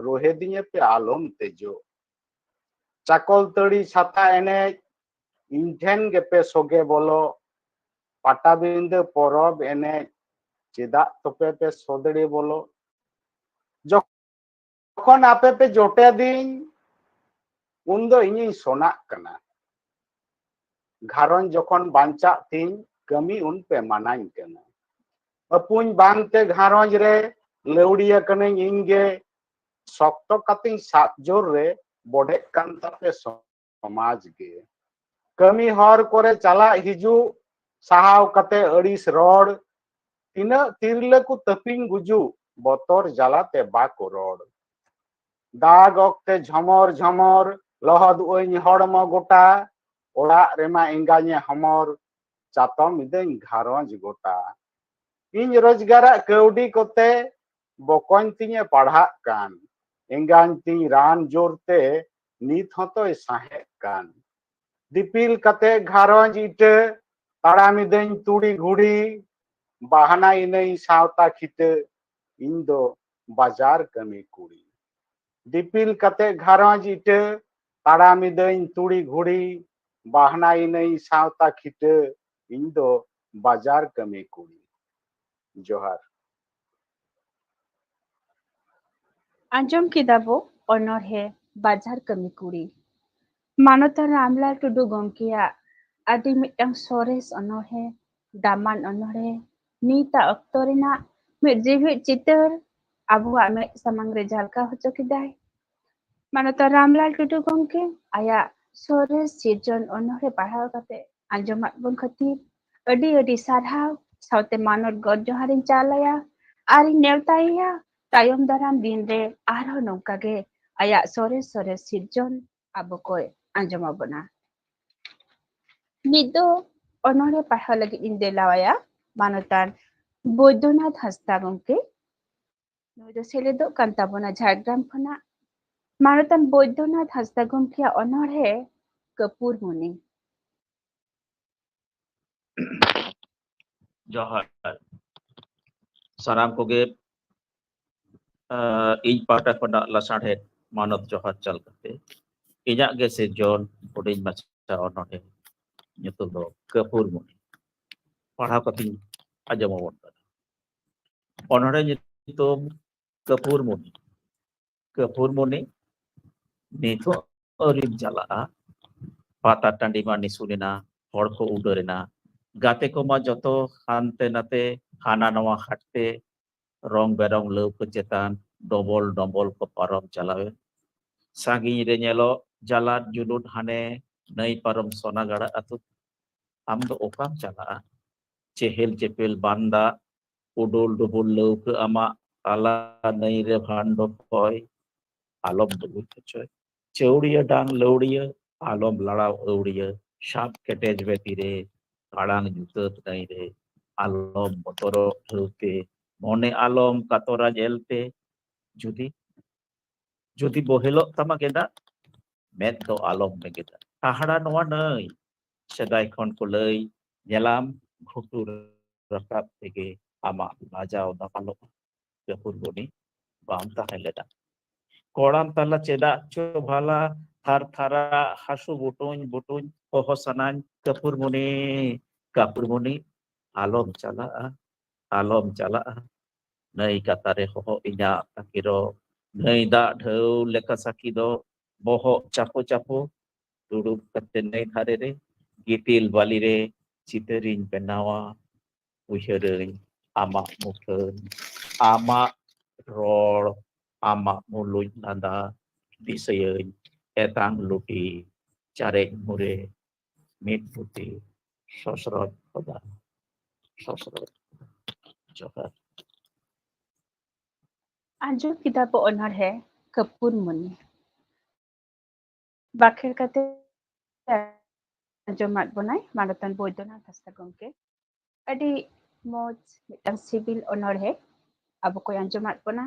ᱨᱳᱦᱮᱫᱤᱧ ᱟᱯᱮ ᱟᱞᱚᱢ ᱛᱮᱡᱚᱜ᱾ ᱪᱟᱠᱚᱞᱛᱟᱹᱲᱤ ᱪᱷᱟᱛᱟ ᱮᱱᱮᱡ, ᱤᱧ ᱴᱷᱮᱱ ᱜᱮᱯᱮ ᱥᱚᱜᱮ ᱵᱚᱞᱚ᱾ ᱯᱟᱴᱟᱵᱤᱸᱫᱟᱹ ᱯᱚᱨᱚᱵᱽ ᱮᱱᱮᱡ, ᱪᱮᱫᱟᱜ ᱛᱚᱯᱮ ᱯᱮ ᱥᱚᱫᱲᱮ ᱵᱚᱞᱚ? ᱡᱚᱠᱷᱚᱱ ᱟᱯᱮ ᱯᱮ ᱡᱚᱴᱮᱫᱤᱧ, ᱩᱱᱫᱚ ᱤᱧᱤᱧ ᱥᱚᱱᱟᱜ ᱠᱟᱱᱟ᱾ ᱜᱷᱟᱨᱚᱸᱡᱽ ᱡᱚᱠᱷᱚᱱ ᱵᱟᱧᱪᱟᱜ ᱛᱤᱧ, ᱠᱟᱹᱢᱤ ᱩᱱ ᱯᱮ ᱢᱟᱱᱟᱧ ᱠᱟᱱᱟ᱾ ᱟᱹᱯᱩᱧ ᱵᱟᱝᱛᱮ ᱜᱷᱟᱨᱚᱸᱡᱽ ᱨᱮ ᱞᱟᱹᱣᱲᱤᱭᱟᱹ ᱠᱟᱹᱱᱟᱹᱧ ᱤᱧ ᱜᱮ᱾ ᱥᱚᱠᱛᱚ ᱠᱟᱛᱮᱧ ᱥᱟᱵ ᱡᱳᱨ ᱨᱮ, ᱵᱚᱰᱮᱜ ᱠᱟᱱ ᱛᱟᱯᱮ ᱥᱚᱢᱟᱡᱽ ᱜᱮ᱾ ᱠᱟᱹᱢᱤ ᱦᱚᱨ ᱠᱚᱨᱮ ᱪᱟᱞᱟᱜ ᱦᱤᱡᱩᱜ, ᱥᱟᱦᱟᱣ ᱠᱟᱛᱮ ᱟᱹᱲᱤᱥ ᱨᱚᱲ, ᱛᱤᱱᱟᱹᱜ ᱛᱤᱨᱞᱟᱹ ᱠᱚ ᱛᱟᱹᱯᱤᱧ ᱜᱩᱡᱩᱜ, ᱵᱚᱛᱚᱨ ᱡᱟᱞᱟᱛᱮ ᱵᱟᱠᱚ ᱨᱚᱲ᱾ ᱫᱟᱜ ᱚᱠᱛᱮ ᱡᱷᱚᱢᱚᱨ ᱡᱷᱚᱢᱚᱨ, ᱞᱚᱦᱚᱫ ᱟᱹᱧ ᱦᱚᱲᱢᱚ ᱜᱚᱴᱟ, ᱚᱲᱟᱜ ᱨᱮᱢᱟ ᱮᱸᱜᱟᱧᱮ ᱦᱚᱢᱚᱨ, ᱪᱟᱛᱚᱢ ᱤᱫᱟᱹᱧ ᱜᱷᱟᱨᱚᱸᱡᱽ ᱜᱚᱴᱟ᱾ ᱤᱧ ᱨᱳᱡᱽᱜᱟᱨᱟᱜ ᱠᱟᱹᱣᱰᱤ ᱠᱚᱛᱮ, ᱵᱚᱠᱚᱧ ᱛᱤᱧᱮ ᱯᱟᱲᱦᱟᱜ ᱠᱟᱱ, ᱮᱸᱜᱟᱧ ᱛᱤᱧ ᱨᱟᱱ ᱡᱳᱨ ᱛᱮ, ᱱᱤᱛ ᱦᱚᱸᱛᱚᱭ ᱥᱟᱦᱮᱫ ᱠᱟᱱ᱾ ᱫᱤᱯᱤᱞ ᱠᱟᱛᱮ ᱜᱷᱟᱨᱚᱸᱡᱽ ᱤᱴᱟᱹ, ᱛᱟᱲᱟᱢ ᱤᱫᱟᱹᱧ ᱛᱩᱲᱤ ᱜᱷᱩᱲᱤ, ᱵᱟᱦᱱᱟ ᱤᱱᱟᱹᱧ ᱥᱟᱶᱛᱟ ᱠᱷᱤᱴᱟᱹ, ᱤᱧ ᱫᱚ ᱵᱟᱡᱟᱨ ᱠᱟᱹᱢᱤ ᱠᱩᱲᱤ᱾ ᱫᱤᱯᱤᱞ ᱠᱟᱛᱮ ᱜᱷᱟᱨᱚᱸᱡᱽ ᱤᱴᱟᱹ, ᱛᱟᱲᱟᱢ ᱤᱫᱟᱹᱧ ᱛᱩᱲᱤ ᱜᱷᱩᱲᱤ, ᱵᱟᱦᱱᱟ ᱤᱱᱟᱹᱧ ᱥᱟᱶᱛᱟ ᱠᱷᱤᱴᱟᱹ, ᱤᱧ ᱫᱚ ᱵᱟᱡᱟᱨ ᱠᱟᱹᱢᱤ ᱠᱩᱲᱤ᱾ ᱡᱚᱦᱟᱨ᱾ ᱟᱸᱡᱚᱢ ᱠᱮᱫᱟ ᱵᱚ ᱚᱱᱚᱬᱦᱮ ᱵᱟᱡᱟᱨ ᱠᱟᱹᱢᱤ ᱠᱩᱲᱤ᱾ ᱢᱟᱱᱚᱛᱟᱱ ᱨᱟᱢᱞᱟᱞ ᱴᱩᱰᱩ ᱜᱚᱢᱠᱮᱭᱟᱜ ᱟᱹᱰᱤ ᱢᱤᱫᱴᱟᱝ ᱥᱚᱨᱮᱥ ᱚᱱᱚᱬᱦᱮ, ᱫᱟᱢᱟᱱ ᱚᱱᱚᱬᱦᱮ, ᱱᱤᱛᱟᱜ ᱚᱠᱛᱚ ᱨᱮᱱᱟᱜ ᱢᱤᱫ ᱡᱤᱣᱤᱫ ᱪᱤᱛᱟᱹᱨ ᱟᱵᱚᱣᱟᱜ ᱢᱮᱫ ᱥᱟᱢᱟᱝ ᱨᱮ ᱡᱷᱟᱞᱠᱟᱣ ᱦᱚᱪᱚ ᱠᱮᱫᱟᱭ᱾ ᱢᱟᱱᱚᱛᱟᱱ ᱨᱟᱢᱞᱟᱞ ᱴᱩᱰᱩ ᱜᱚᱢᱠᱮ ᱟᱭᱟᱜ ᱥᱚᱨᱮᱥ ᱥᱤᱨᱡᱚᱱ ᱚᱱᱚᱬᱦᱮ ᱯᱟᱲᱦᱟᱣ ᱠᱟᱛᱮ ᱟᱸᱡᱚᱢᱟᱫ ᱵᱚᱱ ᱠᱷᱟᱹᱛᱤᱨ ᱟᱹᱰᱤ ᱟᱹᱰᱤ ᱥᱟᱨᱦᱟᱣ, ᱥᱟᱶᱛᱮ ᱢᱟᱱᱚᱛ ᱜᱚᱰ ᱡᱚᱦᱟᱨᱤᱧ ᱪᱟᱞ ᱟᱭᱟ ᱟᱨᱤᱧ ᱱᱮᱣᱛᱟᱭᱮᱭᱟ ᱛᱟᱭᱚᱢ ᱫᱟᱨᱟᱢ ᱫᱤᱱ ᱨᱮ ᱟᱨᱦᱚᱸ ᱱᱚᱝᱠᱟ ᱜᱮ ᱟᱭᱟᱜ ᱥᱚᱨᱮᱥ ᱥᱚᱨᱮᱥ ᱥᱤᱨᱡᱚᱱ ᱟᱵᱚ ᱠᱚᱭ ᱟᱸᱡᱚᱢ ᱟᱵᱚᱱᱟ᱾ ᱱᱤᱛ ᱫᱚ ᱚᱱᱚᱬᱦᱮ ᱯᱟᱲᱦᱟᱣ ᱞᱟᱹᱜᱤᱫ ᱤᱧ ᱫᱮᱞᱟᱣᱟᱭᱟ ᱢᱟᱱᱚᱛᱟᱱ ᱵᱳᱭᱫᱚᱱᱟᱛᱷ ᱦᱟᱸᱥᱫᱟ ᱜᱚᱢᱠᱮ᱾ ᱱᱩᱭ ᱫᱚ ᱥᱮᱞᱮᱫᱚᱜ ᱠᱟᱱ ᱛᱟᱵᱚᱱᱟ ᱡᱷᱟᱲᱜᱨᱟᱢ ᱠᱷᱚᱱᱟᱜ ᱢᱟᱱᱚᱛᱟᱱ ᱵᱳᱭᱫᱚᱱᱟᱛᱷ ᱦᱟᱸᱥᱫᱟ ᱜᱚᱢᱠᱮᱭᱟᱜ ᱚᱱᱚᱬᱦᱮ ᱠᱟᱹᱯᱩᱨ ᱢᱩᱱᱤ᱾ ᱡᱚᱦᱟᱨ᱾ ᱥᱟᱱᱟᱢ ᱠᱚᱜᱮ, ᱟᱸ, ᱤᱧ ᱯᱟᱦᱴᱟ ᱠᱷᱚᱱᱟᱜ ᱞᱟᱥᱟᱲᱦᱮᱫ ᱢᱟᱱᱚᱛ ᱡᱚᱦᱟᱨ ᱪᱟᱞ ᱠᱟᱛᱮ ᱤᱧᱟᱹᱜ ᱜᱮ ᱥᱤᱨᱡᱚᱱ ᱦᱩᱰᱤᱧ ᱢᱟᱪᱷᱟ ᱚᱱᱚᱬᱦᱮ ᱧᱩᱛᱩᱢ ᱫᱚ ᱠᱟᱹᱯᱩᱨ ᱢᱩᱱᱤ ᱯᱟᱲᱦᱟᱣ ᱠᱟᱛᱮᱧ ᱟᱸᱡᱚᱢ ᱟᱵᱚᱱ ᱠᱟᱱᱟ᱾ ᱚᱱᱚᱬᱦᱮ ᱧᱩᱛᱩᱢ ᱠᱟᱹᱯᱩᱨ ᱢᱩᱱᱤ᱾ ᱠᱟᱹᱯᱩᱨ ᱢᱩᱱᱤ, ᱱᱤᱛᱚᱜ ᱟᱹᱣᱨᱤᱢ ᱪᱟᱞᱟᱜᱼᱟ᱾ ᱯᱟᱛᱟ ᱴᱟᱺᱰᱤ ᱢᱟ ᱱᱤᱥᱩᱱ ᱮᱱᱟ, ᱦᱚᱲ ᱠᱚ ᱩᱰᱟᱹᱨ ᱮᱱᱟ᱾ ᱜᱟᱛᱮ ᱠᱚᱢᱟ ᱡᱚᱛᱚ ᱦᱟᱱᱛᱮ ᱱᱟᱛᱮ, ᱦᱟᱱᱟ ᱱᱚᱣᱟ ᱦᱟᱴᱛᱮ, ᱨᱚᱝ ᱵᱮᱨᱚᱝ ᱞᱟᱹᱣᱠᱟᱹ ᱪᱮᱛᱟᱱ ᱰᱚᱵᱚᱞ ᱰᱚᱵᱚᱞ ᱠᱚ ᱯᱟᱨᱚᱢ ᱪᱟᱞᱟᱣᱮᱱ᱾ ᱥᱟᱺᱜᱤᱧ ᱨᱮ ᱧᱮᱞᱚᱜ ᱡᱟᱞᱟᱫ ᱡᱩᱞᱩᱫ ᱦᱟᱱᱮ ᱱᱟᱹᱭ ᱯᱟᱨᱚᱢ ᱥᱚᱱᱟᱜᱟᱲᱟ ᱟᱹᱛᱩ᱾ ᱟᱢ ᱫᱚ ᱚᱠᱟᱢ ᱪᱟᱞᱟᱜᱼᱟ? ᱪᱮᱦᱮᱞ ᱪᱮᱯᱮᱞ ᱵᱟᱱ ᱫᱟᱜ, ᱩᱰᱩᱞ ᱰᱩᱵᱩᱞ ᱞᱟᱹᱣᱠᱟᱹ ᱟᱢᱟᱜ ᱛᱟᱞᱟ ᱱᱟᱹᱭ ᱨᱮ ᱵᱷᱟᱱᱰᱚ ᱠᱚᱭ, ᱟᱞᱚᱢ ᱰᱩᱵᱩᱡ ᱦᱚᱪᱚᱭ᱾ ᱪᱟᱹᱣᱲᱤᱭᱟᱹ ᱰᱟᱝ ᱞᱟᱹᱣᱲᱤᱭᱟᱹ, ᱟᱞᱚᱢ ᱞᱟᱲᱟᱣ ᱟᱹᱣᱲᱤᱭᱟᱹ, ᱥᱟᱵ ᱠᱮᱴᱮᱡ ᱢᱮ ᱛᱤᱨᱮ, ᱟᱲᱟᱝ ᱧᱩᱛᱟᱹᱛ ᱱᱟᱹᱭ ᱨᱮ, ᱟᱞᱚᱢ ᱵᱚᱛᱚᱨᱚᱜ ᱴᱷᱟᱹᱣᱛᱮ, ᱢᱚᱱᱮ ᱟᱞᱚᱢ ᱠᱟᱛᱚᱨᱟ ᱧᱮᱞᱛᱮ, ᱡᱩᱫᱤ, ᱡᱩᱫᱤ ᱵᱚᱦᱮᱞᱚᱜ ᱛᱟᱢᱟ ᱜᱮᱸᱫᱟᱜ, ᱢᱮᱫ ᱫᱚ ᱟᱞᱚᱢ ᱵᱮᱸᱜᱮᱫᱟ᱾ ᱦᱟᱦᱟᱲᱟ ᱱᱚᱣᱟ ᱱᱟᱹᱭ, ᱥᱮᱫᱟᱭ ᱠᱷᱚᱱ ᱠᱚ ᱞᱟᱹᱭ, ᱧᱮᱞᱟᱢ ᱜᱷᱩᱴᱩ ᱨᱟᱠᱟᱵ ᱛᱮᱜᱮ ᱟᱢᱟᱜ ᱞᱟᱡᱟᱣ ᱫᱟᱯᱟᱞᱚᱜᱼᱟ᱾ ᱠᱟᱹᱯᱩᱨ ᱢᱩᱱᱤ ᱵᱟᱢ ᱛᱟᱦᱮᱸ ᱞᱮᱱᱟ᱾ ᱠᱚᱲᱟᱢ ᱛᱟᱞᱟ ᱪᱮᱫᱟᱜ ᱪᱚ ᱵᱷᱟᱞᱟ ᱛᱷᱟᱨ ᱛᱷᱟᱨᱟᱜ ᱦᱟᱹᱥᱩ ᱵᱩᱴᱩᱧ ᱵᱩᱴᱩᱧ ᱦᱚᱦᱚ ᱥᱟᱱᱟᱧ, ᱠᱟᱹᱯᱩᱨ ᱢᱩᱱᱤ, ᱠᱟᱹᱯᱩᱨ ᱢᱩᱱᱤ, ᱟᱞᱚᱢ ᱪᱟᱞᱟᱜᱼᱟ, ᱟᱞᱚᱢ ᱪᱟᱞᱟᱜᱼᱟ᱾ ᱱᱟᱹᱭ ᱠᱟᱛᱟ ᱨᱮ ᱦᱚᱦᱚ ᱤᱧᱟᱹᱜ ᱛᱟᱹᱠᱤᱨᱚᱜ, ᱱᱟᱹᱭ ᱫᱟᱜ ᱰᱷᱟᱹᱣ ᱞᱮᱠᱟ ᱥᱟᱹᱠᱤ ᱫᱚ, ᱵᱚᱦᱚᱜ ᱪᱟᱯᱚ ᱪᱟᱯᱚ ᱫᱩᱲᱩᱵ ᱠᱟᱛᱮ ᱱᱟᱹᱭ ᱫᱷᱟᱨᱮ ᱨᱮ ᱜᱤᱛᱤᱞ ᱵᱟᱹᱞᱤ ᱨᱮ ᱪᱤᱛᱟᱹᱨᱤᱧ ᱵᱮᱱᱟᱣᱟ᱾ ᱩᱭᱦᱟᱹᱨᱟᱹᱧ ᱟᱢᱟᱜ ᱢᱩᱴᱷᱟᱹᱱ, ᱟᱢᱟᱜ ᱨᱚᱲ, ᱟᱢᱟᱜ ᱢᱩᱞᱩᱡ ᱞᱟᱸᱫᱟ, ᱫᱤᱥᱟᱹᱭᱟᱹᱧ ᱮᱛᱟᱝ ᱞᱩᱴᱤ, ᱪᱟᱨᱮᱡ ᱢᱩᱨᱮ, ᱢᱤᱫ ᱯᱩᱛᱤ, ᱥᱚᱥᱨᱚᱡ ᱠᱷᱚᱫᱟ, ᱥᱚᱥᱨᱚᱡ ᱠᱷᱚᱫᱟ᱾ ᱡᱚᱦᱟᱨ᱾ ᱟᱸᱡᱚᱢ ᱠᱮᱫᱟ ᱵᱚ ᱚᱱᱚᱬᱦᱮ ᱠᱟᱹᱯᱩᱨ ᱢᱩᱱᱤ᱾ ᱵᱟᱠᱷᱮᱲ ᱠᱟᱛᱮ ᱟᱸᱡᱚᱢᱟᱫ ᱵᱚᱱᱟᱭ ᱢᱟᱱᱚᱛᱟᱱ ᱵᱳᱭᱫᱚᱱᱟᱛᱷ ᱦᱟᱸᱥᱫᱟ ᱜᱚᱢᱠᱮ᱾ ᱟᱹᱰᱤ ᱢᱚᱡᱽ ᱢᱤᱫᱴᱟᱝ ᱥᱤᱵᱤᱞ ᱚᱱᱚᱬᱦᱮ᱾ ᱟᱵᱚ ᱠᱚᱭ ᱟᱸᱡᱚᱢᱟᱫ ᱵᱚᱱᱟ᱾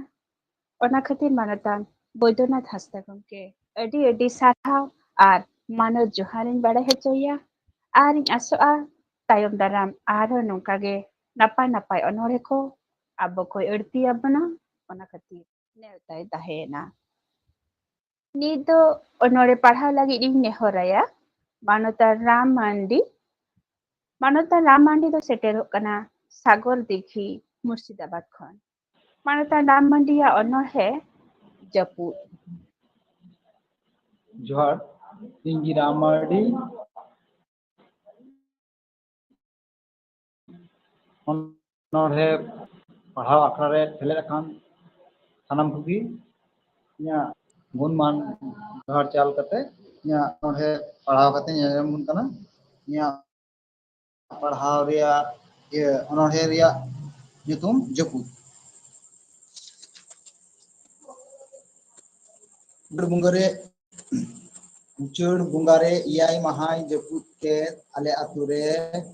ᱚᱱᱟ ᱠᱷᱟᱹᱛᱤᱨ ᱢᱟᱱᱚᱛᱟᱱ ᱵᱳᱭᱫᱚᱱᱟᱛᱷ ᱦᱟᱸᱥᱫᱟ ᱜᱚᱢᱠᱮ ᱟᱹᱰᱤ ᱟᱹᱰᱤ ᱥᱟᱨᱦᱟᱣ ᱟᱨ ᱢᱟᱱᱚᱛ ᱡᱚᱦᱟᱨᱤᱧ ᱵᱟᱲᱟᱭ ᱦᱚᱪᱚᱭᱮᱭᱟ᱾ ᱟᱨᱤᱧ ᱟᱥᱚᱜᱼᱟ ᱛᱟᱭᱚᱢ ᱫᱟᱨᱟᱢ ᱟᱨᱦᱚᱸ ᱱᱚᱝᱠᱟ ᱜᱮ ᱱᱟᱯᱟᱭ ᱱᱟᱯᱟᱭ ᱚᱱᱚᱬᱦᱮ ᱠᱚ ᱟᱵᱚ ᱠᱚᱭ ᱟᱹᱲᱛᱤ ᱟᱵᱚᱱᱟ, ᱚᱱᱟ ᱠᱷᱟᱹᱛᱤᱨ ᱱᱮᱣᱛᱟᱭ ᱛᱟᱦᱮᱸᱭᱮᱱᱟ᱾ ᱱᱤᱛ ᱫᱚ ᱚᱱᱚᱬᱦᱮ ᱯᱟᱲᱦᱟᱣ ᱞᱟᱹᱜᱤᱫ ᱤᱧ ᱱᱮᱦᱚᱨᱟᱭᱟ ᱢᱟᱱᱚᱛᱟᱱ ᱨᱟᱢ ᱢᱟᱱᱰᱤ᱾ ᱢᱟᱱᱚᱛᱟᱱ ᱨᱟᱢ ᱢᱟᱱᱰᱤ ᱫᱚ ᱥᱮᱴᱮᱨᱚᱜ ᱠᱟᱱᱟ ᱥᱟᱜᱚᱨ ᱫᱤᱜᱷᱤ, ᱢᱩᱨᱥᱤᱫᱟᱵᱟᱫᱽ ᱠᱷᱚᱱ᱾ ᱢᱟᱱᱚᱛᱟᱱ ᱨᱟᱢ ᱢᱟᱱᱰᱤᱭᱟᱜ ᱚᱱᱚᱬᱦᱮ ᱡᱟᱹᱯᱩᱫ᱾ ᱡᱚᱦᱟᱨ, ᱤᱧ ᱜᱮ ᱨᱟᱢ ᱢᱟᱱᱰᱤ᱾ ᱚᱱᱚᱬᱦᱮ ᱯᱟᱲᱦᱟᱣ ᱟᱠᱷᱲᱟ ᱨᱮ ᱥᱮᱞᱮᱫ ᱟᱠᱟᱱ ᱥᱟᱱᱟᱢ ᱠᱚᱜᱮ ᱤᱧᱟᱹᱜ ᱜᱩᱱᱢᱟᱱ ᱡᱚᱦᱟᱨ ᱪᱟᱞ ᱠᱟᱛᱮ ᱤᱧᱟᱹᱜ ᱚᱱᱚᱬᱦᱮ ᱯᱟᱲᱦᱟᱣ ᱠᱟᱛᱮ ᱤᱧ ᱟᱸᱡᱚᱢ ᱟᱵᱚᱱ ᱠᱟᱱᱟ᱾ ᱤᱧᱟᱹᱜ ᱯᱟᱲᱦᱟᱣ ᱨᱮᱭᱟᱜ, ᱤᱭᱟᱹ, ᱚᱱᱚᱬᱦᱮ ᱨᱮᱭᱟᱜ ᱧᱩᱛᱩᱢ ᱡᱟᱹᱯᱩᱫ᱾ ᱩᱪᱟᱹᱲ ᱵᱚᱸᱜᱟ ᱨᱮ, ᱩᱪᱟᱹᱲ ᱵᱚᱸᱜᱟ ᱨᱮ ᱮᱭᱟᱭ ᱢᱟᱦᱟᱭ ᱡᱟᱹᱯᱩᱫ ᱠᱮᱫ, ᱟᱞᱮ ᱟᱹᱛᱩ ᱨᱮ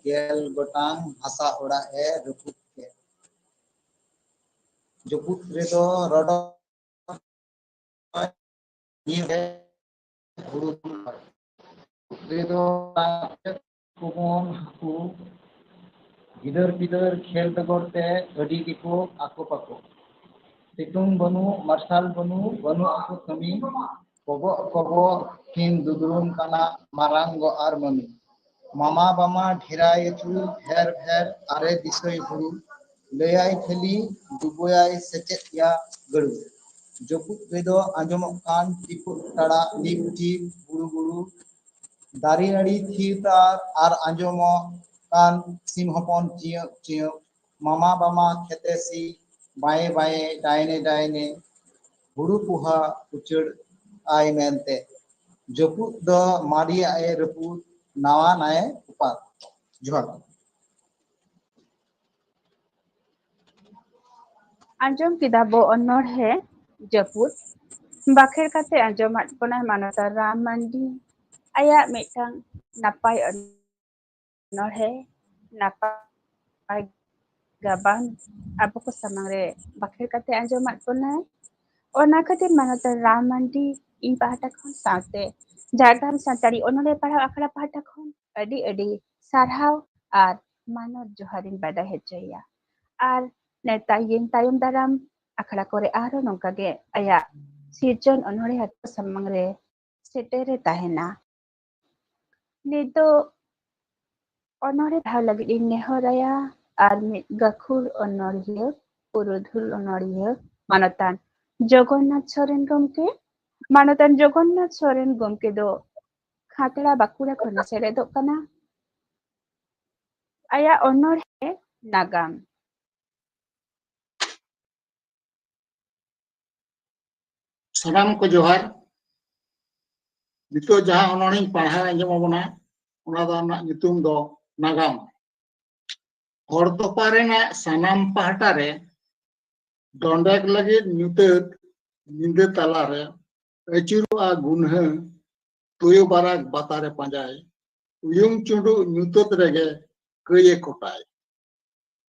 ᱜᱮᱞ ᱜᱚᱴᱟᱝ ᱦᱟᱥᱟ ᱚᱲᱟᱜ ᱮ ᱨᱟᱹᱯᱩᱫ ᱠᱮᱫ᱾ ᱡᱟᱹᱯᱩᱫ ᱨᱮᱫᱚ ᱨᱚᱰᱚᱡ ᱦᱩᱲᱩ ᱨᱮᱫᱚ ᱠᱚᱵᱚᱱ ᱦᱟᱹᱠᱩ ᱜᱤᱫᱟᱹᱨ ᱯᱤᱫᱟᱹᱨ ᱠᱷᱮᱞ ᱵᱮᱜᱚᱨ ᱛᱮ ᱟᱹᱰᱤ ᱜᱮᱠᱚ ᱟᱠᱚ ᱯᱟᱠᱚ᱾ ᱥᱤᱛᱩᱝ ᱵᱟᱹᱱᱩᱜ, ᱢᱟᱨᱥᱟᱞ ᱵᱟᱹᱱᱩᱜ, ᱵᱟᱹᱱᱩᱜ ᱟᱠᱚ ᱠᱟᱹᱢᱤ᱾ ᱠᱚᱵᱚᱜ ᱠᱚᱵᱚᱜ ᱠᱤᱱ ᱫᱩᱫᱽᱲᱩᱢ ᱠᱟᱱᱟ ᱢᱟᱨᱟᱝ ᱜᱚ ᱟᱨ ᱢᱟᱹᱱᱩ᱾ ᱢᱟᱢᱟ ᱵᱟᱢᱟ ᱰᱷᱮᱨᱟᱭ ᱟᱹᱪᱩᱨ ᱰᱷᱮᱨ ᱰᱷᱮᱨ ᱟᱨᱮ ᱫᱤᱥᱟᱹᱭ ᱦᱩᱲᱩ᱾ ᱞᱟᱹᱭᱟᱭ ᱠᱷᱟᱹᱞᱤ ᱰᱩᱵᱟᱹᱭᱟᱭ ᱥᱮᱪᱮᱫ ᱭᱟ ᱜᱟᱹᱲᱩ᱾ ᱡᱟᱹᱯᱩᱫ ᱨᱮᱫᱚ ᱟᱸᱡᱚᱢᱚᱜ ᱠᱟᱱ ᱴᱤᱯᱩᱜ ᱴᱟᱲᱟᱜ ᱴᱤᱯ ᱴᱤᱯ ᱵᱩᱲᱩ ᱵᱩᱲᱩ᱾ ᱫᱟᱨᱮ ᱱᱟᱹᱲᱤ ᱛᱷᱤᱨ ᱛᱟᱨ ᱟᱨ ᱟᱸᱡᱚᱢᱚᱜ ᱠᱟᱱ ᱥᱤᱢ ᱦᱚᱯᱚᱱ ᱪᱤᱭᱟᱹᱜ ᱪᱤᱭᱟᱹᱜ᱾ ᱢᱟᱢᱟ ᱵᱟᱢᱟ ᱠᱷᱮᱛᱮ ᱥᱤ ᱵᱟᱭᱮ ᱵᱟᱭᱮ ᱰᱟᱭᱱᱮ ᱰᱟᱭᱱᱮ ᱦᱩᱲᱩ ᱯᱚᱦᱟ ᱩᱪᱟᱹᱲ ᱟᱭ ᱢᱮᱱᱛᱮ᱾ ᱡᱟᱹᱯᱩᱫ ᱫᱚ ᱢᱟᱨᱮᱭᱟᱜ ᱮ ᱨᱟᱹᱯᱩᱫ, ᱱᱟᱣᱟ ᱱᱟᱭᱮ ᱚᱯᱟᱛ᱾ ᱡᱚᱦᱟᱨ᱾ ᱟᱸᱡᱚᱢ ᱠᱮᱫᱟ ᱵᱚ ᱚᱱᱚᱬᱦᱮ ᱡᱟᱹᱯᱩᱫ᱾ ᱵᱟᱠᱷᱮᱲ ᱠᱟᱛᱮ ᱟᱸᱡᱚᱢᱟᱫ ᱵᱚᱱᱟᱭ ᱢᱟᱱᱚᱛᱟᱱ ᱨᱟᱢ ᱢᱟᱱᱰᱤ᱾ ᱟᱭᱟᱜ ᱢᱤᱫᱴᱟᱝ ᱱᱟᱯᱟᱭ ᱚᱱᱚᱬᱦᱮ, ᱱᱟᱯᱟᱭ ᱜᱟᱵᱟᱱ ᱟᱵᱚ ᱠᱚ ᱥᱟᱢᱟᱝ ᱨᱮ ᱵᱟᱠᱷᱮᱲ ᱠᱟᱛᱮ ᱟᱸᱡᱚᱢᱟᱫ ᱵᱚᱱᱟᱭ᱾ ᱚᱱᱟ ᱠᱷᱟᱹᱛᱤᱨ ᱢᱟᱱᱚᱛᱟᱱ ᱨᱟᱢ ᱢᱟᱱᱰᱤ ᱤᱧ ᱯᱟᱦᱴᱟ ᱠᱷᱚᱱ ᱥᱟᱶᱛᱮ ᱡᱷᱟᱲᱜᱨᱟᱢ ᱥᱟᱱᱛᱟᱲᱤ ᱚᱱᱚᱬᱦᱮ ᱯᱟᱲᱦᱟᱣ ᱟᱠᱷᱲᱟ ᱯᱟᱦᱴᱟ ᱠᱷᱚᱱ ᱟᱹᱰᱤ ᱟᱹᱰᱤ ᱥᱟᱨᱦᱟᱣ ᱟᱨ ᱢᱟᱱᱚᱛ ᱡᱚᱦᱟᱨ ᱤᱧ ᱵᱟᱰᱟᱭ ᱦᱚᱪᱚᱭᱮᱭᱟ᱾ ᱟᱨ ᱱᱮᱣᱛᱟᱭᱮᱭᱟᱹᱧ ᱛᱟᱭᱚᱢ ᱫᱟᱨᱟᱢ ᱟᱠᱷᱲᱟ ᱠᱚᱨᱮ ᱟᱨᱦᱚᱸ ᱱᱚᱝᱠᱟ ᱜᱮ ᱟᱭᱟᱜ ᱥᱤᱨᱡᱚᱱ ᱚᱱᱚᱬᱦᱮ ᱟᱠᱚ ᱥᱟᱢᱟᱝ ᱨᱮ ᱥᱮᱴᱮᱨᱮ ᱛᱟᱦᱮᱱᱟ᱾ ᱱᱤᱛᱚᱜ ᱚᱱᱚᱬᱦᱮ ᱯᱟᱲᱦᱟᱣ ᱞᱟᱹᱜᱤᱫ ᱤᱧ ᱱᱮᱦᱚᱨᱟᱭᱟ ᱟᱨ ᱢᱤᱫ ᱜᱟᱹᱠᱷᱩᱲ ᱚᱱᱚᱬᱦᱤᱭᱟᱹ, ᱯᱩᱨᱩᱫᱷᱩᱞ ᱚᱱᱚᱬᱦᱤᱭᱟᱹ, ᱢᱟᱱᱚᱛᱟᱱ ᱡᱚᱜᱚᱱᱱᱟᱛᱷ ᱥᱚᱨᱮᱱ ᱜᱚᱢᱠᱮ᱾ ᱢᱟᱱᱚᱛᱟᱱ ᱡᱚᱜᱚᱱᱱᱟᱛᱷ ᱥᱚᱨᱮᱱ ᱜᱚᱢᱠᱮ ᱫᱚ ᱠᱷᱟᱛᱲᱟ ᱵᱟᱸᱠᱩᱲᱟ ᱠᱷᱚᱱᱮ ᱥᱮᱞᱮᱫᱚᱜ ᱠᱟᱱᱟ᱾ ᱟᱭᱟᱜ ᱚᱱᱚᱬᱦᱮ ᱱᱟᱜᱟᱢ᱾ ᱥᱟᱱᱟᱢ ᱠᱚ ᱡᱚᱦᱟᱨ᱾ ᱱᱤᱛᱚᱜ ᱡᱟᱦᱟᱸ ᱚᱱᱚᱬᱦᱮᱧ ᱯᱟᱲᱦᱟᱣ ᱟᱸᱡᱚᱢ ᱟᱵᱚᱱᱟ, ᱚᱱᱟ ᱫᱚ ᱨᱮᱱᱟᱜ ᱧᱩᱛᱩᱢ ᱫᱚ ᱱᱟᱜᱟᱢ᱾ ᱦᱚᱲ ᱛᱚᱯᱟ ᱨᱮᱱᱟᱜ ᱥᱟᱱᱟᱢ ᱯᱟᱦᱴᱟ ᱨᱮ ᱰᱚᱸᱰᱮᱠ ᱞᱟᱹᱜᱤᱫ ᱧᱩᱛᱟᱹᱛ ᱧᱤᱫᱟᱹ ᱛᱟᱞᱟᱨᱮ ᱟᱹᱪᱩᱨᱚᱜᱼᱟ ᱜᱩᱱᱦᱟᱹ, ᱛᱩᱭᱩ ᱵᱟᱨᱟᱠ ᱵᱟᱛᱟᱨᱮ ᱯᱟᱸᱡᱟᱭ, ᱩᱭᱩᱝ ᱪᱩᱸᱰᱩᱜ ᱧᱩᱛᱟᱹᱛ ᱨᱮᱜᱮ ᱠᱟᱹᱭᱮ ᱠᱚᱴᱟᱭ᱾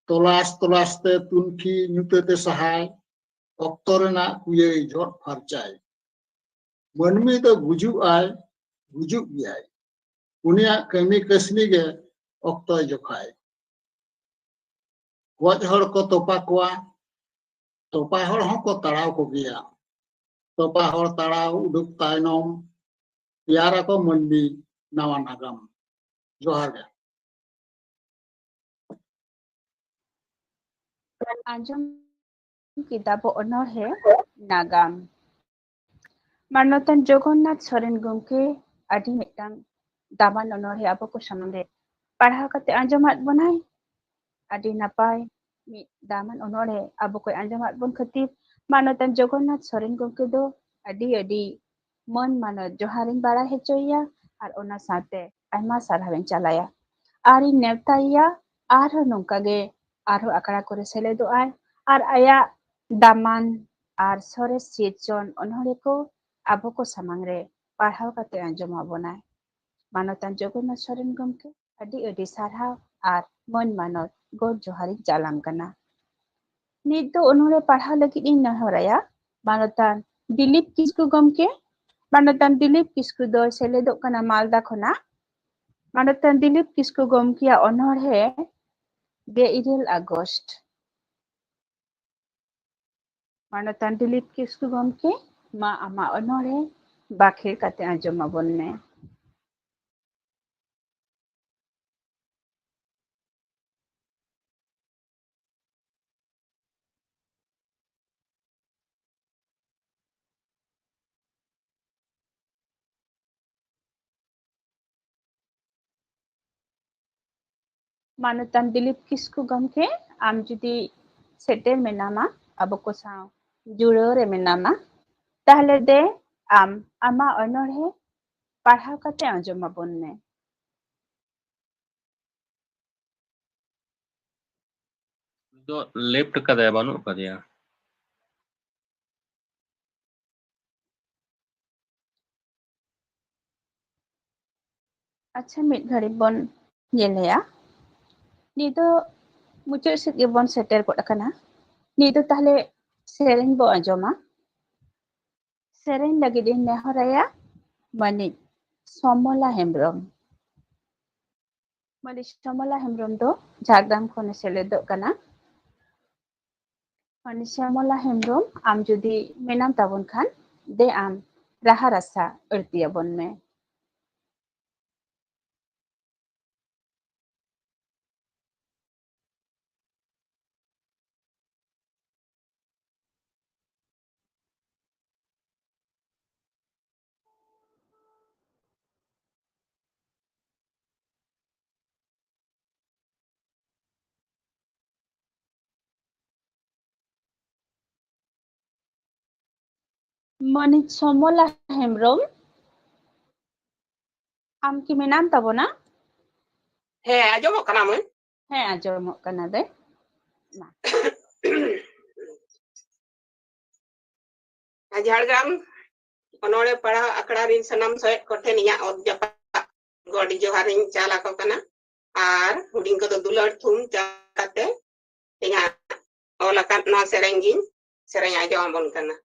ᱛᱚᱞᱟᱥ ᱛᱚᱞᱟᱥ ᱛᱮ ᱛᱩᱱᱠᱷᱤ ᱧᱩᱛᱟᱹᱛᱮ ᱥᱟᱦᱟᱭ, ᱚᱠᱛᱚ ᱨᱮᱱᱟᱜ ᱠᱩᱭᱟᱹᱭ ᱡᱚᱫ ᱯᱷᱟᱨᱪᱟᱭ᱾ ᱢᱟᱹᱱᱢᱤ ᱫᱚ ᱜᱩᱡᱩᱜ ᱟᱭ, ᱜᱩᱡᱩᱜ ᱜᱮᱭᱟᱭ᱾ ᱩᱱᱤᱭᱟᱜ ᱠᱟᱹᱢᱤ ᱠᱟᱹᱥᱱᱤ ᱜᱮ ᱚᱠᱛᱚᱭ ᱡᱚᱠᱷᱟᱭ᱾ ᱜᱚᱡ ᱦᱚᱲ ᱠᱚ ᱛᱚᱯᱟ ᱠᱚᱣᱟ, ᱛᱚᱯᱟ ᱦᱚᱲ ᱦᱚᱸᱠᱚ ᱛᱟᱲᱟᱣ ᱠᱚᱜᱮᱭᱟ᱾ ᱛᱚᱯᱟ ᱦᱚᱲ ᱛᱟᱲᱟᱣ ᱩᱰᱩᱠ ᱛᱟᱭᱱᱚᱢ ᱛᱮᱭᱟᱨᱟᱠᱚ ᱢᱟᱹᱱᱢᱤ ᱱᱟᱣᱟ ᱱᱟᱜᱟᱢ᱾ ᱡᱚᱦᱟᱨ ᱜᱮ᱾ ᱟᱸᱡᱚᱢ ᱠᱮᱫᱟ ᱵᱚ ᱚᱱᱚᱬᱦᱮ ᱱᱟᱜᱟᱢ᱾ ᱢᱟᱱᱚᱛᱟᱱ ᱡᱚᱜᱚᱱᱱᱟᱛᱷ ᱥᱚᱨᱮᱱ ᱜᱚᱢᱠᱮ ᱟᱹᱰᱤ ᱢᱤᱫᱴᱟᱝ ᱫᱟᱢᱟᱱ ᱚᱱᱚᱬᱦᱮ ᱟᱵᱚ ᱠᱚ ᱥᱟᱢᱟᱝ ᱨᱮ ᱯᱟᱲᱦᱟᱣ ᱠᱟᱛᱮ ᱟᱸᱡᱚᱢᱟᱫ ᱵᱚᱱᱟᱭ᱾ ᱟᱹᱰᱤ ᱱᱟᱯᱟᱭ ᱢᱤᱫ ᱫᱟᱢᱟᱱ ᱚᱱᱚᱬᱦᱮ ᱟᱵᱚ ᱠᱚᱭ ᱟᱸᱡᱚᱢᱟᱫ ᱵᱚᱱ ᱠᱷᱟᱹᱛᱤᱨ ᱢᱟᱱᱚᱛᱟᱱ ᱡᱚᱜᱚᱱᱱᱟᱛᱷ ᱥᱚᱨᱮᱱ ᱜᱚᱢᱠᱮ ᱫᱚ ᱟᱹᱰᱤ ᱟᱹᱰᱤ ᱢᱟᱹᱱ ᱢᱟᱱᱚᱛ ᱡᱚᱦᱟᱨᱤᱧ ᱵᱟᱲᱟᱭ ᱦᱚᱪᱚᱭᱮᱭᱟ ᱟᱨ ᱚᱱᱟ ᱥᱟᱶᱛᱮ ᱟᱭᱢᱟ ᱥᱟᱨᱦᱟᱣᱤᱧ ᱪᱟᱞᱟᱭᱟ᱾ ᱟᱨᱤᱧ ᱱᱮᱣᱛᱟᱭᱮᱭᱟ ᱟᱨᱦᱚᱸ ᱱᱚᱝᱠᱟ ᱜᱮ ᱟᱨᱦᱚᱸ ᱟᱠᱷᱲᱟ ᱠᱚᱨᱮ ᱥᱮᱞᱮᱫᱚᱜ ᱟᱭ ᱟᱨ ᱟᱭᱟᱜ ᱫᱟᱢᱟᱱ ᱟᱨ ᱥᱚᱨᱮᱥ ᱥᱤᱨᱡᱚᱱ ᱚᱱᱚᱬᱦᱮ ᱠᱚ ᱟᱵᱚ ᱠᱚ ᱥᱟᱢᱟᱝ ᱨᱮ ᱯᱟᱲᱦᱟᱣ ᱠᱟᱛᱮ ᱟᱸᱡᱚᱢ ᱟᱵᱚᱱᱟᱭ᱾ ᱢᱟᱱᱚᱛᱟᱱ ᱡᱚᱜᱚᱱᱱᱟᱛᱷ ᱥᱚᱨᱮᱱ ᱜᱚᱢᱠᱮ ᱟᱹᱰᱤ ᱟᱹᱰᱤ ᱥᱟᱨᱦᱟᱣ ᱟᱨ ᱢᱟᱹᱱ ᱢᱟᱱᱚᱛ ᱜᱚᱰ ᱡᱚᱦᱟᱨᱤᱧ ᱪᱟᱞᱟᱢ ᱠᱟᱱᱟ᱾ ᱱᱤᱛ ᱫᱚ ᱚᱱᱚᱬᱦᱮ ᱯᱟᱲᱦᱟᱣ ᱞᱟᱹᱜᱤᱫ ᱤᱧ ᱱᱮᱦᱚᱨᱟᱭᱟ ᱢᱟᱱᱚᱛᱟᱱ ᱫᱤᱞᱤᱯ ᱠᱤᱥᱠᱩ ᱜᱚᱢᱠᱮ᱾ ᱢᱟᱱᱚᱛᱟᱱ ᱫᱤᱞᱤᱯ ᱠᱤᱥᱠᱩ ᱫᱚᱭ ᱥᱮᱞᱮᱫᱚᱜ ᱠᱟᱱᱟ ᱢᱟᱞᱫᱟ ᱠᱷᱚᱱᱟᱜ᱾ ᱢᱟᱱᱚᱛᱟᱱ ᱫᱤᱞᱤᱯ ᱠᱤᱥᱠᱩ ᱜᱚᱢᱠᱮᱭᱟᱜ ᱚᱱᱚᱬᱦᱮ ᱜᱮᱞ ᱤᱨᱟᱹᱞ ᱟᱜᱚᱥᱴ᱾ ᱢᱟᱱᱚᱛᱟᱱ ᱫᱤᱞᱤᱯ ᱠᱤᱥᱠᱩ ᱜᱚᱢᱠᱮ, ᱢᱟ ᱟᱢᱟᱜ ᱚᱱᱚᱬᱦᱮ ᱵᱟᱠᱷᱮᱲ ᱠᱟᱛᱮ ᱟᱸᱡᱚᱢ ᱟᱵᱚᱱ ᱢᱮ᱾ ᱢᱟᱱᱚᱛᱟᱱ ᱫᱤᱞᱤᱯ ᱠᱤᱥᱠᱩ ᱜᱚᱢᱠᱮ, ᱟᱢ ᱡᱩᱫᱤ ᱥᱮᱴᱮᱨ ᱢᱮᱱᱟᱢᱟ, ᱟᱵᱚ ᱠᱚ ᱥᱟᱶ ᱡᱩᱲᱟᱹᱣ ᱨᱮ ᱢᱮᱱᱟᱢᱟ, ᱛᱟᱦᱞᱮ ᱫᱮ ᱟᱢ ᱟᱢᱟᱜ ᱚᱱᱚᱬᱦᱮ ᱯᱟᱲᱦᱟᱣ ᱠᱟᱛᱮ ᱟᱸᱡᱚᱢ ᱟᱵᱚᱱ ᱢᱮ᱾ ᱩᱱᱤ ᱫᱚ ᱞᱮᱯᱴ ᱠᱟᱫᱟᱭ, ᱵᱟᱹᱱᱩᱜ ᱠᱟᱫᱮᱭᱟ᱾ ᱟᱪᱪᱷᱟ, ᱢᱤᱫ ᱜᱷᱟᱹᱲᱤᱡ ᱵᱚᱱ ᱧᱮᱞᱮᱭᱟ᱾ ᱱᱤᱛ ᱫᱚ ᱢᱩᱪᱟᱹᱫ ᱥᱮᱫ ᱜᱮᱵᱚᱱ ᱥᱮᱴᱮᱨ ᱜᱚᱫ ᱟᱠᱟᱱᱟ᱾ ᱱᱤᱛ ᱫᱚ ᱛᱟᱦᱞᱮ ᱥᱮᱨᱮᱧ ᱵᱚ ᱟᱸᱡᱚᱢᱟ᱾ ᱥᱮᱨᱮᱧ ᱞᱟᱹᱜᱤᱫ ᱤᱧ ᱱᱮᱦᱚᱨᱟᱭᱟ ᱢᱟᱹᱱᱤᱡ ᱥᱚᱢᱚᱞᱟ ᱦᱮᱢᱵᱨᱚᱢ᱾ ᱢᱟᱹᱱᱤᱡ ᱥᱚᱢᱚᱞᱟ ᱦᱮᱢᱵᱨᱚᱢ ᱫᱚ ᱡᱷᱟᱲᱜᱨᱟᱢ ᱠᱷᱚᱱᱮ ᱥᱮᱞᱮᱫᱚᱜ ᱠᱟᱱᱟ᱾ ᱢᱟᱹᱱᱤᱡ ᱥᱚᱢᱚᱞᱟ ᱦᱮᱢᱵᱨᱚᱢ, ᱟᱢ ᱡᱩᱫᱤ ᱢᱮᱱᱟᱢ ᱛᱟᱵᱚᱱ ᱠᱷᱟᱱ, ᱫᱮ ᱟᱢ ᱨᱟᱦᱟ ᱨᱟᱥᱟ ᱟᱹᱲᱛᱤᱭᱟᱵᱚᱱ ᱢᱮ᱾ ᱢᱟᱹᱱᱤᱡ ᱥᱚᱢᱚᱞᱟ ᱦᱮᱢᱵᱨᱚᱢ, ᱟᱢ ᱠᱤ ᱢᱮᱱᱟᱢ ᱛᱟᱵᱚᱱᱟ? ᱦᱮᱸ, ᱟᱸᱡᱚᱢᱚᱜ ᱠᱟᱱᱟ ᱢᱟᱹᱭ? ᱦᱮᱸ, ᱟᱸᱡᱚᱢᱚᱜ ᱠᱟᱱᱟ ᱫᱟᱹᱭ᱾ ᱢᱟ᱾ ᱡᱷᱟᱲᱜᱨᱟᱢ ᱚᱱᱚᱬᱦᱮ ᱯᱟᱲᱦᱟᱣ ᱟᱠᱷᱲᱟ ᱨᱤᱱ ᱥᱟᱱᱟᱢ ᱥᱚᱦᱮᱫ ᱠᱚᱴᱷᱮᱱ ᱤᱧᱟᱹᱜ ᱚᱛ ᱡᱟᱯᱟᱜ ᱜᱚᱰ ᱡᱚᱦᱟᱨ ᱤᱧ ᱪᱟᱞ ᱟᱠᱚ ᱠᱟᱱᱟ᱾ ᱟᱨ ᱦᱩᱰᱤᱧ ᱠᱚᱫᱚ ᱫᱩᱞᱟᱹᱲ ᱛᱷᱩᱢ ᱪᱟᱞ ᱠᱟᱛᱮ ᱤᱧᱟᱹᱜ ᱚᱞ ᱟᱠᱟᱫ ᱱᱚᱣᱟ ᱥᱮᱨᱮᱧ ᱜᱤᱧ ᱥᱮᱨᱮᱧ ᱟᱸᱡᱚᱢ ᱟᱵᱚᱱ ᱠᱟᱱᱟ᱾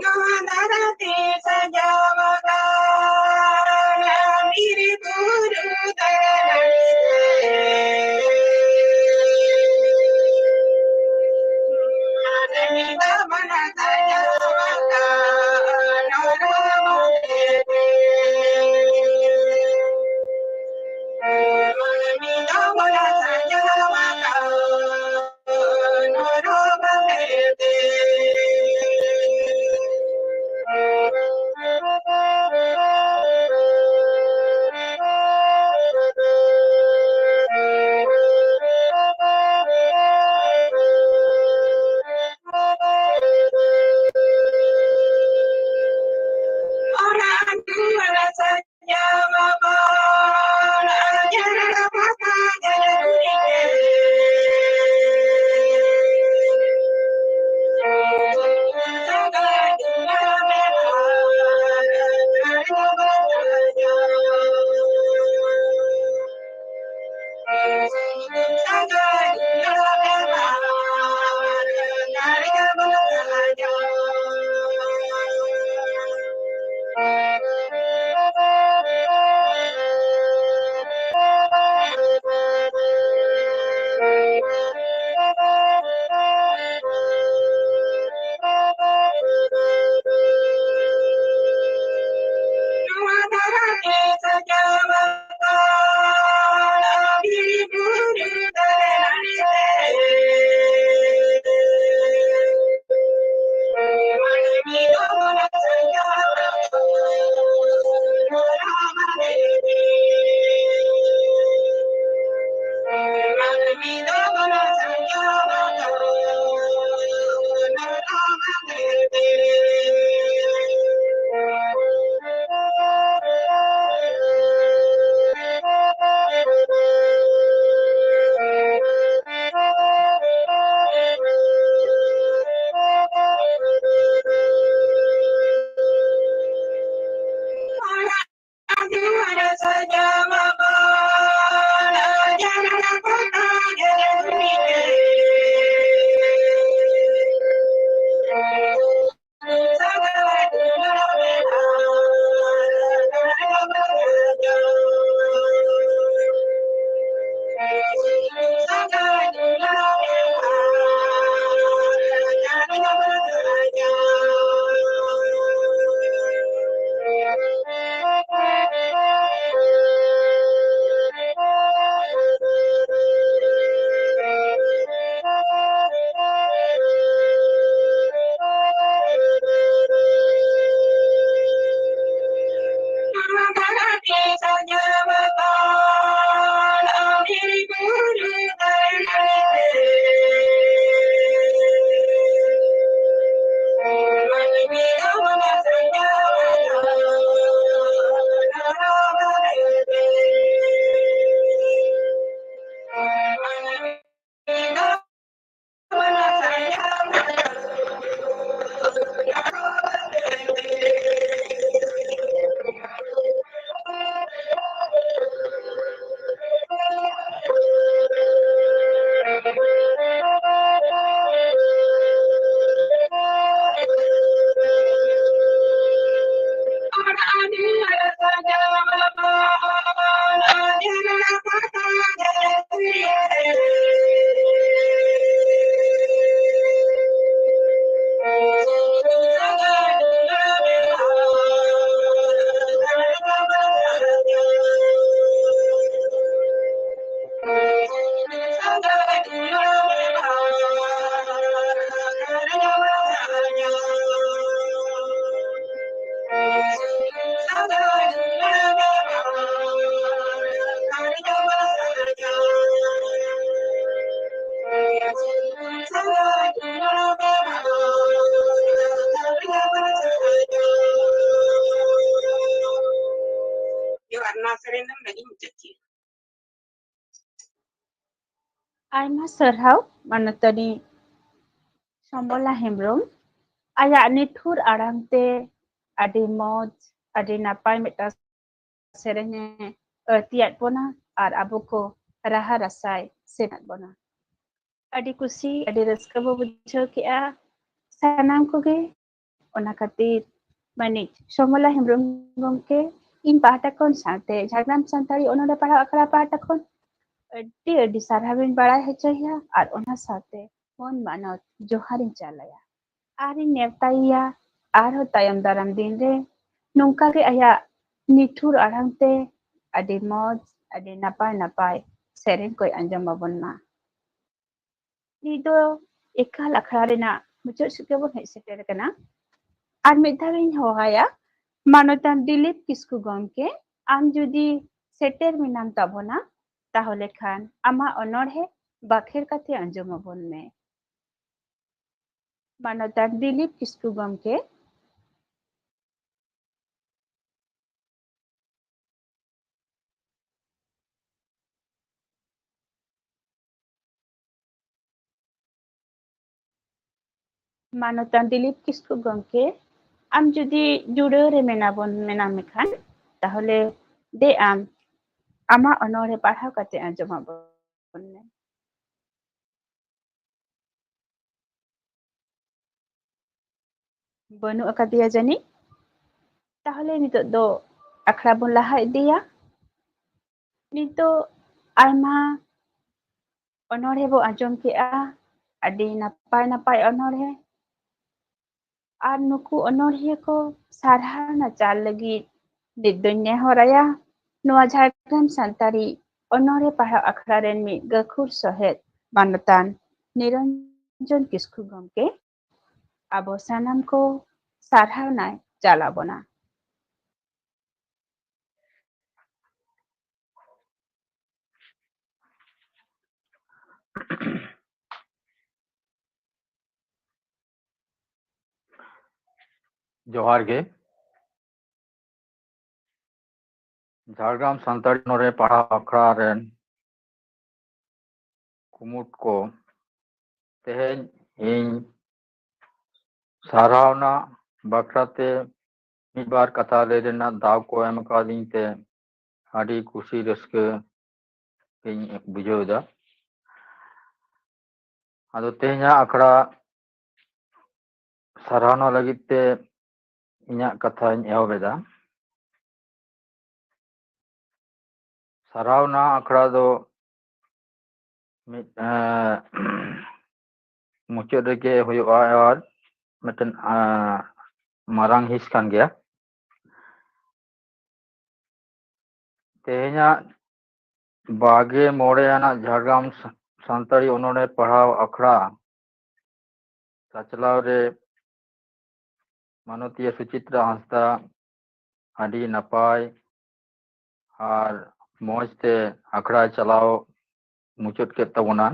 ᱱᱚᱣᱟ ᱫᱷᱟᱨᱟᱛᱮ ᱥᱟᱡᱟᱣ ᱟᱠᱟᱱ ᱵᱤᱨ ᱵᱩᱨᱩ ᱫᱟᱨᱮ ᱱᱟᱹᱲᱤ ᱛᱮ᱾ ᱱᱚᱣᱟ ᱫᱷᱟᱹᱨᱛᱤ ᱫᱚ ᱵᱚᱱ ᱥᱟᱡᱟᱣ ᱟᱠᱟᱱ ᱟᱨ ᱱᱚᱣᱟ ᱥᱮᱨᱮᱧ ᱫᱚ ᱱᱚᱰᱮ ᱜᱤᱧ ᱢᱩᱪᱟᱹᱫ ᱠᱮᱜᱼᱟ᱾ ᱟᱭᱢᱟ ᱥᱟᱨᱦᱟᱣ ᱢᱟᱱᱚᱛᱟᱱᱤ ᱥᱚᱢᱵᱚᱞᱟ ᱦᱮᱢᱵᱨᱚᱢ᱾ ᱟᱭᱟᱜ ᱱᱤᱴᱷᱩᱨ ᱟᱲᱟᱝ ᱛᱮ ᱟᱹᱰᱤ ᱢᱚᱡᱽ, ᱟᱹᱰᱤ ᱱᱟᱯᱟᱭ ᱢᱤᱫᱴᱟᱝ ᱥᱮᱨᱮᱧ ᱮ ᱟᱹᱲᱛᱤᱭᱟᱫ ᱵᱚᱱᱟ ᱟᱨ ᱟᱵᱚ ᱠᱚ ᱨᱟᱦᱟ ᱨᱟᱥᱟᱭ ᱥᱮᱱᱟᱫ ᱵᱚᱱᱟ᱾ ᱟᱹᱰᱤ ᱠᱩᱥᱤ, ᱟᱹᱰᱤ ᱨᱟᱹᱥᱠᱟᱹ ᱵᱚ ᱵᱩᱡᱷᱟᱹᱣ ᱠᱮᱜᱼᱟ ᱥᱟᱱᱟᱢ ᱠᱚᱜᱮ᱾ ᱚᱱᱟ ᱠᱷᱟᱹᱛᱤᱨ ᱢᱟᱹᱱᱤᱡ ᱥᱚᱢᱚᱞᱟ ᱦᱮᱢᱵᱨᱚᱢ ᱜᱚᱢᱠᱮ, ᱤᱧ ᱯᱟᱦᱴᱟ ᱠᱷᱚᱱ ᱥᱟᱶᱛᱮ ᱡᱷᱟᱲᱜᱨᱟᱢ ᱥᱟᱱᱛᱟᱲᱤ ᱚᱱᱚᱬᱦᱮ ᱯᱟᱲᱦᱟᱣ ᱟᱠᱷᱲᱟ ᱯᱟᱦᱴᱟ ᱠᱷᱚᱱ ᱟᱹᱰᱤ ᱟᱹᱰᱤ ᱥᱟᱨᱦᱟᱣ ᱤᱧ ᱵᱟᱲᱟᱭ ᱦᱚᱪᱚᱭᱟ ᱟᱨ ᱚᱱᱟ ᱥᱟᱶᱛᱮ ᱢᱚᱱ ᱢᱟᱱᱚᱛ ᱡᱚᱦᱟᱨ ᱤᱧ ᱪᱟᱞ ᱟᱭᱟ᱾ ᱟᱨ ᱤᱧ ᱱᱮᱣᱛᱟᱭᱮᱭᱟ ᱟᱨᱦᱚᱸ ᱛᱟᱭᱚᱢ ᱫᱟᱨᱟᱢ ᱫᱤᱱ ᱨᱮ ᱱᱚᱝᱠᱟ ᱜᱮ ᱟᱭᱟᱜ ᱱᱤᱴᱷᱩᱨ ᱟᱲᱟᱝ ᱛᱮ ᱟᱹᱰᱤ ᱢᱚᱡᱽ, ᱟᱹᱰᱤ ᱱᱟᱯᱟᱭ ᱱᱟᱯᱟᱭ ᱥᱮᱨᱮᱧ ᱠᱚᱭ ᱟᱸᱡᱚᱢ ᱟᱵᱚᱱ ᱢᱟ᱾ ᱱᱤᱛ ᱫᱚ ᱮᱠᱟᱞ ᱟᱠᱷᱲᱟ ᱨᱮᱱᱟᱜ ᱢᱩᱪᱟᱹᱫ ᱥᱮᱫ ᱜᱮᱵᱚᱱ ᱦᱮᱡ ᱥᱮᱴᱮᱨ ᱟᱠᱟᱱᱟ᱾ ᱟᱨ ᱢᱤᱫ ᱫᱷᱟᱣ ᱤᱧ ᱦᱚᱦᱚᱣᱟᱭᱟ, ᱢᱟᱱᱚᱛᱟᱱ ᱫᱤᱞᱤᱯ ᱠᱤᱥᱠᱩ ᱜᱚᱢᱠᱮ, ᱟᱢ ᱡᱩᱫᱤ ᱥᱮᱴᱮᱨ ᱢᱮᱱᱟᱢ ᱛᱟᱵᱚᱱᱟ, ᱛᱟᱦᱚᱞᱮ ᱠᱷᱟᱱ ᱟᱢᱟᱜ ᱚᱱᱚᱬᱦᱮ ᱵᱟᱠᱷᱮᱲ ᱠᱟᱛᱮ ᱟᱸᱡᱚᱢ ᱟᱵᱚᱱ ᱢᱮ᱾ ᱢᱟᱱᱚᱛᱟᱱ ᱫᱤᱞᱤᱯ ᱠᱤᱥᱠᱩ ᱜᱚᱢᱠᱮ᱾ ᱢᱟᱱᱚᱛᱟᱱ ᱫᱤᱞᱤᱯ ᱠᱤᱥᱠᱩ ᱜᱚᱢᱠᱮ, ᱟᱢ ᱡᱩᱫᱤ ᱡᱩᱲᱟᱹᱣ ᱨᱮ ᱢᱮᱱᱟᱵᱚᱱ, ᱢᱮᱱᱟᱢ ᱢᱮᱠᱷᱟᱱ, ᱛᱟᱦᱚᱞᱮ ᱫᱮ ᱟᱢ ᱟᱢᱟᱜ ᱚᱱᱚᱬᱦᱮ ᱯᱟᱲᱦᱟᱣ ᱠᱟᱛᱮ ᱟᱸᱡᱚᱢ ᱟᱵᱚᱱ ᱢᱮ᱾ ᱵᱟᱹᱱᱩᱜ ᱟᱠᱟᱫᱮᱭᱟ ᱡᱟᱹᱱᱤᱡ᱾ ᱛᱟᱦᱚᱞᱮ ᱱᱤᱛᱚᱜ ᱫᱚ ᱟᱠᱷᱲᱟ ᱵᱚᱱ ᱞᱟᱦᱟ ᱤᱫᱤᱭᱟ᱾ ᱱᱤᱛᱚᱜ ᱟᱭᱢᱟ ᱚᱱᱚᱬᱦᱮ ᱵᱚ ᱟᱸᱡᱚᱢ ᱠᱮᱜᱼᱟ, ᱟᱹᱰᱤ ᱱᱟᱯᱟᱭ ᱱᱟᱯᱟᱭ ᱚᱱᱚᱬᱦᱮ᱾ ᱟᱨ ᱱᱩᱠᱩ ᱚᱱᱚᱬᱦᱤᱭᱟᱹ ᱠᱚ ᱥᱟᱨᱦᱟᱣ ᱱᱟᱪᱟᱨ ᱞᱟᱹᱜᱤᱫ ᱱᱤᱛ ᱫᱚᱧ ᱱᱮᱦᱚᱨ ᱟᱭᱟ, ᱱᱚᱣᱟ ᱡᱷᱟᱲᱜᱨᱟᱢ ᱥᱟᱱᱛᱟᱲᱤ ᱚᱱᱚᱬᱦᱮ ᱯᱟᱲᱦᱟᱣ ᱟᱠᱷᱲᱟ ᱨᱮᱱ ᱢᱤᱫ ᱜᱟᱹᱠᱷᱩᱲ ᱥᱚᱦᱮᱫ ᱢᱟᱱᱚᱛᱟᱱ ᱱᱤᱨᱚᱧᱡᱚᱱ ᱠᱤᱥᱠᱩ ᱜᱚᱢᱠᱮ ᱟᱵᱚ ᱥᱟᱱᱟᱢ ᱠᱚ ᱥᱟᱨᱦᱟᱣᱱᱟᱭ ᱪᱟᱞ ᱟᱵᱚᱱᱟ᱾ ᱡᱚᱦᱟᱨ ᱜᱮ᱾ ᱡᱷᱟᱲᱜᱨᱟᱢ ᱥᱟᱱᱛᱟᱲᱤ ᱚᱱᱚᱬᱦᱮ ᱯᱟᱲᱦᱟᱣ ᱟᱠᱷᱲᱟ ᱨᱮᱱ ᱠᱩᱢᱩᱴ ᱠᱚ, ᱛᱮᱦᱮᱧ ᱤᱧ ᱥᱟᱨᱦᱟᱣᱱᱟ ᱵᱟᱠᱷᱨᱟᱛᱮ ᱢᱤᱫ ᱵᱟᱨ ᱠᱟᱛᱷᱟ ᱞᱟᱹᱭ ᱨᱮᱱᱟᱜ ᱫᱟᱣ ᱠᱚ ᱮᱢ ᱟᱠᱟᱫᱤᱧ ᱛᱮ ᱟᱹᱰᱤ ᱠᱩᱥᱤ ᱨᱟᱹᱥᱠᱟᱹ ᱤᱧ ᱵᱩᱡᱷᱟᱹᱣ ᱮᱫᱟ᱾ ᱟᱫᱚ ᱛᱮᱦᱮᱧᱟᱜ ᱟᱠᱷᱲᱟ ᱥᱟᱨᱦᱟᱣᱱᱟ ᱞᱟᱹᱜᱤᱫ ᱛᱮ ᱤᱧᱟᱹᱜ ᱠᱟᱛᱷᱟᱧ ᱮᱦᱚᱵ ᱮᱫᱟ᱾ ᱥᱟᱨᱦᱟᱣᱱᱟ ᱟᱠᱷᱲᱟ ᱫᱚ ᱢᱤᱫ, ᱮᱸ, ᱢᱩᱪᱟᱹᱫ ᱨᱮᱜᱮ ᱦᱩᱭᱩᱜᱼᱟ, ᱟᱨ ᱢᱤᱫᱴᱮᱱ, ᱮᱸ, ᱢᱟᱨᱟᱝ ᱦᱤᱸᱥ ᱠᱟᱱ ᱜᱮᱭᱟ᱾ ᱛᱮᱦᱮᱧᱟᱜ ᱵᱟᱜᱮ ᱢᱚᱬᱮ ᱟᱱᱟᱜ ᱡᱷᱟᱲᱜᱨᱟᱢ ᱥᱟ-, ᱥᱟᱱᱛᱟᱲᱤ ᱚᱱᱚᱬᱦᱮ ᱯᱟᱲᱦᱟᱣ ᱟᱠᱷᱲᱟ ᱥᱟᱪᱞᱟᱣ ᱨᱮ ᱢᱟᱱᱚᱛᱤᱭᱟᱹ ᱥᱩᱪᱤᱛᱨᱟ ᱦᱟᱸᱥᱫᱟ ᱟᱹᱰᱤ ᱱᱟᱯᱟᱭ ᱟᱨ ᱢᱚᱡᱽ ᱛᱮ ᱟᱠᱷᱲᱟᱭ ᱪᱟᱞᱟᱣ ᱢᱩᱪᱟᱹᱫ ᱠᱮᱫ ᱛᱟᱵᱚᱱᱟ᱾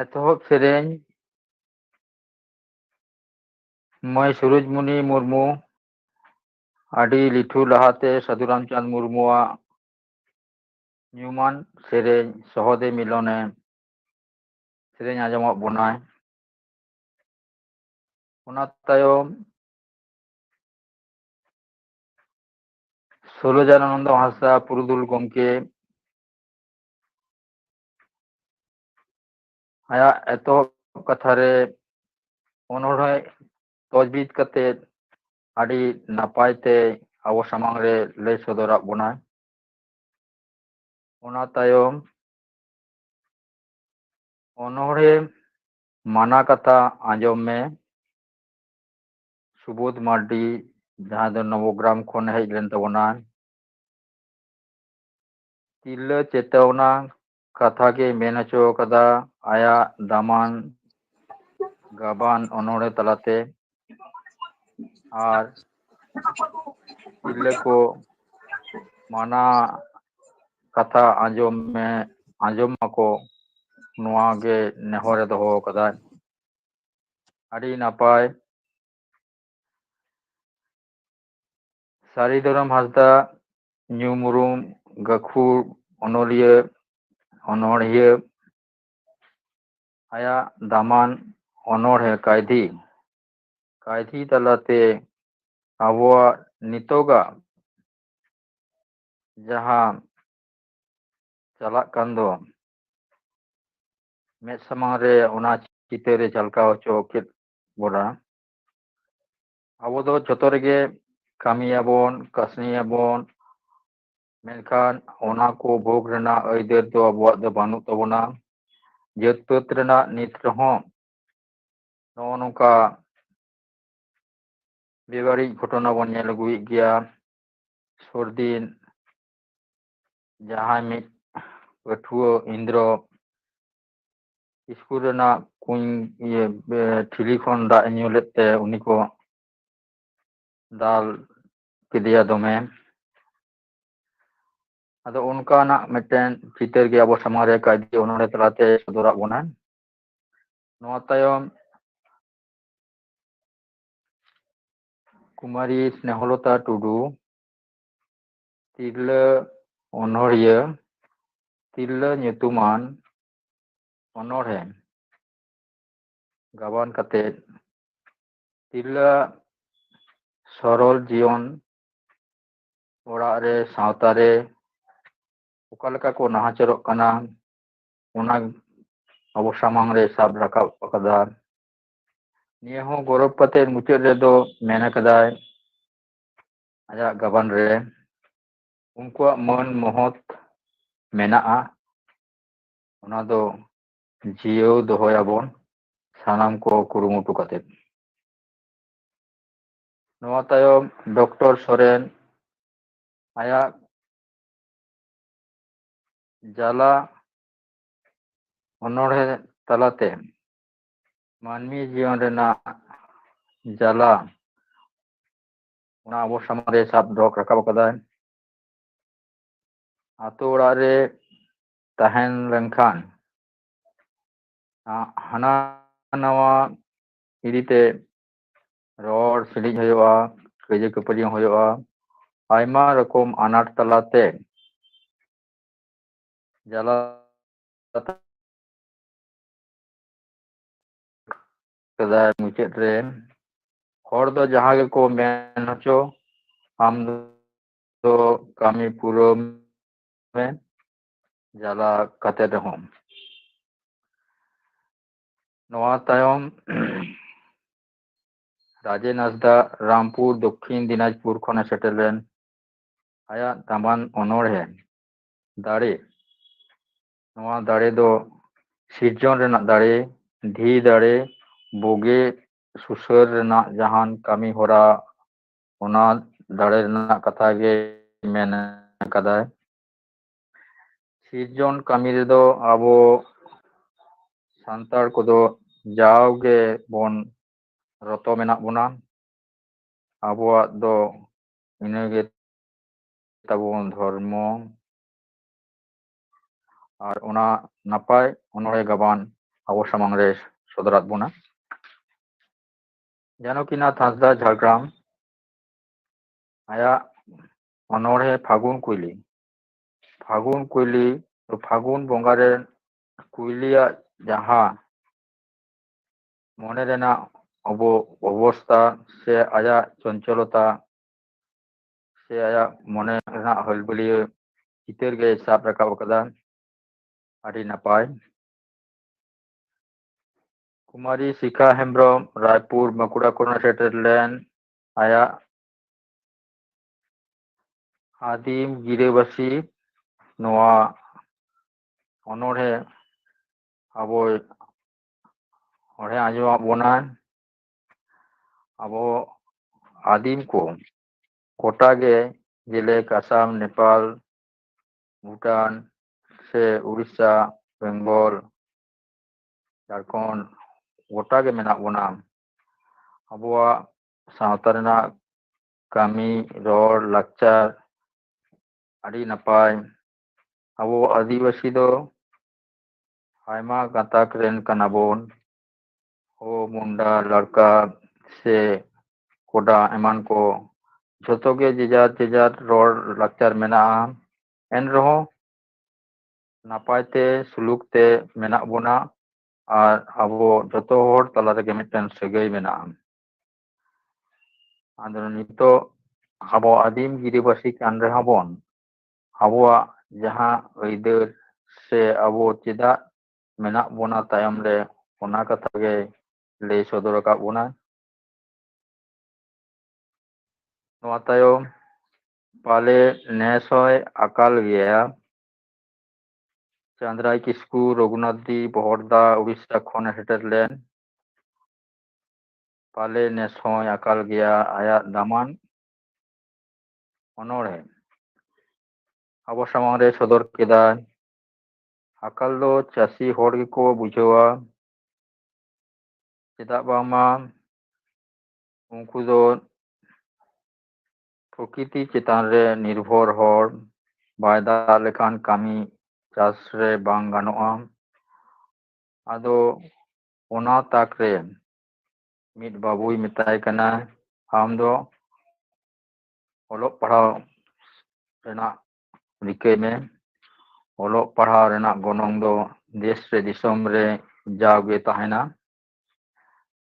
ᱮᱛᱚᱦᱚᱵ ᱥᱮᱨᱮᱧ ᱢᱟᱹᱭ ᱥᱩᱨᱩᱡᱽᱢᱩᱱᱤ ᱢᱩᱨᱢᱩ, ᱟᱹᱰᱤ ᱞᱤᱴᱷᱩ ᱞᱟᱦᱟᱛᱮ ᱥᱟᱹᱫᱷᱩ ᱨᱟᱢᱪᱟᱸᱫᱽ ᱢᱩᱨᱢᱩᱣᱟᱜ ᱧᱩᱢᱟᱱ ᱥᱮᱨᱮᱧ ᱥᱚᱦᱚᱫᱮ ᱢᱤᱞᱚᱱᱮ ᱥᱮᱨᱮᱧ ᱟᱸᱡᱚᱢᱟᱜ ᱵᱚᱱᱟᱭ᱾ ᱚᱱᱟ ᱛᱟᱭᱚᱢ ᱥᱳᱞᱳᱡᱟᱱᱟᱱᱚᱱᱫᱚ ᱦᱟᱸᱥᱫᱟ ᱯᱩᱨᱩᱫᱷᱩᱞ ᱜᱚᱢᱠᱮ ᱟᱭᱟᱜ ᱮᱛᱚᱦᱚᱵ ᱠᱟᱛᱷᱟ ᱨᱮ ᱚᱱᱚᱬᱦᱮ ᱛᱚᱡᱵᱤᱡ ᱠᱟᱛᱮ ᱟᱹᱰᱤ ᱱᱟᱯᱟᱭ ᱛᱮ ᱟᱵᱚ ᱥᱟᱢᱟᱝ ᱨᱮ ᱞᱟᱹᱭ ᱥᱚᱫᱚᱨᱟᱜ ᱵᱚᱱᱟᱭ᱾ ᱚᱱᱟ ᱛᱟᱭᱚᱢ ᱚᱱᱚᱬᱦᱮ ᱢᱟᱱᱟ ᱠᱟᱛᱷᱟ ᱟᱸᱡᱚᱢ ᱢᱮ, ᱥᱩᱵᱳᱫᱷ ᱢᱟᱨᱰᱤ, ᱡᱟᱦᱟᱸᱭ ᱫᱚ ᱱᱚᱵᱚᱜᱨᱟᱢ ᱠᱷᱚᱱ ᱦᱮᱡ ᱞᱮᱱ ᱛᱟᱵᱚᱱᱟ᱾ ᱛᱤᱨᱞᱟᱹ ᱪᱮᱛᱟᱣᱱᱟ ᱠᱟᱛᱷᱟ ᱜᱮ ᱢᱮᱱ ᱦᱚᱪᱚ ᱠᱟᱫᱟ ᱟᱭᱟᱜ ᱫᱟᱢᱟᱱ ᱜᱟᱵᱟᱱ ᱚᱱᱚᱬᱦᱮ ᱛᱟᱞᱟᱛᱮ᱾ ᱟᱨ ᱛᱤᱨᱞᱟᱹ ᱠᱚ ᱢᱟᱱᱟ ᱠᱟᱛᱷᱟ ᱟᱸᱡᱚᱢ ᱢᱮ, ᱟᱸᱡᱚᱢ ᱢᱟᱠᱚ, ᱱᱚᱣᱟ ᱜᱮ ᱱᱮᱦᱚᱨᱮ ᱫᱚᱦᱚ ᱟᱠᱟᱫᱟ᱾ ᱟᱹᱰᱤ ᱱᱟᱯᱟᱭ᱾ ᱥᱟᱹᱨᱤ ᱫᱷᱚᱨᱚᱢ ᱦᱟᱸᱥᱫᱟ, ᱧᱩᱢ ᱩᱨᱩᱢ ᱜᱟᱹᱠᱷᱩᱲ ᱚᱱᱚᱞᱤᱭᱟᱹ, ᱚᱱᱚᱬᱦᱤᱭᱟᱹ, ᱟᱭᱟᱜ ᱫᱟᱢᱟᱱ ᱚᱱᱚᱬᱦᱮ ᱠᱟᱭᱫᱷᱤ, ᱠᱟᱭᱫᱷᱤ ᱛᱟᱞᱟᱛᱮ ᱟᱵᱚᱣᱟᱜ ᱱᱤᱛᱚᱜᱟᱜ ᱡᱟᱦᱟᱸ ᱪᱟᱞᱟᱜ ᱠᱟᱱ ᱫᱚ, ᱢᱮᱫ ᱥᱟᱢᱟᱝ ᱨᱮ ᱚᱱᱟ ᱪᱤᱛᱟᱹᱨ ᱮ ᱡᱷᱟᱞᱠᱟᱣ ᱦᱚᱪᱚ ᱠᱮᱫ ᱵᱚᱱᱟ᱾ ᱟᱵᱚ ᱫᱚ ᱡᱚᱛᱚ ᱨᱮᱜᱮ ᱠᱟᱹᱢᱤᱭᱟᱵᱚᱱ, ᱠᱟᱹᱥᱱᱤᱭᱟᱵᱚᱱ, ᱢᱮᱱᱠᱷᱟᱱ ᱚᱱᱟ ᱠᱚ ᱵᱷᱳᱜᱽ ᱨᱮᱱᱟᱜ ᱟᱹᱭᱫᱟᱹᱨ ᱫᱚ ᱟᱵᱚᱣᱟᱜ ᱫᱚ ᱵᱟᱹᱱᱩᱜ ᱛᱟᱵᱚᱱᱟ᱾ ᱡᱟᱹᱛ ᱯᱟᱹᱛ ᱨᱮᱱᱟᱜ ᱱᱤᱛ ᱨᱮᱦᱚᱸ ᱱᱚᱜᱼᱚ ᱱᱚᱝᱠᱟ ᱵᱮᱵᱟᱹᱲᱤᱡ ᱜᱷᱚᱴᱚᱱᱟ ᱵᱚᱱ ᱧᱮᱞ ᱟᱹᱜᱩᱭᱮᱫ ᱜᱮᱭᱟ᱾ ᱥᱩᱨᱫᱤᱱ ᱡᱟᱦᱟᱸᱭ ᱢᱤᱫ ᱯᱟᱹᱴᱷᱩᱣᱟᱹ ᱤᱱᱫᱨᱚ ᱥᱠᱩᱞ ᱨᱮᱱᱟᱜ ᱠᱩᱧ, ᱤᱭᱟᱹ, ᱮ, ᱴᱷᱤᱞᱤ ᱠᱷᱚᱱ ᱫᱟᱜ ᱮ ᱧᱩ ᱞᱮᱫ ᱛᱮ ᱩᱱᱤ ᱠᱚ ᱫᱟᱞ ᱠᱮᱫᱮᱭᱟ ᱫᱚᱢᱮ᱾ ᱟᱫᱚ ᱚᱱᱠᱟᱱᱟᱜ ᱢᱤᱫᱴᱮᱱ ᱪᱤᱛᱟᱹᱨ ᱜᱮ ᱟᱵᱚ ᱥᱟᱢᱟᱝ ᱨᱮ ᱠᱟᱭᱫᱷᱤ ᱚᱱᱚᱬᱦᱮ ᱛᱟᱞᱟᱛᱮ ᱥᱚᱫᱚᱨᱟᱜ ᱵᱚᱱᱟ᱾ ᱱᱚᱣᱟ ᱛᱟᱭᱚᱢ ᱠᱩᱢᱟᱨᱤ ᱥᱱᱮᱦᱚᱞᱚᱛᱟ ᱴᱩᱰᱩ, ᱛᱤᱨᱞᱟᱹ ᱚᱱᱚᱬᱦᱤᱭᱟᱹ, ᱛᱤᱨᱞᱟᱹ ᱧᱩᱛᱩᱢᱟᱱ ᱚᱱᱚᱬᱦᱮ ᱜᱟᱵᱟᱱ ᱠᱟᱛᱮ ᱛᱤᱨᱞᱟᱹ ᱥᱚᱨᱚᱞ ᱡᱤᱭᱚᱱ, ᱚᱲᱟᱜ ᱨᱮ, ᱥᱟᱶᱛᱟ ᱨᱮ ᱚᱠᱟ ᱞᱮᱠᱟ ᱠᱚ ᱱᱟᱦᱟᱪᱟᱨᱚᱜ ᱠᱟᱱᱟ, ᱚᱱᱟ ᱟᱵᱚ ᱥᱟᱢᱟᱝ ᱨᱮ ᱥᱟᱵ ᱨᱟᱠᱟᱵ ᱟᱠᱟᱫᱟ᱾ ᱱᱤᱭᱟᱹ ᱦᱚᱸ ᱜᱚᱨᱚᱵ ᱠᱟᱛᱮ ᱢᱩᱪᱟᱹᱫ ᱨᱮᱫᱚ ᱢᱮᱱ ᱟᱠᱟᱫᱟᱭ ᱟᱡᱟᱜ ᱜᱟᱵᱟᱱ ᱨᱮ, ᱩᱱᱠᱩᱣᱟᱜ ᱢᱟᱹᱱ ᱢᱚᱦᱚᱛ ᱢᱮᱱᱟᱜᱼᱟ, ᱚᱱᱟ ᱫᱚ ᱡᱤᱭᱟᱹᱣ ᱫᱚᱦᱚᱭᱟᱵᱚᱱ ᱥᱟᱱᱟᱢ ᱠᱚ ᱠᱩᱨᱩᱢᱩᱴᱩ ᱠᱟᱛᱮ᱾ ᱱᱚᱣᱟ ᱛᱟᱭᱚᱢ ᱰᱚᱠᱴᱚᱨ ᱥᱚᱨᱮᱱ ᱟᱭᱟᱜ ᱡᱟᱞᱟ ᱚᱱᱚᱬᱦᱮ ᱛᱟᱞᱟᱛᱮ ᱢᱟᱹᱱᱢᱤ ᱡᱤᱭᱚᱱ ᱨᱮᱱᱟᱜ ᱡᱟᱞᱟ, ᱚᱱᱟ ᱟᱵᱚ ᱥᱟᱢᱟᱝ ᱨᱮ ᱥᱟᱵ ᱫᱚᱦᱚ ᱨᱟᱠᱟᱵ ᱟᱠᱟᱫᱟᱭ᱾ ᱟᱛᱳ ᱚᱲᱟᱜ ᱨᱮ ᱛᱟᱦᱮᱱ ᱞᱮᱱᱠᱷᱟᱱ ᱦᱟᱱᱟ ᱱᱟᱣᱟ ᱤᱫᱤᱛᱮ ᱨᱚᱲ ᱥᱤᱬᱤᱡ ᱦᱩᱭᱩᱜᱼᱟ, ᱠᱟᱹᱭᱡᱟᱹ ᱠᱷᱟᱹᱯᱟᱹᱨᱤ ᱦᱩᱭᱩᱜᱼᱟ᱾ ᱟᱭᱢᱟ ᱨᱚᱠᱚᱢ ᱟᱱᱟᱴ ᱛᱟᱞᱟᱛᱮ ᱡᱟᱞᱟ ᱠᱮᱫᱟᱭ ᱢᱩᱪᱟᱹᱫ ᱨᱮ, ᱦᱚᱲ ᱫᱚ ᱡᱟᱦᱟᱸ ᱜᱮᱠᱚ ᱢᱮᱱ ᱦᱚᱪᱚ, ᱟᱢ ᱫᱚ ᱠᱟᱹᱢᱤ ᱯᱩᱨᱟᱹᱣ ᱢᱮ, ᱡᱟᱞᱟ ᱠᱟᱛᱮ ᱨᱮᱦᱚᱸ᱾ ᱱᱚᱣᱟ ᱛᱟᱭᱚᱢ ᱨᱟᱡᱮᱱ ᱦᱟᱸᱥᱫᱟ ᱨᱟᱢᱯᱩᱨ ᱫᱚᱠᱠᱷᱤᱱ ᱫᱤᱱᱟᱡᱽᱯᱩᱨ ᱠᱷᱚᱱᱮ ᱥᱮᱴᱮᱨ ᱞᱮᱱ ᱟᱭᱟᱜ ᱫᱟᱢᱟᱱ ᱚᱱᱚᱬᱦᱮ ᱫᱟᱲᱮ᱾ ᱱᱚᱣᱟ ᱫᱟᱲᱮ ᱫᱚ ᱥᱤᱨᱡᱚᱱ ᱨᱮᱱᱟᱜ ᱫᱟᱲᱮ, ᱫᱷᱤ ᱫᱟᱲᱮ, ᱵᱩᱜᱤ ᱥᱩᱥᱟᱹᱨ ᱨᱮᱱᱟᱜ ᱡᱟᱦᱟᱱ ᱠᱟᱹᱢᱤ ᱦᱚᱨᱟ, ᱚᱱᱟ ᱫᱟᱲᱮ ᱨᱮᱱᱟᱜ ᱠᱟᱛᱷᱟ ᱜᱮ ᱢᱮᱱ ᱟᱠᱟᱫᱟᱭ᱾ ᱥᱤᱨᱡᱚᱱ ᱠᱟᱹᱢᱤ ᱨᱮᱫᱚ ᱟᱵᱚ ᱥᱟᱱᱛᱟᱲ ᱠᱚᱫᱚ ᱡᱟᱣᱜᱮ ᱵᱚᱱ ᱨᱚᱛᱚ ᱢᱮᱱᱟᱜ ᱵᱚᱱᱟ᱾ ᱟᱵᱚᱣᱟᱜ ᱫᱚ ᱤᱱᱟᱹᱜᱮ ᱛᱟᱵᱚᱱ ᱫᱷᱚᱨᱢᱚ᱾ ᱟᱨ ᱚᱱᱟ ᱱᱟᱯᱟᱭ ᱚᱱᱚᱬᱦᱮ ᱜᱟᱵᱟᱱ ᱟᱵᱚ ᱥᱟᱢᱟᱝ ᱨᱮ ᱥᱚᱫᱚᱨᱟᱫ ᱵᱚᱱᱟ ᱡᱟᱱᱚᱠᱤᱱᱟᱛᱷ ᱦᱟᱸᱥᱫᱟ, ᱡᱷᱟᱲᱜᱨᱟᱢ᱾ ᱟᱭᱟᱜ ᱚᱱᱚᱬᱦᱮ ᱯᱷᱟᱹᱜᱩᱱ ᱠᱩᱭᱞᱤ᱾ ᱯᱷᱟᱹᱜᱩᱱ ᱠᱩᱭᱞᱤ ᱫᱚ ᱯᱷᱟᱹᱜᱩᱱ ᱵᱚᱸᱜᱟ ᱨᱮ ᱠᱩᱭᱞᱤᱭᱟᱜ ᱡᱟᱦᱟᱸ ᱢᱚᱱᱮ ᱨᱮᱱᱟᱜ ᱚᱵᱚ-, ᱚᱵᱚᱥᱛᱟ ᱥᱮ ᱟᱭᱟᱜ ᱪᱚᱧᱪᱚᱞᱚᱛᱟ ᱥᱮ ᱟᱭᱟᱜ ᱢᱚᱱᱮ ᱨᱮᱱᱟᱜ ᱦᱟᱹᱞᱵᱟᱹᱞᱤᱭᱟᱹ ᱪᱤᱛᱟᱹᱨ ᱜᱮᱭ ᱥᱟᱵ ᱨᱟᱠᱟᱵ ᱟᱠᱟᱫᱟ᱾ ᱟᱹᱰᱤ ᱱᱟᱯᱟᱭ᱾ ᱠᱩᱢᱟᱨᱤ ᱥᱤᱠᱷᱟ ᱦᱮᱢᱵᱨᱚᱢ, ᱨᱟᱭᱯᱩᱨ, ᱵᱟᱸᱠᱩᱲᱟ ᱠᱷᱚᱱᱮ ᱥᱮᱴᱮᱨ ᱞᱮᱱ ᱟᱭᱟᱜ ᱟᱹᱫᱤᱢ ᱜᱤᱨᱟᱹᱵᱟᱹᱥᱤ᱾ ᱱᱚᱣᱟ ᱚᱱᱚᱬᱦᱮ ᱟᱵᱚᱭ ᱚᱬᱦᱮ ᱟᱸᱡᱚᱢᱟᱫ ᱵᱚᱱᱟ᱾ ᱟᱵᱚ ᱟᱹᱫᱤᱢ ᱠᱚ ᱜᱚᱴᱟ ᱜᱮ, ᱡᱮᱞᱮᱠ ᱟᱥᱟᱢ, ᱱᱮᱯᱟᱞ, ᱵᱷᱩᱴᱟᱱ, ᱥᱮ ᱩᱲᱤᱥᱥᱟ, ᱵᱮᱝᱜᱚᱞ, ᱡᱷᱟᱲᱠᱷᱚᱸᱰ, ᱜᱚᱴᱟ ᱜᱮ ᱢᱮᱱᱟᱜ ᱵᱚᱱᱟ᱾ ᱟᱵᱚᱣᱟᱜ ᱥᱟᱶᱛᱟ ᱨᱮᱱᱟᱜ ᱠᱟᱹᱢᱤ, ᱨᱚᱲ, ᱞᱟᱠᱪᱟᱨ ᱟᱹᱰᱤ ᱱᱟᱯᱟᱭ᱾ ᱟᱵᱚ ᱟᱹᱫᱤᱵᱟᱹᱥᱤ ᱫᱚ ᱟᱭᱢᱟ ᱜᱟᱛᱟᱠ ᱨᱮᱱ ᱠᱟᱱᱟ ᱵᱚᱱ᱾ ᱦᱳ, ᱢᱩᱱᱰᱟ, ᱞᱟᱲᱠᱟ ᱥᱮ ᱠᱚᱰᱟ ᱮᱢᱟᱱ ᱠᱚ, ᱡᱷᱚᱛᱚ ᱜᱮ ᱡᱮᱡᱟᱨ ᱡᱮᱡᱟᱨ ᱨᱚᱲ ᱞᱟᱠᱪᱟᱨ ᱢᱮᱱᱟᱜᱼᱟ᱾ ᱮᱱ ᱨᱮᱦᱚᱸ ᱱᱟᱯᱟᱭ ᱛᱮ ᱥᱩᱞᱩᱠ ᱛᱮ ᱢᱮᱱᱟᱜ ᱵᱚᱱᱟ ᱟᱨ ᱟᱵᱚ ᱡᱷᱚᱛᱚ ᱦᱚᱲ ᱛᱟᱞᱟ ᱨᱮᱜᱮ ᱢᱤᱫᱴᱮᱱ ᱥᱟᱹᱜᱟᱹᱭ ᱢᱮᱱᱟᱜᱼᱟ᱾ ᱟᱫᱚ ᱱᱤᱛᱚᱜ ᱟᱵᱚ ᱟᱹᱫᱤᱢ ᱜᱤᱨᱟᱹᱵᱟᱹᱥᱤ ᱠᱟᱱ ᱨᱮᱦᱚᱸ ᱵᱚᱱ, ᱟᱵᱚᱣᱟᱜ ᱡᱟᱦᱟᱸ ᱟᱹᱭᱫᱟᱹᱨ ᱥᱮ ᱟᱵᱚ ᱪᱮᱫᱟᱜ ᱢᱮᱱᱟᱜ ᱵᱚᱱᱟ ᱛᱟᱭᱚᱢ ᱨᱮ, ᱚᱱᱟ ᱠᱟᱛᱷᱟ ᱜᱮ ᱞᱟᱹᱭ ᱥᱚᱫᱚᱨ ᱟᱠᱟᱫ ᱵᱚᱱᱟ᱾ ᱱᱚᱣᱟ ᱛᱟᱭᱚᱢ ᱯᱟᱞᱮ ᱱᱮᱥ ᱦᱚᱸᱭ ᱟᱠᱟᱞ ᱜᱮᱭᱟ᱾ ᱪᱟᱸᱫᱽᱨᱟᱭ ᱠᱤᱥᱠᱩ, ᱨᱚᱜᱷᱩᱱᱟᱛᱷ ᱫᱤ ᱵᱚᱦᱚᱲᱫᱟ, ᱩᱲᱤᱥᱥᱟ ᱠᱷᱚᱱᱮ ᱥᱮᱴᱮᱨ ᱞᱮᱱ᱾ ᱯᱟᱞᱮ ᱱᱮᱥ ᱦᱚᱸᱭ ᱟᱠᱟᱞ ᱜᱮᱭᱟ ᱟᱭᱟᱜ ᱫᱟᱢᱟᱱ ᱚᱱᱚᱬᱦᱮ ᱟᱵᱚ ᱥᱟᱢᱟᱝ ᱨᱮ ᱥᱚᱫᱚᱨ ᱠᱮᱫᱟᱭ᱾ ᱟᱠᱟᱞ ᱫᱚ ᱪᱟᱹᱥᱤ ᱦᱚᱲ ᱜᱮᱠᱚ ᱵᱩᱡᱷᱟᱹᱣᱟ᱾ ᱪᱮᱫᱟᱜ ᱵᱟᱝᱢᱟ ᱩᱱᱠᱩ ᱫᱚ ᱯᱨᱚᱠᱨᱤᱛᱤ ᱪᱮᱛᱟᱱ ᱨᱮ ᱱᱤᱨᱵᱷᱚᱨ ᱦᱚᱲ᱾ ᱵᱟᱭ ᱫᱟᱜ ᱞᱮᱠᱷᱟᱱ ᱠᱟᱹᱢᱤ ᱪᱟᱥ ᱨᱮ ᱵᱟᱝ ᱜᱟᱱᱚᱜᱼᱟ᱾ ᱟᱫᱚ ᱚᱱᱟ ᱛᱟᱠ ᱨᱮ ᱢᱤᱫ ᱵᱟᱹᱵᱩᱭ ᱢᱮᱛᱟᱭ ᱠᱟᱱᱟ, ᱟᱢ ᱫᱚ ᱚᱞᱚᱜ ᱯᱟᱲᱦᱟᱣ ᱨᱮᱱᱟᱜ ᱨᱤᱠᱟᱹᱭ ᱢᱮ᱾ ᱚᱞᱚᱜ ᱯᱟᱲᱦᱟᱣ ᱨᱮᱱᱟᱜ ᱜᱚᱱᱚᱝ ᱫᱚ ᱫᱮᱥ ᱨᱮ ᱫᱤᱥᱚᱢ ᱨᱮ ᱡᱟᱣᱜᱮ ᱛᱟᱦᱮᱱᱟ,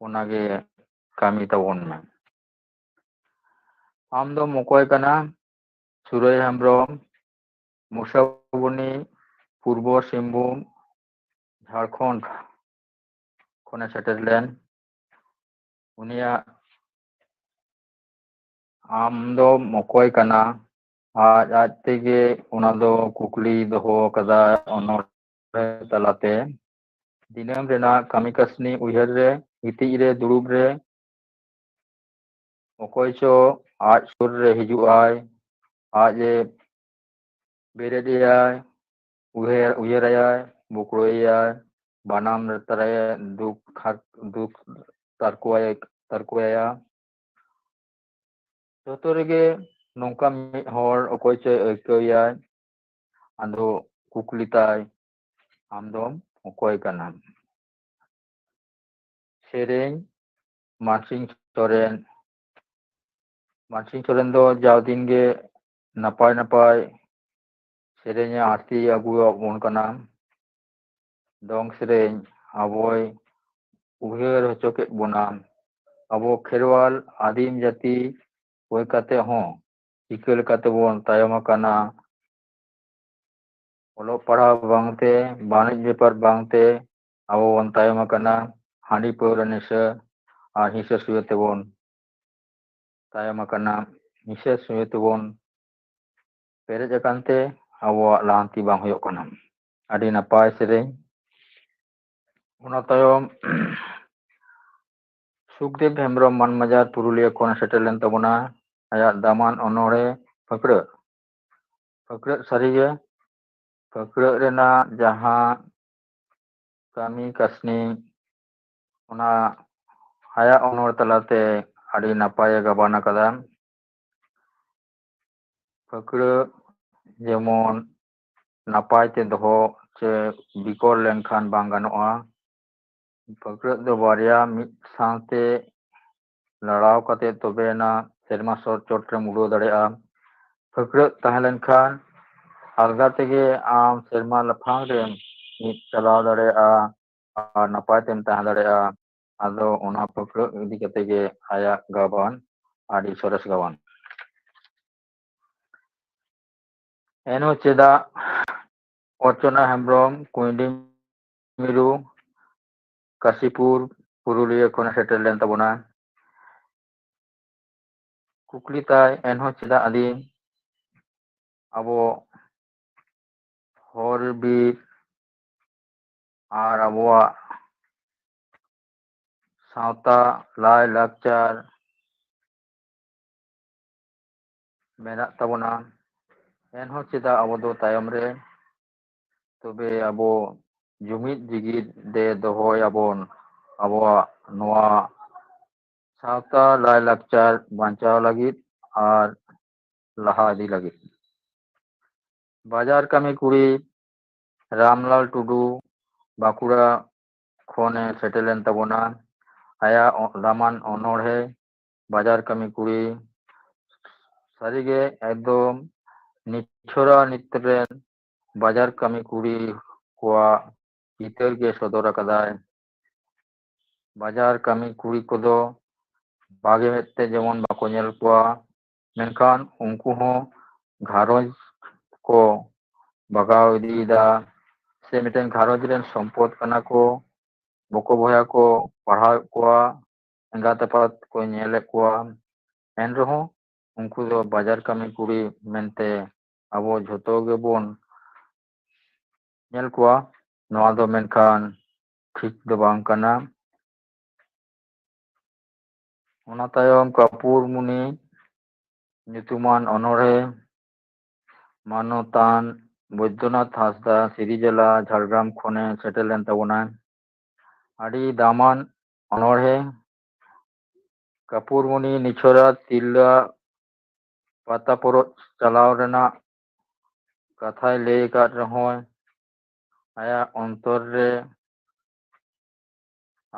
ᱚᱱᱟᱜᱮ ᱠᱟᱹᱢᱤ ᱛᱟᱵᱚᱱ ᱢᱮ᱾ ᱟᱢ ᱫᱚᱢ ᱚᱠᱚᱭ ᱠᱟᱱᱟ? ᱥᱩᱨᱟᱹᱭ ᱦᱮᱢᱵᱨᱚᱢ, ᱢᱩᱥᱟᱵᱚᱱᱤ, ᱯᱩᱨᱵᱚ ᱥᱤᱝᱵᱷᱩᱢ, ᱡᱷᱟᱲᱠᱷᱚᱸᱰ ᱠᱷᱚᱱᱮ ᱥᱮᱴᱮᱨ ᱞᱮᱱ᱾ ᱩᱱᱤᱭᱟᱜ ᱟᱢ ᱫᱚᱢ ᱚᱠᱚᱭ ᱠᱟᱱᱟ? ᱟᱡ ᱟᱡ ᱛᱮᱜᱮ ᱚᱱᱟ ᱫᱚ ᱠᱩᱠᱞᱤ ᱫᱚᱦᱚ ᱟᱠᱟᱫᱟ ᱚᱱᱚᱬᱦᱮ ᱛᱟᱞᱟᱛᱮ᱾ ᱫᱤᱱᱟᱹᱢ ᱨᱮᱱᱟᱜ ᱠᱟᱹᱢᱤ ᱠᱟᱹᱥᱱᱤ ᱩᱭᱦᱟᱹᱨ ᱨᱮ, ᱜᱤᱛᱤᱡ ᱨᱮ, ᱫᱩᱲᱩᱵ ᱨᱮ, ᱚᱠᱚᱭ ᱪᱚ ᱟᱡ ᱥᱩᱨ ᱨᱮ ᱦᱤᱡᱩᱜ ᱟᱭ, ᱟᱡ ᱮ ᱵᱮᱨᱮᱫ ᱮᱭᱟᱭ, ᱩᱭᱦᱟᱹᱨ ᱩᱭᱦᱟᱹᱨᱟᱭᱟᱭ, ᱵᱩᱠᱲᱚᱭᱟᱭ, ᱵᱟᱱᱟᱢ ᱨᱮᱛᱟᱨᱟᱭ, ᱫᱩᱠ ᱛᱷᱟᱨ- ᱫᱩᱠ ᱛᱟᱨᱠᱚᱭᱟᱭ ᱛᱟᱨᱠᱚᱭᱟᱭᱟ᱾ ᱡᱚᱛᱚ ᱨᱮᱜᱮ ᱱᱚᱝᱠᱟ ᱢᱤᱫ ᱦᱚᱲ ᱚᱠᱚᱭ ᱪᱚᱭ ᱟᱹᱭᱠᱟᱹᱣᱮᱭᱟᱭ᱾ ᱟᱫᱚ ᱠᱩᱠᱞᱤ ᱛᱟᱭ, "ᱟᱢ ᱫᱚᱢ ᱚᱠᱚᱭ ᱠᱟᱱᱟ?" ᱥᱮᱨᱮᱧ, ᱢᱟᱱᱥᱤᱝ ᱥᱚᱨᱮᱱ᱾ ᱢᱟᱱᱥᱤᱝ ᱥᱚᱨᱮᱱ ᱫᱚ ᱡᱟᱣ ᱫᱤᱱ ᱜᱮ ᱱᱟᱯᱟᱭ ᱱᱟᱯᱟᱭ ᱥᱮᱨᱮᱧᱮ ᱟᱹᱨᱛᱤ ᱟᱹᱜᱩᱣᱟᱜ ᱵᱚᱱ ᱠᱟᱱᱟ᱾ ᱫᱚᱝ ᱥᱮᱨᱮᱧ ᱟᱵᱚᱭ ᱩᱭᱦᱟᱹᱨ ᱦᱚᱪᱚ ᱠᱮᱫ ᱵᱚᱱᱟ᱾ ᱟᱵᱚ ᱠᱷᱮᱨᱣᱟᱞ ᱟᱹᱫᱤᱢ ᱡᱟᱹᱛᱤ ᱦᱩᱭ ᱠᱟᱛᱮ ᱦᱚᱸ ᱪᱤᱠᱟᱹ ᱞᱮᱠᱟᱛᱮ ᱵᱚᱱ ᱛᱟᱭᱚᱢ ᱟᱠᱟᱱᱟ? ᱚᱞᱚᱜ ᱯᱟᱲᱦᱟᱣ ᱵᱟᱝᱛᱮ, ᱵᱟᱹᱱᱤᱡᱽ ᱵᱮᱯᱟᱨ ᱵᱟᱝᱛᱮ ᱟᱵᱚ ᱵᱚᱱ ᱛᱟᱭᱚᱢ ᱟᱠᱟᱱᱟ᱾ ᱦᱟᱺᱰᱤ ᱯᱟᱹᱣᱨᱟᱹ ᱱᱮᱥᱟ ᱟᱨ ᱦᱤᱸᱥᱟᱹ ᱥᱩᱭᱟᱹ ᱛᱮᱵᱚᱱ ᱛᱟᱭᱚᱢ ᱟᱠᱟᱱᱟ᱾ ᱦᱤᱸᱥᱟᱹ ᱥᱩᱭᱟᱹ ᱛᱮᱵᱚᱱ ᱯᱮᱨᱮᱡ ᱟᱠᱟᱱ ᱛᱮ ᱟᱵᱚᱣᱟᱜ ᱞᱟᱦᱟᱱᱛᱤ ᱵᱟᱝ ᱦᱩᱭᱩᱜ ᱠᱟᱱᱟ᱾ ᱟᱹᱰᱤ ᱱᱟᱯᱟᱭ ᱥᱮᱨᱮᱧ᱾ ᱚᱱᱟ ᱛᱟᱭᱚᱢ ᱥᱩᱠᱫᱮᱵ ᱦᱮᱢᱵᱨᱚᱢ ᱢᱟᱱᱢᱟᱡᱟᱨ ᱯᱩᱨᱩᱞᱤᱭᱟᱹ ᱠᱷᱚᱱ ᱥᱮᱴᱮᱨ ᱞᱮᱱ ᱛᱟᱵᱚᱱᱟ᱾ ᱟᱭᱟᱜ ᱫᱟᱢᱟᱱ ᱚᱱᱚᱬᱦᱮ ᱯᱷᱟᱹᱠᱲᱟᱹᱜ, ᱯᱷᱟᱹᱠᱲᱟᱹᱜ ᱥᱟᱹᱨᱤᱜᱮ, ᱯᱷᱟᱹᱠᱲᱟᱹᱜ ᱨᱮᱱᱟᱜ ᱡᱟᱦᱟᱸ ᱠᱟᱹᱢᱤ ᱠᱟᱹᱥᱱᱤ, ᱚᱱᱟ ᱟᱭᱟᱜ ᱚᱱᱚᱬᱦᱮ ᱛᱟᱞᱟᱛᱮ ᱟᱹᱰᱤ ᱱᱟᱯᱟᱭᱮ ᱜᱟᱵᱟᱱ ᱟᱠᱟᱫᱟ᱾ ᱯᱷᱟᱹᱠᱲᱟᱹᱜ ᱡᱮᱢᱚᱱ ᱱᱟᱯᱟᱭ ᱛᱮ ᱫᱚᱦᱚ ᱥᱮ ᱵᱤᱠᱚᱞ ᱞᱮᱱᱠᱷᱟᱱ ᱵᱟᱝ ᱜᱟᱱᱚᱜᱼᱟ᱾ ᱯᱷᱟᱹᱠᱲᱟᱹᱜ ᱫᱚ ᱵᱟᱨᱭᱟ ᱢᱤᱫ ᱥᱟᱶᱛᱮ ᱞᱟᱲᱟᱣ ᱠᱟᱛᱮ ᱛᱚᱵᱮᱭᱮᱱᱟ ᱥᱮᱨᱢᱟ ᱥᱚᱨ ᱪᱚᱴ ᱨᱮᱢ ᱩᱰᱟᱹᱣ ᱫᱟᱲᱮᱭᱟᱜᱼᱟ᱾ ᱯᱷᱟᱹᱠᱲᱟᱹᱜ ᱛᱟᱦᱮᱸ ᱞᱮᱱᱠᱷᱟᱱ ᱟᱞᱜᱟ ᱛᱮᱜᱮ ᱟᱢ ᱥᱮᱨᱢᱟ ᱞᱟᱯᱷᱟᱝ ᱨᱮᱢ ᱢᱤᱫ ᱪᱟᱞᱟᱣ ᱫᱟᱲᱮᱭᱟᱜᱼᱟ ᱟᱨ ᱱᱟᱯᱟᱭ ᱛᱮᱢ ᱛᱟᱦᱮᱸ ᱫᱟᱲᱮᱭᱟᱜᱼᱟ᱾ ᱟᱫᱚ ᱚᱱᱟ ᱯᱷᱟᱹᱠᱲᱟᱹᱜ ᱤᱫᱤ ᱠᱟᱛᱮ ᱜᱮ ᱟᱭᱟᱜ ᱜᱟᱵᱟᱱ, ᱟᱹᱰᱤ ᱥᱚᱨᱮᱥ ᱜᱟᱵᱟᱱ᱾ ᱮᱱᱦᱚᱸ ᱪᱮᱫᱟᱜ, ᱚᱨᱪᱚᱱᱟ ᱦᱮᱢᱵᱨᱚᱢ, ᱠᱩᱸᱭᱰᱤ ᱢᱤᱨᱩ, ᱠᱟᱥᱤᱯᱩᱨ, ᱯᱩᱨᱩᱞᱤᱭᱟᱹ ᱠᱷᱚᱱᱮ ᱥᱮᱴᱮᱨ ᱞᱮᱱ ᱛᱟᱵᱚᱱᱟ᱾ ᱠᱩᱠᱞᱤ ᱛᱟᱭ, ᱮᱱᱦᱚᱸ ᱪᱮᱫᱟᱜ ᱟᱹᱫᱤᱢ ᱟᱵᱚ ᱦᱚᱨ ᱵᱤᱨ ᱟᱨ ᱟᱵᱚᱣᱟᱜ ᱥᱟᱶᱛᱟ ᱞᱟᱭ ᱞᱟᱠᱪᱟᱨ ᱢᱮᱱᱟᱜ ᱛᱟᱵᱚᱱᱟ, ᱮᱱᱦᱚᱸ ᱪᱮᱫᱟᱜ ᱟᱵᱚ ᱫᱚ ᱛᱟᱭᱚᱢ ᱨᱮ ᱛᱚᱵᱮ ᱟᱵᱚ ᱡᱩᱢᱤᱫ ᱡᱤᱜᱤᱫ ᱛᱮ ᱫᱚᱦᱚᱭᱟᱵᱚᱱ ᱟᱵᱚᱣᱟᱜ ᱱᱚᱣᱟ ᱥᱟᱶᱛᱟ ᱞᱟᱭᱼᱞᱟᱠᱪᱟᱨ ᱵᱟᱧᱪᱟᱣ ᱞᱟᱹᱜᱤᱫ ᱟᱨ ᱞᱟᱦᱟ ᱤᱫᱤ ᱞᱟᱹᱜᱤᱫ᱾ ᱵᱟᱡᱟᱨ ᱠᱟᱹᱢᱤ ᱠᱩᱲᱤ ᱨᱟᱢᱞᱟᱞ ᱴᱩᱰᱩ ᱵᱟᱸᱠᱩᱲᱟ ᱠᱷᱚᱱᱮ ᱥᱮᱴᱮᱨ ᱞᱮᱱ ᱛᱟᱵᱚᱱᱟ᱾ ᱟᱭᱟᱜ ᱚ-, ᱫᱟᱢᱟᱱ ᱚᱱᱚᱬᱦᱮ ᱵᱟᱡᱟᱨ ᱠᱟᱹᱢᱤ ᱠᱩᱲᱤ ᱥᱟᱹᱨᱤᱜᱮ ᱮᱠᱫᱚᱢ ᱱᱤᱪᱷᱚᱨᱟ ᱱᱤᱛ ᱨᱮᱱ ᱵᱟᱡᱟᱨ ᱠᱟᱹᱢᱤ ᱠᱩᱲᱤ ᱠᱚᱣᱟᱜ ᱪᱤᱛᱟᱹᱨ ᱜᱮ ᱥᱚᱫᱚᱨ ᱟᱠᱟᱫᱟᱭ᱾ ᱵᱟᱡᱟᱨ ᱠᱟᱹᱢᱤ ᱠᱩᱲᱤ ᱠᱚᱫᱚ ᱵᱷᱟᱜᱮ ᱢᱮᱫ ᱛᱮ ᱡᱮᱢᱚᱱ ᱵᱟᱠᱚ ᱧᱮᱞ ᱠᱚᱣᱟ, ᱢᱮᱱᱠᱷᱟᱱ ᱩᱱᱠᱩ ᱦᱚᱸ ᱜᱷᱟᱨᱚᱸᱡᱽ ᱠᱚ ᱵᱟᱜᱟᱣ ᱤᱫᱤᱭᱮᱫᱟ, ᱥᱮ ᱢᱤᱫᱴᱮᱱ ᱜᱷᱟᱨᱚᱸᱡᱽ ᱨᱮᱱ ᱥᱚᱢᱯᱚᱫ ᱠᱟᱱᱟ ᱠᱚ, ᱵᱚᱠᱚ ᱵᱚᱭᱦᱟ ᱠᱚ ᱯᱟᱲᱦᱟᱣᱮᱫ ᱠᱚᱣᱟ, ᱮᱸᱜᱟᱛ ᱟᱯᱟᱛ ᱠᱚ ᱧᱮᱞᱮᱫ ᱠᱚᱣᱟ, ᱮᱱ ᱨᱮᱦᱚᱸ ᱩᱱᱠᱩ ᱫᱚ ᱵᱟᱡᱟᱨ ᱠᱟᱹᱢᱤ ᱠᱩᱲᱤ ᱢᱮᱱᱛᱮ ᱟᱵᱚ ᱡᱷᱚᱛᱚ ᱜᱮᱵᱚᱱ ᱧᱮᱞ ᱠᱚᱣᱟ᱾ ᱱᱚᱣᱟ ᱫᱚ ᱢᱮᱱᱠᱷᱟᱱ ᱴᱷᱤᱠ ᱫᱚ ᱵᱟᱝ ᱠᱟᱱᱟ᱾ ᱚᱱᱟ ᱛᱟᱭᱚᱢ ᱠᱟᱯᱩᱨ ᱢᱩᱱᱤ ᱧᱩᱛᱩᱢᱟᱱ ᱚᱱᱚᱬᱦᱮ ᱢᱟᱱᱚᱛᱟᱱ ᱵᱳᱭᱫᱚᱱᱟᱛᱷ ᱦᱟᱸᱥᱫᱟ ᱥᱤᱨᱤᱡᱟᱞᱟ ᱡᱷᱟᱲᱜᱨᱟᱢ ᱠᱷᱚᱱᱮ ᱥᱮᱴᱮᱨ ᱞᱮᱱ ᱛᱟᱵᱚᱱᱟᱭ᱾ ᱟᱹᱰᱤ ᱫᱟᱢᱟᱱ ᱚᱱᱚᱬᱦᱮ᱾ ᱠᱟᱯᱩᱨ ᱢᱩᱱᱤ ᱱᱤᱪᱷᱚᱨᱟ ᱛᱤᱨᱞᱟᱹ ᱯᱟᱛᱟ ᱯᱚᱨᱚᱵᱽ ᱪᱟᱞᱟᱣ ᱨᱮᱱᱟᱜ ᱠᱟᱛᱷᱟᱭ ᱞᱟᱹᱭ ᱟᱠᱟᱫ ᱨᱮᱦᱚᱸ, ᱟᱭᱟᱜ ᱚᱱᱛᱚᱨ ᱨᱮ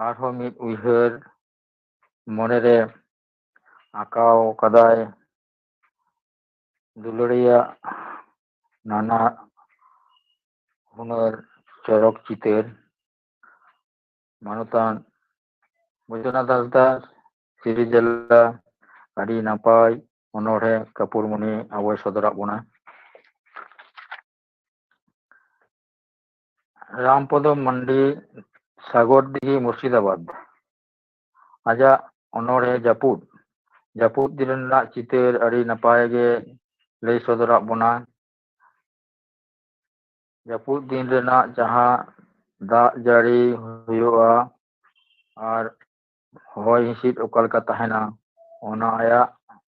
ᱟᱨᱦᱚᱸ ᱢᱤᱫ ᱩᱭᱦᱟᱹᱨ ᱢᱚᱱᱮᱨᱮ ᱟᱸᱠᱟᱣ ᱠᱟᱫᱟᱭ᱾ ᱫᱩᱞᱟᱹᱲᱤᱭᱟᱜ ᱱᱟᱱᱟ ᱦᱩᱱᱟᱹᱨ ᱪᱚᱨᱚᱠ ᱪᱤᱛᱟᱹᱨ᱾ ᱢᱟᱱᱚᱛᱟᱱ ᱵᱳᱭᱫᱚᱱᱟᱛᱷ ᱦᱟᱸᱥᱫᱟ ᱥᱤᱨᱤᱡᱟᱞᱟ ᱟᱹᱰᱤ ᱱᱟᱯᱟᱭ ᱚᱱᱚᱬᱦᱮ ᱠᱟᱯᱩᱨ ᱢᱩᱱᱤ ᱟᱵᱚᱭ ᱥᱚᱫᱚᱨᱟᱜ ᱵᱚᱱᱟ᱾ ᱨᱟᱢᱯᱚᱫᱚ ᱢᱟᱱᱰᱤ, ᱥᱟᱜᱚᱨ ᱫᱤᱜᱷᱤ, ᱢᱩᱨᱥᱤᱫᱟᱵᱟᱫᱽ᱾ ᱟᱡᱟᱜ ᱚᱱᱚᱬᱦᱮ ᱡᱟᱹᱯᱩᱫ, ᱡᱟᱹᱯᱩᱫ ᱫᱤᱱ ᱨᱮᱱᱟᱜ ᱪᱤᱛᱟᱹᱨ ᱟᱹᱰᱤ ᱱᱟᱯᱟᱭ ᱜᱮ ᱞᱟᱹᱭ ᱥᱚᱫᱚᱨᱟᱜ ᱵᱚᱱᱟ᱾ ᱡᱟᱹᱯᱩᱫ ᱫᱤᱱ ᱨᱮᱱᱟᱜ ᱡᱟᱦᱟᱸ ᱫᱟᱜ ᱡᱟᱹᱲᱤ ᱦᱩᱭᱩᱜᱼᱟ ᱟᱨ ᱦᱚᱭ ᱦᱤᱸᱥᱤᱫ ᱚᱠᱟ ᱞᱮᱠᱟ ᱛᱟᱦᱮᱱᱟ, ᱚᱱᱟ ᱟᱭᱟᱜ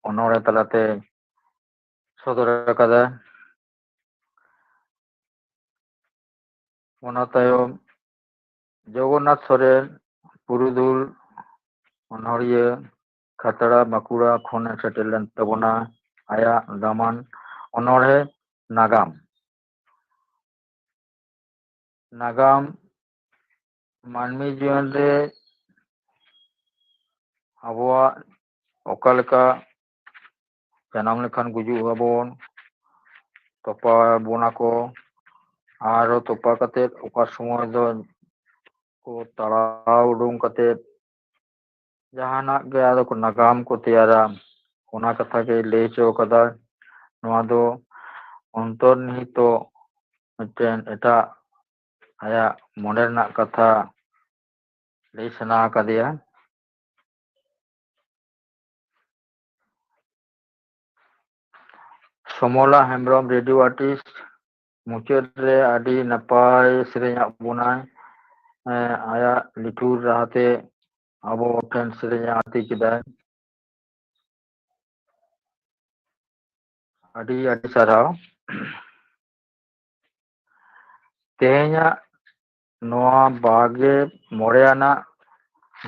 ᱚᱱᱚᱬᱦᱮ ᱛᱟᱞᱟᱛᱮ ᱥᱚᱫᱚᱨ ᱟᱠᱟᱫᱟ᱾ ᱚᱱᱟ ᱛᱟᱭᱚᱢ ᱡᱚᱜᱚᱱᱱᱟᱛᱷ ᱥᱚᱨᱮᱱ, ᱯᱩᱨᱩᱫᱷᱩᱞ ᱚᱱᱚᱬᱦᱤᱭᱟᱹ, ᱠᱷᱟᱛᱲᱟ ᱵᱟᱸᱠᱩᱲᱟ ᱠᱷᱚᱱᱮ ᱥᱮᱴᱮᱨ ᱞᱮᱱ ᱛᱟᱵᱚᱱᱟ᱾ ᱟᱭᱟᱜ ᱫᱟᱢᱟᱱ ᱚᱱᱚᱬᱦᱮ ᱱᱟᱜᱟᱢ᱾ ᱱᱟᱜᱟᱢ ᱢᱟᱹᱱᱢᱤ ᱡᱤᱭᱚᱱ ᱨᱮ ᱟᱵᱚᱣᱟᱜ ᱚᱠᱟ ᱞᱮᱠᱟ ᱡᱟᱱᱟᱢ ᱞᱮᱠᱷᱟᱱ ᱜᱩᱡᱩᱜ ᱟᱵᱚᱱ, ᱛᱚᱯᱟ ᱵᱚᱱᱟ ᱠᱚ, ᱟᱨᱚ ᱛᱚᱯᱟ ᱠᱟᱛᱮᱫ ᱚᱠᱟ ᱥᱚᱢᱚᱭ ᱫᱚ ᱠᱚ ᱛᱟᱲᱟᱣ ᱩᱰᱩᱝ ᱠᱟᱛᱮᱫ ᱡᱟᱦᱟᱱᱟᱜ ᱜᱮ ᱟᱫᱚ ᱠᱚ ᱱᱟᱜᱟᱢ ᱠᱚ ᱛᱮᱭᱟᱨᱟ, ᱚᱱᱟ ᱠᱟᱛᱷᱟ ᱜᱮ ᱞᱟᱹᱭ ᱦᱚᱪᱚ ᱠᱟᱫᱟ᱾ ᱱᱚᱣᱟ ᱫᱚ ᱚᱱᱛᱚᱨᱱᱤᱦᱤᱛᱚ ᱢᱤᱫᱴᱮᱱ ᱮᱴᱟᱜ ᱟᱭᱟᱜ ᱢᱚᱱᱮ ᱨᱮᱱᱟᱜ ᱠᱟᱛᱷᱟ ᱞᱟᱹᱭ ᱥᱟᱱᱟ ᱟᱠᱟᱫᱮᱭᱟ᱾ ᱥᱚᱢᱚᱞᱟ ᱦᱮᱢᱵᱨᱚᱢ, ᱨᱮᱰᱤᱭᱳ ᱟᱨᱴᱤᱥᱴ, ᱢᱩᱪᱟᱹᱫ ᱨᱮ ᱟᱹᱰᱤ ᱱᱟᱯᱟᱭ ᱥᱮᱨᱮᱧ ᱟᱫ ᱵᱚᱱᱟᱭ᱾ ᱮᱸ, ᱟᱭᱟᱜ ᱞᱤᱴᱷᱩᱨ ᱨᱟᱦᱟᱛᱮ ᱟᱵᱚ ᱴᱷᱮᱱ ᱥᱮᱨᱮᱧ ᱮ ᱟᱹᱨᱛᱤ ᱠᱮᱫᱟᱭ᱾ ᱟᱹᱰᱤ ᱟᱹᱰᱤ ᱥᱟᱨᱦᱟᱣ᱾ ᱛᱮᱦᱮᱧᱟᱜ ᱱᱚᱣᱟ ᱵᱟᱜᱮ ᱢᱚᱬᱮ ᱟᱱᱟᱜ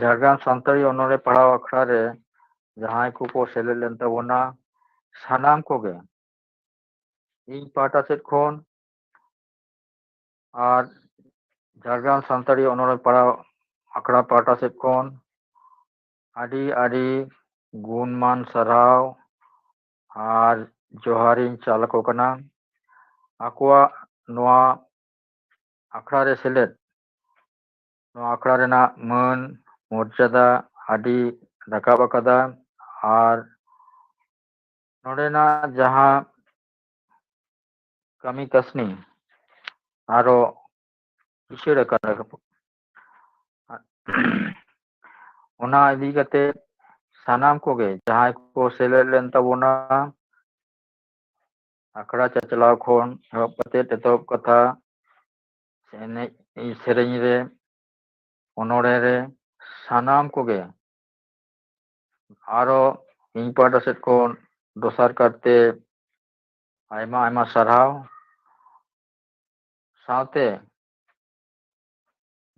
ᱡᱷᱟᱲᱜᱨᱟᱢ ᱥᱟᱱᱛᱟᱲᱤ ᱚᱱᱚᱬᱦᱮ ᱯᱟᱲᱦᱟᱣ ᱟᱠᱷᱲᱟ ᱨᱮ ᱡᱟᱦᱟᱸᱭ ᱠᱚᱠᱚ ᱥᱮᱞᱮᱫ ᱞᱮᱱ ᱛᱟᱵᱚᱱᱟ, ᱥᱟᱱᱟᱢ ᱠᱚᱜᱮ ᱤᱧ ᱯᱟᱦᱴᱟ ᱥᱮᱫ ᱠᱷᱚᱱ ᱟᱨ ᱡᱷᱟᱲᱜᱨᱟᱢ ᱥᱟᱱᱛᱟᱲᱤ ᱚᱱᱚᱬᱦᱮ ᱯᱟᱲᱦᱟᱣ ᱟᱠᱷᱲᱟ ᱯᱟᱦᱴᱟ ᱥᱮᱫ ᱠᱷᱚᱱ ᱟᱹᱰᱤ ᱟᱹᱰᱤ ᱜᱩᱱᱢᱟᱱ ᱥᱟᱨᱦᱟᱣ ᱟᱨ ᱡᱚᱦᱟᱨᱤᱧ ᱪᱟᱞ ᱟᱠᱚ ᱠᱟᱱᱟ᱾ ᱟᱠᱚᱣᱟᱜ ᱱᱚᱣᱟ ᱟᱠᱷᱲᱟ ᱨᱮ ᱥᱮᱞᱮᱫ, ᱱᱚᱣᱟ ᱟᱠᱷᱲᱟ ᱨᱮᱱᱟᱜ ᱢᱟᱹᱱ ᱢᱚᱨᱡᱟᱫᱟ ᱟᱹᱰᱤ ᱨᱟᱠᱟᱵ ᱟᱠᱟᱫᱟ᱾ ᱟᱨ ᱱᱚᱰᱮᱱᱟᱜ ᱡᱟᱦᱟᱸ ᱠᱟᱹᱢᱤ ᱠᱟᱹᱥᱱᱤ ᱟᱨᱚ ᱠᱤᱥᱟᱹᱬ ᱟᱠᱟᱱᱟ᱾ ᱚᱱᱟ ᱤᱫᱤ ᱠᱟᱛᱮ ᱥᱟᱱᱟᱢ ᱠᱚᱜᱮ ᱡᱟᱦᱟᱸᱭ ᱠᱚ ᱥᱮᱞᱮᱫ ᱞᱮᱱ ᱛᱟᱵᱚᱱᱟ, ᱟᱠᱷᱲᱟ ᱪᱟᱪᱞᱟᱣ ᱠᱷᱚᱱ ᱮᱦᱚᱵ ᱠᱟᱛᱮ ᱮᱛᱚᱦᱚᱵ ᱠᱟᱛᱷᱟ, ᱮᱱᱮᱡ ᱥᱮᱨᱮᱧ ᱨᱮ, ᱚᱱᱚᱬᱦᱮ ᱨᱮ, ᱥᱟᱱᱟᱢ ᱠᱚᱜᱮ ᱟᱨᱚ ᱤᱧ ᱯᱟᱦᱴᱟ ᱥᱮᱫ ᱠᱷᱚᱱ ᱫᱚᱥᱟᱨ ᱠᱟᱨᱛᱮ ᱟᱭᱢᱟ ᱟᱭᱢᱟ ᱥᱟᱨᱦᱟᱣ᱾ ᱥᱟᱶᱛᱮ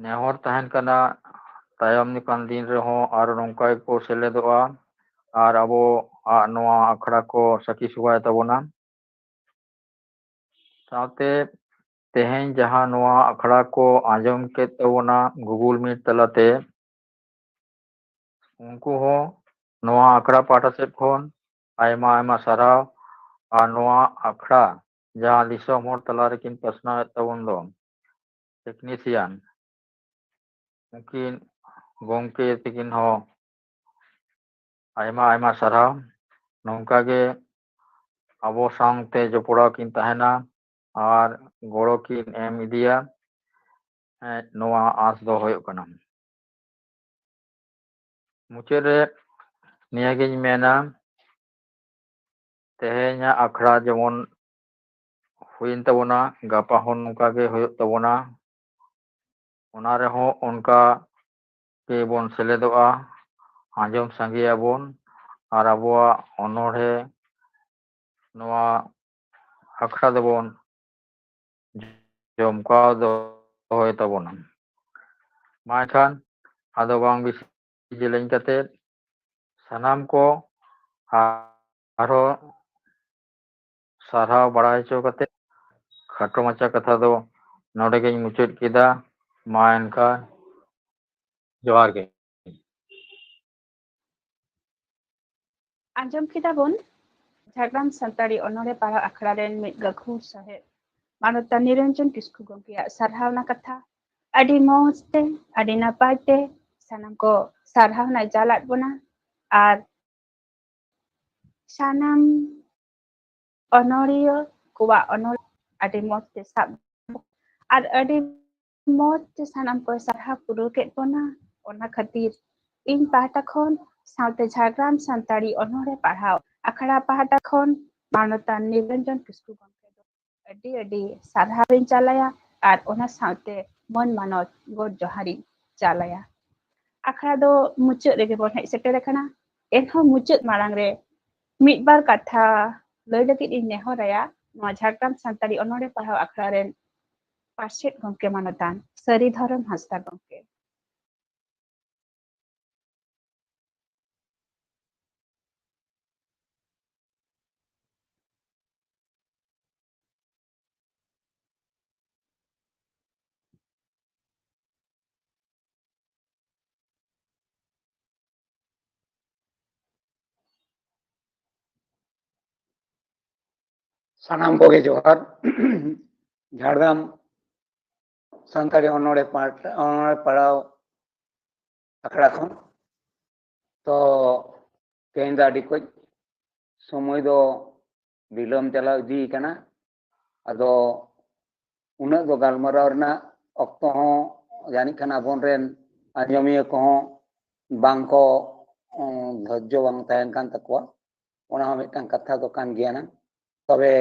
ᱱᱮᱦᱚᱨ ᱛᱟᱦᱮᱱ ᱠᱟᱱᱟ, ᱛᱟᱭᱚᱢ ᱞᱮᱠᱟᱱ ᱫᱤᱱ ᱨᱮᱦᱚᱸ ᱟᱨ ᱱᱚᱝᱠᱟ ᱜᱮᱠᱚ ᱥᱮᱞᱮᱫᱚᱜᱼᱟ ᱟᱨ ᱟᱵᱚᱣᱟᱜ ᱱᱚᱣᱟ ᱟᱠᱷᱲᱟ ᱠᱚ ᱥᱟᱹᱠᱷᱤ ᱥᱚᱵᱷᱟᱭ ᱛᱟᱵᱚᱱᱟ᱾ ᱥᱟᱶᱛᱮ ᱛᱮᱦᱮᱧ ᱡᱟᱦᱟᱸ ᱱᱚᱣᱟ ᱟᱠᱷᱲᱟ ᱠᱚ ᱟᱸᱡᱚᱢ ᱠᱮᱫ ᱛᱟᱵᱚᱱᱟ Google Meet ᱛᱟᱞᱟᱛᱮ, ᱩᱱᱠᱩ ᱦᱚᱸ ᱱᱚᱣᱟ ᱟᱠᱷᱲᱟ ᱯᱟᱦᱴᱟ ᱥᱮᱫ ᱠᱷᱚᱱ ᱟᱭᱢᱟ ᱟᱭᱢᱟ ᱥᱟᱨᱦᱟᱣ᱾ ᱟᱨ ᱱᱚᱣᱟ ᱟᱠᱷᱲᱟ ᱡᱟᱦᱟᱸ ᱫᱤᱥᱚᱢ ᱦᱚᱲ ᱛᱟᱞᱟ ᱨᱮᱠᱤᱱ ᱯᱟᱥᱱᱟᱣᱮᱫ ᱛᱟᱵᱚᱱ ᱫᱚ, ᱴᱮᱠᱱᱤᱥᱤᱭᱟᱱ, ᱩᱱᱠᱤᱱ ᱜᱚᱢᱠᱮ ᱛᱟᱹᱠᱤᱱ ᱦᱚᱸ ᱟᱭᱢᱟ ᱟᱭᱢᱟ ᱥᱟᱨᱦᱟᱣ᱾ ᱱᱚᱝᱠᱟ ᱜᱮ ᱟᱵᱚ ᱥᱟᱶᱛᱮ ᱡᱚᱯᱲᱟᱣ ᱠᱤᱱ ᱛᱟᱦᱮᱱᱟ ᱟᱨ ᱜᱚᱲᱚ ᱠᱤᱱ ᱮᱢ ᱤᱫᱤᱭᱟ, ᱮᱸ, ᱱᱚᱣᱟ ᱟᱸᱥ ᱫᱚ ᱦᱩᱭᱩᱜ ᱠᱟᱱᱟ᱾ ᱢᱩᱪᱟᱹᱫ ᱨᱮ ᱱᱤᱭᱟᱹᱜᱤᱧ ᱢᱮᱱᱟ, ᱛᱮᱦᱮᱧᱟᱜ ᱟᱠᱷᱲᱟ ᱡᱮᱢᱚᱱ ᱦᱩᱭᱮᱱ ᱛᱟᱵᱚᱱᱟ, ᱜᱟᱯᱟ ᱦᱚᱸ ᱱᱚᱝᱠᱟ ᱜᱮ ᱦᱩᱭᱩᱜ ᱛᱟᱵᱚᱱᱟ᱾ ᱚᱱᱟ ᱨᱮᱦᱚᱸ ᱚᱱᱠᱟ ᱜᱮᱵᱚᱱ ᱥᱮᱞᱮᱫᱚᱜᱼᱟ, ᱟᱸᱡᱚᱢ ᱥᱟᱸᱜᱮᱭᱟᱵᱚᱱ ᱟᱨ ᱟᱵᱚᱣᱟᱜ ᱚᱱᱚᱬᱦᱮ ᱱᱚᱣᱟ ᱟᱠᱷᱲᱟ ᱫᱚᱵᱚᱱ ᱡᱚᱢᱠᱟᱣ ᱫᱚᱦᱚᱭ ᱛᱟᱵᱚᱱᱟ᱾ ᱢᱟ ᱮᱱᱠᱷᱟᱱ ᱟᱫᱚ ᱵᱟᱝ ᱵᱮᱥᱤ ᱡᱮᱞᱮᱧ ᱠᱟᱛᱮ ᱥᱟᱱᱟᱢ ᱠᱚ ᱟᱨᱦᱚᱸ ᱥᱟᱨᱦᱟᱣ ᱵᱟᱲᱟᱭ ᱦᱚᱪᱚ ᱠᱟᱛᱮ ᱠᱷᱟᱴᱚ ᱢᱟᱪᱷᱟ ᱠᱟᱛᱷᱟ ᱫᱚ ᱱᱚᱰᱮ ᱜᱤᱧ ᱢᱩᱪᱟᱹᱫ ᱠᱮᱫᱟ᱾ ᱢᱟ ᱮᱱᱠᱷᱟᱱ ᱡᱚᱦᱟᱨ ᱜᱮ᱾ ᱟᱸᱡᱚᱢ ᱠᱮᱫᱟ ᱵᱚᱱ ᱡᱷᱟᱲᱜᱨᱟᱢ ᱥᱟᱱᱛᱟᱲᱤ ᱚᱱᱚᱬᱦᱮ ᱯᱟᱲᱦᱟᱣ ᱟᱠᱷᱲᱟ ᱨᱮᱱ ᱢᱤᱫ ᱜᱟᱹᱠᱷᱩᱲ ᱥᱟᱦᱮᱵ ᱢᱟᱱᱚᱛᱟᱱ ᱱᱤᱨᱚᱧᱡᱚᱱ ᱠᱤᱥᱠᱩ ᱜᱚᱢᱠᱮᱭᱟᱜ ᱥᱟᱨᱦᱟᱣᱱᱟ ᱠᱟᱛᱷᱟ᱾ ᱟᱹᱰᱤ ᱢᱚᱸᱡᱽ ᱛᱮ, ᱟᱹᱰᱤ ᱱᱟᱯᱟᱭ ᱛᱮ ᱥᱟᱱᱟᱢ ᱠᱚ ᱥᱟᱨᱦᱟᱣᱱᱟᱭ ᱪᱟᱞᱟᱫ ᱵᱚᱱᱟ᱾ ᱟᱨ ᱥᱟᱱᱟᱢ ᱚᱱᱚᱲᱤᱭᱟᱹ ᱠᱚᱣᱟᱜ ᱚᱱᱚᱲ ᱟᱹᱰᱤ ᱢᱚᱸᱡᱽ ᱛᱮ ᱥᱟᱵ ᱟᱨ ᱟᱹᱰᱤ ᱢᱚᱸᱡᱽ ᱛᱮ ᱥᱟᱱᱟᱢ ᱠᱚᱭ ᱥᱟᱨᱦᱟᱣ ᱯᱩᱨᱟᱹᱣ ᱠᱮᱫ ᱵᱚᱱᱟ᱾ ᱚᱱᱟ ᱠᱷᱟᱹᱛᱤᱨ ᱤᱧ ᱯᱟᱦᱴᱟ ᱠᱷᱚᱱ ᱥᱟᱶᱛᱮ ᱡᱷᱟᱲᱜᱨᱟᱢ ᱥᱟᱱᱛᱟᱲᱤ ᱚᱱᱚᱲᱦᱮ ᱯᱟᱲᱦᱟᱣ ᱟᱠᱷᱲᱟ ᱯᱟᱦᱴᱟ ᱠᱷᱚᱱ ᱢᱟᱱᱚᱛᱟᱱ ᱱᱤᱨᱚᱧᱡᱚᱱ ᱠᱤᱥᱠᱩ ᱜᱚᱢᱠᱮ ᱫᱚ ᱟᱹᱰᱤ ᱟᱹᱰᱤ ᱥᱟᱨᱦᱟᱣ ᱤᱧ ᱪᱟᱞᱟᱭᱟ ᱟᱨ ᱚᱱᱟ ᱥᱟᱶᱛᱮ ᱢᱟᱹᱱ ᱢᱟᱱᱚᱛ ᱜᱚᱰ ᱡᱚᱦᱟᱨᱤᱧ ᱪᱟᱞᱟᱭᱟ᱾ ᱟᱠᱷᱲᱟ ᱫᱚ ᱢᱩᱪᱟᱹᱫ ᱨᱮᱜᱮ ᱵᱚᱱ ᱦᱮᱡ ᱥᱮᱴᱮᱨ ᱟᱠᱟᱱᱟ᱾ ᱮᱱᱦᱚᱸ ᱢᱩᱪᱟᱹᱫ ᱢᱟᱲᱟᱝ ᱨᱮ ᱢᱤᱫ ᱵᱟᱨ ᱠᱟᱛᱷᱟ ᱞᱟᱹᱭ ᱞᱟᱹᱜᱤᱫ ᱤᱧ ᱱᱮᱦᱚᱨ ᱟᱭᱟ ᱱᱚᱣᱟ ᱡᱷᱟᱲᱜᱨᱟᱢ ᱥᱟᱱᱛᱟᱲᱤ ᱚᱱᱚᱲᱦᱮ ᱯᱟᱲᱦᱟᱣ ᱟᱠᱷᱲᱟ ᱨᱮᱱ ᱯᱟᱨᱥᱮᱫ ᱜᱚᱢᱠᱮ ᱢᱟᱱᱚᱛᱟᱱ ᱥᱟᱹᱨᱤ ᱫᱷᱚᱨᱚᱢ ᱦᱟᱸᱥᱫᱟ ᱜᱚᱢᱠᱮ᱾ ᱥᱟᱱᱟᱢ ᱠᱚᱜᱮ ᱡᱚᱦᱟᱨ᱾ ᱡᱷᱟᱲᱜᱨᱟᱢ ᱥᱟᱱᱛᱟᱲᱤ ᱚᱱᱚᱬᱦᱮ ᱯᱟᱲ-, ᱚᱱᱚᱬᱦᱮ ᱯᱟᱲᱦᱟᱣ ᱟᱠᱷᱲᱟ ᱠᱷᱚᱱ᱾ ᱛᱚ ᱛᱮᱦᱮᱧ ᱫᱚ ᱟᱹᱰᱤ ᱠᱚᱡ ᱥᱚᱢᱚᱭ ᱫᱚ ᱵᱤᱞᱚᱢ ᱪᱟᱞᱟᱣ ᱤᱫᱤ ᱠᱟᱱᱟ᱾ ᱟᱫᱚ ᱩᱱᱟᱹᱜ ᱫᱚ ᱜᱟᱞᱢᱟᱨᱟᱣ ᱨᱮᱱᱟᱜ ᱚᱠᱛᱚ ᱦᱚᱸ ᱡᱟᱹᱱᱤᱡ ᱠᱷᱟᱱ ᱟᱵᱚᱱ ᱨᱮᱱ ᱟᱸᱡᱚᱢᱤᱭᱟᱹ ᱠᱚᱦᱚᱸ ᱵᱟᱝ ᱠᱚ, ᱩᱸ, ᱫᱷᱳᱨᱡᱚ ᱵᱟᱝ ᱛᱟᱦᱮᱱ ᱠᱟᱱ ᱛᱟᱠᱚᱣᱟ᱾ ᱚᱱᱟ ᱦᱚᱸ ᱢᱤᱫᱴᱟᱝ ᱠᱟᱛᱷᱟ ᱫᱚ ᱠᱟᱱ ᱜᱮᱭᱟ ᱱᱟᱝ᱾ ᱛᱚᱵᱮ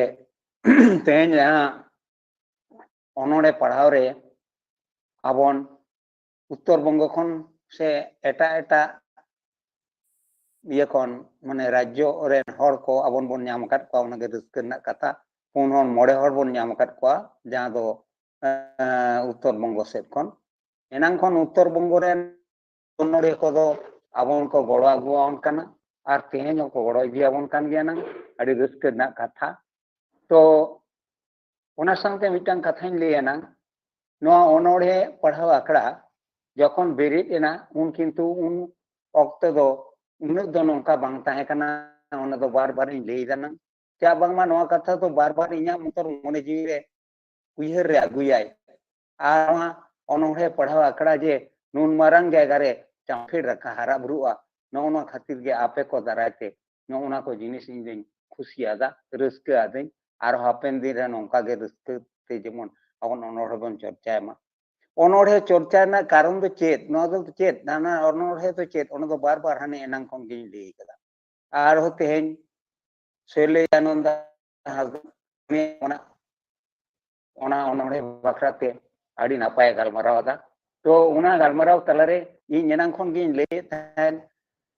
ᱛᱮᱦᱮᱧ ᱡᱟᱦᱟᱸ ᱚᱱᱚᱬᱦᱮ ᱯᱟᱲᱦᱟᱣ ᱨᱮ ᱟᱵᱚᱱ ᱩᱛᱛᱚᱨ ᱵᱚᱝᱜᱚ ᱠᱷᱚᱱ ᱥᱮ ᱮᱴᱟᱜ ᱮᱴᱟᱜ ᱤᱭᱟᱹ ᱠᱷᱚᱱ, ᱢᱟᱱᱮ ᱨᱟᱡᱽᱡᱚ ᱨᱮᱱ ᱦᱚᱲ ᱠᱚ ᱟᱵᱚᱱ ᱵᱚᱱ ᱧᱟᱢ ᱟᱠᱟᱫ ᱠᱚᱣᱟ, ᱚᱱᱟᱜᱮ ᱨᱟᱹᱥᱠᱟᱹ ᱨᱮᱱᱟᱜ ᱠᱟᱛᱷᱟ᱾ ᱯᱩᱱ ᱦᱚᱲ ᱢᱚᱬᱮ ᱦᱚᱲ ᱵᱚᱱ ᱧᱟᱢ ᱟᱠᱟᱫ ᱠᱚᱣᱟ, ᱡᱟᱦᱟᱸ ᱫᱚ, ᱮᱸ, ᱩᱛᱛᱚᱨ ᱵᱚᱝᱜᱚ ᱥᱮᱫ ᱠᱷᱚᱱ᱾ ᱮᱱᱟᱝ ᱠᱷᱚᱱ ᱩᱛᱛᱚᱨ ᱵᱚᱝᱜᱚ ᱨᱮᱱ ᱚᱱᱚᱬᱦᱤᱭᱟᱹ ᱠᱚᱫᱚ ᱟᱵᱚᱱ ᱠᱚ ᱜᱚᱲᱚ ᱟᱹᱜᱩᱣᱟᱵᱚᱱ ᱠᱟᱱᱟ ᱟᱨ ᱛᱮᱦᱮᱧ ᱦᱚᱸᱠᱚ ᱜᱚᱲᱚ ᱤᱫᱤᱭᱟᱵᱚᱱ ᱠᱟᱱ ᱜᱮᱭᱟ ᱱᱟᱝ᱾ ᱟᱹᱰᱤ ᱨᱟᱹᱥᱠᱟᱹ ᱨᱮᱱᱟᱜ ᱠᱟᱛᱷᱟ᱾ ᱛᱚ ᱚᱱᱟ ᱥᱟᱶᱛᱮ ᱢᱤᱫᱴᱟᱝ ᱠᱟᱛᱷᱟᱧ ᱞᱟᱹᱭᱟ ᱱᱟᱝ, ᱱᱚᱣᱟ ᱚᱱᱚᱬᱦᱮ ᱯᱟᱲᱦᱟᱣ ᱟᱠᱷᱲᱟ ᱡᱚᱠᱷᱚᱱ ᱵᱮᱨᱮᱫ ᱮᱱᱟ, ᱩᱱ ᱠᱤᱱᱛᱩ ᱩᱱ ᱚᱠᱛᱚ ᱫᱚ ᱩᱱᱟᱹᱜ ᱫᱚ ᱱᱚᱝᱠᱟ ᱵᱟᱝ ᱛᱟᱦᱮᱸ ᱠᱟᱱᱟ᱾ ᱚᱱᱟ ᱫᱚ ᱵᱟᱨ ᱵᱟᱨᱤᱧ ᱞᱟᱹᱭ ᱮᱫᱟ ᱱᱟᱝ᱾ ᱪᱮᱫᱟᱜ ᱵᱟᱝᱢᱟ ᱱᱚᱣᱟ ᱠᱟᱛᱷᱟ ᱫᱚ ᱵᱟᱨ ᱵᱟᱨ ᱤᱧᱟᱹᱜ ᱢᱚᱛᱚᱨ ᱢᱚᱱᱮ ᱡᱤᱣᱤ ᱨᱮ ᱩᱭᱦᱟᱹᱨ ᱨᱮ ᱟᱹᱜᱩᱭᱟᱭ᱾ ᱟᱨ ᱱᱚᱣᱟ ᱚᱱᱚᱬᱦᱮ ᱯᱟᱲᱦᱟᱣ ᱟᱠᱷᱲᱟ ᱡᱮ ᱱᱩᱱ ᱢᱟᱨᱟᱝ ᱡᱟᱭᱜᱟ ᱨᱮ ᱪᱟᱢᱯᱷᱮᱲ ᱨᱟᱠᱷᱟ ᱦᱟᱨᱟ ᱵᱩᱨᱩᱜᱼᱟ, ᱱᱚᱜᱼᱚ ᱱᱚᱣᱟ ᱠᱷᱟᱹᱛᱤᱨ ᱜᱮ ᱟᱯᱮ ᱠᱚ ᱫᱟᱨᱟᱭ ᱛᱮ ᱱᱚᱜᱼᱚ ᱱᱚᱣᱟ ᱠᱚ ᱡᱤᱱᱤᱥ ᱤᱧ ᱫᱚᱧ ᱠᱩᱥᱤᱭᱟᱫᱟ, ᱨᱟᱹᱥᱠᱟᱹ ᱟᱹᱫᱟᱹᱧ᱾ ᱟᱨ ᱦᱟᱯᱮᱱ ᱫᱤᱱ ᱨᱮ ᱱᱚᱝᱠᱟ ᱜᱮ ᱨᱟᱹᱥᱠᱟᱹ ᱛᱮ ᱡᱮᱢᱚᱱ ᱟᱵᱚ ᱚᱱᱚᱬᱦᱮ ᱵᱚᱱ ᱪᱚᱨᱪᱟᱭ ᱢᱟ᱾ ᱚᱱᱚᱬᱦᱮ ᱪᱚᱨᱪᱟ ᱨᱮᱱᱟᱜ ᱠᱟᱨᱚᱱ ᱫᱚ ᱪᱮᱫ? ᱱᱚᱣᱟ ᱫᱚ ᱪᱮᱫ? ᱚᱱᱟ ᱚᱱᱚᱬᱦᱮ ᱫᱚ ᱪᱮᱫ? ᱚᱱᱟ ᱫᱚ ᱵᱟᱨ ᱵᱟᱨ ᱦᱟᱱᱮ ᱮᱱᱟᱝ ᱠᱷᱚᱱ ᱜᱤᱧ ᱞᱟᱹᱭ ᱠᱟᱫᱟ᱾ ᱟᱨᱦᱚᱸ ᱛᱮᱦᱮᱧ ᱥᱚᱭᱞᱮᱡᱟᱱᱚᱱᱫᱟ ᱦᱟᱸᱥᱫᱟ ᱚᱱᱟ, ᱚᱱᱟ ᱚᱱᱚᱬᱦᱮ ᱵᱟᱠᱷᱨᱟ ᱛᱮ ᱟᱹᱰᱤ ᱱᱟᱯᱟᱭ ᱜᱟᱞᱢᱟᱨᱟᱣ ᱟᱫᱟ᱾ ᱛᱚ ᱚᱱᱟ ᱜᱟᱞᱢᱟᱨᱟᱣ ᱛᱟᱞᱟᱨᱮ ᱤᱧ ᱮᱱᱟᱝ ᱠᱷᱚᱱ ᱜᱤᱧ ᱞᱟᱹᱭᱮᱫ ᱛᱟᱦᱮᱸᱫ,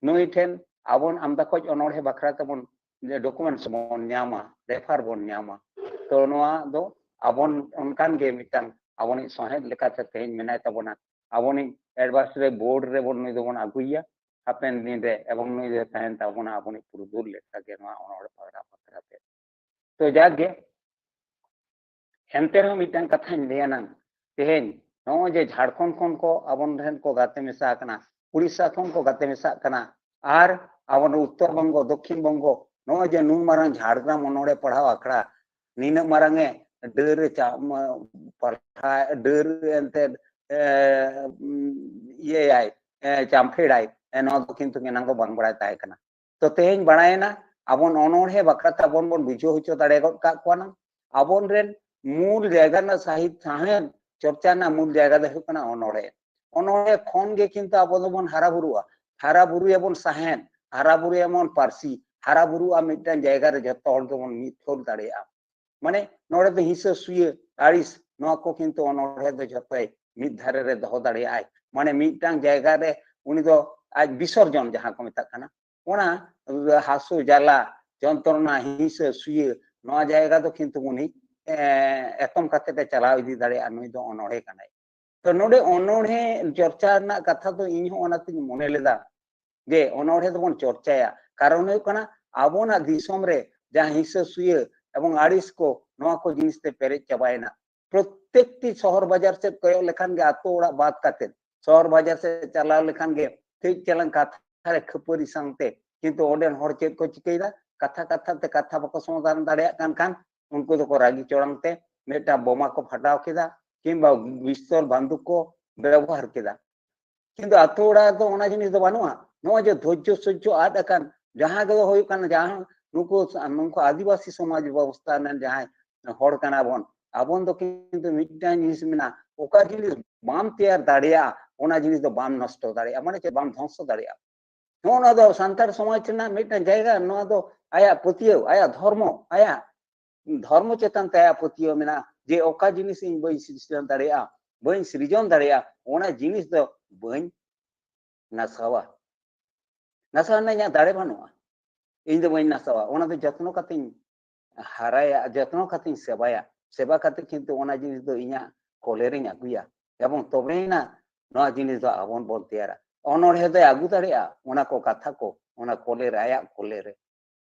ᱱᱩᱭ ᱴᱷᱮᱱ ᱟᱵᱚᱱ ᱟᱢᱫᱟ ᱠᱚᱡ ᱚᱱᱚᱬᱦᱮ ᱵᱟᱠᱷᱨᱟ ᱛᱮᱵᱚᱱ ᱰᱚᱠᱩᱢᱮᱱᱴᱥ ᱵᱚᱱ ᱧᱟᱢᱟ, ᱨᱮᱯᱷᱟᱨ ᱵᱚᱱ ᱧᱟᱢᱟ᱾ ᱛᱚ ᱱᱚᱣᱟ ᱫᱚ ᱟᱵᱚᱱ ᱚᱱᱠᱟᱱ ᱜᱮ ᱢᱤᱫᱴᱟᱝ ᱟᱵᱚᱱᱤᱡ ᱥᱚᱦᱮᱫ ᱞᱮᱠᱟᱛᱮ ᱛᱮᱦᱮᱧ ᱢᱮᱱᱟᱭ ᱛᱟᱵᱚᱱᱟ᱾ ᱟᱵᱚᱱᱤᱡ advisory board ᱨᱮᱵᱚᱱ ᱱᱩᱭ ᱫᱚᱵᱚᱱ ᱟᱹᱜᱩᱭᱮᱭᱟ ᱦᱟᱯᱮᱱ ᱫᱤᱱ ᱨᱮ, ᱮᱵᱚᱝ ᱱᱩᱭ ᱫᱚ ᱛᱟᱦᱮᱱ ᱛᱟᱵᱚᱱᱟ ᱟᱵᱚᱱᱤᱡ ᱯᱩᱨᱩᱫᱷᱩᱞ ᱞᱮᱠᱟᱜᱮ ᱱᱚᱣᱟ ᱚᱱᱚᱲᱦᱮ ᱯᱟᱲᱦᱟᱣ ᱵᱟᱠᱷᱨᱟ ᱛᱮ᱾ ᱛᱚ ᱡᱟᱠ ᱜᱮ, ᱮᱱᱛᱮ ᱨᱮᱦᱚᱸ ᱢᱤᱫᱴᱟᱝ ᱠᱟᱛᱷᱟᱧ ᱞᱟᱹᱭᱟ ᱱᱟᱝ, ᱛᱮᱦᱮᱧ ᱱᱚᱜᱼᱚᱭ ᱡᱮ ᱡᱷᱟᱲᱠᱷᱚᱸᱰ ᱠᱷᱚᱱ ᱠᱚ ᱟᱵᱚ ᱨᱮᱱ ᱠᱚ ᱜᱟᱛᱮ ᱢᱮᱥᱟ ᱟᱠᱟᱱᱟ, ᱩᱲᱤᱥᱥᱟ ᱠᱷᱚᱱ ᱠᱚ ᱜᱟᱛᱮ ᱢᱮᱥᱟᱜ ᱠᱟᱱᱟ, ᱟᱨ ᱟᱵᱚ ᱩᱛᱛᱚᱨ ᱵᱚᱝᱜᱚ, ᱫᱚᱠᱠᱷᱤᱱ ᱵᱚᱝᱜᱚ, ᱱᱚᱜᱼᱚᱭ ᱡᱮ ᱱᱩᱱ ᱢᱟᱨᱟᱝ ᱡᱷᱟᱲᱜᱨᱟᱢ ᱚᱱᱚᱲᱦᱮ ᱯᱟᱲᱦᱟᱣ ᱟᱠᱷᱲᱟ, ᱱᱤᱱᱟᱹᱜ ᱢᱟᱨᱟᱝ ᱮ ᱰᱟᱹᱨ ᱮ ᱪᱟ-, ᱢ-, ᱯᱟᱲᱦᱟ-, ᱰᱟᱹᱨ ᱮᱱᱛᱮᱫ, ᱮ, ᱩᱢ, ᱤᱭᱟᱹᱭᱟᱭ, ᱮ, ᱪᱟᱢᱯᱷᱮᱲᱟᱭ, ᱮ, ᱱᱚᱣᱟ ᱫᱚ ᱠᱤᱱᱛᱩ ᱮᱱᱟᱝ ᱫᱚ ᱵᱟᱝ ᱵᱟᱲᱟᱭ ᱛᱟᱦᱮᱸ ᱠᱟᱱᱟ᱾ ᱛᱚ ᱛᱮᱦᱮᱧ ᱵᱟᱲᱟᱭᱮᱱᱟ, ᱟᱵᱚᱱ ᱚᱱᱚᱲᱦᱮ ᱵᱟᱠᱷᱨᱟ ᱛᱮ ᱟᱵᱚᱱ ᱵᱚᱱ ᱵᱩᱡᱷᱟᱹᱣ ᱦᱚᱪᱚ ᱫᱟᱲᱮ ᱜᱚᱫ ᱠᱟᱜ ᱠᱚᱣᱟ ᱱᱟᱝ᱾ ᱟᱵᱚᱱ ᱨᱮᱱ ᱢᱩᱞ ᱡᱟᱭᱜᱟ ᱨᱮᱱᱟᱜ ᱥᱟᱦᱤᱛ ᱥᱟᱶᱦᱮᱫ ᱪᱚᱨᱪᱟ ᱨᱮᱱᱟᱜ ᱢᱩᱞ ᱡᱟᱭᱜᱟ ᱫᱚ ᱦᱩᱭᱩᱜ ᱠᱟᱱᱟ ᱚᱱᱚᱲᱦᱮ᱾ ᱚᱱᱚᱲᱦᱮ ᱠᱷᱚᱱ ᱜᱮ ᱠᱤᱱᱛᱩ ᱟᱵᱚ ᱫᱚᱵᱚᱱ ᱦᱟᱨᱟ ᱵᱩᱨᱩᱜᱼᱟ, ᱦᱟᱨᱟ ᱵᱩᱨᱩᱭᱟᱵᱚᱱ ᱥᱟᱦᱮᱫ, ᱦᱟᱨᱟ ᱵᱩᱨᱩᱭᱟᱵᱚᱱ ᱯᱟᱹᱨᱥᱤ, ᱦᱟᱨᱟ ᱵᱩᱨᱩᱜᱼᱟ ᱢᱤᱫᱴᱟᱝ ᱡᱟᱭᱜᱟ ᱨᱮ ᱡᱷᱚᱛᱚ ᱦᱚᱲ ᱜᱮᱵᱚᱱ ᱢᱤᱫ ᱛᱷᱚᱞ ᱫᱟᱲᱮᱭᱟᱜᱼᱟ᱾ ᱢᱟᱱᱮ ᱱᱚᱰᱮ ᱫᱚ ᱦᱤᱸᱥᱟᱹ ᱥᱩᱭᱟᱹ ᱟᱹᱲᱤᱥ, ᱱᱚᱣᱟ ᱠᱚ ᱠᱤᱱᱛᱩ ᱚᱱᱚᱲᱦᱮ ᱫᱚ ᱡᱷᱚᱛᱚᱭ ᱢᱤᱫ ᱫᱷᱟᱨᱮ ᱨᱮ ᱫᱚᱦᱚ ᱫᱟᱲᱮᱭᱟᱜᱼᱟᱭ᱾ ᱢᱟᱱᱮ ᱢᱤᱫᱴᱟᱝ ᱡᱟᱭᱜᱟ ᱨᱮ ᱩᱱᱤ ᱫᱚ ᱟᱡ ᱵᱤᱥᱚᱨᱡᱚᱱ ᱡᱟᱦᱟᱸ ᱠᱚ ᱢᱮᱛᱟᱜ ᱠᱟᱱᱟ, ᱚᱱᱟ ᱦᱟᱹᱥᱩ ᱡᱟᱞᱟ ᱡᱚᱱᱛᱨᱚᱱᱟ ᱦᱤᱸᱥᱟᱹ ᱥᱩᱭᱟᱹ ᱱᱚᱣᱟ ᱡᱟᱭᱜᱟ ᱫᱚ ᱠᱤᱱᱛᱩ ᱩᱱᱤ, ᱮ, ᱮᱛᱚᱢ ᱠᱟᱛᱮ ᱮ ᱪᱟᱞᱟᱣ ᱤᱫᱤ ᱫᱟᱲᱮᱭᱟᱜᱼᱟ᱾ ᱱᱩᱭ ᱫᱚ ᱚᱱᱚᱲᱦᱮ ᱠᱟᱱᱟᱭ᱾ ᱛᱚ ᱱᱚᱰᱮ ᱚᱱᱚᱲᱦᱮ ᱪᱚᱨᱪᱟ ᱨᱮᱱᱟᱜ ᱠᱟᱛᱷᱟ ᱫᱚ ᱤᱧ ᱦᱚᱸ ᱚᱱᱟᱛᱤᱧ ᱢᱚᱱᱮ ᱞᱮᱫᱟ ᱡᱮ ᱚᱱᱚᱲᱦᱮ ᱫᱚᱵᱚᱱ ᱪᱚᱨᱪᱟᱭᱟ᱾ ᱠᱟᱨᱚᱱ ᱦᱩᱭᱩᱜ ᱠᱟᱱᱟ ᱟᱵᱚᱱᱟᱜ ᱫᱤᱥᱚᱢ ᱨᱮ ᱡᱟᱦᱟᱸ ᱦᱤᱸᱥᱟᱹ ᱥᱩᱭᱟᱹ ᱮᱵᱚᱝ ᱟᱹᱲᱤᱥ ᱠᱚ, ᱱᱚᱣᱟ ᱠᱚ ᱡᱤᱱᱤᱥ ᱛᱮ ᱯᱮᱨᱮᱡ ᱪᱟᱵᱟᱭᱮᱱᱟ᱾ ᱯᱨᱚᱛᱮᱠᱴᱤ ᱥᱚᱦᱚᱨ ᱵᱟᱡᱟᱨ ᱥᱮᱫ ᱠᱚᱭᱚᱜ ᱞᱮᱠᱷᱟᱱ ᱜᱮ, ᱟᱛᱳ ᱚᱲᱟᱜ ᱵᱟᱫ ᱠᱟᱛᱮ ᱥᱚᱦᱚᱨ ᱵᱟᱡᱟᱨ ᱥᱮᱫ ᱪᱟᱞᱟᱣ ᱞᱮᱠᱷᱟᱱ ᱜᱮ ᱠᱟᱹᱡ ᱪᱟᱞᱟᱝ ᱠᱟᱛᱷᱟ ᱨᱮ ᱠᱷᱟᱹᱯᱟᱹᱨᱤ ᱥᱟᱶᱛᱮ, ᱠᱤᱱᱛᱩ ᱚᱸᱰᱮᱱ ᱦᱚᱲ ᱪᱮᱫ ᱠᱚ ᱪᱤᱠᱟᱹᱭᱮᱫᱟ? ᱠᱟᱛᱷᱟ ᱠᱟᱛᱷᱟ ᱛᱮ ᱠᱟᱛᱷᱟ ᱵᱟᱠᱚ ᱥᱚᱢᱟᱫᱷᱟᱱ ᱫᱟᱲᱮᱭᱟᱜ ᱠᱟᱱ ᱠᱷᱟᱱ ᱩᱱᱠᱩ ᱫᱚᱠᱚ ᱨᱟᱹᱜᱤ ᱪᱚᱲᱟᱝ ᱛᱮ ᱢᱤᱫᱴᱟᱝ ᱵᱳᱢᱟ ᱠᱚ ᱯᱷᱟᱴᱟᱣ ᱠᱮᱫᱟ ᱠᱤᱝᱵᱟ ᱯᱤᱥᱛᱚᱞ ᱵᱟᱱᱫᱩᱠ ᱠᱚ ᱵᱮᱵᱚᱦᱟᱨ ᱠᱮᱫᱟ᱾ ᱠᱤᱱᱛᱩ ᱟᱛᱳ ᱚᱲᱟᱜ ᱨᱮᱫᱚ ᱚᱱᱟ ᱡᱤᱱᱤᱥ ᱫᱚ ᱵᱟᱹᱱᱩᱜᱼᱟ᱾ ᱱᱚᱜᱼᱚᱭ ᱡᱮ ᱫᱷᱳᱨᱡᱚ ᱥᱚᱡᱽᱡᱚ ᱟᱫ ᱟᱠᱟᱱ, ᱡᱟᱦᱟᱸ ᱫᱚ ᱦᱩᱭᱩᱜ ᱠᱟᱱᱟ, ᱡᱟᱦᱟᱸ ᱱᱩᱠᱩ, ᱱᱩᱠᱩ ᱟᱹᱫᱤᱵᱟᱹᱥᱤ ᱥᱚᱢᱟᱡᱽ ᱵᱮᱵᱚᱥᱛᱷᱟ ᱨᱮᱱ ᱡᱟᱦᱟᱸᱭ ᱦᱚᱲ ᱠᱟᱱᱟ ᱵᱚᱱ, ᱟᱵᱚᱱ ᱫᱚ ᱠᱤᱱᱛᱩ ᱢᱤᱫᱴᱟᱝ ᱡᱤᱱᱤᱥ ᱢᱮᱱᱟᱜᱼᱟ, ᱚᱠᱟ ᱡᱤᱱᱤᱥ ᱵᱟᱢ ᱛᱮᱭᱟᱨ ᱫᱟᱲᱮᱭᱟᱜᱼᱟ, ᱚᱱᱟ ᱡᱤᱱᱤᱥ ᱫᱚ ᱵᱟᱢ ᱱᱚᱥᱴᱚ ᱫᱟᱲᱮᱭᱟᱜᱼᱟ, ᱢᱟᱱᱮ ᱪᱮᱫ, ᱵᱟᱢ ᱫᱷᱚᱝᱥᱚ ᱫᱟᱲᱮᱭᱟᱜᱼᱟ᱾ ᱱᱚᱜᱼᱚ ᱱᱚᱣᱟ ᱫᱚ ᱥᱟᱱᱛᱟᱲ ᱥᱚᱢᱟᱡᱽ ᱨᱮᱱᱟᱜ ᱢᱤᱫᱴᱟᱝ ᱡᱟᱭᱜᱟ, ᱱᱚᱣᱟ ᱫᱚ ᱟᱭᱟᱜ ᱯᱟᱹᱛᱭᱟᱹᱣ, ᱟᱭᱟᱜ ᱫᱷᱚᱨᱢᱚ, ᱟᱭᱟᱜ ᱫᱷᱚᱨᱢᱚ ᱪᱮᱛᱟᱱ ᱛᱮ ᱟᱭᱟᱜ ᱯᱟᱹᱛᱭᱟᱹᱣ ᱢᱮᱱᱟᱜᱼᱟ ᱡᱮ ᱚᱠᱟ ᱡᱤᱱᱤᱥ ᱤᱧ ᱵᱟᱹᱧ ᱥᱤᱨᱡᱚᱱ ᱫᱟᱲᱮᱭᱟᱜᱼᱟ, ᱵᱟᱹᱧ ᱥᱤᱨᱡᱚᱱ ᱫᱟᱲᱮᱭᱟᱜᱼᱟ, ᱚᱱᱟ ᱡᱤᱱᱤᱥ ᱫᱚ ᱵᱟᱹᱧ ᱱᱟᱥᱟᱣᱟ᱾ ᱱᱟᱥᱟᱣ ᱨᱮᱱᱟᱜ ᱤᱧᱟᱹᱜ ᱫᱟᱲᱮ ᱵᱟᱹᱱᱩᱜᱼᱟ, ᱤᱧ ᱫᱚ ᱵᱟᱹᱧ ᱱᱟᱥᱟᱣᱟ, ᱚᱱᱟ ᱫᱚ ᱡᱚᱛᱱᱚ ᱠᱟᱛᱮᱧ ᱦᱟᱨᱟᱭᱟ, ᱡᱚᱛᱱᱚ ᱠᱟᱛᱮᱧ ᱥᱮᱵᱟᱭᱟ᱾ ᱥᱮᱵᱟ ᱠᱟᱛᱮ ᱠᱤᱱᱛᱩ ᱚᱱᱟ ᱡᱤᱱᱤᱥ ᱫᱚ ᱤᱧᱟᱹᱜ ᱠᱚᱞᱮᱨᱤᱧ ᱟᱹᱜᱩᱭᱟ, ᱮᱵᱚᱝ ᱛᱚᱵᱮᱭᱮᱱᱟ ᱱᱚᱣᱟ ᱡᱤᱱᱤᱥ ᱫᱚ ᱟᱵᱚᱱ ᱵᱚᱱ ᱛᱮᱭᱟᱨᱟ᱾ ᱚᱱᱚᱬᱦᱮ ᱫᱚᱭ ᱟᱹᱜᱩ ᱫᱟᱲᱮᱭᱟᱜᱼᱟ ᱚᱱᱟ ᱠᱚ ᱠᱟᱛᱷᱟ ᱠᱚ, ᱚᱱᱟ ᱠᱚᱞᱮᱨ, ᱟᱭᱟᱜ ᱠᱚᱞᱮᱨ ᱨᱮ᱾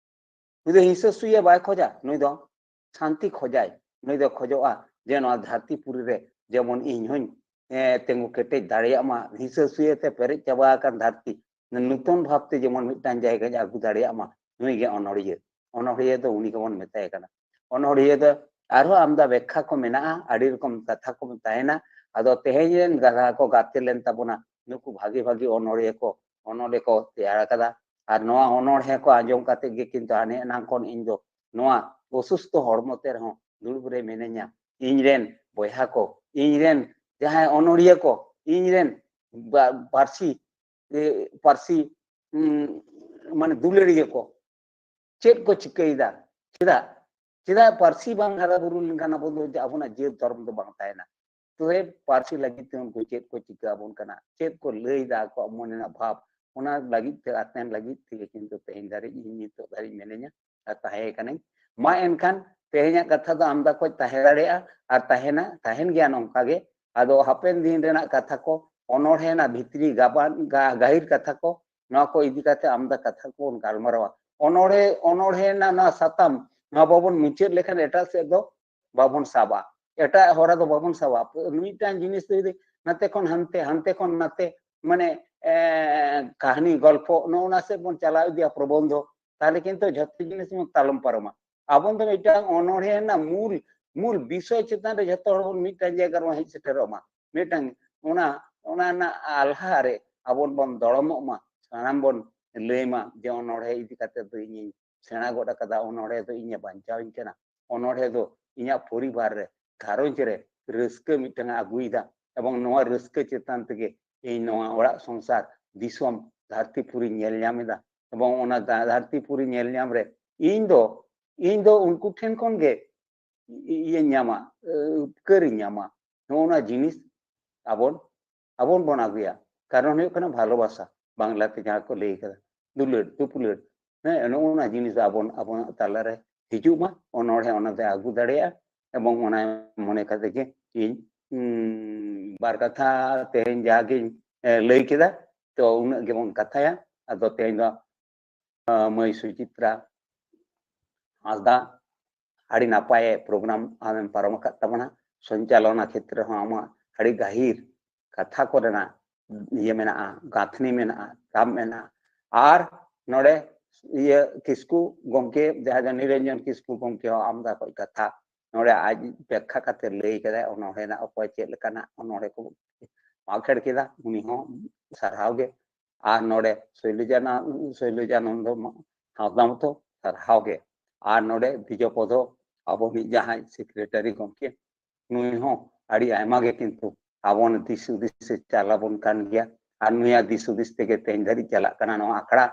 ᱱᱩᱭ ᱫᱚ ᱦᱤᱸᱥᱟᱹ ᱥᱩᱭᱟᱹ ᱵᱟᱭ ᱠᱷᱚᱡᱟ, ᱱᱩᱭ ᱫᱚ ᱥᱟᱱᱛᱤ ᱠᱷᱚᱡᱟᱭ᱾ ᱱᱩᱭ ᱫᱚ ᱠᱷᱚᱡᱚᱜᱼᱟ ᱡᱮ ᱱᱚᱣᱟ ᱫᱷᱟᱹᱨᱛᱤ ᱯᱩᱨᱤ ᱨᱮ ᱡᱮᱢᱚᱱ ᱤᱧ ᱦᱚᱧ, ᱮ, ᱛᱤᱸᱜᱩ ᱠᱮᱴᱮᱡ ᱫᱟᱲᱮᱭᱟᱜ ᱢᱟ, ᱦᱤᱸᱥᱟᱹ ᱥᱩᱭᱟᱹ ᱛᱮ ᱯᱮᱨᱮᱡ ᱪᱟᱵᱟ ᱟᱠᱟᱱ ᱫᱷᱟᱹᱨᱛᱤ ᱱᱩᱛᱚᱱ ᱵᱷᱟᱵᱛᱮ ᱡᱮᱢᱚᱱ ᱢᱤᱫᱴᱟᱝ ᱡᱟᱭᱜᱟᱧ ᱟᱹᱜᱩ ᱫᱟᱲᱮᱭᱟᱜ ᱢᱟ᱾ ᱱᱩᱭ ᱜᱮ ᱚᱱᱚᱲᱦᱤᱭᱟᱹ᱾ ᱚᱱᱚᱲᱦᱤᱭᱟᱹ ᱫᱚ ᱩᱱᱤ ᱜᱮᱵᱚᱱ ᱢᱮᱛᱟᱭ ᱠᱟᱱᱟ᱾ ᱚᱱᱚᱲᱦᱤᱭᱟᱹ ᱫᱚ ᱟᱨᱦᱚᱸ ᱟᱢᱫᱟ ᱵᱮᱠᱠᱷᱟ ᱠᱚ ᱢᱮᱱᱟᱜᱼᱟ, ᱟᱹᱰᱤ ᱨᱚᱠᱚᱢ ᱠᱟᱛᱷᱟ ᱠᱚ ᱛᱟᱦᱮᱱᱟ᱾ ᱟᱫᱚ ᱛᱮᱦᱮᱧ ᱨᱮᱱ ᱜᱟᱫᱷᱟ ᱠᱚ ᱜᱟᱛᱮ ᱞᱮᱱ ᱛᱟᱵᱚᱱᱟ, ᱱᱩᱠᱩ ᱵᱷᱟᱜᱤ ᱵᱷᱟᱜᱤ ᱚᱱᱚᱲᱦᱤᱭᱟᱹ ᱠᱚ ᱚᱱᱚᱬᱦᱮ ᱠᱚ ᱛᱮᱭᱟᱨ ᱟᱠᱟᱫᱟ᱾ ᱟᱨ ᱱᱚᱣᱟ ᱚᱱᱚᱬᱦᱮ ᱠᱚ ᱟᱸᱡᱚᱢ ᱠᱟᱛᱮ ᱜᱮ ᱠᱤᱱᱛᱩ ᱦᱟᱱᱮ ᱮᱱᱟᱝ ᱠᱷᱚᱱ ᱤᱧ ᱫᱚ ᱱᱚᱣᱟ ᱚᱥᱩᱥᱛᱷᱚ ᱦᱚᱲᱢᱚ ᱛᱮ ᱨᱮᱦᱚᱸ ᱫᱩᱲᱩᱵ ᱨᱮ ᱢᱤᱱᱟᱹᱧᱟ᱾ ᱤᱧ ᱨᱮᱱ ᱵᱚᱭᱦᱟ ᱠᱚ, ᱤᱧ ᱨᱮᱱ ᱡᱟᱦᱟᱸᱭ ᱚᱱᱚᱲᱦᱤᱭᱟᱹ ᱠᱚ, ᱤᱧ ᱨᱮᱱ ᱵᱟ-, ᱯᱟᱹᱨᱥᱤ, ᱮ, ᱯᱟᱹᱨᱥᱤ, ᱩᱸ, ᱢᱟᱱᱮ ᱫᱩᱞᱟᱹᱲᱤᱭᱟᱹ ᱠᱚ ᱪᱮᱫ ᱠᱚ ᱪᱤᱠᱟᱹᱭᱮᱫᱟ? ᱪᱮᱫᱟᱜ? ᱪᱮᱫᱟᱜ ᱯᱟᱹᱨᱥᱤ ᱵᱟᱝ ᱦᱟᱨᱟ ᱵᱩᱨᱩ ᱞᱮᱱᱠᱷᱟᱱ ᱟᱵᱚ ᱫᱚ ᱟᱵᱚᱱᱟᱜ ᱡᱟᱹᱛ ᱫᱷᱚᱨᱚᱢ ᱫᱚ ᱵᱟᱝ ᱛᱟᱦᱮᱱᱟ᱾ ᱛᱚᱵᱮ ᱯᱟᱹᱨᱥᱤ ᱞᱟᱹᱜᱤᱫ ᱛᱮ ᱩᱱᱠᱩ ᱪᱮᱫ ᱠᱚ ᱪᱤᱠᱟᱹ ᱟᱵᱚᱱ ᱠᱟᱱᱟ, ᱪᱮᱫ ᱠᱚ ᱞᱟᱹᱭ ᱮᱫᱟ ᱟᱠᱚᱣᱟᱜ ᱢᱚᱱᱮ ᱨᱮᱱᱟᱜ ᱵᱷᱟᱵᱽ, ᱚᱱᱟ ᱞᱟᱹᱜᱤᱫ ᱛᱮ, ᱟᱛᱮᱱ ᱞᱟᱹᱜᱤᱫ ᱛᱮᱜᱮ ᱠᱤᱱᱛᱩ ᱛᱮᱦᱮᱧ ᱫᱷᱟᱹᱨᱤᱡ ᱤᱧ ᱱᱤᱛᱚᱜ ᱫᱷᱟᱹᱨᱤᱡ ᱢᱤᱱᱟᱹᱧᱟ ᱟᱨ ᱛᱟᱦᱮᱸ ᱠᱟᱹᱱᱟᱹᱧ᱾ ᱢᱟ ᱮᱱᱠᱷᱟᱱ ᱛᱮᱦᱮᱧᱟᱜ ᱠᱟᱛᱷᱟ ᱫᱚ ᱟᱢᱫᱟ ᱠᱚᱡ ᱛᱟᱦᱮᱸ ᱫᱟᱲᱮᱭᱟᱜᱼᱟ ᱟᱨ ᱛᱟᱦᱮᱱᱟ, ᱛᱟᱦᱮᱱ ᱜᱮᱭᱟ ᱱᱚᱝᱠᱟ ᱜᱮ᱾ ᱟᱫᱚ ᱦᱟᱯᱮᱱ ᱫᱤᱱ ᱨᱮᱱᱟᱜ ᱠᱟᱛᱷᱟ ᱠᱚ, ᱚᱱᱚᱬᱦᱮ ᱨᱮᱱᱟᱜ ᱵᱷᱤᱛᱨᱤ ᱜᱟᱵᱟᱱ, ᱜᱟ-, ᱜᱟᱹᱦᱤᱨ ᱠᱟᱛᱷᱟ ᱠᱚ, ᱱᱚᱣᱟ ᱠᱚ ᱤᱫᱤ ᱠᱟᱛᱮ ᱟᱢᱫᱟ ᱠᱟᱛᱷᱟ ᱠᱚᱵᱚᱱ ᱜᱟᱞᱢᱟᱨᱟᱣᱟ᱾ ᱚᱱᱚᱬᱦᱮ, ᱚᱱᱚᱬᱦᱮ ᱨᱮᱱᱟᱜ ᱱᱚᱣᱟ ᱥᱟᱛᱟᱢ, ᱱᱚᱣᱟ ᱵᱟᱵᱚᱱ ᱢᱩᱪᱟᱹᱫ ᱞᱮᱠᱷᱟᱱ ᱮᱴᱟᱜ ᱥᱮᱫ ᱫᱚ ᱵᱟᱵᱚᱱ ᱥᱟᱵᱟ, ᱮᱴᱟᱜ ᱦᱚᱨᱟ ᱫᱚ ᱵᱟᱵᱚᱱ ᱥᱟᱵᱟ᱾ ᱢᱤᱫᱴᱟᱝ ᱡᱤᱱᱤᱥ ᱫᱚ ᱡᱩᱫᱤ ᱱᱟᱛᱮ ᱠᱷᱚᱱ ᱦᱟᱱᱛᱮ, ᱦᱟᱱᱛᱮ ᱠᱷᱚᱱ ᱱᱟᱛᱮ, ᱢᱟᱱᱮ, ᱮ, ᱠᱟᱹᱦᱱᱤ, ᱜᱚᱞᱯᱷᱚ, ᱱᱚᱜᱼᱚ ᱱᱟ ᱥᱮᱫ ᱵᱚᱱ ᱪᱟᱞᱟᱣ ᱤᱫᱤᱭᱟ, ᱯᱨᱚᱵᱚᱱᱫᱷᱚ, ᱛᱟᱦᱞᱮ ᱠᱤᱱᱛᱩ ᱡᱷᱚᱛᱚ ᱡᱤᱱᱤᱥ ᱵᱚᱱ ᱛᱟᱞᱚᱢ ᱯᱟᱨᱚᱢᱟ᱾ ᱟᱵᱚ ᱫᱚ ᱢᱤᱫᱴᱟᱝ ᱚᱱᱚᱬᱦᱮ ᱨᱮᱱᱟᱜ ᱢᱩᱞ, ᱢᱩᱞ ᱵᱤᱥᱚᱭ ᱪᱮᱛᱟᱱ ᱨᱮ ᱡᱷᱚᱛᱚ ᱦᱚᱲ ᱵᱚᱱ ᱢᱤᱫᱴᱟᱝ ᱡᱟᱭᱜᱟ ᱨᱮᱵᱚᱱ ᱦᱮᱡ ᱥᱮᱴᱮᱨᱚᱜ ᱢᱟ᱾ ᱢᱤᱫᱴᱟᱝ ᱚᱱᱟ, ᱚᱱᱟ ᱨᱮᱱᱟᱜ ᱟᱞᱦᱟ ᱨᱮ ᱟᱵᱚ ᱵᱚᱱ ᱫᱚᱲᱚᱢᱚᱜ ᱢᱟ, ᱥᱟᱱᱟᱢ ᱵᱚᱱ ᱞᱟᱹᱭ ᱢᱟ ᱡᱮ ᱚᱱᱚᱬᱦᱮ ᱤᱫᱤ ᱠᱟᱛᱮ ᱫᱚ ᱤᱧᱤᱧ ᱥᱮᱬᱟ ᱜᱚᱫ ᱟᱠᱟᱫᱟ, ᱚᱱᱚᱬᱦᱮ ᱫᱚ ᱤᱧᱮ ᱵᱟᱧᱪᱟᱣᱤᱧ ᱠᱟᱱᱟ, ᱚᱱᱚᱬᱦᱮ ᱫᱚ ᱤᱧᱟᱹᱜ ᱯᱚᱨᱤᱵᱟᱨ ᱨᱮ, ᱜᱷᱟᱨᱚᱸᱡᱽ ᱨᱮ ᱨᱟᱹᱥᱠᱟᱹ ᱢᱤᱫᱴᱟᱝ ᱮ ᱟᱹᱜᱩᱭᱮᱫᱟ, ᱮᱵᱚᱝ ᱱᱚᱣᱟ ᱨᱟᱹᱥᱠᱟᱹ ᱪᱮᱛᱟᱱ ᱛᱮᱜᱮ ᱤᱧ ᱱᱚᱣᱟ ᱚᱲᱟᱜ ᱥᱚᱝᱥᱟᱨ, ᱫᱤᱥᱚᱢ, ᱫᱷᱟᱹᱨᱛᱤ ᱯᱩᱨᱤᱧ ᱧᱮᱞ ᱧᱟᱢ ᱮᱫᱟ᱾ ᱮᱵᱚᱝ ᱚᱱᱟ ᱫᱷᱟ-, ᱫᱷᱟᱹᱨᱛᱤ ᱯᱩᱨᱤ ᱧᱮᱞ ᱧᱟᱢ ᱨᱮ ᱤᱧ ᱫᱚ, ᱤᱧ ᱫᱚ ᱩᱱᱠᱩ ᱴᱷᱮᱱ ᱠᱷᱚᱱ ᱜᱮ ᱤ-, ᱤᱭᱟᱹᱧ ᱧᱟᱢᱟ, ᱮ, ᱩᱯᱠᱟᱹᱨᱤᱧ ᱧᱟᱢᱟ᱾ ᱱᱚᱜᱼᱚ ᱱᱚᱣᱟ ᱡᱤᱱᱤᱥ ᱟᱵᱚᱱ, ᱟᱵᱚᱱ ᱵᱚᱱ ᱟᱹᱜᱩᱭᱟ᱾ ᱠᱟᱨᱚᱱ ᱦᱩᱭᱩᱜ ᱠᱟᱱᱟ ᱵᱷᱟᱞᱚᱵᱟᱥᱟ, ᱵᱟᱝᱞᱟ ᱛᱮ ᱡᱟᱦᱟᱸ ᱠᱚ ᱞᱟᱹᱭ ᱠᱟᱫᱟ, ᱫᱩᱞᱟᱹᱲ, ᱫᱩᱯᱞᱟᱹᱲ᱾ ᱦᱮᱸ, ᱱᱚᱜᱼᱚ ᱱᱚᱣᱟ ᱡᱤᱱᱤᱥ ᱟᱵᱚᱱ, ᱟᱵᱚᱱᱟᱜ ᱛᱟᱞᱟᱨᱮ ᱦᱤᱡᱩᱜ ᱢᱟ, ᱚᱱᱚᱬᱦᱮ ᱚᱱᱟ ᱫᱚᱭ ᱟᱹᱜᱩ ᱫᱟᱲᱮᱭᱟᱜᱼᱟ᱾ ᱮᱵᱚᱝ ᱚᱱᱟ ᱢᱚᱱᱮ ᱠᱟᱛᱮ ᱜᱮ ᱤᱧ, ᱩᱸ, ᱵᱟᱨ ᱠᱟᱛᱷᱟ ᱛᱮᱦᱮᱧ ᱡᱟᱦᱟᱸ ᱜᱤᱧ, ᱮ, ᱞᱟᱹᱭ ᱠᱮᱫᱟ, ᱛᱚ ᱩᱱᱟᱹᱜ ᱜᱮᱵᱚᱱ ᱠᱟᱛᱷᱟᱭᱟ᱾ ᱟᱫᱚ ᱛᱮᱦᱮᱧ ᱫᱚ, ᱟ, ᱢᱟᱹᱭ ᱥᱩᱪᱤᱛᱨᱟ ᱦᱟᱸᱥᱫᱟ, ᱟᱹᱰᱤ ᱱᱟᱯᱟᱭ ᱯᱨᱳᱜᱨᱟᱢ ᱟᱢᱮᱢ ᱯᱟᱨᱚᱢ ᱟᱠᱟᱫ ᱛᱟᱵᱚᱱᱟ᱾ ᱥᱚᱧᱪᱟᱞᱚᱱᱟ ᱠᱷᱮᱛᱨᱮ ᱦᱚᱸ ᱟᱢᱟᱜ ᱟᱹᱰᱤ ᱜᱟᱹᱦᱤᱨ ᱠᱟᱛᱷᱟ ᱠᱚᱨᱮᱱᱟᱜ ᱤᱭᱟᱹ ᱢᱮᱱᱟᱜᱼᱟ, ᱜᱟᱹᱛᱷᱱᱤ ᱢᱮᱱᱟᱜᱼᱟ, ᱫᱟᱢ ᱢᱮᱱᱟᱜᱼᱟ᱾ ᱟᱨ ᱱᱚᱰᱮ ᱤᱭᱟᱹ ᱠᱤᱥᱠᱩ ᱜᱚᱢᱠᱮ, ᱡᱟᱦᱟᱸ ᱫᱚ ᱱᱤᱨᱚᱧᱡᱚᱱ ᱠᱤᱥᱠᱩ ᱜᱚᱢᱠᱮ ᱦᱚᱸ ᱟᱢᱫᱟ ᱠᱚᱡ ᱠᱟᱛᱷᱟ ᱱᱚᱰᱮ ᱟᱡ ᱵᱮᱠᱠᱷᱟ ᱠᱟᱛᱮ ᱞᱟᱹᱭ ᱠᱟᱫᱟᱭ, ᱚᱱᱚᱬᱦᱮ ᱨᱮᱱᱟᱜ ᱚᱠᱚᱭ ᱪᱮᱫ ᱞᱮᱠᱟᱱᱟᱜ ᱚᱱᱚᱬᱦᱮ ᱠᱚ ᱢᱟᱜ ᱠᱷᱮᱲ ᱠᱮᱫᱟ, ᱩᱱᱤ ᱦᱚᱸ ᱥᱟᱨᱦᱟᱣ ᱜᱮ᱾ ᱟᱨ ᱱᱚᱰᱮ ᱥᱳᱭᱞᱚᱡᱟᱱᱟ-, ᱥᱳᱭᱞᱚᱡᱟᱱᱚᱱᱫᱚ ᱢᱟ-, ᱦᱟᱸᱥᱫᱟ ᱢᱚᱛᱚ ᱥᱟᱨᱦᱟᱣ ᱜᱮ᱾ ᱟᱨ ᱱᱚᱰᱮ ᱵᱤᱡᱚᱯᱚᱫᱚ ᱟᱵᱚ ᱢᱤᱫ ᱡᱟᱦᱟᱸᱭ ᱥᱮᱠᱨᱮᱴᱟᱨᱤ ᱜᱚᱢᱠᱮ, ᱱᱩᱭ ᱦᱚᱸ ᱟᱹᱰᱤ ᱟᱭᱢᱟ ᱜᱮ ᱠᱤᱱᱛᱩ ᱟᱵᱚᱱ ᱫᱤᱥ ᱦᱩᱫᱤᱥ ᱮ ᱪᱟᱞ ᱟᱵᱚᱱ ᱠᱟᱱ ᱜᱮᱭᱟ᱾ ᱟᱨ ᱱᱩᱭᱟᱜ ᱫᱤᱥ ᱦᱩᱫᱤᱥ ᱛᱮᱜᱮ ᱛᱮᱦᱮᱧ ᱫᱷᱟᱹᱨᱤᱡ ᱪᱟᱞᱟᱜ ᱠᱟᱱᱟ ᱱᱚᱣᱟ ᱟᱠᱷᱲᱟ᱾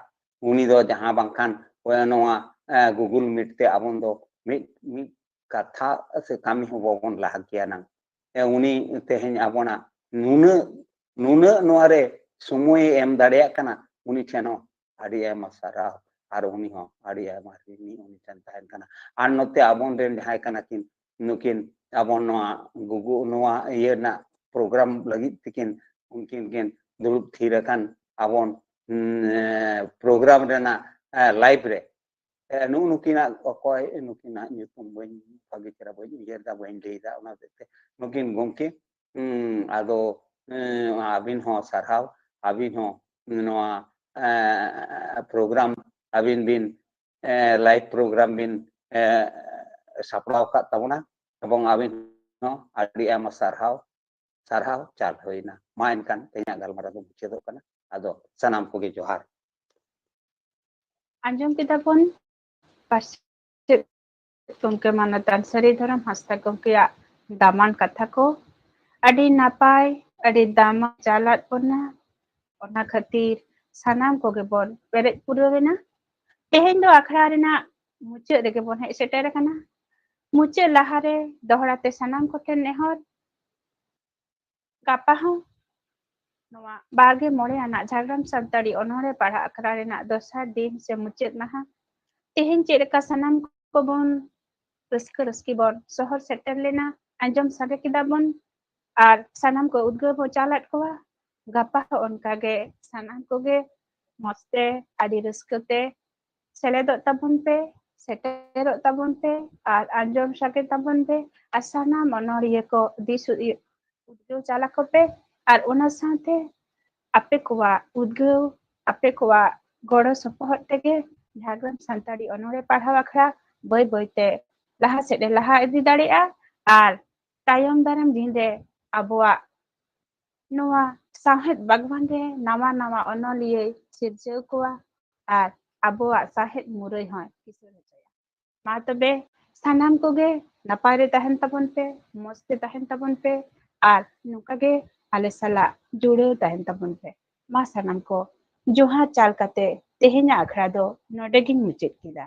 ᱩᱱᱤ ᱫᱚ ᱡᱟᱦᱟᱸ ᱵᱟᱝᱠᱷᱟᱱ ᱚᱱᱟ ᱱᱚᱣᱟ, ᱮ, Google Meet ᱛᱮ ᱟᱵᱚᱱ ᱫᱚ ᱢᱤᱫ, ᱢᱤᱫ ᱠᱟᱛᱷᱟ ᱥᱮ ᱠᱟᱹᱢᱤ ᱦᱚᱸ ᱵᱟᱵᱚᱱ ᱞᱟᱦᱟ ᱠᱮᱭᱟ ᱱᱟᱝ᱾ ᱮ, ᱩᱱᱤ ᱛᱮᱦᱮᱧ ᱟᱵᱚᱱᱟᱜ ᱱᱩᱱᱟᱹᱜ, ᱱᱩᱱᱟᱹᱜ ᱱᱚᱣᱟ ᱨᱮ ᱥᱚᱢᱚᱭᱮ ᱮᱢ ᱫᱟᱲᱮᱭᱟᱜ ᱠᱟᱱᱟ, ᱩᱱᱤ ᱴᱷᱮᱱ ᱦᱚᱸ ᱟᱹᱰᱤ ᱟᱭᱢᱟ ᱥᱟᱨᱦᱟᱣ᱾ ᱟᱨ ᱩᱱᱤ ᱦᱚᱸ ᱟᱹᱰᱤ ᱟᱭᱢᱟ ᱨᱤᱱᱤ ᱩᱱᱤ ᱴᱷᱮᱱ ᱛᱟᱦᱮᱱ ᱠᱟᱱᱟ᱾ ᱟᱨ ᱱᱚᱛᱮ ᱟᱵᱚᱱ ᱨᱮᱱ ᱡᱟᱦᱟᱸᱭ ᱠᱟᱱᱟ ᱠᱤᱱ, ᱱᱩᱠᱤᱱ ᱟᱵᱚ ᱱᱚᱣᱟ ᱜᱩᱜᱩ-, ᱱᱚᱣᱟ ᱤᱭᱟᱹ ᱨᱮᱱᱟᱜ ᱯᱨᱳᱜᱨᱟᱢ ᱞᱟᱹᱜᱤᱫ ᱛᱮᱠᱤᱱ, ᱩᱱᱠᱤᱱ ᱠᱤᱱ ᱫᱩᱲᱩᱵ ᱛᱷᱤᱨ ᱟᱠᱟᱱ ᱟᱵᱚᱱ, ᱩᱸ, ᱮ, ᱯᱨᱳᱜᱨᱟᱢ ᱨᱮᱱᱟᱜ, ᱮ, ᱞᱟᱭᱤᱵᱷ ᱨᱮ᱾ ᱮ, ᱱᱩᱜᱼᱩ ᱱᱩᱠᱤᱱᱟᱜ ᱚᱠᱚᱭ, ᱱᱩᱠᱤᱱᱟᱜ ᱧᱩᱛᱩᱢ ᱵᱟᱹᱧ ᱵᱷᱟᱹᱜᱤ ᱪᱮᱦᱨᱟ ᱵᱟᱹᱧ ᱩᱭᱦᱟᱹᱨ ᱮᱫᱟ, ᱵᱟᱹᱧ ᱞᱟᱹᱭ ᱮᱫᱟ, ᱚᱱᱟ ᱦᱚᱛᱮᱡ ᱛᱮ ᱱᱩᱠᱤᱱ ᱜᱚᱢᱠᱮ, ᱩᱸ, ᱟᱫᱚ, ᱮᱸ, ᱟᱹᱵᱤᱱ ᱦᱚᱸ ᱥᱟᱨᱦᱟᱣ, ᱟᱹᱵᱤᱱ ᱦᱚᱸ ᱱᱚᱣᱟ, ᱮᱸ, ᱯᱨᱳᱜᱨᱟᱢ ᱟᱹᱵᱤᱱ ᱵᱤᱱ, ᱮᱸ, ᱞᱟᱭᱤᱵᱷ ᱯᱨᱳᱜᱨᱟᱢ ᱵᱤᱱ, ᱮᱸ, ᱥᱟᱯᱲᱟᱣ ᱟᱠᱟᱫ ᱛᱟᱵᱚᱱᱟ, ᱮᱵᱚᱝ ᱟᱹᱵᱤᱱ ᱦᱚᱸ ᱟᱹᱰᱤ ᱟᱭᱢᱟ ᱥᱟᱨᱦᱟᱣ, ᱥᱟᱨᱦᱟᱣ ᱪᱟᱞ ᱦᱩᱭᱱᱟ᱾ ᱢᱟ ᱮᱱᱠᱷᱟᱱ ᱛᱮᱦᱮᱧᱟᱜ ᱜᱟᱞᱢᱟᱨᱟᱣ ᱫᱚ ᱢᱩᱪᱟᱹᱫᱚᱜ ᱠᱟᱱᱟ᱾ ᱟᱫᱚ ᱥᱟᱱᱟᱢ ᱠᱚᱜᱮ ᱡᱚᱦᱟᱨ᱾ ᱟᱸᱡᱚᱢ ᱠᱮᱫᱟ ᱵᱚᱱ ᱯᱟᱨᱥᱮᱫ ᱜᱚᱢᱠᱮ ᱢᱟᱱᱚᱛᱟᱱ ᱥᱟᱹᱨᱤ ᱫᱷᱚᱨᱚᱢ ᱦᱟᱸᱥᱫᱟ ᱜᱚᱢᱠᱮᱭᱟᱜ ᱫᱟᱢᱟᱱ ᱠᱟᱛᱷᱟ ᱠᱚ᱾ ᱟᱹᱰᱤ ᱱᱟᱯᱟᱭ, ᱟᱹᱰᱤ ᱫᱟᱢᱟᱱ ᱪᱟᱞᱟᱫ ᱵᱚᱱᱟ᱾ ᱚᱱᱟ ᱠᱷᱟᱹᱛᱤᱨ ᱥᱟᱱᱟᱢ ᱠᱚᱜᱮ ᱵᱚᱱ ᱯᱮᱨᱮᱡ ᱯᱩᱨᱟᱹᱣ ᱮᱱᱟ᱾ ᱛᱮᱦᱮᱧ ᱫᱚ ᱟᱠᱷᱲᱟ ᱨᱮᱱᱟᱜ ᱢᱩᱪᱟᱹᱫ ᱨᱮᱜᱮ ᱵᱚᱱ ᱦᱮᱡ ᱥᱮᱴᱮᱨ ᱟᱠᱟᱱᱟ᱾ ᱢᱩᱪᱟᱹᱫ ᱞᱟᱦᱟᱨᱮ ᱫᱚᱦᱲᱟ ᱛᱮ ᱥᱟᱱᱟᱢ ᱠᱚᱴᱷᱮᱱ ᱱᱮᱦᱚᱨ, ᱜᱟᱯᱟ ᱦᱚᱸ ᱱᱚᱣᱟ ᱵᱟᱨᱜᱮ ᱢᱚᱬᱮ ᱟᱱᱟᱜ ᱡᱷᱟᱲᱜᱨᱟᱢ ᱥᱟᱱᱛᱟᱲᱤ ᱚᱱᱚᱬᱦᱮ ᱯᱟᱲᱦᱟᱜ ᱟᱠᱷᱲᱟ ᱨᱮᱱᱟᱜ ᱫᱚᱥᱟᱨ ᱫᱤᱱ ᱥᱮ ᱢᱩᱪᱟᱹᱫ ᱢᱟᱦᱟ᱾ ᱛᱮᱦᱮᱧ ᱪᱮᱫ ᱞᱮᱠᱟ ᱥᱟᱱᱟᱢ ᱠᱚᱵᱚᱱ ᱨᱟᱹᱥᱠᱟᱹ ᱨᱟᱹᱥᱠᱤ ᱵᱚᱱ ᱥᱚᱦᱚᱨ ᱥᱮᱴᱮᱨ ᱞᱮᱱᱟ, ᱟᱸᱡᱚᱢ ᱥᱟᱸᱜᱮ ᱠᱮᱫᱟ ᱵᱚᱱ ᱟᱨ ᱥᱟᱱᱟᱢ ᱠᱚ ᱩᱫᱽᱜᱟᱹᱣ ᱵᱚᱱ ᱪᱟᱞᱟᱫ ᱠᱚᱣᱟ᱾ ᱜᱟᱯᱟ ᱦᱚᱸ ᱚᱱᱠᱟ ᱜᱮ ᱥᱟᱱᱟᱢ ᱠᱚᱜᱮ ᱢᱚᱡᱽ ᱛᱮ ᱟᱹᱰᱤ ᱨᱟᱹᱥᱠᱟᱹ ᱛᱮ ᱥᱮᱞᱮᱫᱚᱜ ᱛᱟᱵᱚᱱ ᱯᱮ, ᱥᱮᱴᱮᱨᱚᱜ ᱛᱟᱵᱚᱱ ᱯᱮ ᱟᱨ ᱟᱸᱡᱚᱢ ᱥᱟᱸᱜᱮ ᱛᱟᱵᱚᱱ ᱯᱮ᱾ ᱟᱨ ᱥᱟᱱᱟᱢ ᱚᱱᱚᱲᱤᱭᱟᱹ ᱠᱚ ᱫᱤᱥ ᱦᱩᱫᱤᱥ ᱩᱫᱽᱜᱟᱹᱣ ᱪᱟᱞ ᱟᱠᱚ ᱯᱮ᱾ ᱟᱨ ᱚᱱᱟ ᱥᱟᱶᱛᱮ ᱟᱯᱮ ᱠᱚᱣᱟᱜ ᱩᱫᱽᱜᱟᱹᱣ, ᱟᱯᱮ ᱠᱚᱣᱟᱜ ᱜᱚᱲᱚ ᱥᱚᱯᱚᱦᱚᱫ ᱛᱮᱜᱮ ᱡᱷᱟᱲᱜᱨᱟᱢ ᱥᱟᱱᱛᱟᱲᱤ ᱚᱱᱚᱲᱦᱮ ᱯᱟᱲᱦᱟᱣ ᱟᱠᱷᱲᱟ ᱵᱟᱹᱭ ᱵᱟᱹᱭᱛᱮ ᱞᱟᱦᱟ ᱥᱮᱫ ᱮ ᱞᱟᱦᱟ ᱤᱫᱤ ᱫᱟᱲᱮᱭᱟᱜᱼᱟ᱾ ᱟᱨ ᱛᱟᱭᱚᱢ ᱫᱟᱨᱟᱢ ᱫᱤᱱ ᱨᱮ ᱟᱵᱚᱣᱟᱜ ᱱᱚᱣᱟ ᱥᱟᱶᱦᱮᱫ ᱵᱟᱜᱽᱣᱟᱱ ᱨᱮ ᱱᱟᱣᱟ ᱱᱟᱣᱟ ᱚᱱᱚᱞᱤᱭᱟᱹᱭ ᱥᱤᱨᱡᱟᱹᱣ ᱠᱚᱣᱟ ᱟᱨ ᱟᱵᱚᱣᱟᱜ ᱥᱟᱶᱦᱮᱫ ᱢᱩᱨᱟᱹᱭ ᱦᱚᱸᱭ ᱠᱤᱥᱟᱹᱬ ᱦᱚᱪᱚᱭᱟ᱾ ᱢᱟ ᱛᱚᱵᱮ ᱥᱟᱱᱟᱢ ᱠᱚᱜᱮ ᱱᱟᱯᱟᱭ ᱨᱮ ᱛᱟᱦᱮᱱ ᱛᱟᱵᱚᱱ ᱯᱮ, ᱢᱚᱡᱽ ᱛᱮ ᱛᱟᱦᱮᱱ ᱛᱟᱵᱚᱱ ᱯᱮ ᱟᱨ ᱱᱚᱝᱠᱟ ᱜᱮ ᱟᱞᱮ ᱥᱟᱞᱟᱜ ᱡᱩᱲᱟᱹᱣ ᱛᱟᱦᱮᱱ ᱛᱟᱵᱚᱱ ᱯᱮ᱾ ᱢᱟ ᱥᱟᱱᱟᱢ ᱠᱚ ᱡᱚᱦᱟᱨ ᱪᱟᱞ ᱠᱟᱛᱮ ᱛᱮᱦᱮᱧᱟᱜ ᱟᱠᱷᱲᱟ ᱫᱚ ᱱᱚᱰᱮ ᱜᱤᱧ ᱢᱩᱪᱟᱹᱫ ᱠᱮᱫᱟ᱾